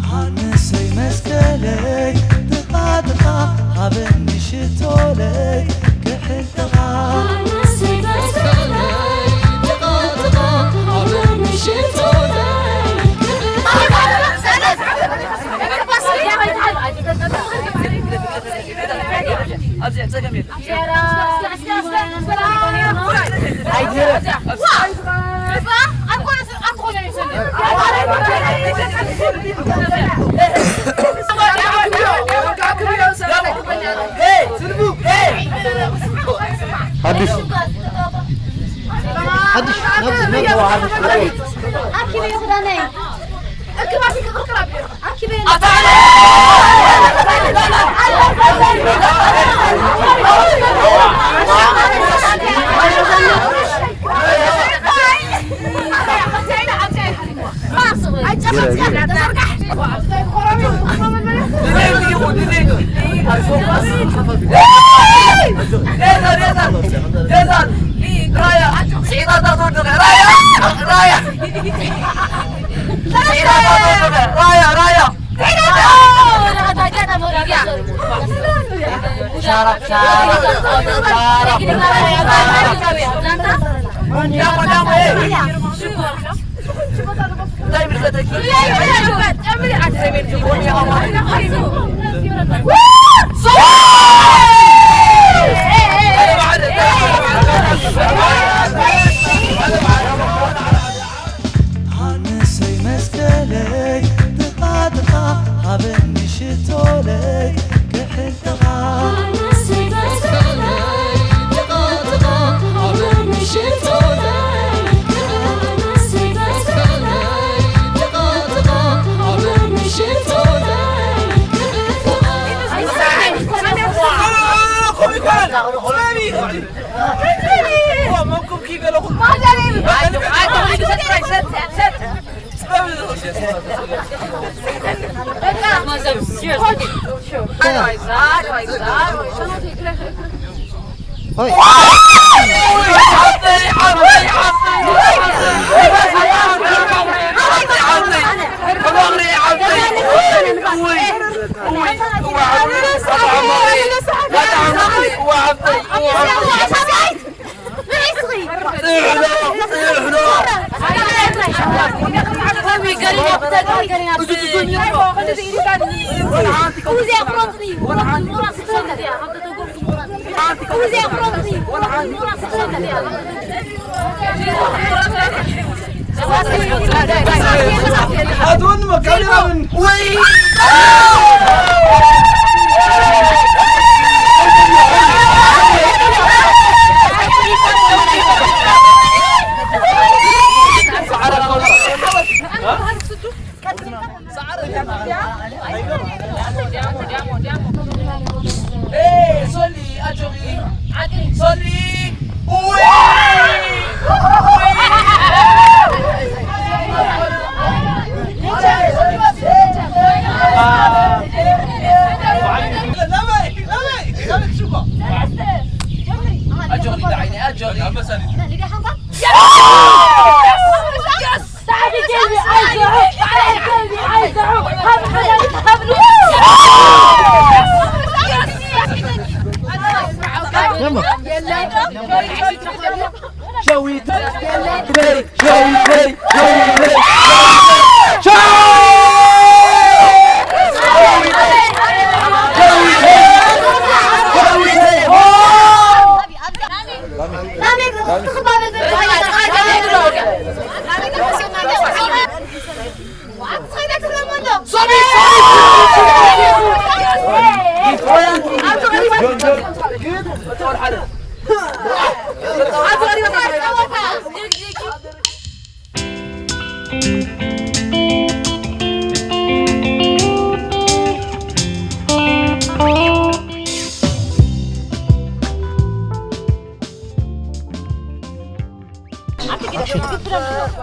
ሃንሰይ መስቀለይ ጥቓ ጥቓ ሃበኒ ሽቶለይ ክሕልኻ። ኣብዚ ጸገም የለን። ሌዘር፣ ሌዘር፣ ሌዘር። ራያ፣ ስዒዳታ ትወድቕ። ራያ፣ ራያ። ስዒዳታ ትወድቕ። ራያ፣ ራያ። ሻራብ፣ ሻራብ፣ ሻራብ። ዳሞ፣ ዳሞ፣ ኤ። ሃንሰይ መስቀለይ ጥቓ ጥቓ ሃበኒ ሽቶለይ ክሕልኻ።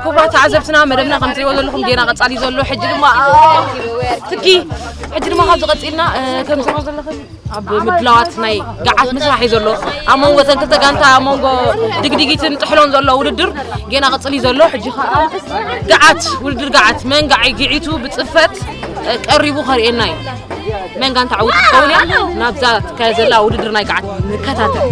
ክቡራት ተዓዘብትና፣ መደብና ከም ትሪእዎ ዘለኹም ጌና ቀጻሊ ዘሎ። ሕጂ ድማ ትኪ፣ ሕጂ ድማ ካብዚ ቀጺልና፣ እ፣ ከም ትሪእዎ ዘለኹም ኣብ ምድላዋት ናይ ገዓት ምስራሕ እዩ ዘሎ። ኣብ መንጎ እተን ክልተ ጋንታ፣ ኣብ መንጎ ድግዲጊትን ጥሕሎን ዘሎ ውድድር ጌና ቀጽሊ ዘሎ። ሕጂ ኸዓ ገዓት፣ ውድድር ገዓት፣ መን ገዓይ ግዒቱ ብጽፈት፣ እ፣ ቀሪቡ ከርእየና እዩ። መን ጋንታ ዓወት ትኸውን እያ? ናብዛ ትካየድ ዘላ ውድድር ናይ ገዓት ንከታተል።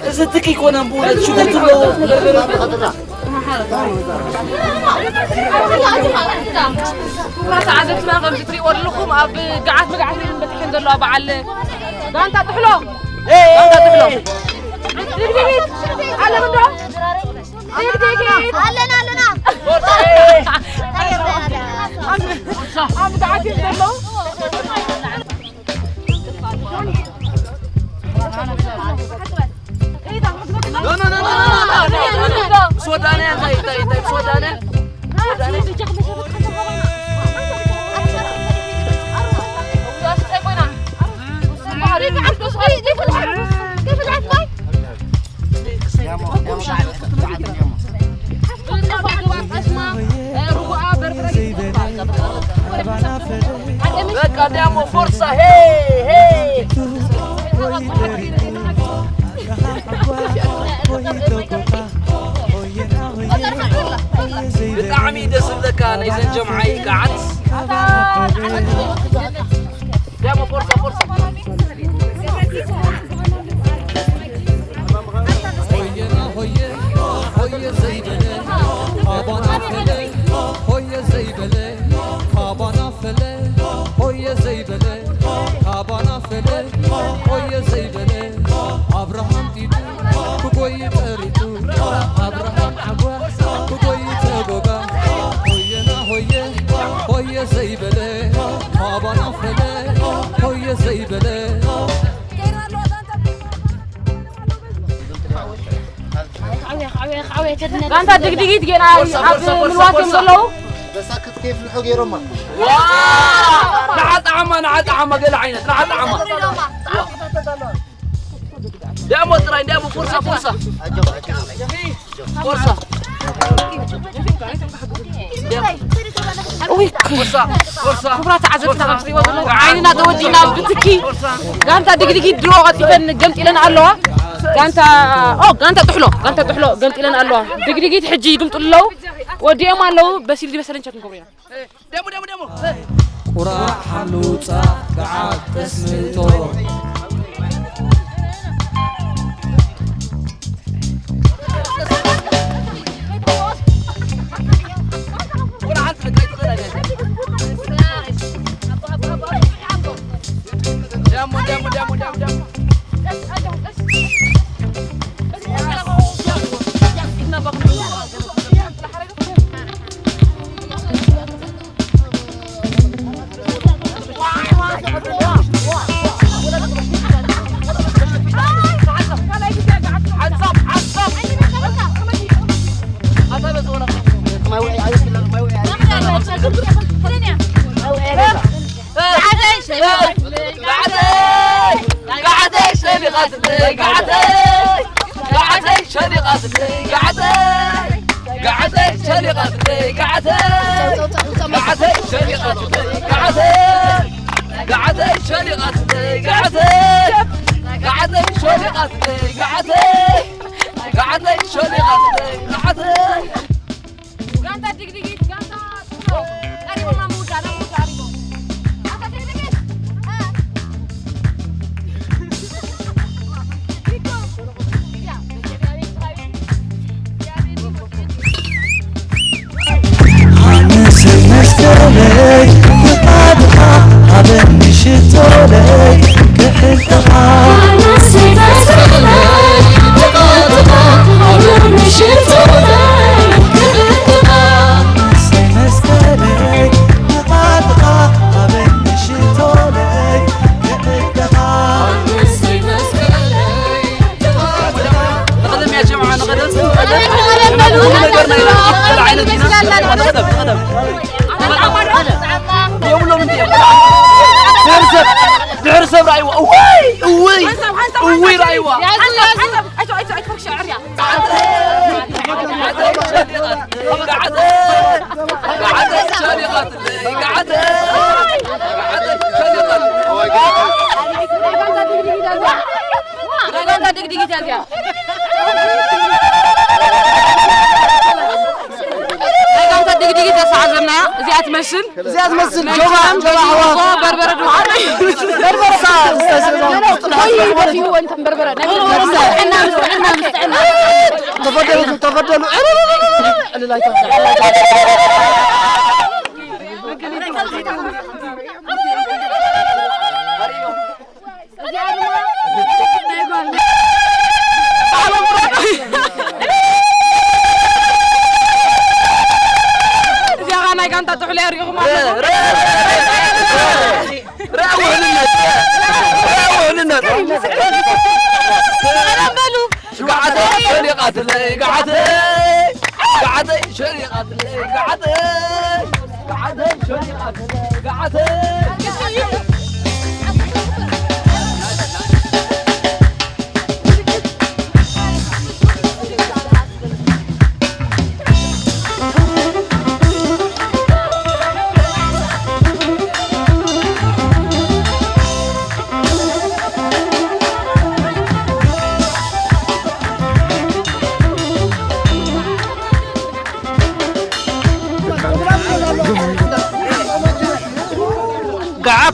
እዚ ትኪ ይኮነ ብእውነት ሽጉርቲ ኣለዎ። ክቡራት ተዓዘብትና፣ ከምዚ ትሪእዎ ኣለኹም ኣብ ገዓት መግዓት እየን በፂሐን ዘለዋ በዓል ጋንታ ጥሕሎ። ጋንታ ትብሎ። ኣለና፣ ኣለና። ኣብ ተዓቲብ ዘለዉ። በቃ ዲያሞ ፎርሳ፣ ሄይ፣ ሄይ። ብጣዕሚ ደስ ዝብለካ ናይዘን ጀምዓይ ገዓት። ዲያሞ ፎርሳ፣ ፎርሳ። ሆየ ዘይበለ ካባና ፈለ፣ ሆየ ዘይበለ ካባና ፈለ፣ ሆየ ዘይበለ ካባና ፈለ፣ ሆየ ዘይበለ ኣብርሃም ጢጡ ክጎይ ጠሪጡ፣ ኣብርሃም ዓጓ ክጎይ ተጎጋ። ሆየና ሆየ፣ ሆየ ዘይበለ ካባና ፈለ፣ ሆየ ዘይበለ። ጋንታ ድግድጊት ጌና ኣብ ምልዋት እዮም ዘለዉ። በሳክት ከይፍልሑ ገይሮማ። ንዓ ጣዕማ፣ ንዓ ጣዕማ፣ ገለ ዓይነት፣ ንዓ ጣዕማ። ዲያሞ ጥራይ፣ ዲያሞ፣ ፎርሳ፣ ፎርሳ። ፎርሳ። ፎርሳ፣ ፎርሳ። ክቡራት ተዓዘብትና፣ ከም ትሪእዎ ዘለኹም ዓይንና ተወዲእና ብትኪ። ጋንታ ድግድጊት ድሮ ቀልጢፈን ገምጢለን ኣለዋ። ጋንታ፣ ኦ፣ ጋንታ ጥሕሎ፣ ጋንታ ጥሕሎ ገምጢለን ኣለዋ። ድግድጊት ሕጂ ይግምጡ ኣለዉ። ወዲኦም ኣለዉ። በሲል ዝመሰለን ቸክ ንገብሮ ኢና። ደሞ፣ ደሞ፣ ደሞ። ቁራዕ ሓሉ ውጻእ፣ ገዓት ጠስሚ እቶ። ቁራዕ ሓንቲ ሕጋይ ትኽእል ኣይደለም። ደሞ፣ ደሞ፣ ደሞ፣ ደሞ፣ ደሞ። ጋንታ ድግድጊት፣ ጋንታ ጥሎ። ቀሪቦም ናብ ምውዳእ፣ ናብ ምውዳእ ቀሪቦም። ጋንታ ድግድጊት። እ። ኣነሰይ መስቀለይ ብቓ ብቓ ሃበኒ ሽቶለይ ክሕልኻ። ኣነሰይ መስቀለይ ብቓ ብቓ ሃበኒ ሽቶለይ ክሕልኻ። ኣነሰይ መስቀለይ ብቓ ብቓ ሃበኒ ሽቶለይ ክሕልኻ። ንቐደም ያ ጀምዓ፣ ንቐደም፣ ንቐደም። ንቐደም፣ ንቐደም። ንቐደም፣ ንቐደም። የብሎም እንዲ። ድሕሪ ሰብ፣ ድሕሪ ሰብ ረኣይዋ። እውይ፣ እውይ፣ እውይ ረኣይዋ። ናይ ጋንታ ድግድጊት እዚኣ ትመስል። እዚኣ ትመስል። ጆባ፣ ጆባ፣ ጆባ፣ ሓዋ። በርበረ ድማ ኣሎ። በርበረ። ሳ-፣ ሳ-፣ ሳ-፣ ወይ፣ ደፊኡ፣ እንትን በርበረ። ናይ በርበረ። ምስ ጥዕና፣ ምስ ጥዕና፣ ምስ ጥዕና። ተፈደሉ፣ ተፈደሉ። ዕልል ኣይተብሉ። እዚኣ ድማ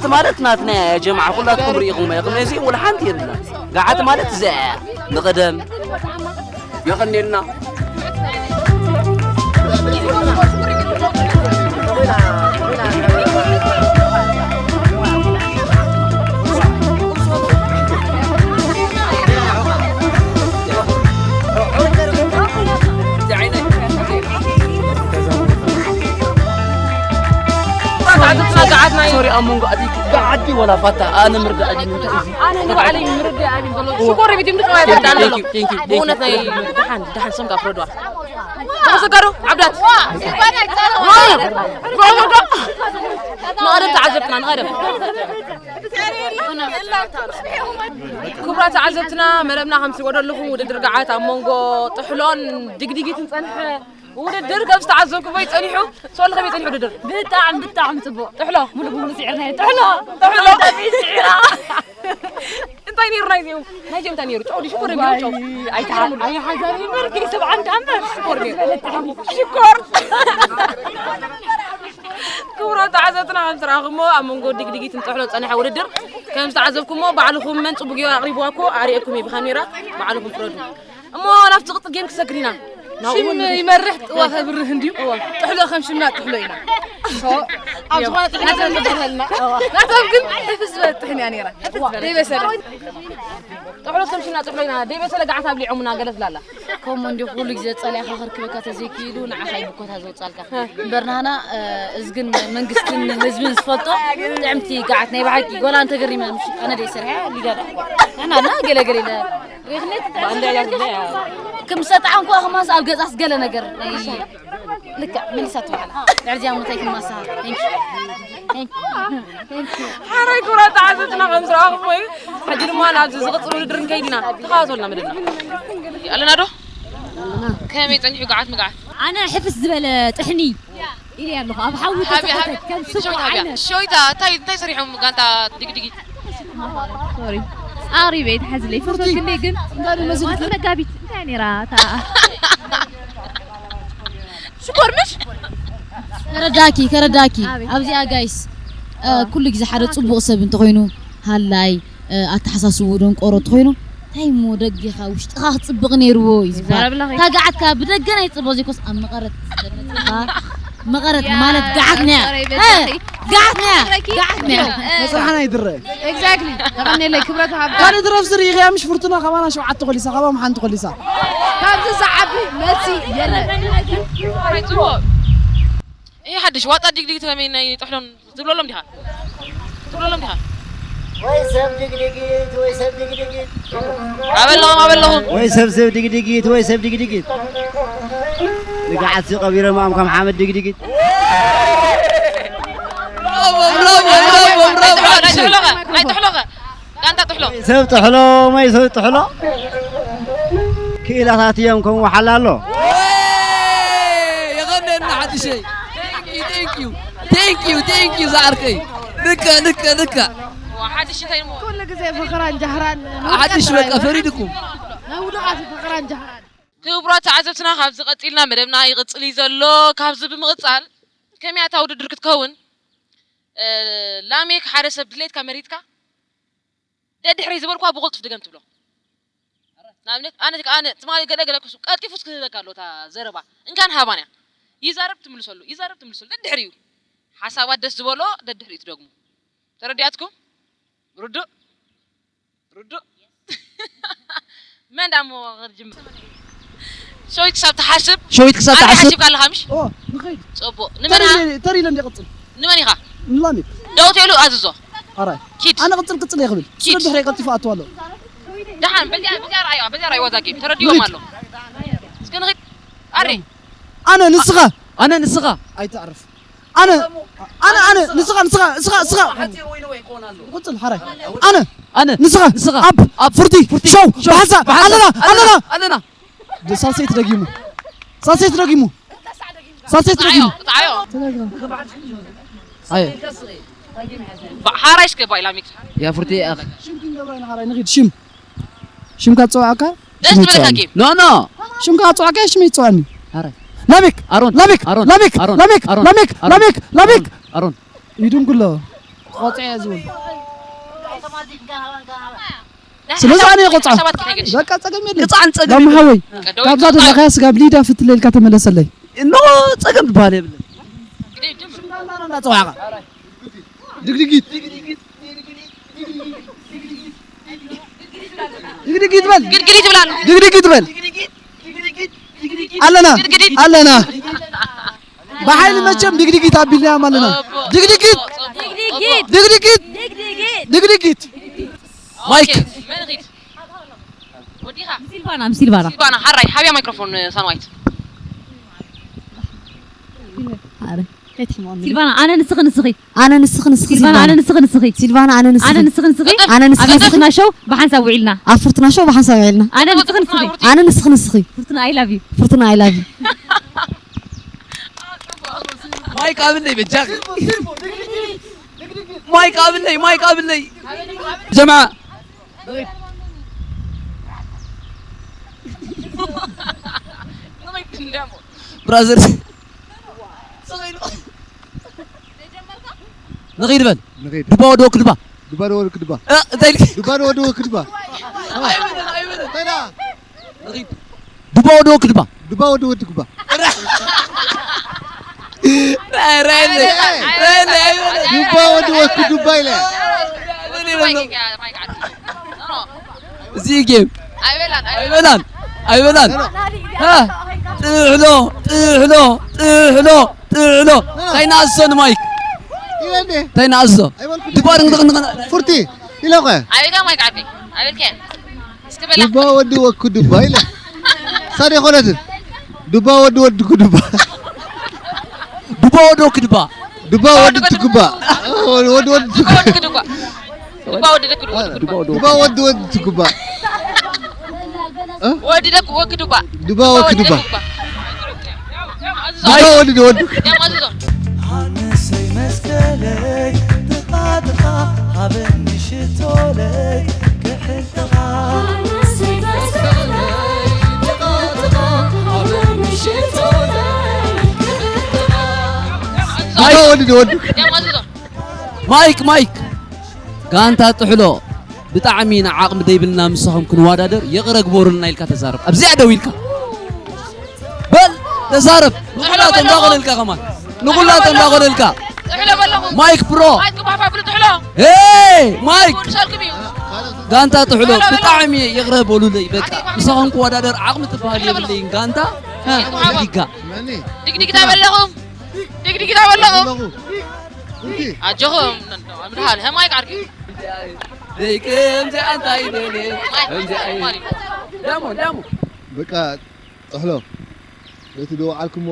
ማለት ናትና እያ ጀማዓ፣ ኩላትኩም ርኢኹም ኢኹም። እዚ ወላ ሓንቲ የብልና። ገዓት ማለት እዚኣ እያ። ንቐደም። የቐንየልና። ሶሪ፣ ኣብ መንጎ ኣቲኪ ገዓዲ ወላ ፋታ ኣነ ምርዳእ ድዩ እንታይ እዩ? ኣነ ንባዕለይ ምርዳእ ኣይብልን ዘሎ። ሽኮር ቤት ይምጡ ወይ ተዳለ። Thank you, thank you, thank you. ብእውነት ናይ ደሓን፣ ደሓን ሰምካ ፍረድዋ። ተመሰጋሩ ዓብዳት። ንቐደም ተዓዘብትና፣ ንቐደም። ክቡራት ተዓዘብትና፣ መደብና ከም ትሪእዎ ዘለኹም ውድድር ገዓት ኣብ መንጎ ጥሕሎን ድግድጊትን ጸንሐ። ውድድር ከም ዝተዓዘብኩሞ እዩ ጸኒሑ። ሶል ከመይ ጸኒሑ ውድድር? ብጣዕሚ፣ ብጣዕሚ ጽቡቕ። ጥሕሎ? ሙሉእ ብሙሉእ ስዒርናዮ። ጥሕሎ? ጥሕሎ? ብጣዕሚ ስዒራ። እንታይ ነይሩ ናይዚኦም? ናይዚኦም እንታይ ነይሩ? ጨው ድዩ ሽኮር ነይሩ? ጨው? ኣይተሓ-፣ ኣይሓዛኒ እምበር፣ ከይሰብዓ እንዳ እምበር። ሽኮር ነይሩ። ሽኮር። ክቡራት ተዓዘብትና፣ ከም ዝረኣኹሞ ኣብ መንጎ ድግድጊትን ጥሕሎ ዝጸንሐ ውድድር ከም ዝተዓዘብኩሞ ባዕልኹም መን ጽቡቕ ጌሩ ኣቕሪብዋ እኮ ኣርእየኩም እየ ብካሜራ፣ ባዕልኹም ፍረዱ። እሞ ናብ ዝቕጽል ጌም ክሰግር ኢና። ናብኡ ሽም እውን ይመርሕ፣ ጥዋ ከብርህ እንድዩ። እዋ። ጥሕሎ ከም ሽምና ጥሕሎ ኢና። ሶ፣ ኣብ ዝኾነ ጥሕሎ ናቶም ከም ዝበሃልና። እዋ። ናቶም ግን ሕፍስ ዝበለት ጥሕኒ እያ ነይራ። ሕፍስ ዝበለት። ደይበሰለ። ጥሕሎ ከም ሽምና ጥሕሎ ኢና። ደይበሰለ ገዓት ኣብሊዖምና ገለ ትላላ። ከምኡ እንዲኹ ኩሉ ግዜ ጸሊእኻ ከርክበካ ተዘይክኢሉ ንዓኻ እዩ ብኮታ ዘውጻልካ። እምበር ናህና፣ እ፣ እዝግን መንግስትን ህዝብን ዝፈልጦ ጥዕምቲ ገዓት ናይ ብሓቂ። ጎላ እንተገሪመ ምሽ-፣ ኣነ ደይ ሰርሐ ሊዳዳ። ናና ገለ ገለ ኢለ ሪኽኔት ባንዳ እያ ትብለያ። ክምሰጣ እንኳ ክማስ ኣብ ገጻስ ገለ ነገር ናይ ልክዕ መሊሳት በዓላ። ልዕል እዚኣ ሙታይ ክማሳ። Thank you. Thank you. Thank you. ሓራይ ክቡራት ተዓዘብትና ከም ዝረኣኹሞ እዩ። ሕጂ ድማ ናብዚ ዝቕጽል ውድድር ንከይድ ኢና። ተኸታተሉና መደብና። ኣለና ዶ? ከመይ ጸኒሑ ገዓት ምግዓት? ኣነ ሕፍስ ዝበለ ጥሕኒ ኢለ ኣለኹ። ኣብ ሓዊ ሃብያ፣ ተጸፈተ ሃብያ። ከም ስብሒ ሸዊት ሃብያ። ዓይነት። ሸዊታ፣ እንታይ፣ እንታይ ሰሪሖም ጋንታ ድግድጊት? ሶሪ። ኣቕሪበ ይትሓዝለይ። ፍርቶ ክንደይ ግን? እንታይ መሲልኪ? መጋቢት እንታይ ነይራ እታ? ሽኮር ምሽ? ከረዳኪ፣ ከረዳኪ። ኣቤት። ኣብዚኣ ጋይስ፣ እ፣ ኣዋ። ኩሉ ግዜ ሓደ ጽቡቕ ሰብ እንተኾይኑ ሃላይ፣ እ፣ ኣተሓሳስብኡ ደንቆሮ እንተኾይኑ፣ እንታይ እሞ ደጌኻ ውሽጥኻ ክጽብቕ ነይርዎ እዩ ዝበሃል። ይዛረብላ ኸይ- እታ ገዓትካ ብደገ ናይ ጽቡቕ ዘይኮስ ኣብ መቐረት መቐረት ያ፣ ማለት ገዓት ነያ። ጸረይ እ፣ በጃኺ። ገዓት ነያ። ጸረይኪ? ገዓት ነያ። እ፣ መጽሓና ይድረ። ኤግዛክትሊ። ተቐንየለይ ክብረት ሃብታ። ካልእ ትረፍ ዝርኢ ኢኺ ምሽ ፍርቱና ከማና ሸውዓተ ኮሊሳ፣ ካባም ሓንቲ ኮሊሳ። ካብዚ ዝዓቢ መልሲ የለን። ይሄ ሓድሽ ዋጣ ዲግዲግ ተመይ ናይ ጥሕሎን ትብለሎም ዲኻ? ትብለሎም ዲኻ? ወይ ሰብ ድግድጊት፣ ወይ ሰብ ድግድጊት። ኣበለኹም፣ ኣበለኹም። ወይ ሰብ ሰብ ድግድጊት፣ ወይ ሰብ ድግድጊት። ንግዓት ዝቀቢሮም ኣም ከም ሓመድ ድግድጊት። ብራቮ፣ ብራቮ፣ ብራቮ፣ ብራቮ። ኣይትሕሎኸ፣ ኣይትሕሎኸ። ጋንታ ጥሕሎ። ሰብ ጥሕሎ፣ ማይ ሰብ ጥሕሎ። ክኢላታት እዮም ከም ወሓላ ኣሎ። የቐንየልና ሓድሸይ። Thank you, thank you, thank you ዝዓርከይ። ልከ፣ ልከ፣ ልከ። ዋ፣ ሓድሽ እንታይ እሞ? ኩሉ ግዜ ፈኸራን ጃህራን። ሓድሽ በቃ ፈሪድኩም። ናይ ውዱቓት ፈኸራን ጃህራን። ክቡራት ተዓዘብትና፣ ካብዚ ቀጺልና መደብና ይቕጽል እዩ ዘሎ። ካብዚ ብምቕጻል ከመይ እታ ውድድር ክትከውን፣ እ፣ ላሜክ ሓደ ሰብ ድሌትካ መሪጽካ ደድሕረይ ዝበልኳ ብቕልጡፍ ድገም ትብሎ። ንኣብነት፣ ኣነ፣ ኣነ ትማሊ ገለ ገለ ክሱ-፣ ቀልጢፉስ ክህበካ ኣሎ እታ ዘረባ። እንካን ሃባን እያ። ይዛረብ ትምልሰሉ፣ ይዛረብ ትምልሰሉ። ደድሕሪኡ። ሓሳባት ደስ ዝበሎ ደድሕሪኡ ትደግሙ። ተረዲኣትኩም? ርዱእ? ርዱእ? መን ዳሞ ክጅምር? ሸዊት ክሳብ ትሓስብ። ሸዊት ክሳብ ኣንተ ትሓስብ። ሓሲብካ ኣለኻ ምሽ? ኦ፣ ንኸይድ። ጽቡቕ። ንመን ተሪለ፣ ኢኻ? ተሪለ እንደ ቀጽል። ንመን ኢኻ? ንላሜክ። ደው ትብሉ ኣዝዞ። ኣራይ። ኪድ። ኣነ ቅጽል ቅጽል እየ ክብል። ኪድ። ስለ ድሕረይ ቀልጢፉ ኣትዋ ኣሎ። ደሓን፣ በዚኣ፣ በዚኣ ረኣይዋ፣ በዚኣ ረኣይዋ እዛ ጌም። ተረዲዎም ኣሎ። እስኪ ንኺድ። ኣሬ። ኣነ ንስኻ። ኣነ ንስኻ። ኣይተዕርፍ። ኣነ፣ ኣነ፣ ኣነ፣ ንስኻ፣ ንስኻ፣ ንስኻ፣ ንስኻ። ቅጽል፣ ሓራይ። ኣነ፣ ኣነ፣ ንስኻ፣ ንስኻ። ኣብ፣ ኣብ፣ ፍርቲ፣ ፍርቲ፣ ሾው፣ ሾው፣ ብሓንሳእ፣ ብሓንሳእ፣ ኣለና፣ ኣለና፣ ኣለና። ኣለና። ሳልሰይቲ ደጊሙ። ሳልሰይቲ ደጊሙ። ሳልሰይቲ ደጊሙ። ጻዓዮ፣ ጻዓዮ። ኣየ። ባ-፣ ሓራይ እስከ ባይ ላሚክ። ያ ፍርቲ ኣኽ። ሽም ክንገብራ ኢና ሓራይ ንኺድ። ሽም። ሽምካ ትጸውዓካ? ደስ ሽም ትብለካ ይጸውዓኒ። ጌም። ኖ፣ ኖ። ሽምካ ትጸውዓካ፣ ሽም ይጸውዓኒ። ሓራይ። ላሚክ። ኣሮን። ላሚክ። ኣሮን። ላሚክ። ኣሮን። ላሚክ። ኣሮን። ላሚክ። ኣሮን። ላሚክ። ኣሮን። ላሚክ። ኣሮን። ይድንጉሎ። ቆጽዐ እየ ዝብል። ስለዚ ኣነ እየ ቆጽዖ። ሰባት ከይገድሽ። በቃ ጸገም የለን። ቅጽዓን ጸገም ዳማ የለን። ሓወይ፣ ቀደው ካብዛ ይቅጻዕ። ዘለኻያ ስጋብ ሊዳ ፍትለልካ ተመለሰለይ። እኖ ጸገም ዝበሃል የብለን። ግደይ ድም። ሽምዳና ነው እንዳጸዋዕኻ። ድግድጊት። ድግድጊት በል። ግድግዲት ብላሉ። ድግድጊት በል። ኣለና። ግድግዲት። ኣለና። ብሓይሊ መቸም ድግድጊት ኣቢልና ማለት ነው። ድግድጊት። ድግድጊት። ድግድጊት። ድግድጊት። ድግድጊት። ማይክ። መን ኺድ? ወዲኻ? ሲልቫና፣ ሲልቫና። ሲልቫና፣ ሓራይ፣ ሓብያ ማይክሮፎን፣ ሳንዋይት። ኣረ፣ ከይትሕምቐኒ። ሲልቫና፣ ኣነ ንስኺ ንስኺ። ኣነ ንስኺ ንስኺ ሲልቫና፣ ሲልቫና። ኣነ ንስኺ ንስኺ። ሲልቫና፣ ኣነ ንስኺ። ኣነ ንስኺ ንስኺ። ኣነ ንስኺ ኣብ ንስኺ። ፍርቱና ሾው ብሓንሳብ ውዒልና። ኣብ ፍርቱና ሾው ብሓንሳብ ውዒልና። ኣነ ንስኺ ንስኺ። ኣነ ንስኺ ንስኺ። ፍርቱና፣ I love you። ፍርቱና፣ I love you። ማይክ ኣብለይ በጃኺ። ማይክ ኣብለይ፣ ማይክ ኣብለይ። ጀማዓ። ብራዘር። ንኺድ በል። ንኺድ። ድባ ወዲ ወክድባ። ድባ ወዲ ወክድባ። እ፣ እንታይ ኢልካ? ድባ ወዲ ወክድባ። ኣይበለን፣ ኣይበለን። እንታይ ደኣ? ንኺድ። ድባ ወዲ ወክድባ። ድባ ወዲ ወክድባ። ራይ፣ ራይ፣ ራይ፣ ራይ፣ ራይ። ድባ ወዲ ወክድባ ኢለ። እዚ ጌም። ኣይበላን፣ ኣይበላን። ኣይበላን። ሃ? ጥሕሎ፣ ጥሕሎ፣ ጥሕሎ፣ ጥሕሎ። እንታይ ንኣዝዞ ንማይክ? እንታይ ንኣዝዞ? ድባ ድንግድንግ። ፉርቲ፣ ኢለ እኮ። ኣቤት ማይክ ዓርከይ። ኣቤት ከ? እስኪ በላ። ዱባ ወዲ ወኩ ዱባ ኢለ። ሳዴ ኮነትን። ዱባ ወዲ ወዲ ኩ ዱባ። ዱባ ወዲ ወኩ ዱባ። ዱባ ወዲ ትኩባ። ወዲ ወዲ ትኩባ። ዱባ ወዲ ትኩባ። ዱባ ወዲ ደኩ ወዲ ትኩባ። ዱባ ወዲ ወዲ ትኩባ። ወዲ ደኩ ወክ ዱባ። ዱባ ወክ ዱባ። ዱባ ወዲ ወዲ። ያማዝዞ። ሃንሰይ መስቀለይ ጥቓ ጥቓ ሃበኒ ሽቶለይ ክሕልኻ። ሃንሰይ መስቀለይ ጥቓ ጥቓ ሃበኒ ሽቶለይ ክሕልኻ። ዱባ ወዲ ወዲ። ያማዝዞ። ማይክ፣ ማይክ። ጋንታ ጥሕሎ፣ ብጣዕሚ ኢና ዓቕሚ ደይብልና ምሳኹም ክንወዳደር፣ ይቕረ ግበሩልና ኢልካ ተዛረብ። ኣብዚኣ ደው ኢልካ በል፣ ተዛረብ። ንኹላቶም እንዳኾነልካ ከማን። ንኹላቶም እንዳኾነልካ። ጥሕሎ በለኹም። ማይክ ፕሮ። ማይክ ክፋፋ ብሉ ጥሕሎ። ሄይ፣ ማይክ። ክውድሰልኩም እዩ። ጋንታ ጥሕሎ፣ ጥሕሎ በለኹም። ብጣዕሚ ይቕረ በሉለይ፣ በቃ። ምሳኹም ክወዳደር ዓቕሚ ትበሃል የብለይን፣ ጋንታ። እ፣ ይቕረ። ዲጋ። መኒ? ድግዲግ ዳ በለኹም። ድግዲግ ዳ በለኹም። በለኹ። እንኪ። ኣጆኹም፣ ምድሃል፣ ሀማይ ቃርኪ። ደይ ከምዚ ኣንታይ ደለ፣ ከምዚ ኣይ-፣ ደሞ፣ ደሞ። በቃ፣ ጥሕሎ፣ በቲ ዝወዓልኩሞ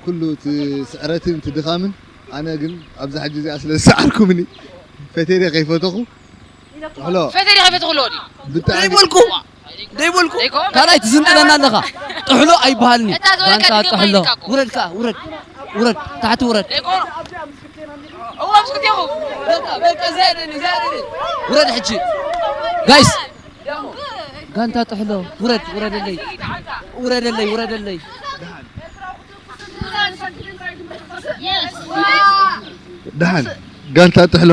ኩሉ እቲ ስዕረትን እቲ ድኻምን፣ ኣነ ግን ኣብዛ ሕጂ እዚኣ ስለ ዝሰዓርኩምኒ፣ ፈቴደ ከይፈተኹ፣ ጥሕሎ። ፈቴደ ከይፈተኹ ኣሎ ድዩ? ብጣዕሚ ደይበልኩ። ደይበልኩ። ደይኮ? ካልኣይ ትዝንጥለና ኣለኻ። ጥሕሎ ኣይበሃልን እዩ። እታ ዝበለካ ጋንታ ድገማ ጥሕሎ። ኢልካ እኮ። ውረድ ከኣ፣ ውረድ። ውረድ፣ ታሕቲ ውረድ። ደይኮ? እዋ፣ ምስ ክልቴኹም። በቃ፣ በቃ፣ ዘያደኒ፣ ዘያደኒ። ውረድ ሕጂ። ጋይስ፣ ጋንታ ጥሕሎ፣ ውረድ፣ ውረደለይ። ውረደለይ፣ ውረደለይ። ደሓን፣ ጋንታ ጥሕሎ።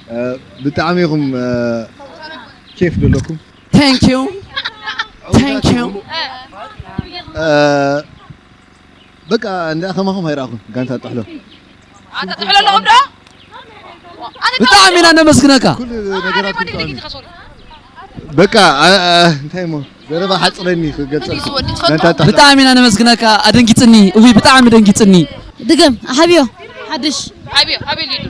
እ፣ ብጣዕሚ ኢኹም፣ እ፣ ኬፍ ዘለኩም። Thank you. Thank you. እ፣ በቃ፣ እንዳ ከማኹም ኣይረኣኹን፣ ጋንታ ጥሕሎ። ኣታ ጥሕሎ ኣለኹም ዶ? ኣታ ብጣዕሚ ኢና ነመስግነካ። ኩሉ ኣታ ነገራት ናይ ማን ብጣዕሚ። ድግዲት ከሶሪ? በቃ፣ ኣ-፣ ኣ-፣ እንታይ እሞ፣ ዘረባ ሓጽረኒ ክገልጸልኩም። ወዲ ትፈልጦ? ጋንታ ጥሕሎ። ብጣዕሚ ኢና ነመስግነካ፣ ኣደንጊጽኒ። እውይ፣ ብጣዕሚ ደንጊጽኒ። ድገም፣ ሓብዮ፣ ሓድሽ። ሓብዮ፣ ሓብዮ ሊዱ።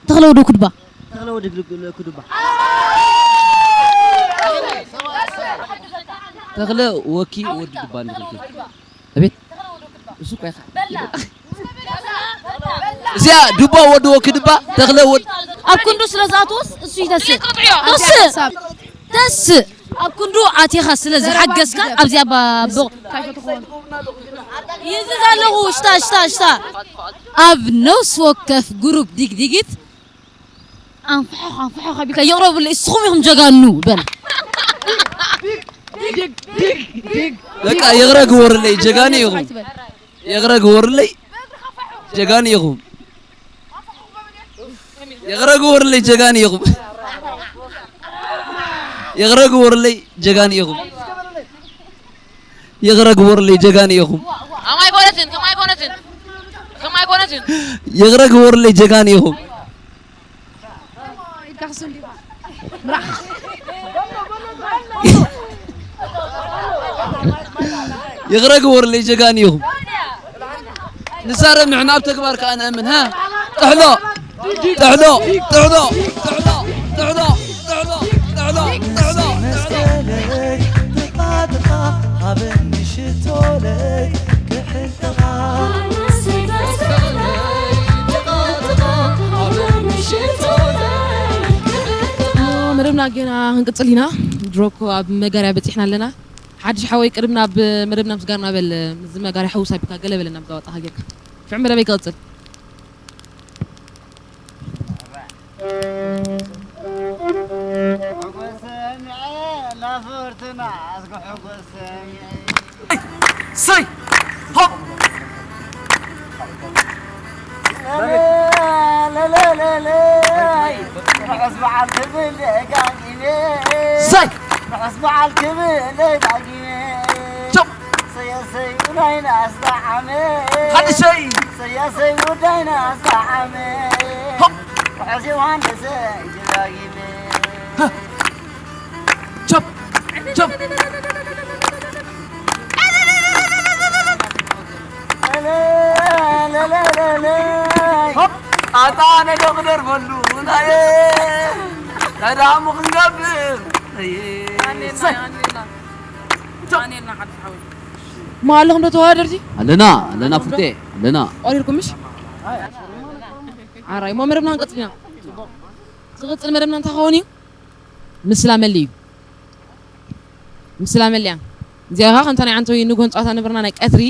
ተኽለ ወዲ ኩድባ። ተኽለ ወዲ ግል-፣ ግል-፣ ኩድባ። ተኽለ ወኪ ወዲ ድባ እንድልኩ። ኣቤት። እሱ እኮ ኢኻ። እዚኣ ድባ ወዲ ወኪ ድባ፣ ተኽለ ወዲ ኣብ ክንዱ ስለ ዝኣትዎስ እሱ ይተስእ። ተስእ። ተስእ። ኣብ ክንዱ ኣቲኻ ስለ ዝሓገዝካ ኣብዚኣ ባ-፣ ብ-፣ ይዝዝ ኣለኹ። ሽታ፣ ሽታ፣ ሽታ። ኣብ ነፍሲ ወከፍ ግሩፕ ዲግዲጊት ኣንፍሖ፣ ኣንፍሖ ከቢልካ ይቕረብሉ፣ እስኹም ኢኹም ጀጋኑ በል። በቃ ይቕረ ግበሩለይ፣ ጀጋኑ ኢኹም። ይቕረ ግበሩለይ፣ ጀጋኑ ኢኹም። ይቕረ ግበሩለይ፣ ጀጋኑ ኢኹም። ይቕረ ግበሩለይ፣ ጀጋኑ ኢኹም። ይቕረ ግበሩለይ፣ ጀጋኑ ኢኹም። ከማይ ኮነትን፣ ከማይ ኮነትን፣ ከማይ ኮነትን። ይቕረ ግበሩለይ፣ ጀጋኑ ኢኹም። ይቕረ ግበሩለይ፣ ጀጋኑ ኢኹም። ንዛረብ ንሕና ኣብ ተግባር ከኣ ንእምን። ሃ? ጥሕሎ፣ ጥሕሎ፣ ጥሕሎ፣ ጥሕሎ፣ ጥሕሎ፣ ጥሕሎ፣ ጥሕሎ፣ ጥሕሎ። መደብና ጌና ክንቅጽል ኢና። ድሮ እኮ ኣብ መጋርያ በጺሕና ኣለና። ሓድሽ ሓወይ ቅድም ናብ መደብና ምስጋርና በል። እዚ መጋርያ ሕውስ ኣቢልካ ገለ በለና፣ ብዛዕባ ጣኻ ጌርካ። ሽዑ መደበይ ክቕጽል። ሰይ ሆፕ ርሑስ በዓል ክብል ደጋጊመ ሰይ ርሑስ በዓል ክብል ደጋጊመ ቸው ሰየሰይ ውዳይና ኣስላዓመ ሓድሸይ ሰያሰይ ውዳይና ኣስላዓመ ሆፕ ርሑስ ዮሃንስ ደጋጊመ ቸፕ ቸፕ ለለለለለይ ሆፕ ኣታ ነዶ ክደርፈሉ ናየ ናዳሙ ክንገብር እማ ኣለኹም ዶ ተወዳደርቲ ኣለና ኣለና ፍቴ ኣለና ቀሪርኩም ምሽ ዓራይ እሞ መደብና ክንቅጽል ኢና ዝቕጽል መደብና እንታይ ክኸውን እዩ ምስላ መሊ እዩ ምስላ መሊያ እዚኣ ኸዓ ከምታ ናይ ዓንተወይ ንግሆን ጸዋታ ነበርና ናይ ቀትሪ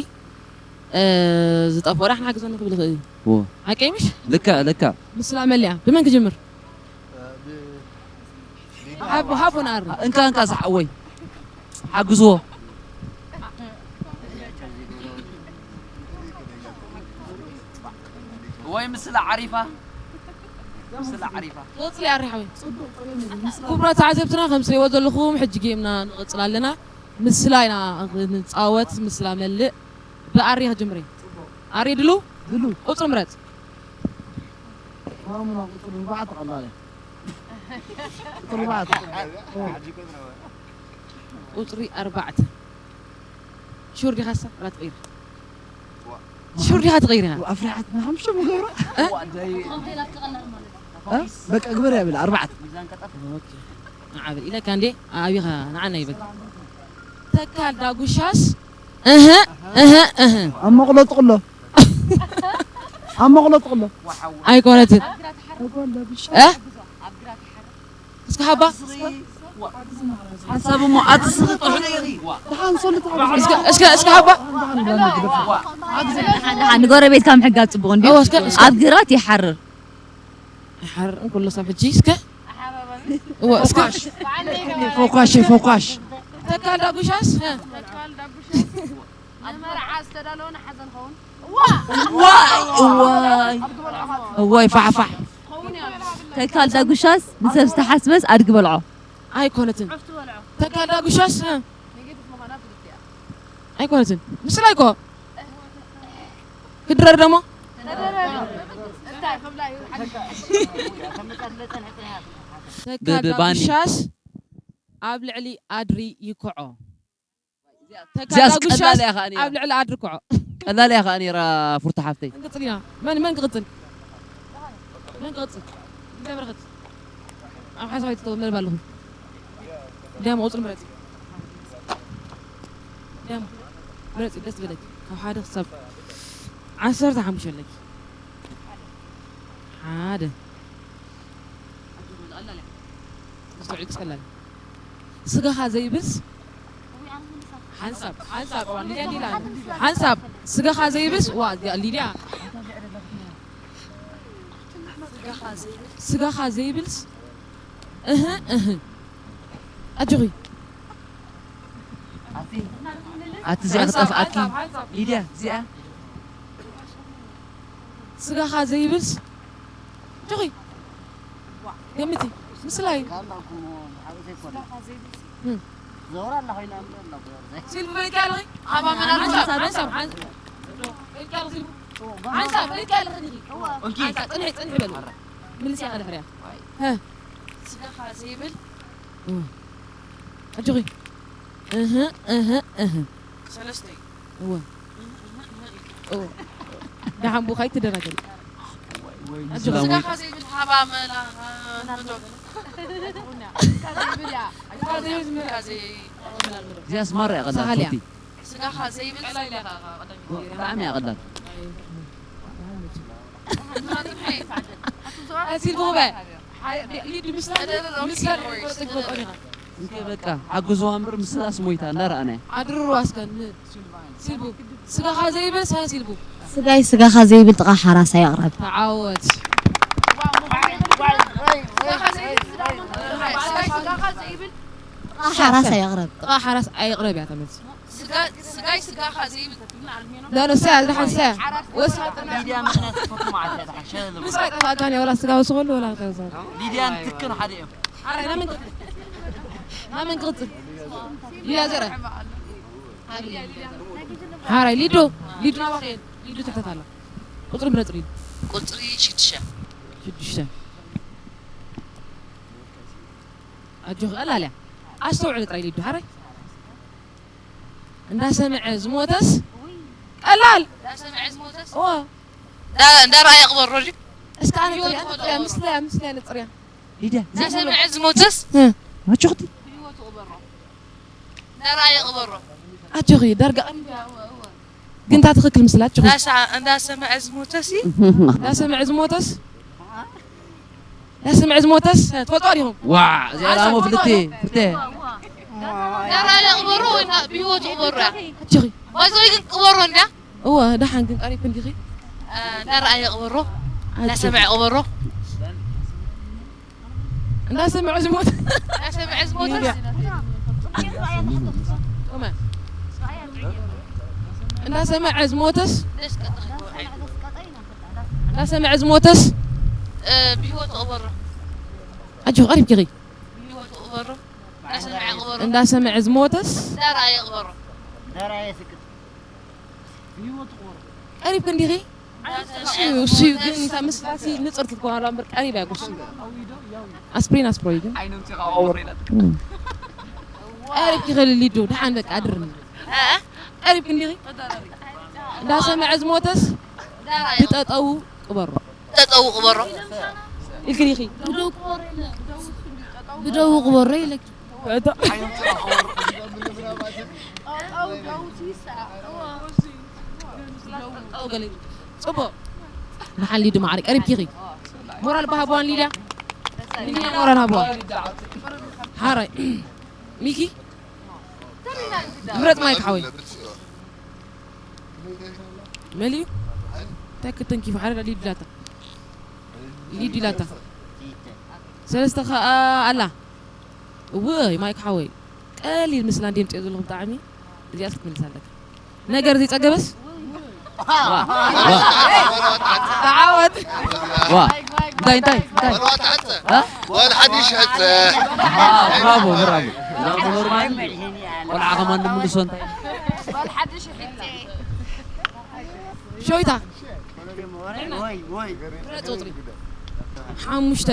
ዝጠፍኦ ዳሕና ሓግዘኒ ክብል ይኽእል እዩ ሓቀይ ምሽ ልክዕ ልክዕ ምስላ መሊያ ብመን ክጅምር ሃቦ ሃቦ ንኣሪ እንካ እንካ ዝሓወይ ሓግዝዎ ወይ ምስላ ዓሪፋ ምስላ ዓሪፋ ክቕጽል እየ ኣሪ ሓወይ ክቡራት ተዓዘብትና ከም ትሪእዎ ዘለኹም ሕጂ ጌምና ንቕጽል ኣለና ምስላ ኢና ክንጻወት ምስላ መልእ ብኣሪ ክጅምር እየ ኣሪ ድሉ ድሉ ቁጽሪ ምረጽ ፎርሙላ ቁፅሪ ኣርባዕተ ቀላል እያ። ቁፅሪ ኣርባዕተ። ቁፅሪ ኣርባዕተ ሹር ዲኻ ሳ ራት ቀይር ሹር ዲኻ ትቐይር ኢኻ ኣፍሪሓትና ሓምሽተ መገብራ። በቃ ግበር እያ ብላ ኣርባዕተ። ንዓበል ኢለካ እንዴ ኣቢኻ ንዓና ይበል ተካል ዳጉሻስ እህ እህ እህ ኣብ መቕሎ ጥቕሎ ኣብ መቕሎ ጥቕሎ ኣይኮነትን እ እስኪ ሃባ ሓንሳብ እሞ ኣትስኺ ጥሕሎ ኢኺ ደሓን ሰሉ እስከ እስከ እስከ ሃባ ንጎረቤትካ ምሕጋዝ ፅቡቅ እንዲ እወ እስከ እስከ ኣብ ግራት ይሓርር ይሓርር እንኩሎ ሰብ ሕጂ እስከ እወ እስከ ፎኳሽ ፎኳሽ ተካል ዳጉሻስ ንመርዓ ዝተዳለወ ንሓዘን ኸውን ዋይ እዋይ እዋይ ፋሕፋሕ ተካል ዳጉሻስ ንሰብ ዝተሓስበስ ኣድጊ በልዖ ኣይኮነትን ተካል ዳጉሻስ እ? ኣይኮነትን ምስላ ይኮ ክድረር ደሞ ተካል ብባኒ። ዳጉሻስ ኣብ ልዕሊ ኣድሪ ይኮዖ እዚኣስ ቀላል እያ ከኣ ነይራ። ኣብ ልዕሊ ኣድሪ ኮዖ ቀላል እያ ከኣ ነይራ ፍርቱ ሓፍተይ። ክንቅጽል ኢና መን መን ክቕጽል መን ክቕጽል እንታይ በረኸት ኣብ ሓሳብ ኣይትተው መርብ ኣለኹ ዳሞ ቁጽሪ ምረጽ ዳሞ ምረጽ ደስ በለኪ ካብ ሓደ ክሳብ ዓሰርተ ሓሙሽተ ኣለኪ ሓደ ዝትዕድ ጸላል ስጋኻ ዘይብልስ ሓንሳብ ሓንሳብ ሊድያ ሊላ ሓንሳብ ስጋኻ ዘይብልስ ዋ እዚኣ ሊድያ ስጋኻ ዘይብልስ እህ እህ ኣጆኺ ኣቲ እዚኣ ክጠፍኣኪ ሊድያ እዚኣ ስጋኻ ዘይብልስ ኣጆኺ ገምቲ። ምስላ እዩ። እም። ሲልቡ ፈሊጥካ ኣለኺ? ሓንሳብ፣ ሓንሳብ፣ ሓንሳብ። ፈሊጥካ ኣለኺ ሲልቡ? ሓንሳብ፣ ፈሊጥካ ኣለኺ ዲኺ? ሓንሳብ፣ ጽንሒ፣ ጽንሒ በሉ። ምልስያ ከድሕርያ። ሀ። ስጋኻ ዘይብል። እዋ። ኣጆኺ። እህ፣ እህ፣ እህ። ሰለስተ እዩ። እወ። እወ። ደሓን ቡኻይ ትደናገሪ። ኣጆኺ። ስጋኻ ዘይብል ሃባ መላ-፣ መዶ-፣ ስጋ ዘይብል እያ። ስጋ ዘይብል እያ። እዚኣስ ማራ እያ ቀላል ሳሃልያ። ሶቲ። ስጋኻ ዘይብል ቀላል እያ። ብጣዕሚ እያ ቀላል። ኣሲል ጎበ። ሓ-፣ ሊዱ ምስላ፣ ምስላ ዶ ትፈልጦ ዲኻ? እንተ በቃ ሓግዝዋ እምበር ምስላስ ሞይታ እንዳረኣናያ። ኣድርርዋ እስከ ን-፣ ሲልቡ። ስጋኻ ዘይብል ሰ-፣ ሲልቡ። ስጋይ ስጋኻ ዘይብል ጥቓ ሓራስ ኣየቕረብ። ተዓወት። ስጋኻ ዘይብል፣ ስጋኻ ዘይብል ጥቓ ሓራስ ኣየቕረብ። ጥቓ ሓራስ ኣየቕረብ እያ እታ መልሲ። ስጋ-፣ ስጋይ ስጋኻ ዘይብል። ላ፣ ላ፣ ንሳ እያ፣ ደሓን ንሳ እያ። ወስ-፣ ሊድያ ምኽንያት ትፈቱ ማለት እያ፣ ደሓን ሸለል ንሳ በል። ኣይጠፋእካን እያ፣ ወላ ስጋ ወስኸሉ፣ ወላ ከዛ። ሊድያን ትክን ሓደ እዮም። ሓራይ፣ ናመን ክቕጽል? ናመን ክቕጽል? ሊድያ ዘርአ። ሓራይ፣ ሊዱ፣ ሊዱ ናባኸ እየ። ሊዱ ትሕተት ኣላ። ቁጽሪ ምረጽ ሊዱ። ቁጽሪ ሽዱሽተ። ሽዱሽተ። ኣጆኺ፣ ቀላል እያ። ኣስተውዕሊ ጥራይ ሊዱ፣ ሓራይ። እንዳሰምዐ ዝሞተስ ቀላል። እንዳሰምዐ ዝሞተስ? እዋ። እንዳ-፣ እንዳረኣየ ቅበሮ ድዩ? እስከ ኣነ ብህይወቱ ጽርያ፣ ቅበሮ። ጽርያ፣ ምስለያ፣ ምስለያ ንጽርያ። ሊድያ፣ እንዳሰምዐ ዝሞተስ? እ። ኣጆኽቲ። ብህይወቱ ቅበሮ። እንዳረኣየ ቅበሮ። ኣጆኺ፣ ዳርጋ እዋ፣ እዋ፣ እዋ። ግን እታ ትኽክል ምስላ ኣጆኺ። እንዳሳ-፣ እንዳሰምዐ ዝሞተስ እዩ? እንዳሰምዐ ዝሞተስ? እንዳሰምዐ ዝሞተስ ትፈልጦ ዲኹም? ዋዕ፣ እዚኣ ደኣ እሞ ፍልጥቲ፣ ፍልጥቲ። እንዳረኣየ ቅበሮ ወይ እንዳ-፣ ብህይወቱ ቅበሮ እያ? ኣጆኺ። ባይዘወይ ግን ቅበሮ እንዳ? እወ፣ ደሓን ግን ቀሪብ እንዲኺ? እ፣ እንዳረኣየ ቅበሮ፣ ኣጆኺ። እንዳሰምዐ ቅበሮ። እንዳሰምዐ ዝሞት። እንዳሰምዐ ዝሞተስ? ሊድያ። እመ። እንዳሰምዐ ዝሞተስ? እንዳሰምዐ ዝሞተስ? እ፣ ብህይወቱ ቅበሮ። ኣጆኺ፣ ቀሪብኪ ኢኺ። ብህይወቱ ቅበሮ። እንዳሰምዐ ቅበሮ። እንዳሰምዐ ዝሞተስ? እንዳረኣየ ቅበሮ። እንዳረኣየ ስቅጥ። ብህይወቱ ቅበሮ። ቀሪብኪ እንዲኺ? እንዳሰምዐ እሱ፣ እሱ ግን ዝሞተስ? እታ ምስላሲ ንጽርቲ ትኮን ኣላ እምበር ቀሪብ እያ ጎሱ። ኣስፕሪን ኣስፕሮይ ግን። ዓይኖም ፂኻ ወሬ ኢላ ትክ-፣ እም። ቀሪብኪ ኢኺ ሊዱ፣ ደሓን በቃ ኣድርኒ። እ? ቀሪብኪ እንዲኺ? እንዳሰምዐ ዝሞተስ? እንዳረኣየ። ብጠጠው ቅበሮ። ጠጠው ቅበሮ። ኢልክን ኢኺ። ብደው ቅበሮ ኢለኪ። እታ ጠጠው ገለ። ጽቡቕ። ንሓን ሊዱ ማዕረ ቀሪብኪ ኢኺ። ሞራል በሃብዋን ሊድያ። ሊድያ ሞራል ሃብዋ። ሓራይ። ሚኪ። ምረጽ ማይክ ሓወይ። መሊኡ? እንታይ ክትንኪፉ? ሓደ ሊዱ ኢላታ። ሊዱ ኢላታ። ሰለስተ ከኣ ኣላ። እውይ፣ ማይክ ሓወይ። ቀሊል ምስላ እንድየ ምጽኦ ዘለኹ ብጣዕሚ። እዚኣስ ክትምልስ ኣለካ። ነገር ዘይጸገበስ? ዋ። ተዓወት። ዋ። እንታይ፣ እንታይ፣ እንታይ? ዋ፣ ሓድሽ ሕጸ። ዋ፣ ብራቮ፣ ብራቮ። ብራቮ፣ ኖርማል። ቆልዓ ከማን ንምልሶ እንታይ? ጓል ሓድሽ ሒዛ። ሸዊታ። ወይ፣ ወይ። ምረጽ ቁጽሪ። ሓሙሽተ።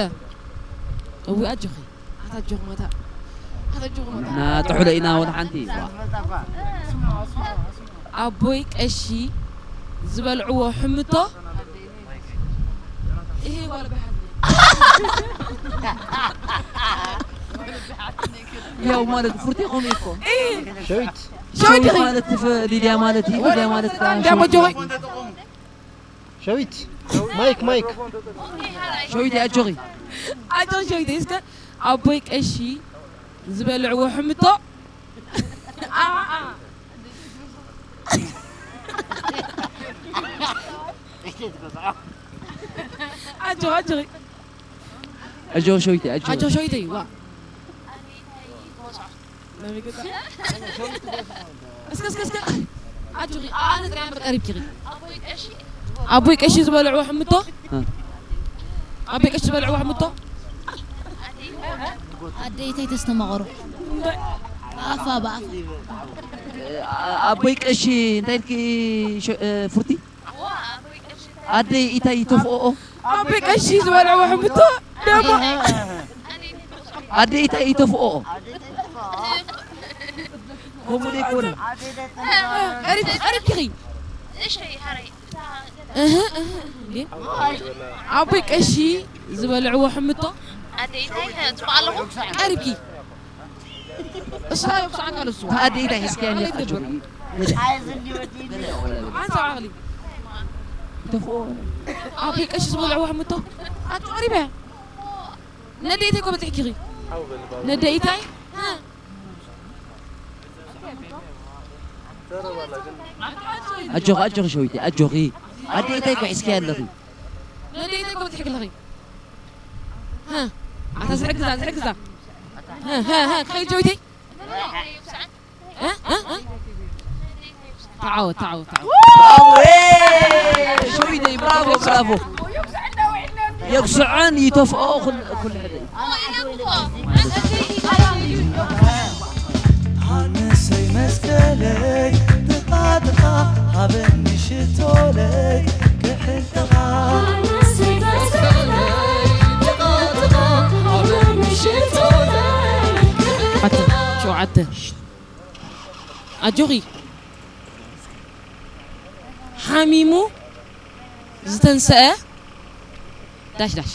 እዊ ኣጆኺ። ኣታ ኣጆኺ ማታ። ኣታ ኣጆኺ ማታ። እና ጥሑሎ ኢና ወላ ሓንቲ። ኣቦይ ቀሺ ዝበልዕዎ ሕምቶ። ይሄ ጓል በሓት። ያው ማለት ፍርቴ ኾነ እኮ። ሸዊት። ሸዊት ሸዊት ማለት ትፈ-፣ ሊድያ ማለት እዩ፣ ሊድያ ማለት ወደ ዳሞ ጆይ። ሸዊት። ማይክ፣ ማይክ። ሸዊት ኣጆኺ። ኣጆ ሸዊት እስከ ኣቦይ ቀሺ ዝበልዕዎ ሕምቶ። ኣ፣ ኣ። ኣጆ፣ ኣጆ። ኣጆ ሸዊተይ፣ ኣጆ። ኣጆ ሸዊተይ፣ ዋ። እስከ፣ እስከ፣ እስከ። ኣጆኺ፣ ኣነ ጥራይ እምበር ቀሪብኪ ኢኺ። ኣቦይ ቀሺ ዝበልዕዎ ሕምቶ? እ። ኣቦይ ቀሺ ዝበልዕዎ ሕምቶ? ኣደይ እንታይ ተስተማቐሮ? ብኣፋ፣ ብኣፋ። ኣቦይ ቀሺ እንታይ ኢልኪ ሸ-፣ እ፣ ፍርቲ? ኣደይ ኢታይ ይተፍኦኦ? ኣቦይ ቀሺ ዝበልዕዎ ሕምቶ ደሞ። ኣደይ ኢታይ ይተፍኦኦ? ከምኡ ደይኮነ። ቀሪብ-፣ ቀሪብኪ። እህ፣ እህ፣ እንዴ? ኣቦይ ቀሺ ዝበልዕዎ ሕምቶ። ኣደይ ኢታይ ከ ጽቡቕ ኣለኹ? ቀሪብኪ። እሳ ይብስዓካ ንሱ። ኣደይ ኢታይ ሒዝካያ ኣለይ ነይርካ ትገብር። ጆርጊ? ሓንሳብ ዓቕሊ። ተፍኦ። ኣቦይ ቀሺ ዝበልዕዎ ሕምቶ። ኣቲ ቀሪበ። ነደይታይ እኮ በጺሕኪ ኢኺ። ነደይታይ? ኣጆኺ፣ ኣጆኺ ሸዊተይ፣ ኣጆኺ። ኣደይታይ እኮ ሒዝካያ ኣለኺ። ነደይታይ እኮ በጺሕኪ ኣለኺ። ሃ፣ ኣታ ዝሕግዛ፣ ዝሕግዛ። ሃ፣ ሃ፣ ሃ፣ ክኸይድ ሸዊተይ። ሃ፣ ሃ፣ ሃ። ተዓወት፣ ተዓወት፣ ተዓወት። ብራቮ፣ ኤ፣ ሸዊተይ፣ ብራቮ፣ ብራቮ። የግስዐን ይተፍኦ ኩል-፣ ኩሉ ሕደ። ሃንሰይ መስቀለይ ጥቓ ጥቓ ሃበኒ ሽቶለይ ክሕልኻ። ሸውዓተ። ኣጆኺ። ሓሚሙ ዝተንስአ ዳሽ ዳሽ።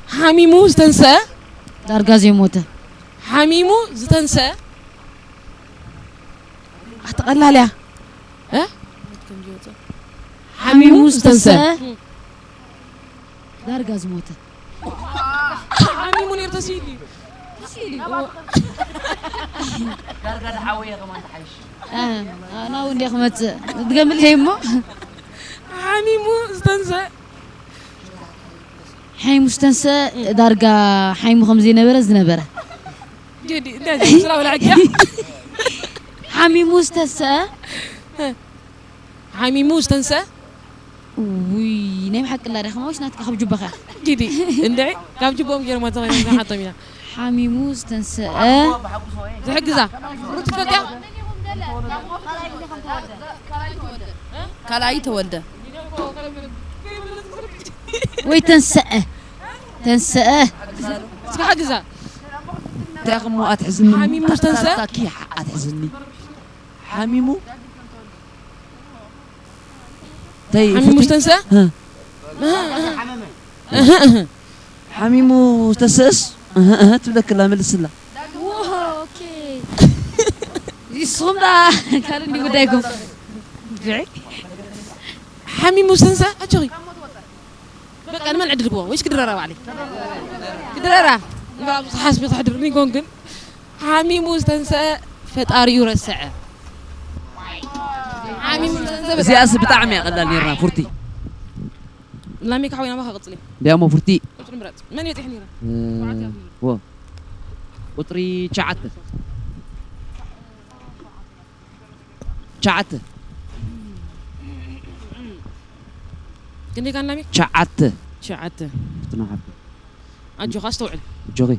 ሓሚሙ ዝተንስአ ዳርጋ ዘይሞተ። ሓሚሙ ዝተንስአ ኣተቐላልያ። እ? ሓሚሙ ዝተንስአ ዳርጋ ዝሞተ። ሓሚሙ ነይሩ ተሲሉ እዩ። ዳርጋ ድሓወየ ከማን ትሓይሽ። እ፣ ናብኡ እንድየ ክመጽእ። ድገምለይ እሞ። ሓሚሙ ዝተንስአ። ሓሚሙ ዝተንስአ ዳርጋ ሓሚሙ ከም ዘይነበረ ዝነበረ። ጌዲ፣ እንታይ ስራ ወላ ሕጊያ? ሓሚሙ ዝተንስአ። ሓሚሙ ዝተንስአ? ውይ፣ ናይ ብሓቂ ላ ዲኻ? ማውሽ ናትካ ካብ ጁባኻ። ጊዲ፣ እንድዒ፣ ካብ ጅቦም ገይሮም ኣተኸ ዝሓቶም ኢና። ሓሚሙ ዝተንስአ። ዝሕግዛ። ሩት ትፈልጥያ? ካልኣይ ተወልደ። ወይ ተንስአ። ተንስአ። እስኪ ሓግዛ። እንታይ እሞ ኣትሕዝኒ? ሓሚሙ ዝተንስአ? ኣታኪ ኣትሕዝኒ። ሓሚሙ? እንታይ ሓሚሙ ፍትሒ? ዝተንስአ? እ። እህ፣ እህ። እህ፣ እህ። ሓሚሙ ዝተንስአስ? እህ፣ እህ ትብለክላ፣ መልስላ። ዎ፣ ኦኬ። ንስኹም ደኣ ካልእ እንዲ ጉዳይኩም። ሓሚሙ ዝተንስአ? ኣጆኺ። በቃ ንመን ዕድል ክቦ ወይስ ክድረራ ባዕለይ? ክድረራ። እምበር ኣብዚ ሓስቢ ተሕድርኒ ይኮን ግን ሓሚሙ ዝተንስአ ፈጣሪኡ ረስዐ። ሓሚሙ ዝተንስአ እዚኣስ ብጣዕሚ እያ ቀላል ነይርና፣ ፉርቲ። ላሜካ ሓወይ ናባኻ ቀጽሊ። እንዲያሞ ፉርቲ። ቁጽሪ ምረጽ። መን ይበጽሕ ነይረ? እ፣ ሸውዓተ እያ። ዎ። ቁጽሪ ትሽዓተ። ትሽዓተ። ክንደይ ካን ላሜክ? ትሽዓተ። ትሽዓተ። ፍትና ሓፍቲ። ኣጆኻ ኣስተውዕል። ኣጆኺ።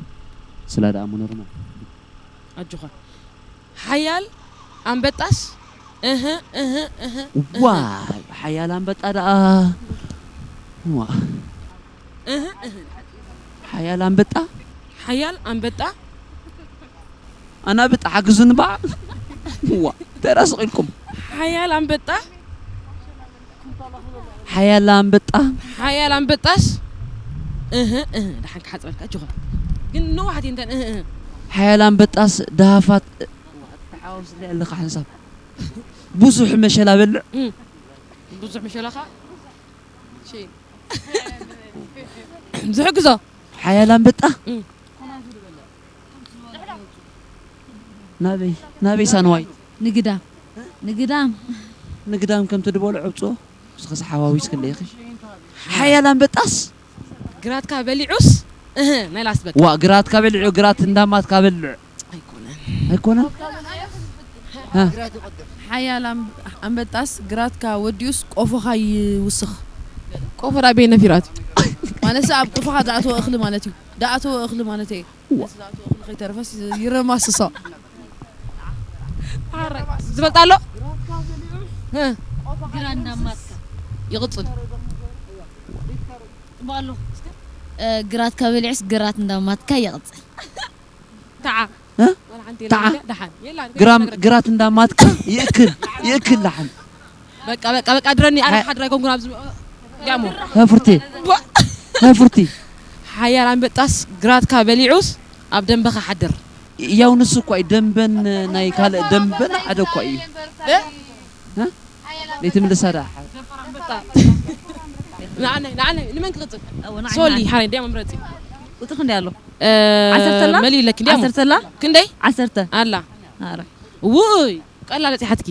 ስላ ደኣ ምኖርና። ኣጆኻ። ሓያል ኣንበጣስ? እህ፣ እህ፣ እህ፣ እህ። ዋይ፣ ሓያል ኣንበጣ ደኣ። ዋ። እህ፣ እህ። ሓያል ኣንበጣ? ሓያል ኣንበጣ? ኣናብጣ ሓግዙኒ በዓ። ዋ፣ ተራስቕ ኢልኩም። ሓያል ኣንበጣ? ሓያል ኣንበጣ? ሓያል ኣንበጣስ? እህ፣ እህ፣ ደሓን ክሓጽረልካ፣ ኣጆኻ። ግን ነዋሓት እየን እተን እህ፣ እህ። ሓያል ኣንበጣስ ደሃፋት፣ ተሓዋውስ ኣለኻ ሓንሳብ። ብዙሕ መሸላ በልዕ። እም። ብዙሕ መሸላኻ? ሺ። ዝሕግዞ። ሓያል ኣንበጣ? እም። ናበይ? ናበይ ሳንዋይ? ንግዳም። ንግዳም። ንግዳም ከም ትድበሉ ዕብጾ፣ እስኸ ዝሓዋዊስ ክለይኺ። ሓያል ኣንበጣስ? ግራትካ በሊዑስ? እህ፣ ናይ ላስት በቃ። ዋ፣ ግራትካ በሊዑ፣ ግራት እንዳማትካ በልዕ። ኣይኮነን። ኣይኮነን? ሃ? ሓያል ኣም-፣ ኣንበጣስ ግራትካ ወዲኡስ ቆፎኻ ይውስኽ። ቆፎ ዳ ቤት ነፊራት። ማለት ኣብ ቁፋኻ ዝኣተወ እኽሊ ማለት እዩ። ዝኣተወ እኽሊ ማለት እየ። ነቲ ዝኣተወ እኽሊ ከይተረፈስ ይረማስሶ። ዝበልጣ ኣሎ። ግራት እንዳማትካ ይቕጽል። ጽቡቕ ኣሎ። እ፣ ግራትካ በሊዑስ ግራት እንዳማትካ ይቕጽል። ተዓ። እ? ዋላ ሓንቲ ተዓ። የላን። ደሓን። የላን። ግራም-፣ ግራት እንዳማትካ ይእክል፣ ይእክል ደሓን። በቃ፣ በቃ፣ በቃ፣ ድረኒ፣ ኣነ ሓድራ ኣይኮንኩን ኣብዚ። ዲያሞ። ሃፍርቲ። ዋ። ሃፍርቲ። ሓያል ኣንበጣስ ግራትካ በሊዑስ ኣብ ደንበኻ ሓድር። ያው ንሱ እኳ እዩ፣ ደንበን ናይ ካልእ ደንበን ሓደ እኳ እዩ። እ? እ? ዘይትምልሳ ደኣ። ንዓነይ፣ ንዓነይ፣ ንመን ክቕጽል? ኣዎ፣ ንዓይ፣ ሶሊ፣ ንዓይ። ሓረይ፣ እንዲያ መምረጺ። ቁጽሪ ክንደይ ኣሎ? እ፣ ዓሰርተ ኣላ? መሊእለኪ፣ እንዲያ። ዓሰርተ ኣላ? ክንደይ? ዓሰርተ። ኣላ። ኣረ። ውይ፣ ቀላል በጺሓትኪ።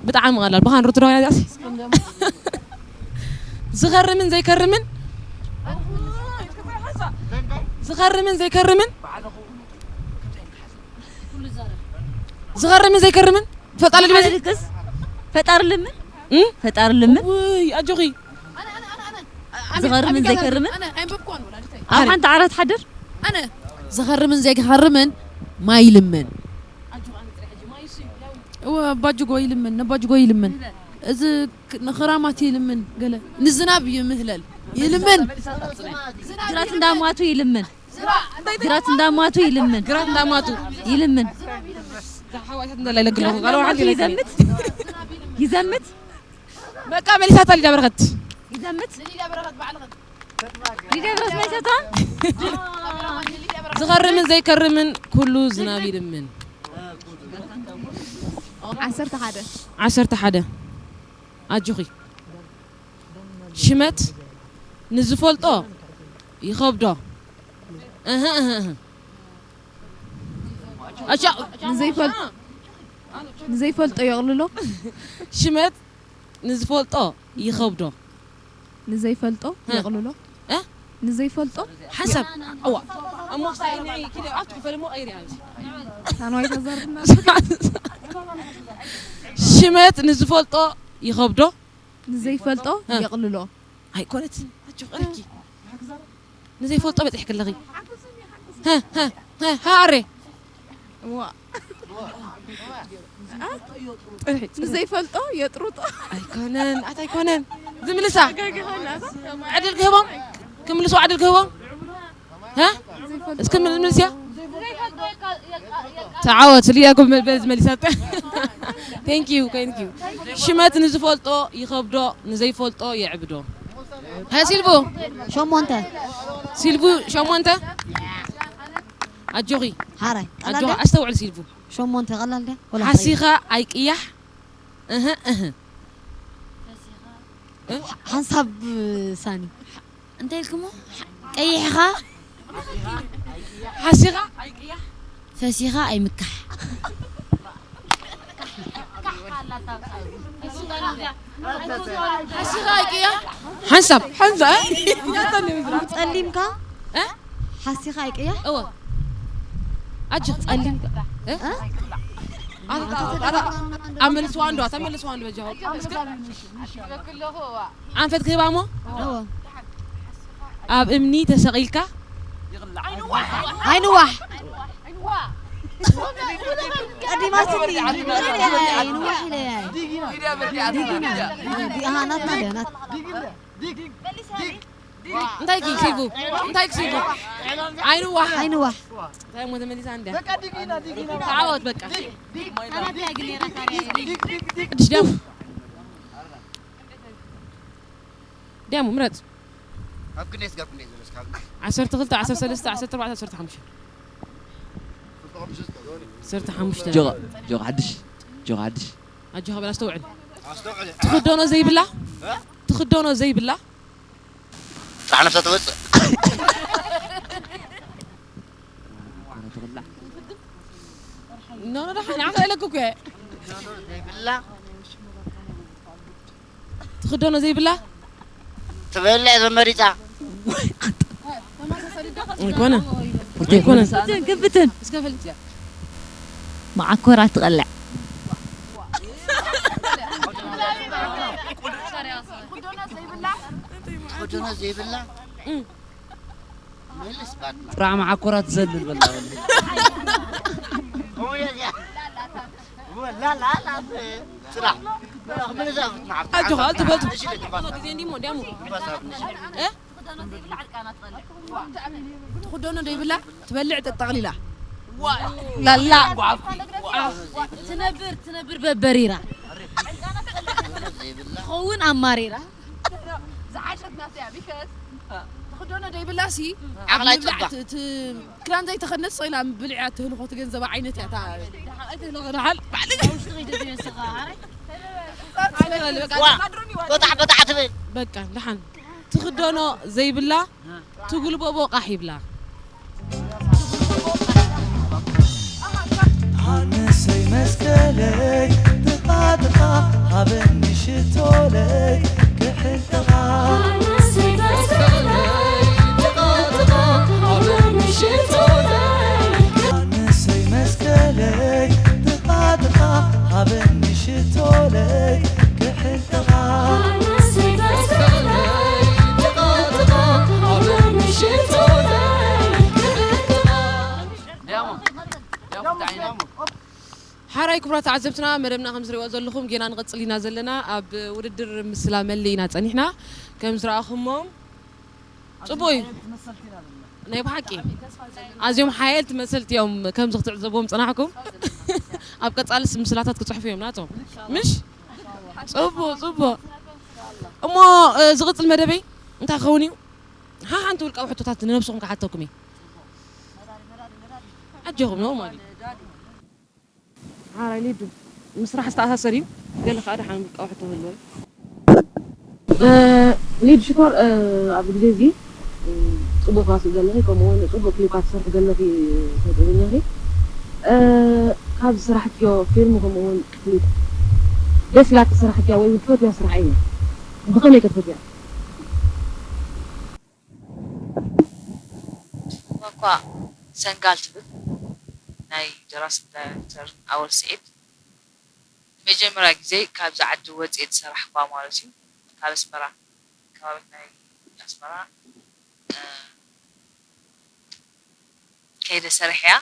ብጣዕሚ ቀላል። ብኻን ሩት ዶ ያዛሲ? ዝኸርምን ዘይከርምን? ዝኸርምን ዘይከርምን? ዝኸርምን ዘይከርምን? ትፈልጣለች በዚ? ሓደርክስ ፈጣሪ ልምን? እም? ፈጣሪ ልምን? ውይ፣ ኣጆኺ። ዝኸርምን ዘይከርምን? ኣብ ሓንቲ ዓራት ሓድር? ኣነ ዝኸርምን ዘይከርምን ማይ ይልምን። እወ፣ ኣባጅጎ ይልምን፣ ነባጅጎ ይልምን። እዚ ክ-፣ ንኽራማት ይልምን፣ ገለ ንዝናብ ይምህለል። ይልምን። ግራት እንዳማቱ ይልምን። ግራት እንዳማቱ ይልምን። ግራት እንዳማቱ። ይልምን። ሓዋይታት እንዳላይ ለግለኹ። ቃል ዋሕድ ይለግል። ይዘምት? ይዘምት? በቃ መሊሳታ ሊዳ በረኸት። ይዘምት? ሊዳ በረኸት መሊሳታ? ዝኸርምን ዘይከርምን ኩሉ ዝናብ ይልምን። ዓሰርተ ሓደ። ዓሰርተ ሓደ። ኣጆኺ። ሽመት ንዝፈልጦ ይኸብዶ። እህ፣ እህ፣ እህ። ኣሻ-፣ ንዘይፈል-፣ ንዘይፈልጦ የቕልሎ። ሽመት ንዝፈልጦ ይኸብዶ። ንዘይፈልጦ እ? የቕልሎ። እ? ንዘይፈልጦ ሓንሳብ። እዋ። እሞ ክሳይ ንዒ ኪደ ኣብቲ ክፈል እሞ ቀይሪ ኣብዚ። ታንዋይ ተዘርና። ሽመት ንዝፈልጦ ይኸብዶ። ንዘይፈልጦ እ። የቕልሎ። ኣይኮነትን። ኣጆኺ ቀሪብኪ። ንዘይፈልጦ በጺሕኪ ኣለኺ። ሃ፣ ሃ፣ ሃ፣ ሃ፣ ኣሬ። ዋ። ንዘይፈልጦ የጥሩጦ። ኣይኮነን፣ ኣታ ኣይኮነን። ዝምልሳ። ዕድል ክህቦም? ክምልሱ ዕድል ክህቦም? ሃ? እስኪ ምል-፣ ምልስያ። ተዓወት፣ ሊያ እኮ መ-፣ በዚ መሊሳቶ። Thank you፣ thank you። ሽመት ንዝፈልጦ ይኸብዶ፣ ንዘይፈልጦ የዕብዶ። ሃ፣ ሲልቡ። ሸሞንተ። ሲልቡ፣ ሸሞንተ። ኣጆኺ። ሓራይ። ኣጆኺ፣ ቀላል ድያ? ኣስተውዕል ሲልቡ። ሸሞንተ ቀላል ድያ? ወላ ሓሲኻ ኣይቅያሕ። እህ፣ እህ። እ? ሓንሳብ ሳኒ። እንታይ ኢልኩሞ? ቀይሕኻ? ሓሲኻ? ፈሲኻ ኣይምካሕ። ሓሲኻ ኣይቅያ? ሓንሳብ፣ ሓንሳብ። ጸሊምካ? እ? ሓሲኻ ኣይቅያ? እወ። ኣጆ ጸሊምካ? እ? እ? ኣታ፣ ኣታ፣ ኣታ፣ ኣመልስዋ እንዶ፣ ኣታ መልስዋ እንዶ በጃኹም። ኣንፈት ክህባ እሞ? እወ። ኣብ እምኒ ተሰቒልካ? ኣይንዋሕ። ቀዲማትኒ። ኣይንዋሕ ኢለ እየ። ዲጊና። ዲጊና። ዲ-፣ ኣሃ፣ ናትና ድያ፣ ናት-፣ እንታይ ክሲቡ? እንታይ ክሲቡ? ኣይንዋሕ። ኣይንዋሕ። እንታይ እሞ ተመሊሳ እንድያ? ተዓወት በቃ። ቅድሽ ዲያሙ። ዲያሙ ምረጽ። ኣብ ክንደይ ስጋብ ክንደይ ዘሎ ስጋብ? ዓሰርተ ክልተ፣ ዓሰርተ ሰለስተ፣ ዓሰርተ ኣርባዕተ፣ ዓሰርተ ሓሙሽተ። ዓሰርተ ሓሙሽተ። ጆኻ፣ ጆኻ ሓድሽ። ጆኻ ሓድሽ። ኣጆኻ በል ኣስተውዕል። ኣስተውዕል። ትኽደኖ ዘይብላ? እ? ትኽደኖ ዘይብላ? ጥራሕ ነብሳ ትወጽእ። ኖ፣ ኖ፣ ደሓን፣ ንዓኻ ኢለኩ እኮ እየ። ዘይብላ? ትኽደኖ ዘይብላ? ትበልዕ ዘመሪጻ። ኣይኮነን። ኣይኮነን። ክፍትን፣ ክፍትን። እስከ ፈልጥ እያ። መዓኮራ ትቐልዕ። ትኽደኖ ዘይብላ? እም። ጥራዕ መዓኮራት ዘልል በላ። ኣጆኻ፣ ኣልትፈልጡ። ግዜ እንዲሞ እንዲያሞ። እ? ትኽደኖ ዘይብላ ትበልዕ ጠጠቕሊላ። ላላ። ትነብር፣ ትነብር በበሪራ። ትኸውን ኣማሪራ። ዝሓሸት ናተይ እያ፣ because ትኽደኖ ዘይብላ ሲ፣ ዓቕላ ኣብ ምብላዕ ይጽባ። ት-፣ ት-፣ ክዳን ዘይተኸድነት ስቕ ኢላ ብልዕያ ትህልኾ ትገንዘባ ዓይነት እያ እታ። ደሓል ባዕልግ። ዋ፣ በጣዕ በጣዕ ትብል። በቃ፣ ደሓን። ትኽደኖ ዘይብላ ትጉልበቦ ቃሕ ይብላ። ሃንሰይ መስቀለይ ጥቓ ጥቓ ሃበኒ ሽቶለይ ክሕልኻ። ሃንሰይ መስቀለይ ጥቓ ጥቓ ሃበኒ ሽቶለይ። ሃንሰይ መስቀለይ ጥቓ ጥቓ ሃበኒ ሽቶለይ ክሕልኻ። ሃንሰይ መስቀለይ ጥቓ ጥቓ ሃበኒ ሽቶለይ ክሕልኻ። ሓራይ ክቡራት ተዓዘብትና፣ መደብና ከም ዝሪእዎ ዘለኹም ጌና ንቐጽል ኢና ዘለና። ኣብ ውድድር ምስላ መሊ ኢና ጸኒሕና። ከም ዝረኣኹሞም ጽቡቕ እዩ። ናይ ብሓቂ ኣዝዮም ሓየልቲ መሰልቲ እዮም። ከምዚ ክትዕዘብዎም ጸናሕኩም። ኣብ ቀጻልስ ምስላታት ክጽሕፉ እዮም ናቶም። ምሽ? ጽቡቕ፣ ጽቡቕ። እሞ፣ እ፣ ዝቕጽል መደበይ እንታይ ክኸውን እዩ? ሓሓንቲ ውልቃዊ ሕቶታት ንነብስኹም ክሓተኩም እየ። ኣጆኹም፣ ኖርማል እዩ። ሓራይ ሊዱ፣ ምስራሕ ዝተኣሳሰር እዩ። ገለ ከኣ ደሓን ውልቃዊ ሕቶ ክህልዎ እዩ። እ፣ ሊድ ሽኮር፣ እ፣ ኣብዚ ግዜ እዚ፣ እ፣ ጽቡቕ ተዋስእ ዘለኺ፣ ከምኡ እውን ጽቡቕ ክሊፓት ትሰርሒ ዘለኺ፣ እ፣ ጥበበኛ ኢኺ። እ፣ ካብ ዝሰራሕክዮ ፊልም ከምኡ እውን ክሊፕ ደስ ኢላትኪ ዝሰራሕክያ ወይ እውን ትፈትያ ስራሕ ኣየነይ? ብኸመይ ከ ትፈትያ? እኳ ሰንጋል ትብል ናይ ደራስን ዳይሬክተርን ኣወል ስዒድ ንመጀመርያ ግዜ ካብዚ ዓዲ ወፅየ ዝሰራሕኳ ማለት እዩ። ካብ ኣስመራ ከባቢ ናይ ኣስመራ እ፣ ከይደ ሰሪሐያ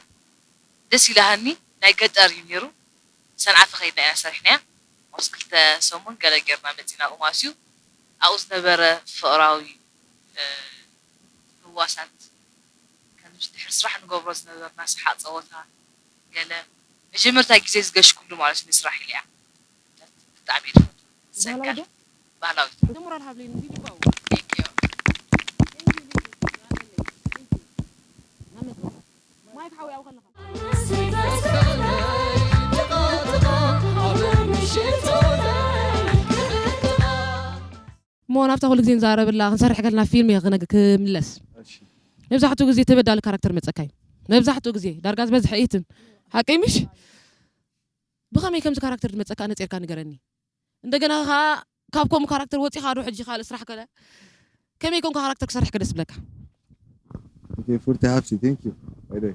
ደስ ኢላሃኒ። ናይ ገጠር እዩ ነይሩ። ሰንዓፈ ከይድና ኢና ሰሪሕናያ። ኦልሞስት ክልተ ሰሙን ገለ ጌርና መጺና ኣብኡ ማለት እዩ። ኣብኡ ዝነበረ ፍቕራዊ እ፣ ምውዋሳት ከምዚ ድሕሪ ስራሕ ንገብሮ ዝነበርና ሰሓቕ ጸወታ ገለ መጀመርታ ግዜ ዝገሽኩሉ ማለት እዩ ንስራሕ ኢለ እያ። ብጣዕሚ እየ ዝፈቱ። ሰንጋል ባህላዊት። ሞራል ሃብለይ ንዚ ልባው Thank you። ማይ ክሓዊ ኣብኡ ከለኻ እሞ ናብታ ኩሉ ግዜ ንዛረበላ ክንሰርሕ ከለና ፊልም እየ ክነግ- ክምለስ። እሺ መብዛሕትኡ ግዜ ተበዳሊ ካራክተር መፀካ እዩ። መብዛሕትኡ ግዜ ዳርጋ ዝበዝሐ እትን ሓቀይ ምሽ? ብኸመይ ከምዚ ካራክተር ዝመፀካ ነፂርካ ንገረኒ። እንደገና ከዓ ካብ ከምኡ ካራክተር ወፂኻ ዶ ሕጂ ካልእ ስራሕ ከለ ከመይ ኮንካ ካራክተር ክሰርሕ ከ ደስ ብለካ? ኦኬ ፉርቲ ሃብቲ ቴንክ ዩ ባይ ዘ ወይ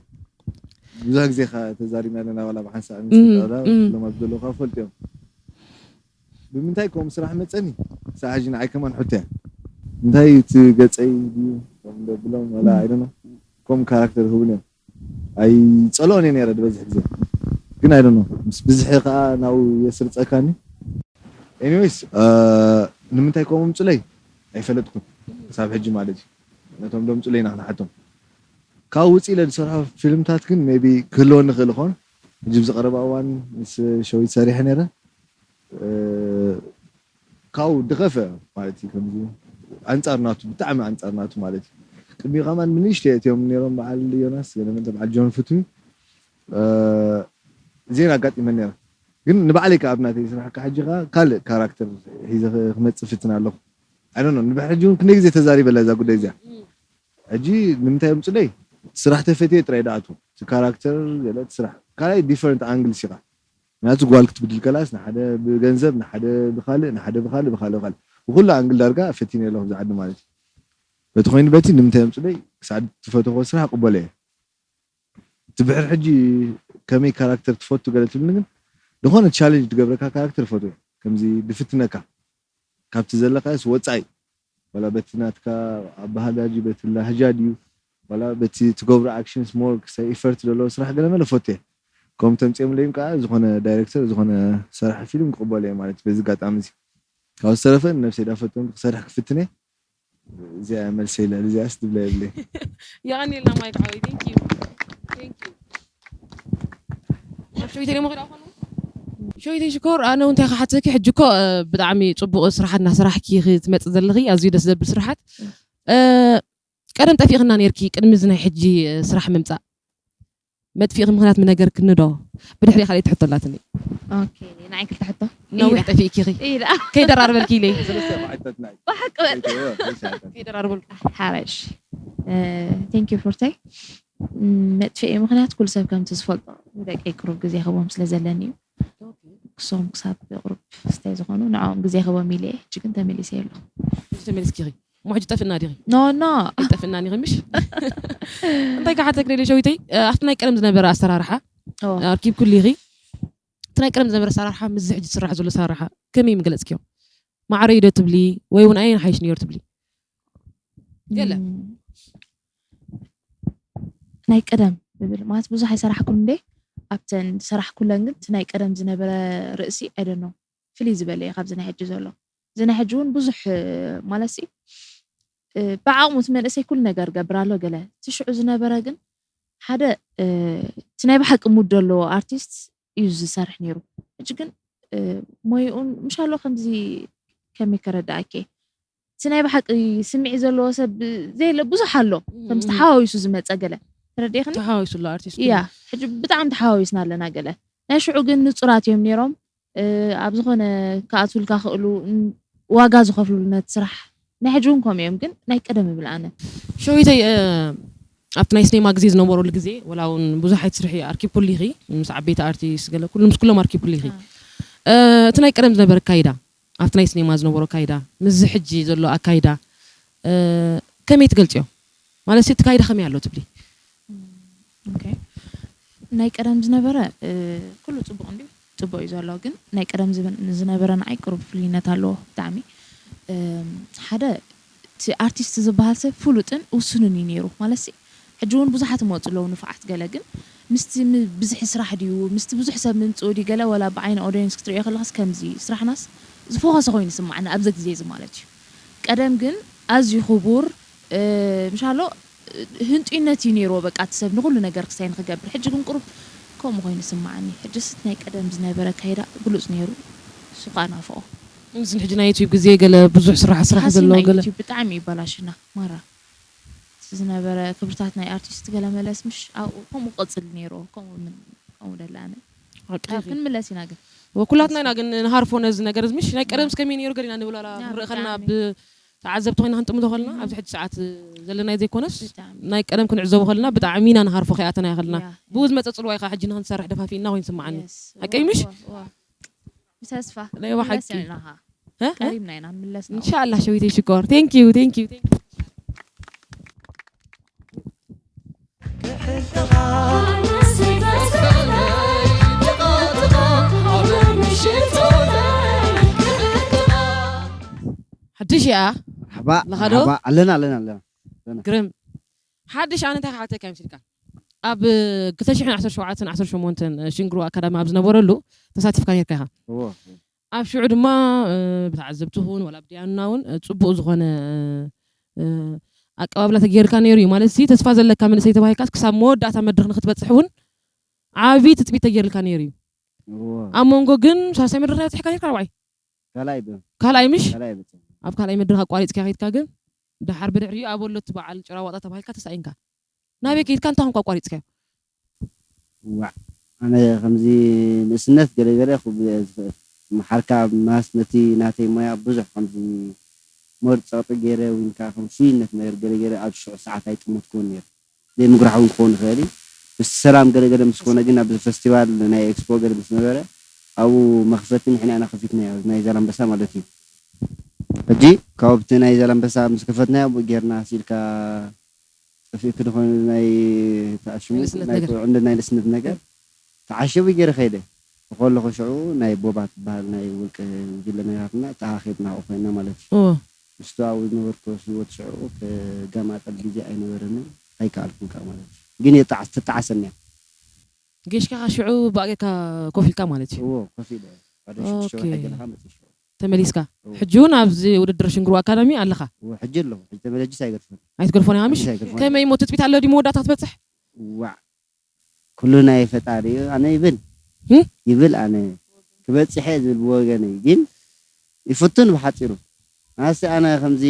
ብዙሕ ግዜ ከ ተዛሪብና ኣለና ዋላ ብሓንሳእ እም፣ ንስጣላ እም። ሎም ኣብ ዘለዉ ካብ ፈልጥዮም ብምንታይ ከምኡ ስራሕ መፀኒ ሳብ ሕጂ ንዓይ ከማን ሕቶ እያ እንታይ እቲ ገፀይ ድዩ ከም ደብሎም ዋላ ኣይደኖ ከም ካራክተር ህቡን እዮም ኣይፀልኦን እየ ነረ ዝበዝሕ ግዜ ግን ኣይደኖ ምስ ብዝሒ ከዓ ናብኡ የስርፀካኒ ኤኒዌይስ ንምንታይ ከምኡ ምፅለይ ኣይፈለጥኩን ክሳብ ሕጂ ማለት እዩ ነቶም ደምፁለይ ኢና ክንሓቶም ካብ ውፅእ ኢለ ዝሰርሖ ፊልምታት ግን ሜቢ ክህልወኒ ክእል ይኸውን ሕጂ ኣብዚ ቀረባ እዋን ምስ ሸዊት ሰሪሐ ነረ ካብኡ ድኸፈ ማለት እዩ ከምዚ ኣንፃር ናቱ ብጣዕሚ ኣንፃር ናቱ ማለት እዩ ቅድሚ ከማን ብንእሽተይ እትዮም ነይሮም በዓል ዮናስ ገለመንተ በዓል ጆን ፍትዊ ዜና ኣጋጢመ ነይረ ግን ንባዕለይ ከ ኣብ ናተይ ስራሕ ካ ሕጂ ከ ካልእ ካራክተር ሒዘ ክመፅእ ፍትን ኣለኹ ኣይ ዶንት ኖ ንድሕሪ ሕጂ እውን ክንደይ ግዜ ተዛሪበላ እዛ ጉዳይ እዚኣ ሕጂ ንምንታይ የምፅለይ እቲ ስራሕ ተፈትየ ጥራይ ደኣቱ እቲ ካራክተር ገለ እቲ ስራሕ ካልኣይ ዲፈረንት ኣንግልስ ኢኻ ምክንያቱ ጓል ክትብድል ከላስ ንሓደ ብገንዘብ ንሓደ ብካልእ ንሓደ ብካልእ ብካልእ ብካልእ ብኩሉ ኣንግል ዳርጋ ፈቲነ ኣለኹ ብዛ ዓዲ ማለት እዩ በቲ ኮይኑ በቲ ንምንታይ የምፅለይ ክሳዕ ትፈተኮ ስራሕ ቅበሎ እየ እቲ ብሕር ሕጂ ከመይ ካራክተር ትፈቱ ገለ ትብልኒ ግን ዝኾነ ቻለንጅ ትገብረካ ካራክተር ፈትዎ ከምዚ ድፍትነካ ካብቲ ዘለካዮስ ወፃኢ ዋላ በቲ ናትካ ኣበሃህላ ድዩ በቲ ላህጃ ድዩ ዋላ በቲ ትገብሮ actions more ክሳብ effort ዘለዎ ስራሕ ገለ መለ ፈትየ። ከም ተምፅኦም ለይም ከዓ ዝኾነ ዳይሬክተር ዝኾነ ሰራሕ ፊልም ክቕበሉ እየ ማለት በዚ ኣጋጣሚ እዚ። ካብ ዝተረፈ ንነብሰይ ዳፈተንኩ ክሰርሕ ክፍትነ። እዚኣ መልሰ ኢለ እዚኣስ ትብላ የብለይ። የቐኒልና ማይክ ዓወይ thank you thank you ናብ ሸዊተይ ደሞ ክዳ ኮኑ ሸዊተይ ሽኮር ኣነ እንታይ ክሓተኪ ሕጂ እኮ ብጣዕሚ ፅቡቅ ስራሓት እናሰራሕኪ ክትመፅእ ዘለኺ ኣዝዩ ደስ ዘብል ስራሓት ቀደም ጠፊእኽና ነርኪ ቅድሚ እዚ ናይ ሕጂ ስራሕ ምምፃእ መጥፊእኺ ምኽንያት ምነገርክኒ ዶ ብድሕሪ ካልኣይቲ ሕቶ ኣላትኒ ኦኬ ንዓይ ክልተ ሕቶ ነዊሕ ጠፊእኪ ኢኺ ኢላ ከይደራርበልኪ ኢለ ሰለስተ መዓልታት ናይ ብሓቂ በል ከይተወ፣ ከይሰዓታት። ከይደራርበልኩ ሓረሽ thank you ፎርተይ መጥፍኢ ምኽንያት ኩሉ ሰብ ከምቲ ዝፈልጦ ንደቀይ ቅሩብ ግዜ ክህቦም ስለ ዘለኒ እዩ ክሶም ክሳብ ቅሩብ ክስታይ ዝኾኑ ንዕኦም ግዜ ክህቦም ኢለ እየ ሕጂ ግን ተመሊሰ የለኹ ሕጂ ተመሊስኪ ኢኺ እሞ ሕጂ ጠፍእና ዲኺ ኖ ኖ ኣይጠፍእናን ኢኺ ምሽ እንታይ ክሓተክ ደልየ ሸዊተይ ኣብቲ ናይ ቀደም ዝነበረ ኣሰራርሓ ኦ፣ ኣርኪብ ኩሉ ኢኺ እቲ ናይ ቀደም ዝነበረ ኣሰራርሓ ምስዚ ሕጂ ዝስራሕ ዘሎ ኣሰራርሓ ከመይ ምገለፅክዮ ማዕረ ዶ ትብሊ ወይ እውን ኣየን ሓይሽ ነይሩ ትብሊ ገለ ም፣ ናይ ቀደም ብብል ማለት ብዙሕ ኣይሰራሕኩን እንዴ ኣብተን ዝሰራሕኩለን ግን እቲ ናይ ቀደም ዝነበረ ርእሲ ኣይደኖ ፍልይ ዝበለ እዩ ካብዚ ናይ ሕጂ ዘሎ እዚ ናይ ሕጂ እውን ብዙሕ ማለት ሲ ብዓቕሙ እቲ መንእሰይ ኩሉ ነገር ገብር ኣሎ ገለ እቲ ሽዑ ዝነበረ ግን ሓደ እቲ ናይ ብሓቂ ሙድ ዘለዎ ኣርቲስት እዩ ዝሰርሕ ነይሩ ሕጂ ግን ሞይኡን ምሻሎ ከምዚ ከመይ ከረዳእኬ እቲ ናይ ብሓቂ ስምዒ ዘለዎ ሰብ ዘየለ ብዙሕ ኣሎ ከምዚ ተሓዋዊሱ ዝመፀ ገለ ተረዲእኽኒ ተሓዋዊሱ ኣሎ ኣርቲስት እያ ሕጂ ብጣዕሚ ተሓዋዊስና ኣለና ገለ ናይ ሽዑ ግን ንፁራት እዮም ነይሮም ኣብ ዝኾነ ክኣትውልካ ክእሉ ዋጋ ዝኸፍሉሉ ነቲ ስራሕ ናይ ሕጂ እውን ከምኡ እዮም ግን ናይ ቀደም ይብል ኣነ ሸዊተይ ኣብቲ ናይ ስኔማ ግዜ ዝነበረሉ ግዜ ወላ እውን ብዙሕ ኣይትስርሒ ኣርኪብ ኩሉ ኢኺ ምስ ዓበይቲ ኣርቲስት ገለ ኩሉ ምስ ኩሎም ኣርኪብ ኩሉ ኢኺ እቲ ናይ ቀደም ዝነበረ ኣካይዳ ኣብቲ ናይ ስኔማ ዝነበሮ ኣካይዳ ምስዚ ሕጂ ዘሎ ኣካይዳ ከመይ ትገልፅዮ ማለት እቲ ኣካይዳ ከመይ ኣሎ ትብሊ ናይ ቀደም ዝነበረ ኩሉ ፅቡቅ እንዲ ፅቡቅ እዩ ዘሎ ግን ናይ ቀደም ዝነበረ ንዓይ ቅሩብ ፍልይነት ኣለዎ ብጣዕሚ ሓደ እቲ ኣርቲስት ዝበሃል ሰብ ፍሉጥን ውሱንን እዩ ነይሩ ማለት ሕጂ እውን ብዙሓት ይመፁ ኣለዉ ንፉዓት ገለ ግን ምስቲ ብዝሒ ስራሕ ድዩ ምስቲ ብዙሕ ሰብ ምምፅኡ ድዩ ገለ ወላ ብዓይኒ ኦዲየንስ ክትሪኦ ከለኻስ ከምዚ ስራሕናስ ዝፎኸሰ ኮይኑ ይስማዓኒ ኣብዚ ግዜ እዚ ማለት እዩ ቀደም ግን ኣዝዩ ክቡር ምሻሎ ህንጡይነት እዩ ነይርዎ በቃ እቲ ሰብ ንኩሉ ነገር ክሳይ ንክገብር ሕጂ ግን ቁሩብ ከምኡ ኮይኑ ይስማዓኒ ሕጅስ ናይ ቀደም ዝነበረ ኣካይዳ ብሉፅ ነይሩ እሱ ከዓ ናፍቆ እዚ ሕጂ ናይ ዩቲብ ግዜ ገለ ብዙሕ ስራሕ ስራሕ ዘለዎ ገለ ብጣዕሚ ይበላሽና ማራ ዝነበረ ክብርታት ናይ ኣርቲስት ገለ መለስ ምሽ ኣብኡ ከምኡ ቀፅል ነይሩ ከምኡ ደላነ ክንምለስ ኢና ግን ኩላትና ኢና ግን ንሃርፎ ነዚ ነገር ምሽ ናይ ቀደም ስከመይ ነይሩ ገሊና ንብላላ ንርኢ ከልና ብተዓዘብቲ ኮይና ክንጥምቶ ከልና ኣብዚ ሕጂ ሰዓት ዘለናይ ዘይኮነስ ናይ ቀደም ክንዕዘቡ ከልና ብጣዕሚ ኢና ንሃርፎ ከይኣተና ከልና ብኡ ዝመፀ ፅልዋ ኢኻ ሕጂ ንክንሰርሕ ደፋፊእና ኮይኑ ስምዓኒ ሓቀይ ምሽ ብተስፋ ናይ ብሓቂ ቀሪብና ኢና ንምለስ እንሻላ ሸዊተይ ሽኮር thank you thank you thank you ሓድሽ እያ ሓባ ኣለና ኣለና ኣለና ግርም ሓድሽ ኣነ እንታይ ክሓተካ ይመስልካ ኣብ ክልተ ሽሕን ዓሰርተ ሸውዓተን ዓሰርተ ሸሞንተን ሽንግሮ ኣካዳሚ ኣብ ዝነበረሉ ተሳቲፍካ ነርካ ኢኻ ኣብ ሽዑ ድማ ብተዓዘብቲ ኹን ወላ ብድያኑና እውን ፅቡቅ ዝኾነ ኣቀባብላ ተገይርካ ነይሩ እዩ ማለት ሲ ተስፋ ዘለካ መንእሰይ ተባሂልካስ ክሳብ መወዳእታ መድረክ ንክትበፅሕ እውን ዓብዪ ትፅቢት ተገይርልካ ነይሩ እዩ ኣብ መንጎ ግን ሳልሳይ መድረክ ናይ በፅሕካ ነርካ ርባዓይ ካልኣይ ምሽ ኣብ ካልኣይ መድረክ ኣቋሪፅካ ከይድካ ግን ደሓር ብድሕሪኡ ኣብ ወሎቲ በዓል ጭራ ዋጣ ተባሂልካ ተሳኢንካ ናበይ ከይድካ እንታይ ኮንካ ኣቋሪፅካዮ ዋዕ ኣነ ከምዚ ንእስነት ገለገለ ክብል እየ ዝኽእል መሓርካ ማስ ነቲ ናተይ ሞያ ብዙሕ ከምዚ ሞር ፀቕጢ ገይረ ወይንካ ከም ፍሉይነት ነገር ገለገለ ኣብ ሽዑ ሰዓት ኣይጥመትክዎን ነይረ ዘይምጉራሕ እውን ክኸውን ይኽእል እዩ ምስቲ ሰላም ገለገለ ምስ ኮነ ግን ኣብዚ ፈስቲቫል ናይ ኤክስፖ ገለ ምስ ነበረ ኣብኡ መኽፈቲ ንሕና ኢና ከፊትና ናይ ዛላምበሳ ማለት እዩ ሕጂ ካብቲ ናይ ዛላምበሳ ምስ ከፈትናዮ ጌርና ሲልካ ጠፊእክኒ ኮይኑ ናይ ተኣሽሙ ናይ ቁልዕነት ናይ ልስነት ነገር ተዓሽቡ ገይረ ከይደ ከለኹ ሽዑ ናይ ቦባ ትበሃል ናይ ውልቀ ጉጅለ ነጋትና ተኣኻኺብና ኣብኡ ኮይንና ማለት እዩ ምስቱ ኣብኡ ዝነበርኩ ህይወት ሽዑ ከጋማጠል ግዜ ኣይነበረንን ኣይከኣልኩን ከኣ ማለት እዩ። ግን የጣዓስ ትጣዓሰኒ እያ። ጌሽካ ሽዑ ባእጌካ ኮፍ ኢልካ ማለት እዩ። እዎ ኮፍ ኢለ ባዶ ሽዱሽተ ኦኬ። ወርሒ ገለኻ መፅእ ሽዑ። ተመሊስካ እዎ። ሕጂ እውን ኣብዚ ውድድር ሽንግሩ ኣካዳሚ ኣለኻ። እዎ ሕጂ ኣለኹ። ሕጂ ተመለጅስ ኣይገድፈን። ኣይትገድፎን ኢኻ ምሽ ሕጂ ኣይገድፎን። ከመይ እሞ ትፅቢት ኣሎ ድዩ መወዳእታ ክትበፅሕ? ዋዕ ኩሉ ናይ ፈጣሪ እዩ። ኣነ ይብል እም? ይብል ኣነ ክበፅሐ ዝብል ብወገነይ ግን ይፍትን ብሓፂሩ ማሲ ኣነ ከምዚ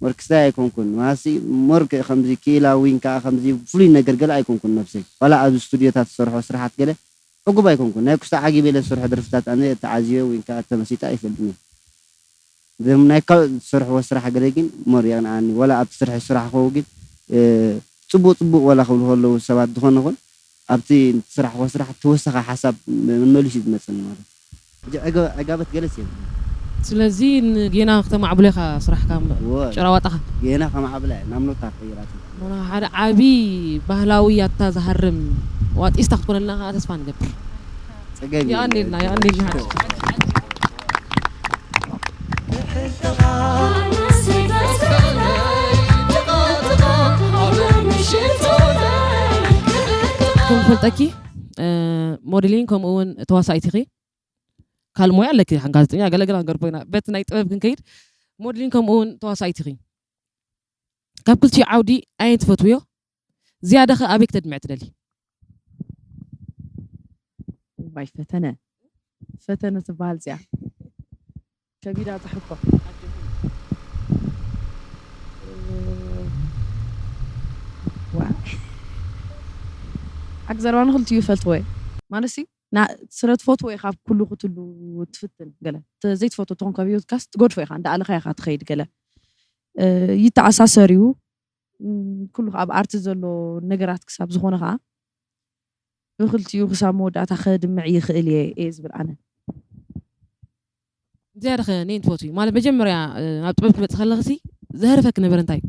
ሞርክስታይ ኣይኮንኩን ማሲ ሞርክ ከምዚ ክኢላ ወይን ከዓ ከምዚ ፍሉይ ነገር ገለ ኣይኮንኩን ነብሰይ ዋላ ኣብዚ ስቱዲዮታት ዝሰርሖ ስራሓት ገለ ዕጉብ ኣይኮንኩን ናይ ኩስታ ዓጊበ ኢለ ዝሰርሖ ደርፍታት ኣነ ተዓዝዮ ወይን ከዓ ተመሲጠ ኣይፈልጥን እየ እዞም ናይ ካልኦት ዝሰርሕዎ ስራሕ ገለ ግን ሞር የቕንኣኒ ዋላ ኣብቲ ስራሕ ዝስራሕክዎ ግን እ፣ ፅቡቅ ፅቡቅ ዋላ ክብሉ ከለዉ ሰባት ዝኾነ ኹን ኣብቲ ዝስራሕክዎ ስራሕ ተወሳኺ ሓሳብ መመሊሱ እዩ ዝመፅኒ ማለት እዩ። ሕጂ ዕገ- ዕጋበት ገለስ የብሉ ስለዚ ን- ጌና ክተማዕብሎ ኢኻ ስራሕካ እምበር እወ፣ ጭራዋጣኻ ጌና ከማዕብላ እየ ናብ ኖታ ክቕይራት እየ። ሞና ሓደ ዓቢ ባህላዊ ያታ ዝሃርም ዋጢስታ ክትኮነልና ከዓ ተስፋ ንገብር ፀገም የብሉ። የቐንየልና የቐንየልና ሓደ ከም ዝፈልጠኪ ሞዴሊን ከምኡ እውን ተዋሳኢት ኢኺ ካልእ ሞያ ኣለኪ ሓን ጋዜጠኛ ገለገለ ነገር ኮይና በቲ ናይ ጥበብ ክንከይድ ሞዴሊን ከምኡ እውን ተዋሳኢት ኢኺ ካብ ክልቲኡ ዓውዲ ኣየን ትፈትውዮ ዝያዳ ኸ ኣበይ ክተድምዕ ትደሊ ዋይ ፈተነ ፈተነ ትበሃል እዚኣ ከቢዳ እዛ ሕቶ ሓቂ ዘረባ ንክልቲኡ ይፈልጥዎ እየ ማለት ሲ ስለ ትፈትዎ ኢካ ኩሉ ክትሉ ትፍትን ገለ ዘይትፈትዎ ተኾንካ ብሂወትካስ ትገድፎ ኢካ እንዳኣለካ ኢካ ትኸይድ ገለ ይተኣሳሰር እዩ ኩሉ ኣብ ኣርቲ ዘሎ ነገራት ክሳብ ዝኾነ ከዓ ብክልቲኡ ክሳብ መወዳእታ ከድምዕ ይኽእል እየ እየ ዝብል ኣነ ዝያዳ ከ ነይን ትፈትዊ ማለት መጀመርያ ናብ ጥበብ ክትመፅእ ከለኽሲ ዘህርፈኪ ነበረ እንታይ እዩ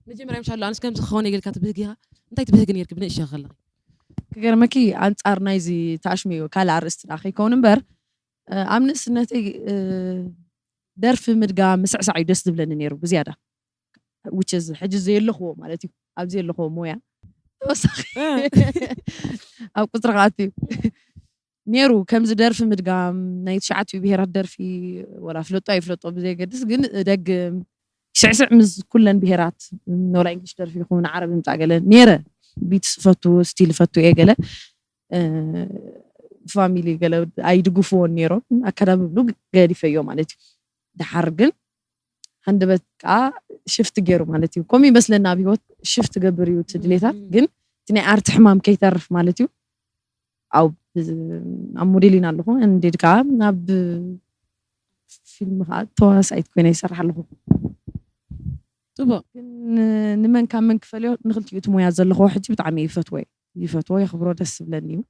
መጀመርያ ምሻሎ ኣነስ ከምዚ ክኸውን የገልካ ትብህግ ኢኻ እንታይ ትብህግ ነርኪ ብንእሽቶ ከለኺ ክገርመኪ ኣንፃር ናይዚ ተኣሽሚዮ ካልእ ኣርእስቲ ዳ ከይከውን እምበር ኣብ ንእስነተይ ደርፊ ምድጋም ምስዕሳዕ እዩ ደስ ዝብለኒ ነይሩ ብዝያዳ which is ሕጂ ዘየለኽዎ ማለት እዩ ኣብዚ ዘለኽዎ ሞያ ተወሳኺ ኣብ ቁፅሪ ክኣቱ እዩ ነይሩ ከምዚ ደርፊ ምድጋም ናይ ትሽዓቲኡ ብሄራት ደርፊ ወላ ፍለጦ ኣይፍለጦ ብዘየገድስ ግን እደግም ስዕስዕ ምስ ኩለን ብሄራት ወላ እንግሊሽ ደርፊ ይኹን ዓረብ ይምፃእ ገለ ነይረ ቢት ፈቱ ስቲል ፈቱ እየ ገለ ፋሚሊ ገለ ኣይድግፍዎን ነይሮም ኣከዳብብሉ ገዲፈዮ ማለት እዩ ድሓር ግን ሃንደበት ከዓ ሽፍት ገይሩ ማለት እዩ ከምኡ ይመስለና ኣብ ሂወት ሽፍት ገብር እዩ እቲ ድሌታት ግን እቲ ናይ ኣርቲ ሕማም ከይተርፍ ማለት እዩ ኣብ ኣብ ሞዴሊን ኣለኹ እንዴድ ከዓ ናብ ፊልም ከዓ ተዋሳኢት ኮይነ ይሰርሕ ኣለኹ ፅቡቅ ግን ንመን ካብ መን ክፈልዮ ንክልቲኡ እቲ ሞያ ዘለኽዎ ሕጂ ብጣዕሚ ይፈትዎ ይፈትዎ የኽብሮ ደስ ዝብለኒ እዩ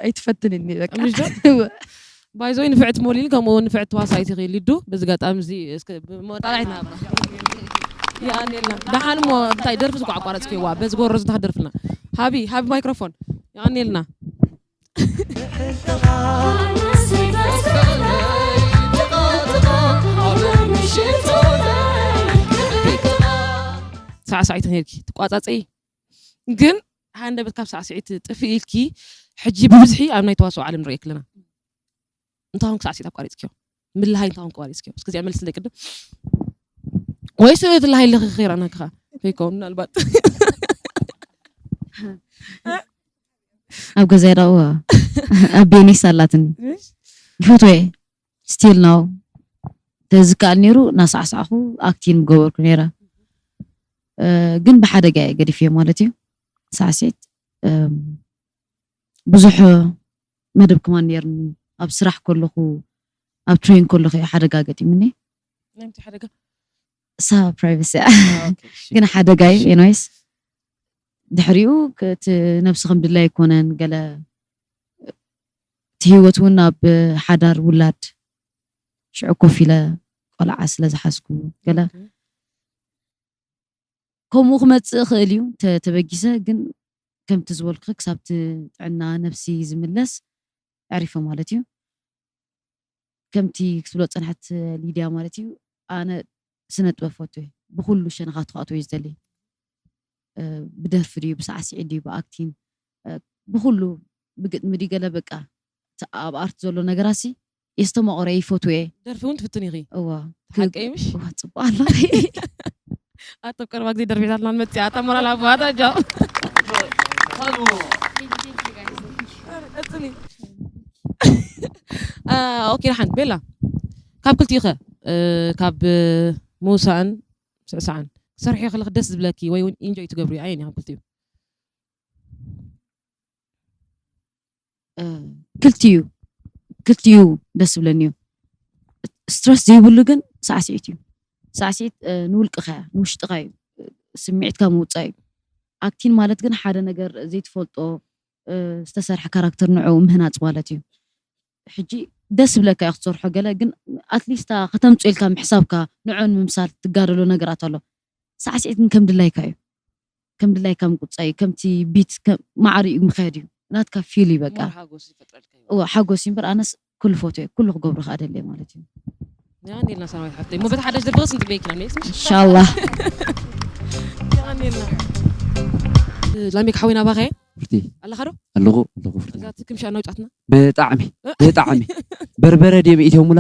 ኣይትፈትንኒ ባይዞይ ንፍዕቲ ሞሊን ከምኡ ንፍዕቲ ተዋሳኢት ኢኺ ሊዱ በዚ ጋጣሚ እዚ መወጣጣዒት ናብራ የቀንየልና ደሓን ሞ እንታይ ደርፊ ዝቋ ኣቋረፅክዋ በዚ ጎሮ ዝታ ክደርፍልና ሃቢ ሃቢ ማይክሮፎን የቀንየልና ሳዕሳዒት ነርኪ ትቋፃፀይ ግን ሃንደበት ካብ ሳዕስዒት ጥፍእ ኢልኪ ሕጂ ብብዝሒ ኣብ ናይ ተዋስኦ ዓለም ንሪኦ ክለና እንታይ ኮንክ ሳዕስዒት ኣቋሪፅክዮ ምልሃይ እንታይ ኮንክ ኣቋሪፅክዮ እስከዚኣ መልስለይ ቅድም ወይስ ትልሃይ ኣለኺ ከይረኣናኪ ከዓ ከይከውን ምናልባት ኣብ ገዛይ ዳዋ ኣብ ቤኒስ ኣላትኒ ይፈትወ still now ተዝከኣል ነይሩ እናሳዕሳዕኹ ኣክቲን ምገበርኩ ነይረ ግን ብሓደጋ እየ ገዲፍዮ ማለት እዩ ሳዕሲት ብዙሕ መደብ ከማን ነይርኒ ኣብ ስራሕ ከለኹ ኣብ ትሬን ከለኹ እዩ ሓደጋ ገጢሙኒ ናይቲ ሓደጋ እሳ ፕራይቨሲ ግን ሓደጋ እዩ ኤንዌይስ ድሕሪኡ እቲ ነብሲ ከም ድላይ ኣይኮነን ገለ እቲ ህይወት እውን ኣብ ሓዳር ውላድ ሽዑ ኮፍ ኢለ ቆልዓ ስለ ዝሓዝኩ ገለ ከምኡ ክመፅእ ይኽእል እዩ ተበጊሰ ግን ከምቲ ዝበልኩ ክሳብቲ ጥዕና ነብሲ ዝምለስ ኣዕሪፈ ማለት እዩ ከምቲ ክትብሎ ዝጸንሐት ሊድያ ማለት እዩ፣ ኣነ ስነ ጥበብ ፈቱ እየ። ብኹሉ ሸነኻቱ ክኣትዎ እየ ዝደሊ። እ፣ ብደርፊ ድዩ፣ ብሳዕስዒት ድዩ፣ ብኣክቲንግ፣ እ፣ ብኹሉ፣ ብግጥሚ ድዩ ገለ በቃ፣ እቲ ኣብ ኣርት ዘሎ ነገራሲ የስተማቕሮ እየ፣ ይፈትዎ እየ። ደርፊ እውን ትፍትን ኢኺ? እዋ። ሓቀይ ምሽ? እዋ፣ ጽቡቕ ኣሎ። ኣቶ ቀረባ ግዜ ደርፊታትና ንመጽእ ኣታ ሞራል ኣቦ ኣታ ጃው። ቀጽሊ። አ፣ ኦኬ፣ ደሓን ቤላ። ካብ ክልቲኡ ኸ፣ እ፣ ካብ፣ እ፣ ምውሳእን ምስዕሳዕን ክትሰርሕዮ ከለኺ ደስ ዝብለኪ ወይ እውን ኢንጆይ ትገብርዮ ኣየን እዩ ካብ ክልቲኡ? እ፣ ክልቲኡ፣ ክልቲኡ ደስ ዝብለኒ እዩ። ስትረስ ዘይብሉ ግን ሳዕስዒት እዩ። ሳዕስዒት፣ እ፣ ንውልቅኻ እያ፣ ንውሽጥኻ እዩ፣ እ፣ ስምዒትካ ምውጻእ እዩ። ኣክቲን ማለት ግን ሓደ ነገር ዘይትፈልጦ፣ እ፣ ዝተሰርሐ ካራክተር ንዕኡ ምህናጽ ማለት እዩ። ሕጂ ደስ ዝብለካ እዩ ክትሰርሖ ገለ፣ ግን ኣትሊስት ከተምጽኦ ኢልካ ምሕሳብካ ንዕኡ ንምምሳል ትጋደሎ ነገራት ኣሎ። ሳዕስዒት ግን ከም ድላይካ እዩ። ከም ድላይካ ምቁጻይ እዩ። ከምቲ ቢት ከ-፣ ማዕሪኡ ምኽያድ እዩ። ናትካ ፊል እዩ በቃ። ሞር ሓጎስ ይፈጥረልካ እዩ። እወ፣ ሓጎስ እዩ እምበር ኣነስ ኩሉ ፈትዮ፣ ኩሉ ክገብሮ ከኣ ደልየ ማለት እዩ። የቐንየልና ሰላማዊት ሓፍተይ። እሞ በቲ ሓዳሽ ደርፊ ክንጽበየኪ ኢና፣ ኔክስት ምሽ? ኢንሻላህ። የቐንየልና። ላሜክ ሓወይና ኣባኸ ፍርቲ ኣለኻ ዶ? ኣለኹ፣ ኣለኹ ፍርቲ። እዛ ትክምሻ እናውጫትና? ብጣዕሚ፣ ብጣዕሚ። በርበረ ድዮም ኢትዮምላ?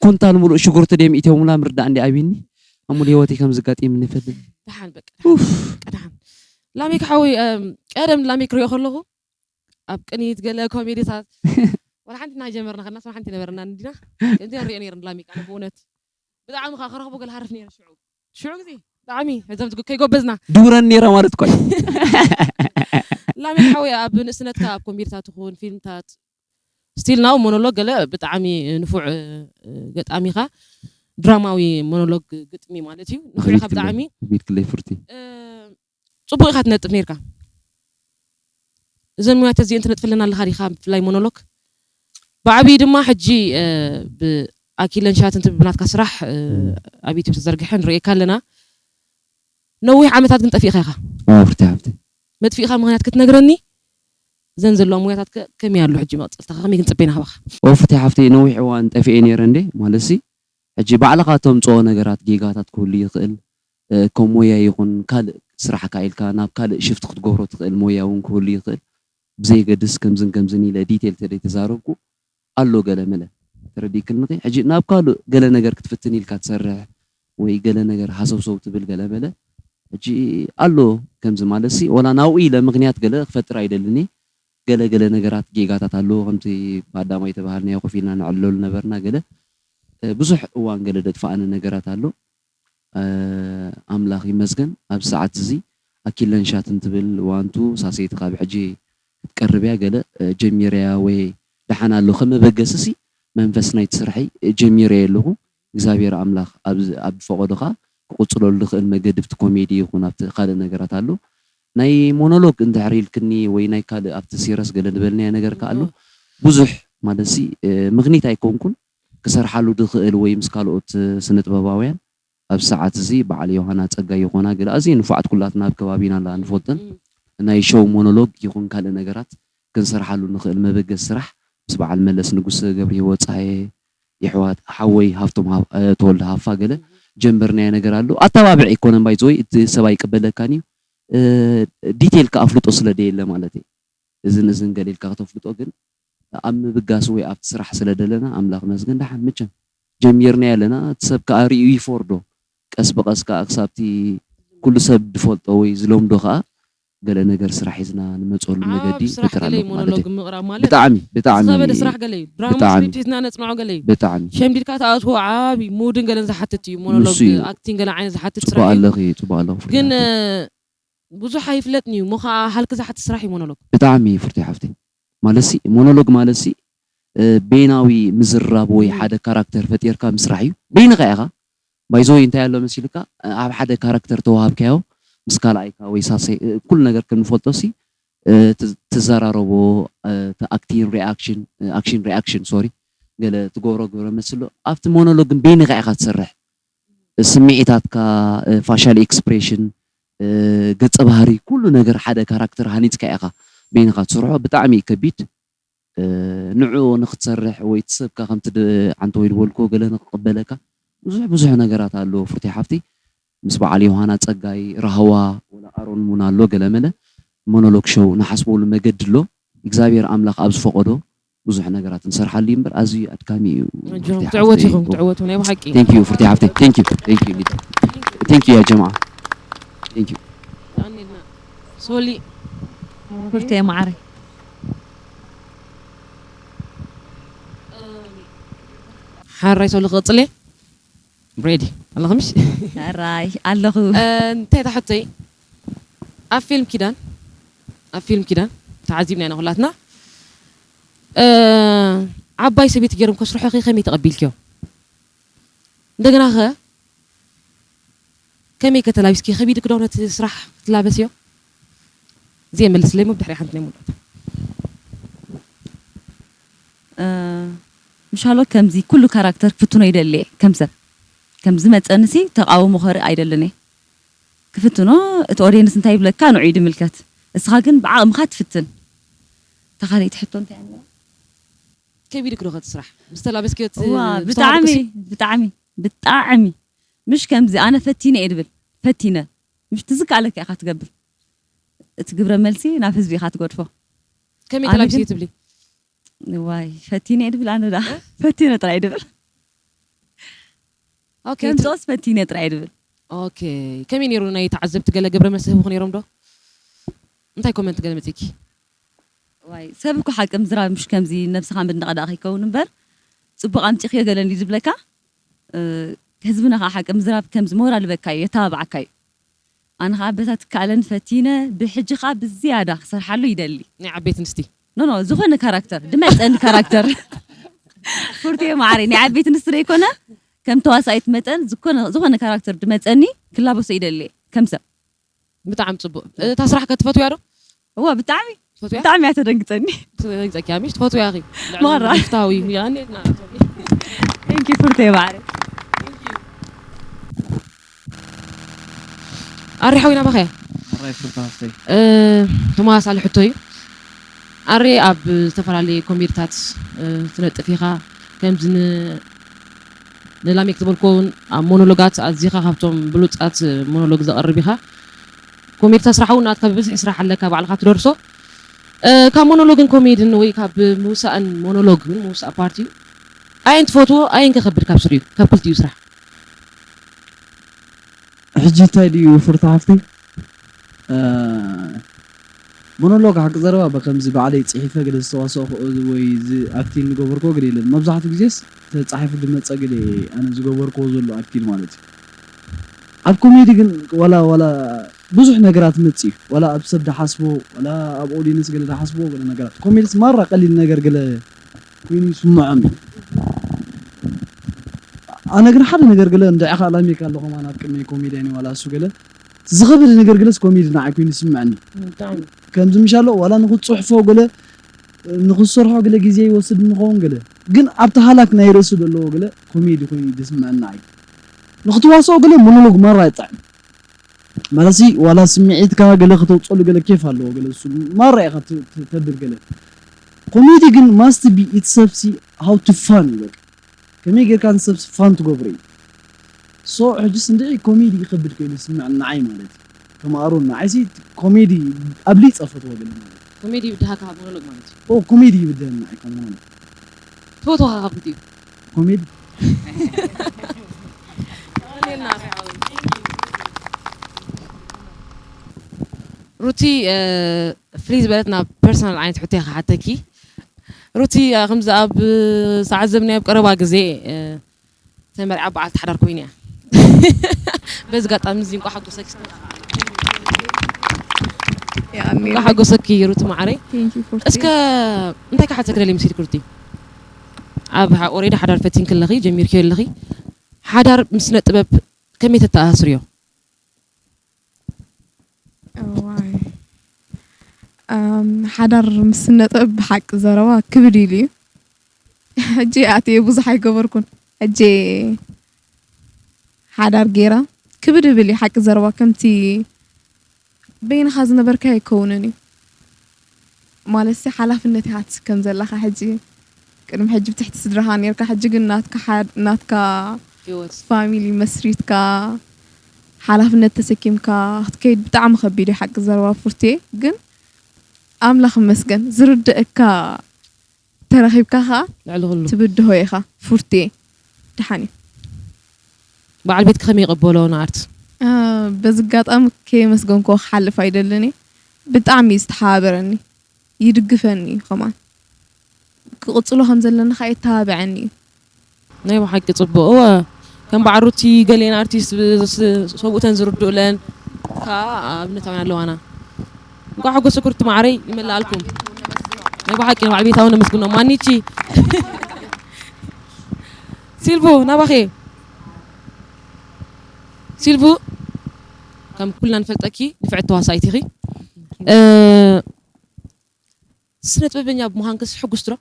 ኩንታል ሙሉእ ሽጉርቲ ድዮም ኢትዮምላ? ምርዳእ እንዲ ኣቢኒ። ኣብ ሙሉ ህይወተይ ከም ዝጋጥም ይፈልጥ። ደሓን በቃ፣ ኡፍ። ደሓን። ላሜክ ሓወይ፣ እም፣ ቀደም ላሜክ ክሪኦ ከለኹ፣ ኣብ ቅኒት ገለ ኮሜዲታት፣ ዋላ ሓንቲ እናጀመርና ከና፣ ስማ ሓንቲ ነበርና እንዲና። ከምዚ ንሪኦ ነይርና ላሜክ፣ ኣነ ብእውነት። ብጣዕሚ ከኣ ክረኽቦ ገለ ሃርፍ ነይረ ሽዑ። ሽዑ ግዜ፣ ብጣዕሚ፣ እዞም ዝግ-፣ ከይጎበዝና። ድውረን ነይረ ማለት እኮ እዩ። ላሜክ ሓወይ፣ ኣብ ንእስነትካ፣ ኣብ ኮሜዲታት ይኹን፣ ፊልምታት፣ ስቲል ናው ሞኖሎግ ገለ ብጣዕሚ ንፉዕ፣ እ፣ ገጣሚኻ። ድራማዊ ሞኖሎግ ግጥሚ ማለት እዩ። ንፉዕ ኢኻ ብጣዕሚ። ኣኽቢድክለይ፣ ኣኽቢድክለይ ፍርቲ። እ፣ ጽቡቕ ኢኻ ትነጥፍ ነይርካ። እዘን ሙያታት እዚአን ትነጥፍለን ኣለኻ ዲኻ? ብፍላይ ሞኖሎግ። ብዓብዪ ድማ ሕጂ፣ እ፣ ብኣኪለን ሻትን ትብል ብናትካ ስራሕ፣ እ፣ እም። ኣብ ዩቱብ ተዘርጊሐ ንርእየካ ኣለና። ነዊሕ ዓመታት ግን ጠፊእካ ኢኻ። ኦ፣ ፍርቲ ሓፍቲ። መጥፊእካ ምኽንያት ክትነግረኒ? እዘን ዘለዋ ሙያታት ከ-፣ ከመይ ኣሎ ሕጂ መቕጸልታ? ከመይ ክንጽበ ኢና ካባኻ? ኦ፣ ፍርቲ ሓፍቲ፣ ነዊሕ እዋን ጠፊኤ ነይረ እንዴ። ማለትሲ፣ ሕጂ ባዕልኻ ተምጽኦ ነገራት፣ ጌጋታት ክህሉ ይኽእል። እ፣ ከም ሞያ ይኹን ካልእ ስራሕካ ኢልካ ናብ ካልእ ሽፍት ክትገብሮ ትኽእል ሞያ እውን ክህሉ ይኽእል። ብዘየገድስ ከምዝን ከምዝን ኢለ ዲቴል ተደይ ተዛረብኩ ኣሎ ገለ መለ። ተረዲእክልንኺ? ሕጂ ናብ ካልእ ገለ ነገር ክትፍትን ኢልካ ትሰርሕ ወይ ገለ ነገር ሃሰውሰው ትብል ገለ መለ። ሕጂ ኣሎ ከምዚ ማለትሲ፣ ወላ ናብኡ ኢለ ምኽንያት ገለ ክፈጥር ኣይደልን እየ። ገለ ገለ ነገራት ጌጋታት ኣለዎ፣ ከምቲ ብኣዳማይ ተባሃልናዮ ኮፍ ኢልና ነዕልለሉ ነበርና ገለ። እ፣ ብዙሕ እዋን ገለ ደጥፋኣኒ ነገራት ኣሎ። እ፣ ኣምላኽ ይመስገን፣ ኣብዚ ሰዓት እዚ ኣኪለን ሻትን ትብል ዋንቱ ሳሰይቲ ካብ ሕጂ ክትቀርብ እያ፣ ገለ፣ እ፣ ጀሚረያ ወይ ደሓን ኣሎ። ከም መበገሲሲ መንፈስ ናይቲ ስርሐይ ጀሚረዮ ኣለኹ። እግዚኣብሔር ኣምላኽ ኣብ፣ ኣብ ፈቐዶ ኸኣ ክቕጽለሉ ዝኽእል መገዲ ኣብቲ ኮሜዲ ይኹን ኣብቲ ካልእ ነገራት ኣሎ። ናይ ሞኖሎግ እንድሕር ኢልክኒ ወይ ናይ ካልእ ኣብቲ ሲረስ ገለ ዝበልናዮ ነገር ከኣ ኣሎ። እዎ። ብዙሕ ማለትሲ፣ እ፣ ምኽኒት ኣይኮንኩን፣ ክሰርሓሉ ዝኽእል ወይ ምስ ካልኦት ስነ ጥበባውያን ኣብዚ ሰዓት እዚ በዓል ዮሃና ጸጋይ ይኾና ገለ ኣዝየን ንፉዓት ኩላትና ኣብ ከባቢና ኣለዋ ንፈልጠን። እም። ናይ ሾው ሞኖሎግ ይኹን ካልእ ነገራት ክንሰርሓሉ ንኽእል መበገሲ ስራሕ ምስ በዓል መለስ ንጉስ፣ ገብረ ህይወት ጸሃየ፣ የሕዋት ሓወይ ሃፍቶም ሃፍ-፣ እ፣ ተወልደ ሃፋ ገለ እም። ጀምበርናዮ ነገር ኣሎ። ኣተባብዒ ኣይኮነን ባይዘወይ፣ እቲ ሰብ ኣይቅበለካን እዩ። እ፣ ዲቴይል ከኣ ኣፍልጦ ስለ ደየለ ማለት እዩ። እዝን እዝን ገለ ኢልካ ከተፍልጦ ግን ኣብ ምብጋስ ወይ ኣብቲ ስራሕ ስለ ደለና ኣምላኽ መስገን ደሓን መቸም ጀሚርናዮ ኣለና። እቲ ሰብ ከኣ ርእዩ ይፈርዶ። ቀስ ብቐስ ከኣ ክሳብቲ ኩሉ ሰብ ዝፈልጦ ወይ ዝለምዶ ከኣ ገለ ነገር ስራሕ ሒዝና ንመጸሉ መገዲ ዓቢ ስራሕ ፈጥር ገለ እዩ ኣለኹ ማለት ሞኖሎግ እዩ። ምቕራብ ማለት። ብጣዕሚ፣ ብጣዕሚ፣ ዝኸበደ ስራሕ ገለ እዩ። ድራማ ብጣዕሚ፣ ስክሪፕት ሒዝና ነጽንዖ ገለ እዩ። ብጣዕሚ። ሸምዲድካ ትኣትዎ ዓቢ ሙድን ገለን ዝሓትት እዩ ሞኖሎግ፣ ንሱ እዩ። ኣክቲንግ ገለ ዓይነት ዝሓትት ጽቡቕ ስራሕ እዩ። ኣለኺ፣ ጽቡቕ ኣለኹ ፍርያት። ግን፣ እ፣ ብዙሕ ኣይፍለጥን እዩ። እሞ ኸዓ ሃልኪ ዝሓትት ስራሕ እዩ ሞኖሎግ። ብጣዕሚ ፍርቱይ ሓፍተይ። ማለትሲ፣ ሞኖሎግ ማለትሲ፣ እ፣ በይናዊ ምዝራብ ወይ እም። ሓደ ካራክተር ፈጢርካ ምስራሕ እዩ። በይንኻ ኢኻ። ባይዘወይ እንታይ ኣሎ መሲልካ፣ እ፣ ኣብ ሓደ ካራክተር ተዋሃብካዮ፣ ምስ ካልኣይካ ወይ ሳሰይ፣ እ፣ ኩሉ ነገር ከም ንፈልጦሲ፣ እ፣ ት-፣ ትዘራረቦ፣ እ፣ እቲ ኣክቲን ሪኣክሽን፣ እ፣ ኣክሽን ሪኣክሽን፣ ሶሪ፣ ገለ ትገብሮ ግብረ መልሲ ኣሎ። ኣብቲ ሞኖሎግ ግን በይንኻ ኢኻ ትሰርሕ። ስምዒታትካ፣ እ፣ ፋሻል ኤክስፕሬሽን፣ እ፣ ገጸ ባህሪ፣ ኩሉ ነገር ሓደ ካራክተር ሃኒጽካ ኢኻ በይንኻ ትሰርሖ። ብጣዕሚ እዩ ከቢድ። ንዕኡ ንክትሰርሕ ወይ እቲ ሰብካ ከምቲ ዓንተ ወይ ዝበልክዎ ገለ ንክቕበለካ ብዙሕ ብዙሕ ነገራት ኣለዎ ፍርቲ ሓፍቲ። ምስ በዓል ዮሃና ጸጋይ፣ ራህዋ፣ ወላ ኣሮን ሙና ኣሎ ገለ መለ ሞኖሎግ ሾው ንሓስበሉ መገዲ ኣሎ። እግዚኣብሔር ኣምላኽ ኣብ ዝፈቐዶ ብዙሕ ነገራት ንሰርሓሉ እዩ እምበር ኣዝዩ ኣድካሚ እዩ። ኣጆኹም፣ ትዕወቱ ኢኹም፣ ትዕወቱ ናይ ብሓቂ። Thank you ፍርቲ ሓፍተይ። Thank you. Thank you. Thank you يا جماعة. Thank you. ሶሊ ፍርቴ ማዕረ ሓራይ ሶሊ ክቕጽል እየ። ሬዲ ኣለኹ ምሽ? ራይ ኣለኹ። እንታይ ታሕተይ ኣብ ፊልም ኪዳን ኣብ ፊልም ኪዳን ተዓዚብና ኢና ኩላትና። ዓባይ ሰበይቲ ገይሮም ከስርሖኺ ከመይ ተቐቢልክዮ? እንደገና ኸ ከመይ ከተላቢስኪ ከቢድክ ዶ ነቲ ስራሕ ክትላበስዮ? እዚኣ መልስለይ እሞ ብድሕሪ ሓንቲ ናይ ሙሉእ ምሻሎ ከምዚ ኩሉ ካራክተር ክፍትኖ ይደሊ እየ ከም ሰብ ከም ዝመፀንሲ ተቃውሞ ከርኢ ኣይደልን እየ ክፍትኖ እቲ ኦድየንስ እንታይ ይብለካ ንዑ ይድምልከት እስኻ ግን ብዓቕምኻ ትፍትን ተኻሊእቲ ሕቶ እንታይ ኣለዋ ከቢድክ ዶ ከቲ ስራሕ ምስ ተላበስክዮ እቲ እዋ ብጣዕሚ ብጣዕሚ ብጣዕሚ ምሽ ከምዚ ኣነ ፈቲነ እየ ድብል ፈቲነ ምሽ ትዝካለካ ኢኻ ትገብር እቲ ግብረ መልሲ ናብ ህዝቢ ኢኻ ትገድፎ ከመይ ተላቢሰ ትብሊ ዋይ ፈቲነ እየ ድብል ኣነ ዳ ፈቲነ ጥራይ ድብል ከምፅኦስ ፈቲነ ጥራይ ድብል ከመይ ነይሩ ናይ ተዓዘብቲ ገለ ግብረ መልሲ ህቡኹ ነይሮም ዶ እንታይ ኮመንት ገለ መፅኪ ዋይ ሰብ እኮ ሓቂ ምዝራብ ምሽ ከምዚ ነብስኻ ምድንቓ ደኣ ከይከውን እምበር ፅቡቕ ኣምፂኽዮ ገለ እንዲ ዝብለካ ህዝብና ከዓ ሓቂ ምዝራብ ከምዚ ሞራል በካ እዩ የተባብዓካ እዩ ኣነ ከዓ በታ ትከኣለን ፈቲነ ብሕጂ ከዓ ብዝያዳ ክሰርሓሉ ይደሊ ናይ ዓበይቲ ኣንስቲ ኖ ኖ ዝኾነ ካራክተር ድመፀኒ ካራክተር ፉርቴ ማዕሪ ናይ ዓበይቲ ኣንስቲ ዘይኮነ ከም ተዋሳኢት መጠን ዝኾነ ካራክተር ድመፀኒ ክላበሶ ይደሊ ከም ሰብ ብጣዕሚ ፅቡቅ እታ ስራሕ ከ ትፈትውያ ዶ እዋ ብጣዕሚ ትፈትውያ ብጣዕሚ እያ ተደንግፀኒ ተደንግፀኪ ኣሚሽ ትፈትውያ ኺ ማራ ፍታዊ ያኔ ቴንኪ ፉርቴ ባዕሪ ኣሪ ሓዊና ባኸያ ኣራይ ፍርታ ሃፍተይ ተመሳሳሊ ሕቶ እዩ ኣሪ ኣብ ዝተፈላለዩ ኮሜድታት ትነጥፍ ኢኻ ከምዚ ንላሜክ ዝበልኮ እውን ኣብ ሞኖሎጋት ኣዚኻ ካብቶም ብሉፃት ሞኖሎግ ዘቕርብ ኢኻ ኮሜድታ ስራሕ እውን ናትካ ብብዝሒ ስራሕ ኣለካ ባዕልካ ትደርሶ ካብ ሞኖሎግን ኮሜድን ወይ ካብ ምውሳእን ሞኖሎግ እውን ምውሳእ ፓርቲ እዩ ኣየን ትፈትዎ ኣየን ከከብድ ካብ ስሪኡ ካብ ክልቲኡ ስራሕ ሕጂ እንታይ ድዩ ፍርታ ሃፍተይ ሞኖሎግ ሓቂ ዘረባ ብከምዚ ባዕለይ ፅሒፈ ገለ ዝተዋሰእኩ ወይ ኣክቲንግ ዝገበርክዎ ገለ የለን። መብዛሕትኡ ግዜስ ተፃሒፉ ዝመፀ ገለ ኣነ ዝገበርክዎ ዘሎ ኣክቲንግ ማለት እዩ። ኣብ ኮሜዲ ግን ዋላ ዋላ ብዙሕ ነገራት ይመፅእ እዩ። ዋላ ኣብ ሰብ ዝሓስቦ ዋላ ኣብ ኦዲየንስ ገለ ዝሓስቦ ገለ ነገራት ኮሜዲስ ማራ ቀሊል ነገር ገለ ኮይኑ ይስምዖም እዩ። ኣነ ግን ሓደ ነገር ገለ እንድዒ ከዓ ላሜካ ኣሎ ከማን ኣብ ቅድመይ ኮሜድያን እዩ ዋላ እሱ ገለ ዝኸበደ ነገር ገለስ ኮሜዲ ንዓይ ኮይኑ ይስምዐኒ ከምዚ ምሻሎ ዋላ ንክትፅሕፎ ገለ ንክትሰርሖ ገለ ግዜ ይወስድ ንኸውን ገለ ግን ኣብቲ ሃላክ ናይ ርእሱ ዘለዎ ገለ ኮሜዲ ኮይኑ ዝስምዐኒ ንዓይ ንክትዋስኦ ገለ ሞኖሎግ ማራ ይጥዕም ማለትሲ ዋላ ስምዒትካ ገለ ክተውፀሉ ገለ ኬፍ ኣለዎ ገለ እሱ ማራ ኢኻ ተብል ገለ ኮሜዲ ግን must be it's ሰብሲ how to fun እዩ በቃ ከመይ ጌርካ ንሰብ ፋን ትገብሮ እዩ so ሕጅስ እንድዒ ኮሜዲ ይኸብድ ከይሉ ይስምዕ ንዓይ ማለት እዩ ከም ኣሮን ንዓይሲ ኮሜዲ ኣብሊፀ ፈትዎ ገለ ማለት እዩ ኮሜዲ ይብድሃካ ካብ ሞኖሎግ ማለት እዩ ኮሜዲ ይብድሀኒ ንዓይ ከም ሞኖሎግ ትፈትዎ ካብ ክልቲኡ ኮሜዲ ሩቲ ፍልይ ዝበለት ናብ ፐርሰናል ዓይነት ሕቶ እየ ክሓተኪ ሩቲ ከምዚ ኣብ ዝዓዘብናዮ ኣብ ቀረባ ግዜ ተመርዓ በዓልቲ ሓዳር ኮይነ እያ በዚ ጋጣሚ እዚ እንቋ ሓጎሰኪ እንቋ ሓጎሰኪ ሩቲ ማዓረይ እስከ እንታይ ክሓተኪ ደልየ መሲልኪ ሩቲ ኣብ ኦሬዲ ሓዳር ፈቲንኪ ኣለኺ ጀሚርክዮ ኣለኺ ሓዳር ምስ ስነ ጥበብ ከመይ ተተኣሳስርዮ እዋይ ኣም፣ ሓዳር ምስ ስነ ጥበብ ብሓቂ ዘረባ ክብድ ኢሉ እዩ ሕጂ ኣትየ ብዙሕ ኣይገበርኩን ሕጂ ሓዳር ገይራ ክብድ ይብል እዩ ሓቂ ዘረባ ከምቲ በይንኻ ዝነበርካዮ ኣይከውንን እዩ ማለት ሓላፍነት ኢኻ ትስከም ዘለኻ ሕጂ። ቅድሚ ሕጂ ብትሕቲ ስድራኻ ነርካ፣ ሕጂ ግን ናትካ ሓድ ናትካ ህይወት ፋሚሊ መስሪትካ ሓላፍነት ተሰኪምካ ክትከይድ ብጣዕሚ ከቢድ እዩ። ሓቂ ዘረባ ፉርቴ ግን ኣምላኽ ይመስገን ዝርድእካ ተረኺብካ ኸዓ ልዕሊ ኩሉ ትብድሆ ኢኻ ፉርቴ። ደሓን እዩ። በዓል ቤትኪ ከመይ ይቐበሎ ንኣርት? በዚ ኣጋጣሚ ከየመስገንክዎ ክሓልፍ ኣይደልን እየ። ብጣዕሚ እዩ ዝተሓባበረኒ፣ ይድግፈኒ እዩ ከማን። ክቕጽሎ ከም ዘለና ኸዓ የተባብዐኒ እዩ። ናይ ብሓቂ ጽቡቕ እወ ከም በዓል ሩቲ ገሌን ኣርቲስት ሰብኡተን ዝርድኡለን ከዓ ኣብነታውያን ኣለዋና። እንኳዕ ሓጎሰ ኩርቲ ማዕረይ ይመላኣልኩም። ናይ ብሓቂ ንባዕ ቤታዊ ነመስግኖ ማኒቺ ሲልቡ ናባኸ ሲልቡ ከም ኩልና ንፈልጠኪ ንፍዕቲ ተዋሳኢት ኢኺ። ስነ ጥበበኛ ብምዃንክስ ሕጉስቲ ዶ?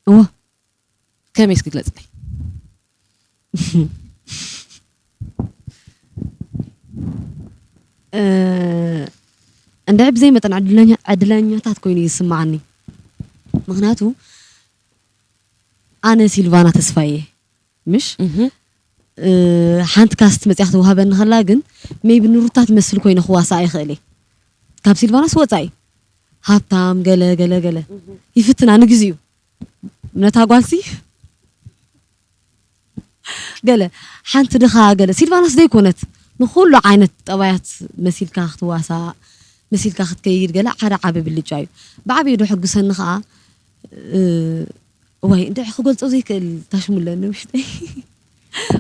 እወ ከመይ እስኪ ግለፅለይ። እንድዒ ብዘይ መጠን ዕድለኛታት ኮይኑ እዩ ዝስምዓኒ። ምክንያቱ ኣነ ሲልቫና ተስፋየ ምሽ ሓንቲ ካስት መፅያ ክትወሃበኒ ከላ ግን ሜይቢ ንሩታ ትመስል ኮይነ ክዋሳእ ይኽእል እየ። ካብ ሲልቫናስ ወፃኢ ሃብታም ገለ ገለ ገለ ይፍትና ንግዚኡ ነታ ጓልሲ ገለ ሓንቲ ድኻ ገለ ሲልቫናስ ዘይኮነት ንኩሉ ዓይነት ጠባያት መሲልካ ክትዋሳእ መሲልካ ክትከይድ ገለ ሓደ ዓቢ ብልጫ እዩ። ብዓብዩ ዶ ሕጉሰኒ ከዓ እዋይ እንድዒ ክገልፆ ዘይክእል ታሽሙለኒ ውሽጠይ።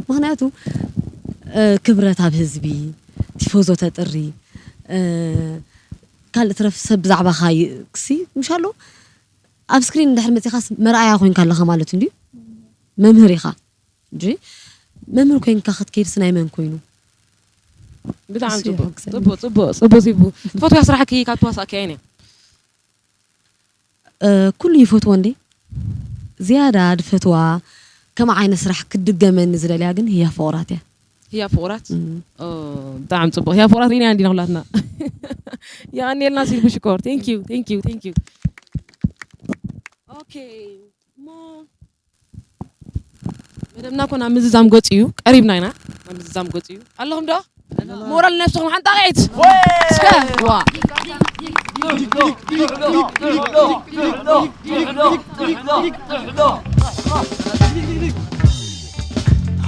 ምክንያቱ ክብረት ኣብ ህዝቢ ቲፎዞ ተጥሪ ካልእ ትረፍ ሰብ ብዛዕባኻ ክሲ ምሽ ኣሎ ኣብ ስክሪን እንድሕር መፂኻስ መርኣያ ኮይንካ ኣለኻ ማለት እንድዩ። መምህር ኢኻ እንጂ መምህር ኮይንካ ክትከይድስ ናይ መን ኮይኑ? ብጣዕሚ ጽቡቅ ጽቡቅ ጽቡቅ ጽቡቅ ሲቡ ትፈትያ ስራሕኪ ካብ ተዋሳእኪ ኣየን እያ? ኩሉ ይፈትዎ እንዴ ዝያዳ ድፈትዋ ከም ዓይነት ስራሕ ክትድገመኒ ዝደልያ ግን ህያ ፍቑራት እያ። ህያ ፍቑራት ብጣዕሚ ጽቡቅ ህያ ፍቑራት ሪና እንዲና ኩላትና። የቀንየልና ሲልቡ ሽኮር thank you thank you thank you። ኦኬ እሞ መደብና እኮ ናብ ምዝዛም ገጹ እዩ ቀሪብና ኢና። ናብ ምዝዛም ገጹ እዩ ኣለኹም ዶ? ሞራል ነብስኹም ሓንጣቂት እስከ ዋ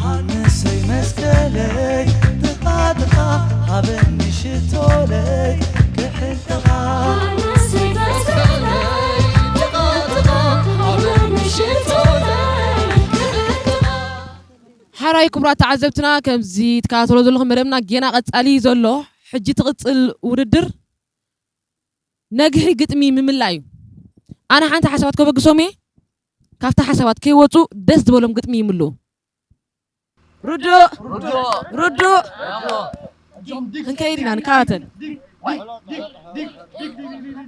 ሃንሰይ መስቀለይ ጥቓ ጥቓ ሃበኒ ሽቶለይ ክሕልኻ ሓራይ ክቡራት ተዓዘብትና ከምዚ ትከታተሎ ዘለኹም መደብና ጌና ቀጻሊ እዩ ዘሎ። ሕጂ ትቕጽል ውድድር ነግሒ ግጥሚ ምምላ እዩ። ኣነ ሓንቲ ሓሳባት ከበግሶም እየ። ካብታ ሓሳባት ከይወፁ ደስ ዝበሎም ግጥሚ ይምልኡ። ርዱእ ርዱእ ክንከይድ ኢና ንከታተል።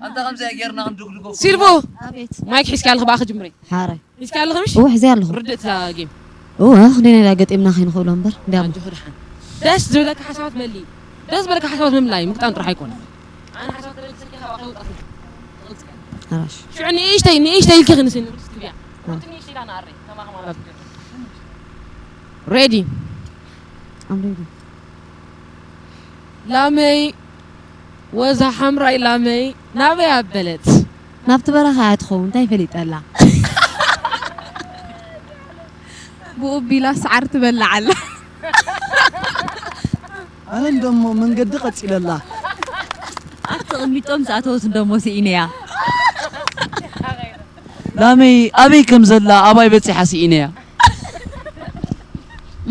ኣንታ ከምዚኣ ጌርና ክንድግድጎ ሲልቡ ኣቤት ማይክ ሒዝኪ ኣለኺ ብኣኺ ጅምሪ። ሓራይ ሒዝኪ ኣለኺ ምሽ? እወ ሒዘ ኣለኹ ርድእ ትላ ጌም። እወ ክንደይ ናይ ገጢምና ከይንኽእሎ እምበር እንዲያሞ ኣጆኺ ድሓን ደስ ዝብለካ ሓሳባት መሊ ደስ ዝበለካ ሓሳባት ምምላይ ምግጣም ጥራሕ ኣይኮነ። ኣነ ሓሳባት ተመልሰልኪ ካብ ኣኺ ውጣ። ሓራሽ ሽዑ ንእሽተይ ንእሽተይ ኢልኪ ክንስኒ ትብያ። ንእሽተይ ኢላ ንኣረይ ከማኺ ማለት እዩ። ሬዲ ኣምሬዲ ላመይ ወዛ ሓምራይ ላመይ ናበይ ኣበለት? ናብቲ በረኻ እያ ትኸውን እንታይ ፈሊጠላ ብኡ ቢላ ሰዓር ትበልዕ ኣላ ኣነ እንደሞ መንገዲ ቀፂለላ ኣብቲ ቅሚጦም ዝኣተወት እንደሞ ስኢነያ ላመይ ኣበይ ከም ዘላ ኣባይ በፂሓ ስኢነያ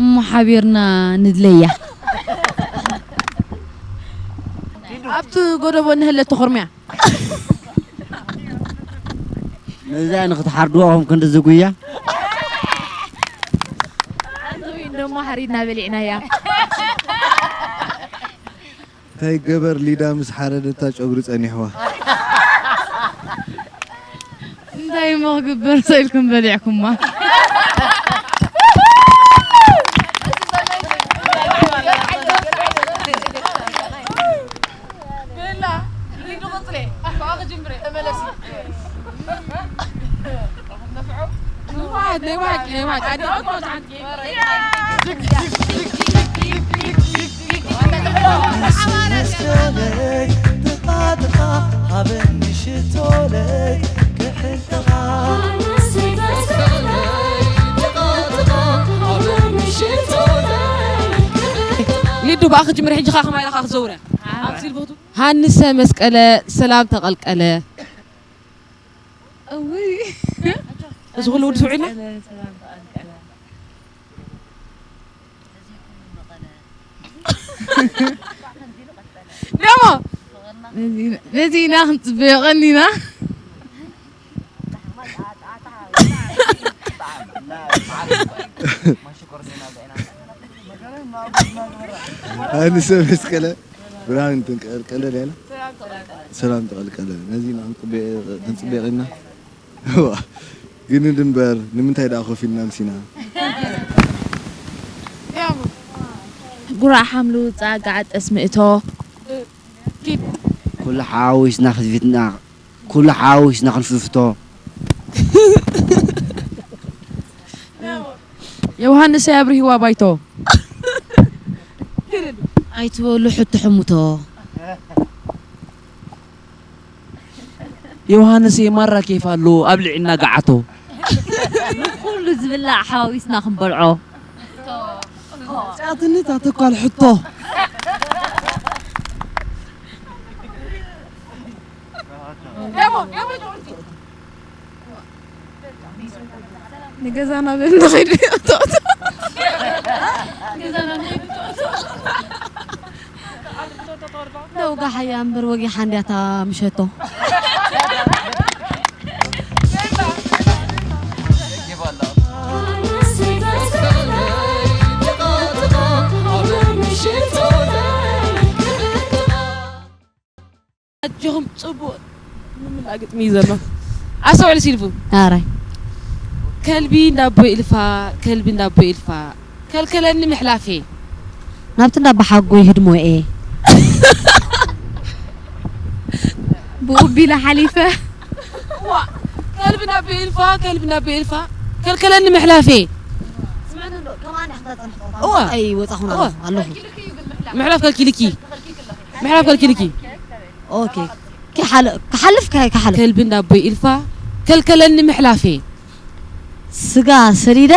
እሞ ሓቢርና ንድለያ ኣብቲ ጎደቦ እንህለት ተኾርምያ ነዚኣ ንክትሓርድዋ ኹም ክንዲ ዝጉያ ኣንተዊ እንደሞ ሓሪድና በሊዕናያ እንታይ ገበር ሊዳ ምስ ሓረደታ ጨጉሪ ጸኒሕዋ። እንታይ እሞ ክግበር ሰኢልኩም በሊዕኩማ። ናይ ብሓቂ፣ ናይ ብሓቂ። ኣዴታት መብዛሕትኡ ሊዱ ብኣኺ ጅምር፣ ሕጂ ኸዓ ከማይ ኢልካ ክትዘውረ። ኣብ ሲልቡቱ። ሃንሰ መስቀለ ሰላም ተቐልቀለ። እውይ። እዚ ኩሉ ውዲ ስውዒልና? ደሞ። ነዚ ኢና ክንጽበዮ ቀኒና። ሃንሰ መስቀለ ብርሃን ተንቀልቀለ ሌላ ሰላም ተቐልቀለ። ነዚ ኢና ክንጽበዮ፣ ክንጽበዮ ቀኒና። እዋ፣ ግን እምበር ንምንታይ ደኣ ኮፍ ኢልና ኣምሲና? ጉራዕ ሓምሉ ጻጋ ዓጠስ ምእቶ። ኩሉ ሓዊስና ክትፊትና፣ ኩሉ ሓዊስና ክንፍፍቶ። ዮሃንስ ኣይ ኣብርሂዋ ባይቶ። ኣይትበሉ ሕቶ ሕሙቶ። ዮሃንስ ማራ ኬፍ ኣሎ ኣብልዕና ገዓቶ። ኩሉ ዝብላዕ ሓዊስና ክንበልዖ። ጫትነት ኣተኳል ሕቶ። ንገዛና በል ንኸይድ። ደው ጋሓያ እምበር ወጊሓ እንድያ እታ ምሸቶ። ኣጆኹም ጽቡቕ ምምላእ ግጥሚ እዩ ዘሎ። ኣስተውዕል ሲልቡ። ኣራይ። ከልቢ እንዳቦ ኢልፋ፣ ከልቢ እንዳቦ ኢልፋ፣ ከልከለኒ ምሕላፌ። ናብቲ እንዳቦ ሓጎይ ህድሞኤ። ብኡቢለ ሓሊፈ። ዋ፣ ከልቢ እንዳቦ ኢልፋ፣ ከልቢ እንዳቦ ኢልፋ፣ ከልከለኒ ምሕላፌ። እዋ። ኣይወጻኹን እዋ። ኣለኹ። ምሕላፍ ከልኪልኪ። ምሕላፍ ከልኪልኪ። ኦኬ። ክሓል-፣ ክሓልፍ ከ-፣ ክሓልፍ። ከልቢ እንዳቦይ ኢልፋ ከልከለኒ ምሕላፌ። ስጋ ሰሊደ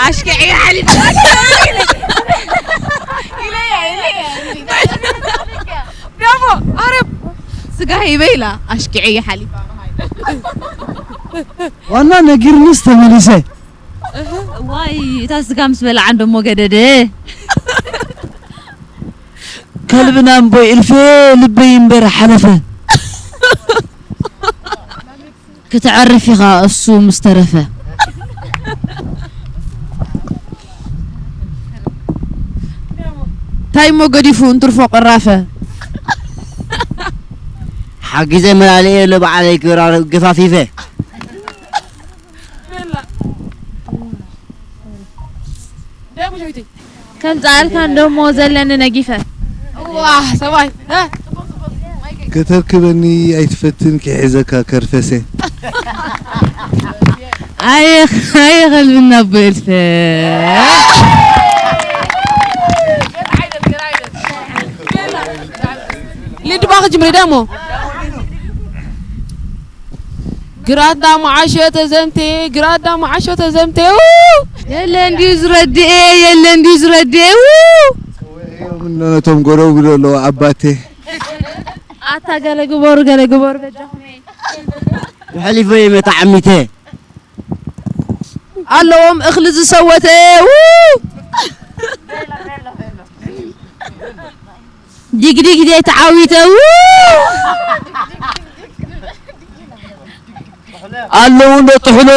ኣሽኪዐ ሓሊፈ። ኢለያ፣ ኢለያ፣ ኢለያ። ደሞ፣ ኣረ፣ ስጋ ሂበ ኢላ ኣሽኪዐ ሓሊፈ። ዋና ነጊርንስ ተመሊሰ። ዋይ፣ እታ ስጋ ምስ በልዓ እንደሞ ገደደ። ከልብና እምቦይ እልፌ ልበይ እምበር ሓለፈ። ክተዕርፍ ኢኻ እሱ ምስ ተረፈ። እንታይ እሞ ገዲፉ እንትርፎ ቅራፈ። ሓጊዘ መላልኤ ለባዕለይ ክራር ገፋፊፈ። ከም ጻርታ እንደሞ ዘለኒ ነጊፈ። ዋህ፣ ሰብኣይ፣ እ? ከተርክበኒ ኣይትፈትን ክሕዘካ ከርፈሰ። ኣየ፣ ኣየ ከልብና ኣቦ እልፈ። ሊዱ ባኺ ጅምሪ ደሞ። ግራት ዳሞ ዓሾ ተዘምቴ፣ ግራት ዳሞ ዓሾ ተዘምቴ፣ ው! የለን ድዩ ዝረድኤ፣ የለን ድዩ ዝረድኤ፣ ው! እዮም እኖ ነቶም ጎረው ብሎ ኣለዎ ኣባቴ። ኣታ ገለ ግበሩ፣ ገለ ግበሩ በጃኹም። የሕሊፎ እየ መታዓሚተ። ኣለዎም እኽሊ ዝሰወተ፣ ው! ዲግዲግ ደይ ተዓዊተ፣ ው! ኣለዉ እንዶ ጥሕሎ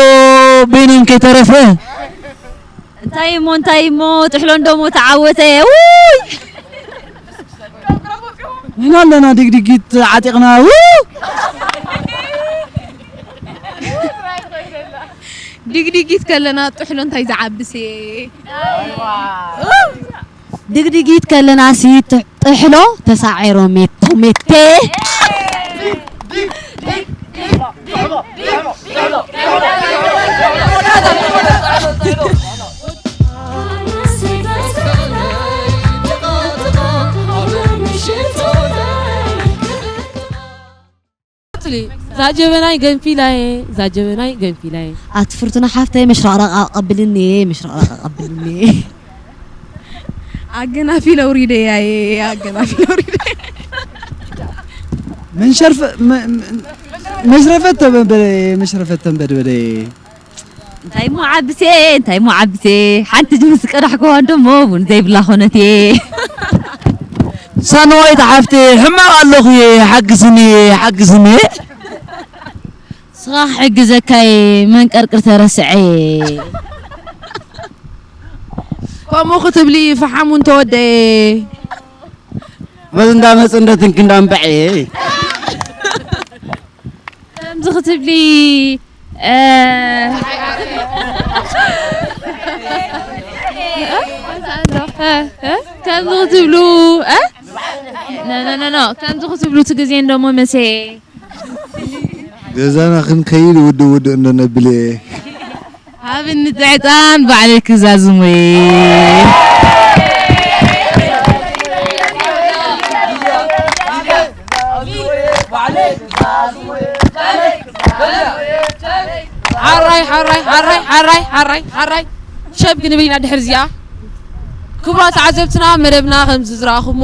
በይኖም ከይተረፈ። እንታይ እሞ፣ እንታይ እሞ፣ ጥሕሎ እንዶ ሞ ተዓወተ፣ ውይ! ንሕና ኣለና ድግድጊት ዓጢቕና፣ ው! ድግድጊት ከለና ጥሕሎ እንታይ ዝዓብስ እየ? ድግድጊት ከለና ሲ ጥ-፣ ጥሕሎ ተሳዒሮ ሜቶ ሜቴ። ቀጽሊ። ዛጀበናይ ገንፊላየ፣ ዛጀበናይ ገንፊላየ። ኣቲ ፍርቱና ሓፍተይ፣ ምሽራቕራቕ ኣቐብልኒ፣ ምሽራቕራቕ ኣቐብልኒ። ኣገናፊ ለውሪደያየ፣ ኣገናፊ ለውሪደያ። ምን ሸርፈ ም- ም- መሽረፈት ተበበደ መሽረፈት ተንበድበደ እንታይ ሞ ዓብሴ እንታይ ሞ ዓብሴ ሓንቲ ጅንስ ቀዳሕክዋ እንደሞ ቡን ዘይብላ ኮነቴ። ሳንወይት ሓፍቴ ሕማቕ ኣለኹ እየ ሓግዝኒ እየ ሓግዝኒ እየ። ስኻ ክሕግዘካየ መንቀርቅር ተረስዐ። ከምኡ ክትብሊ ፈሓሙ እንተወደየ። መዝ እንዳመፅ እንደትን ክንዳንበዐ። ከምዚ ክትብሊ እ፣ ከምዚ ክትብሉ እ፣ ኖ ኖ ኖ ኖ ከምዚ ክትብሉ እቲ ግዜ እንደሞ መሰ ገዛና ክንከይድ ውድእ ውድእ እንዶ ነብል እየ። ኣብ እንተዕጣን ባዕለይ ክዛዝሞ እየ። ሓራይ ሓራይ ሓራይ ሓራይ ሓራይ ሓራይ ሸብ ክንብል ኢና ድሕር እዚኣ። ክቡራት ተዓዘብትና መደብና ከምዚ ዝረኣኹሞ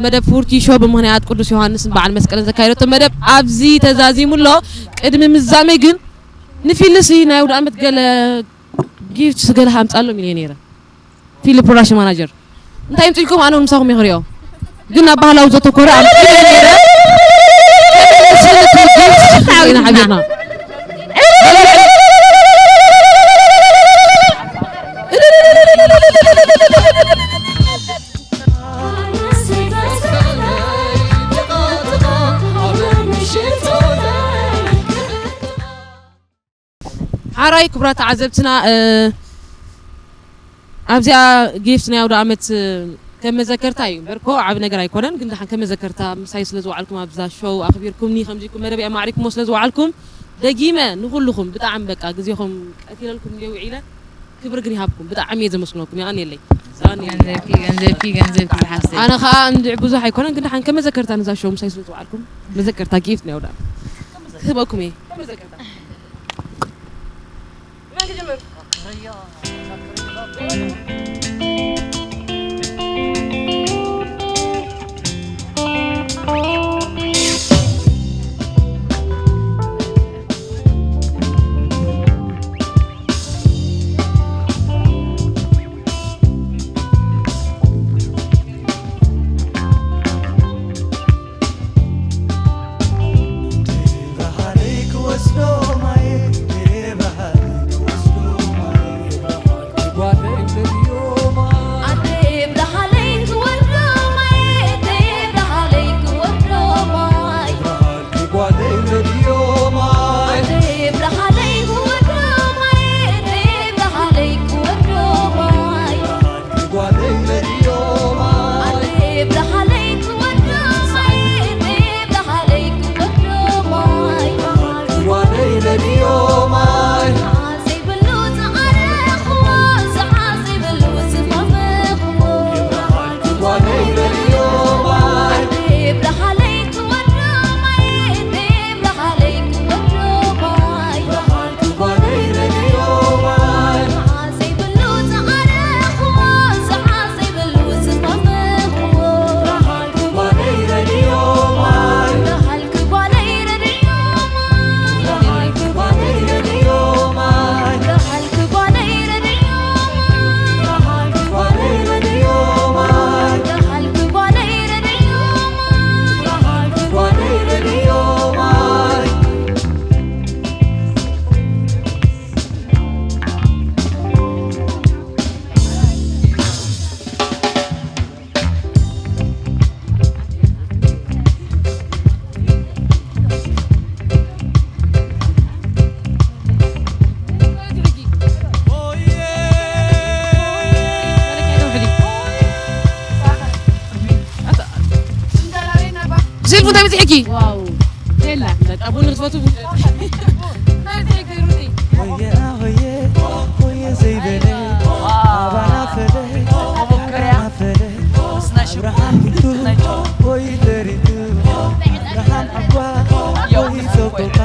መደብ ፍውርቲ ሾው ብምኽንያት ቅዱስ ዮሃንስን በዓል መስቀልን ዘካየደቶ መደብ ኣብዚ ተዛዚሙ ኣሎ። ቅድሚ ምዛመይ ግን ንፊልሲ ናይ ኣውደ ኣመት ገለ ጊፍት ገለ ሃምጻሎም ኢለ ነይረ። ፊሊ ፕሮዳክሽን ማናጀር እንታይ ይምጽልኩም ኣነ ምሳኹም ይኽሪኦ ግን ኣብ ባህላዊ ዘተኮረ ኣብ ፊልም ነይረ። ጊፍት ኢና ሓቢርና። ሓራይ ክቡራት ተዓዘብትና እ፣ ኣብዚኣ ጊፍት ናይ ኣውደ ዓመት እ፣ ከም መዘከርታ እዩ እምበር ኮ ዓቢ ነገር ኣይኮነን። ግን ደሓን ከም መዘከርታ ምሳይ ስለ ዝወዓልኩም ኣብዛ ሾው ኣኽቢርኩምኒ ከምዚ ኢልኩም መደብ ኣማዕሪኩሞ ስለ ዝወዓልኩም ደጊመ ንኹልኹም ብጣዕሚ በቃ ግዜኹም ቀቲለልኩም እንደ ውዒለ ክብሪ ግን ይሃብኩም። ብጣዕሚ እየ ዘመስግነኩም። የቐንየለይ። የቐንየለይ። ገንዘብኪ ገንዘብኪ ገንዘብኪ ዝሓፍተይ። ኣነ ኸኣ እንድዒ ብዙሕ ኣይኮነን ግን ደሓን ከም መዘከርታ ነዛ ሾው ምሳይ ስለ ዝወዓልኩም መዘከርታ ጊፍት ናይ ኣውደ ዓመት ክህበኩም እየ። ከም መዘከርታ። ሴልፉ እንታይ በፂሕኪ? የላ፣ በቃ ቡን ክትፈቱ ቡን። እንታይ እንታይ ገይሩ እቲ? ሆየ ሆየ ሆየ ዘይበለ ኣባና ፈለ ኣባና ፈለ ኣብርሃም ቢቱ ሆይ ተሪቱ ኣብርሃም ዓጓ ሆይ ሰቆቃ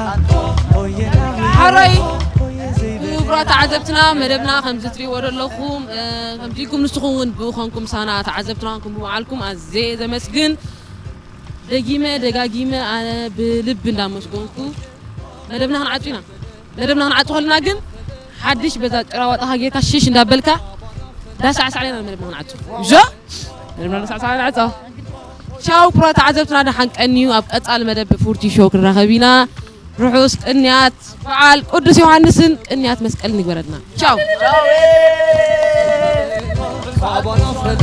ሆየ ሆየ ሓራይ ሆየ ዘይበለ ክቡራት ተዓዘብትና፣ መደብና ከምዚ ትሪእዎ ዘለኹም፣ እ፣ ከምዚ ኢልኩም ንስኹም እውን ብኡ ኮንኩም ሳና ተዓዘብትና ኮንኩም ብምዓልኩም ኣዝየ ዘመስግን። ደጊመ ደጋጊመ ኣነ ብልቢ እንዳመስገንኩ መደብና ክንዓጹ ኢና። መደብና ክንዓጹ ከለና ግን ሓድሽ በዛ ጭራዋጣኻ ጌርካ ሽሽ እንዳበልካ ዳሳዕሳዕ ኢና መደብና ክንዓጹ። ዞ መደብና ዳሳዕሳዕ ንዓጾ። ቻው ክቡራት ተዓዘብትና፣ ደሓን ቀንዩ። ኣብ ቀጻሊ መደብ ፉርቲ ሾው ክንራኸብ ኢና። ርሑስ ቅንያት በዓል ቅዱስ ዮሃንስን ቅንያት መስቀልን ይግበረልና። ቻው። ኣባና ፈለ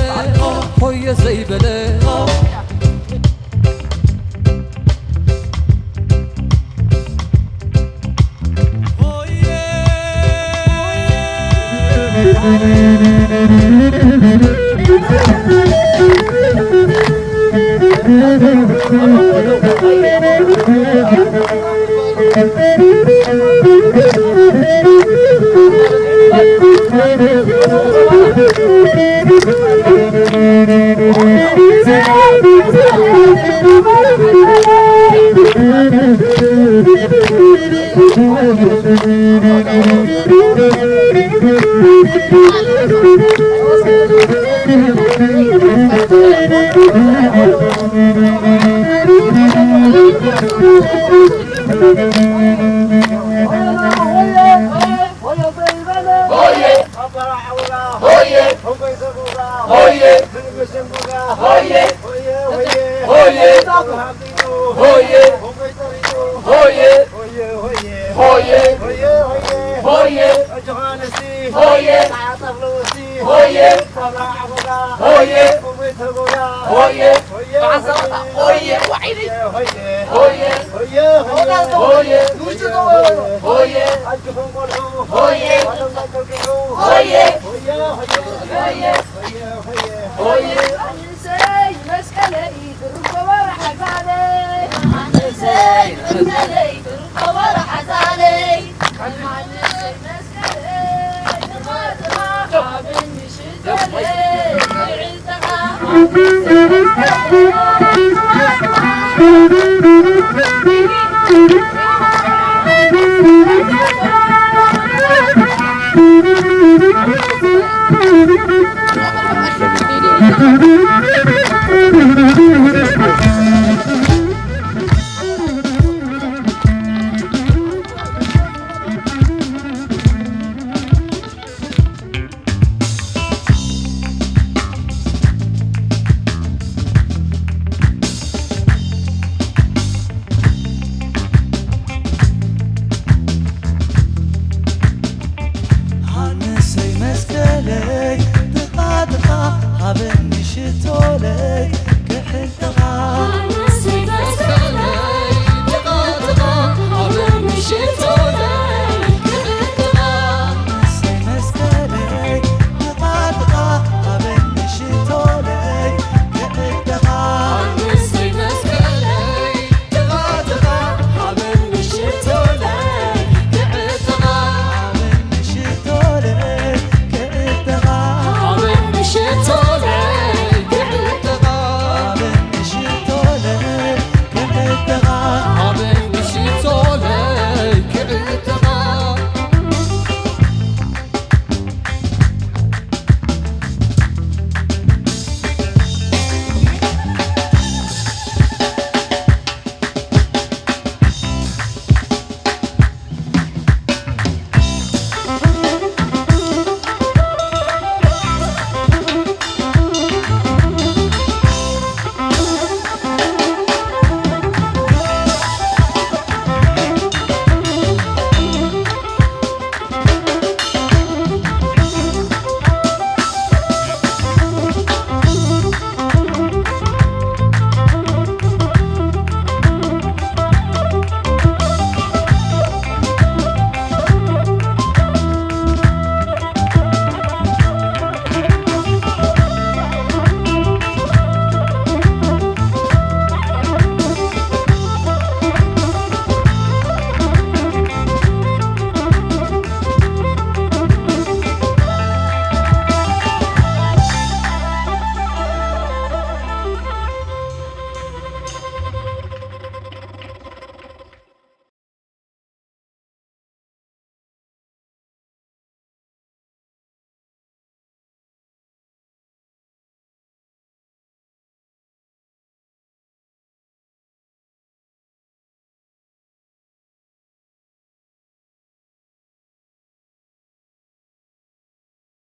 ሆየ ዘይበለ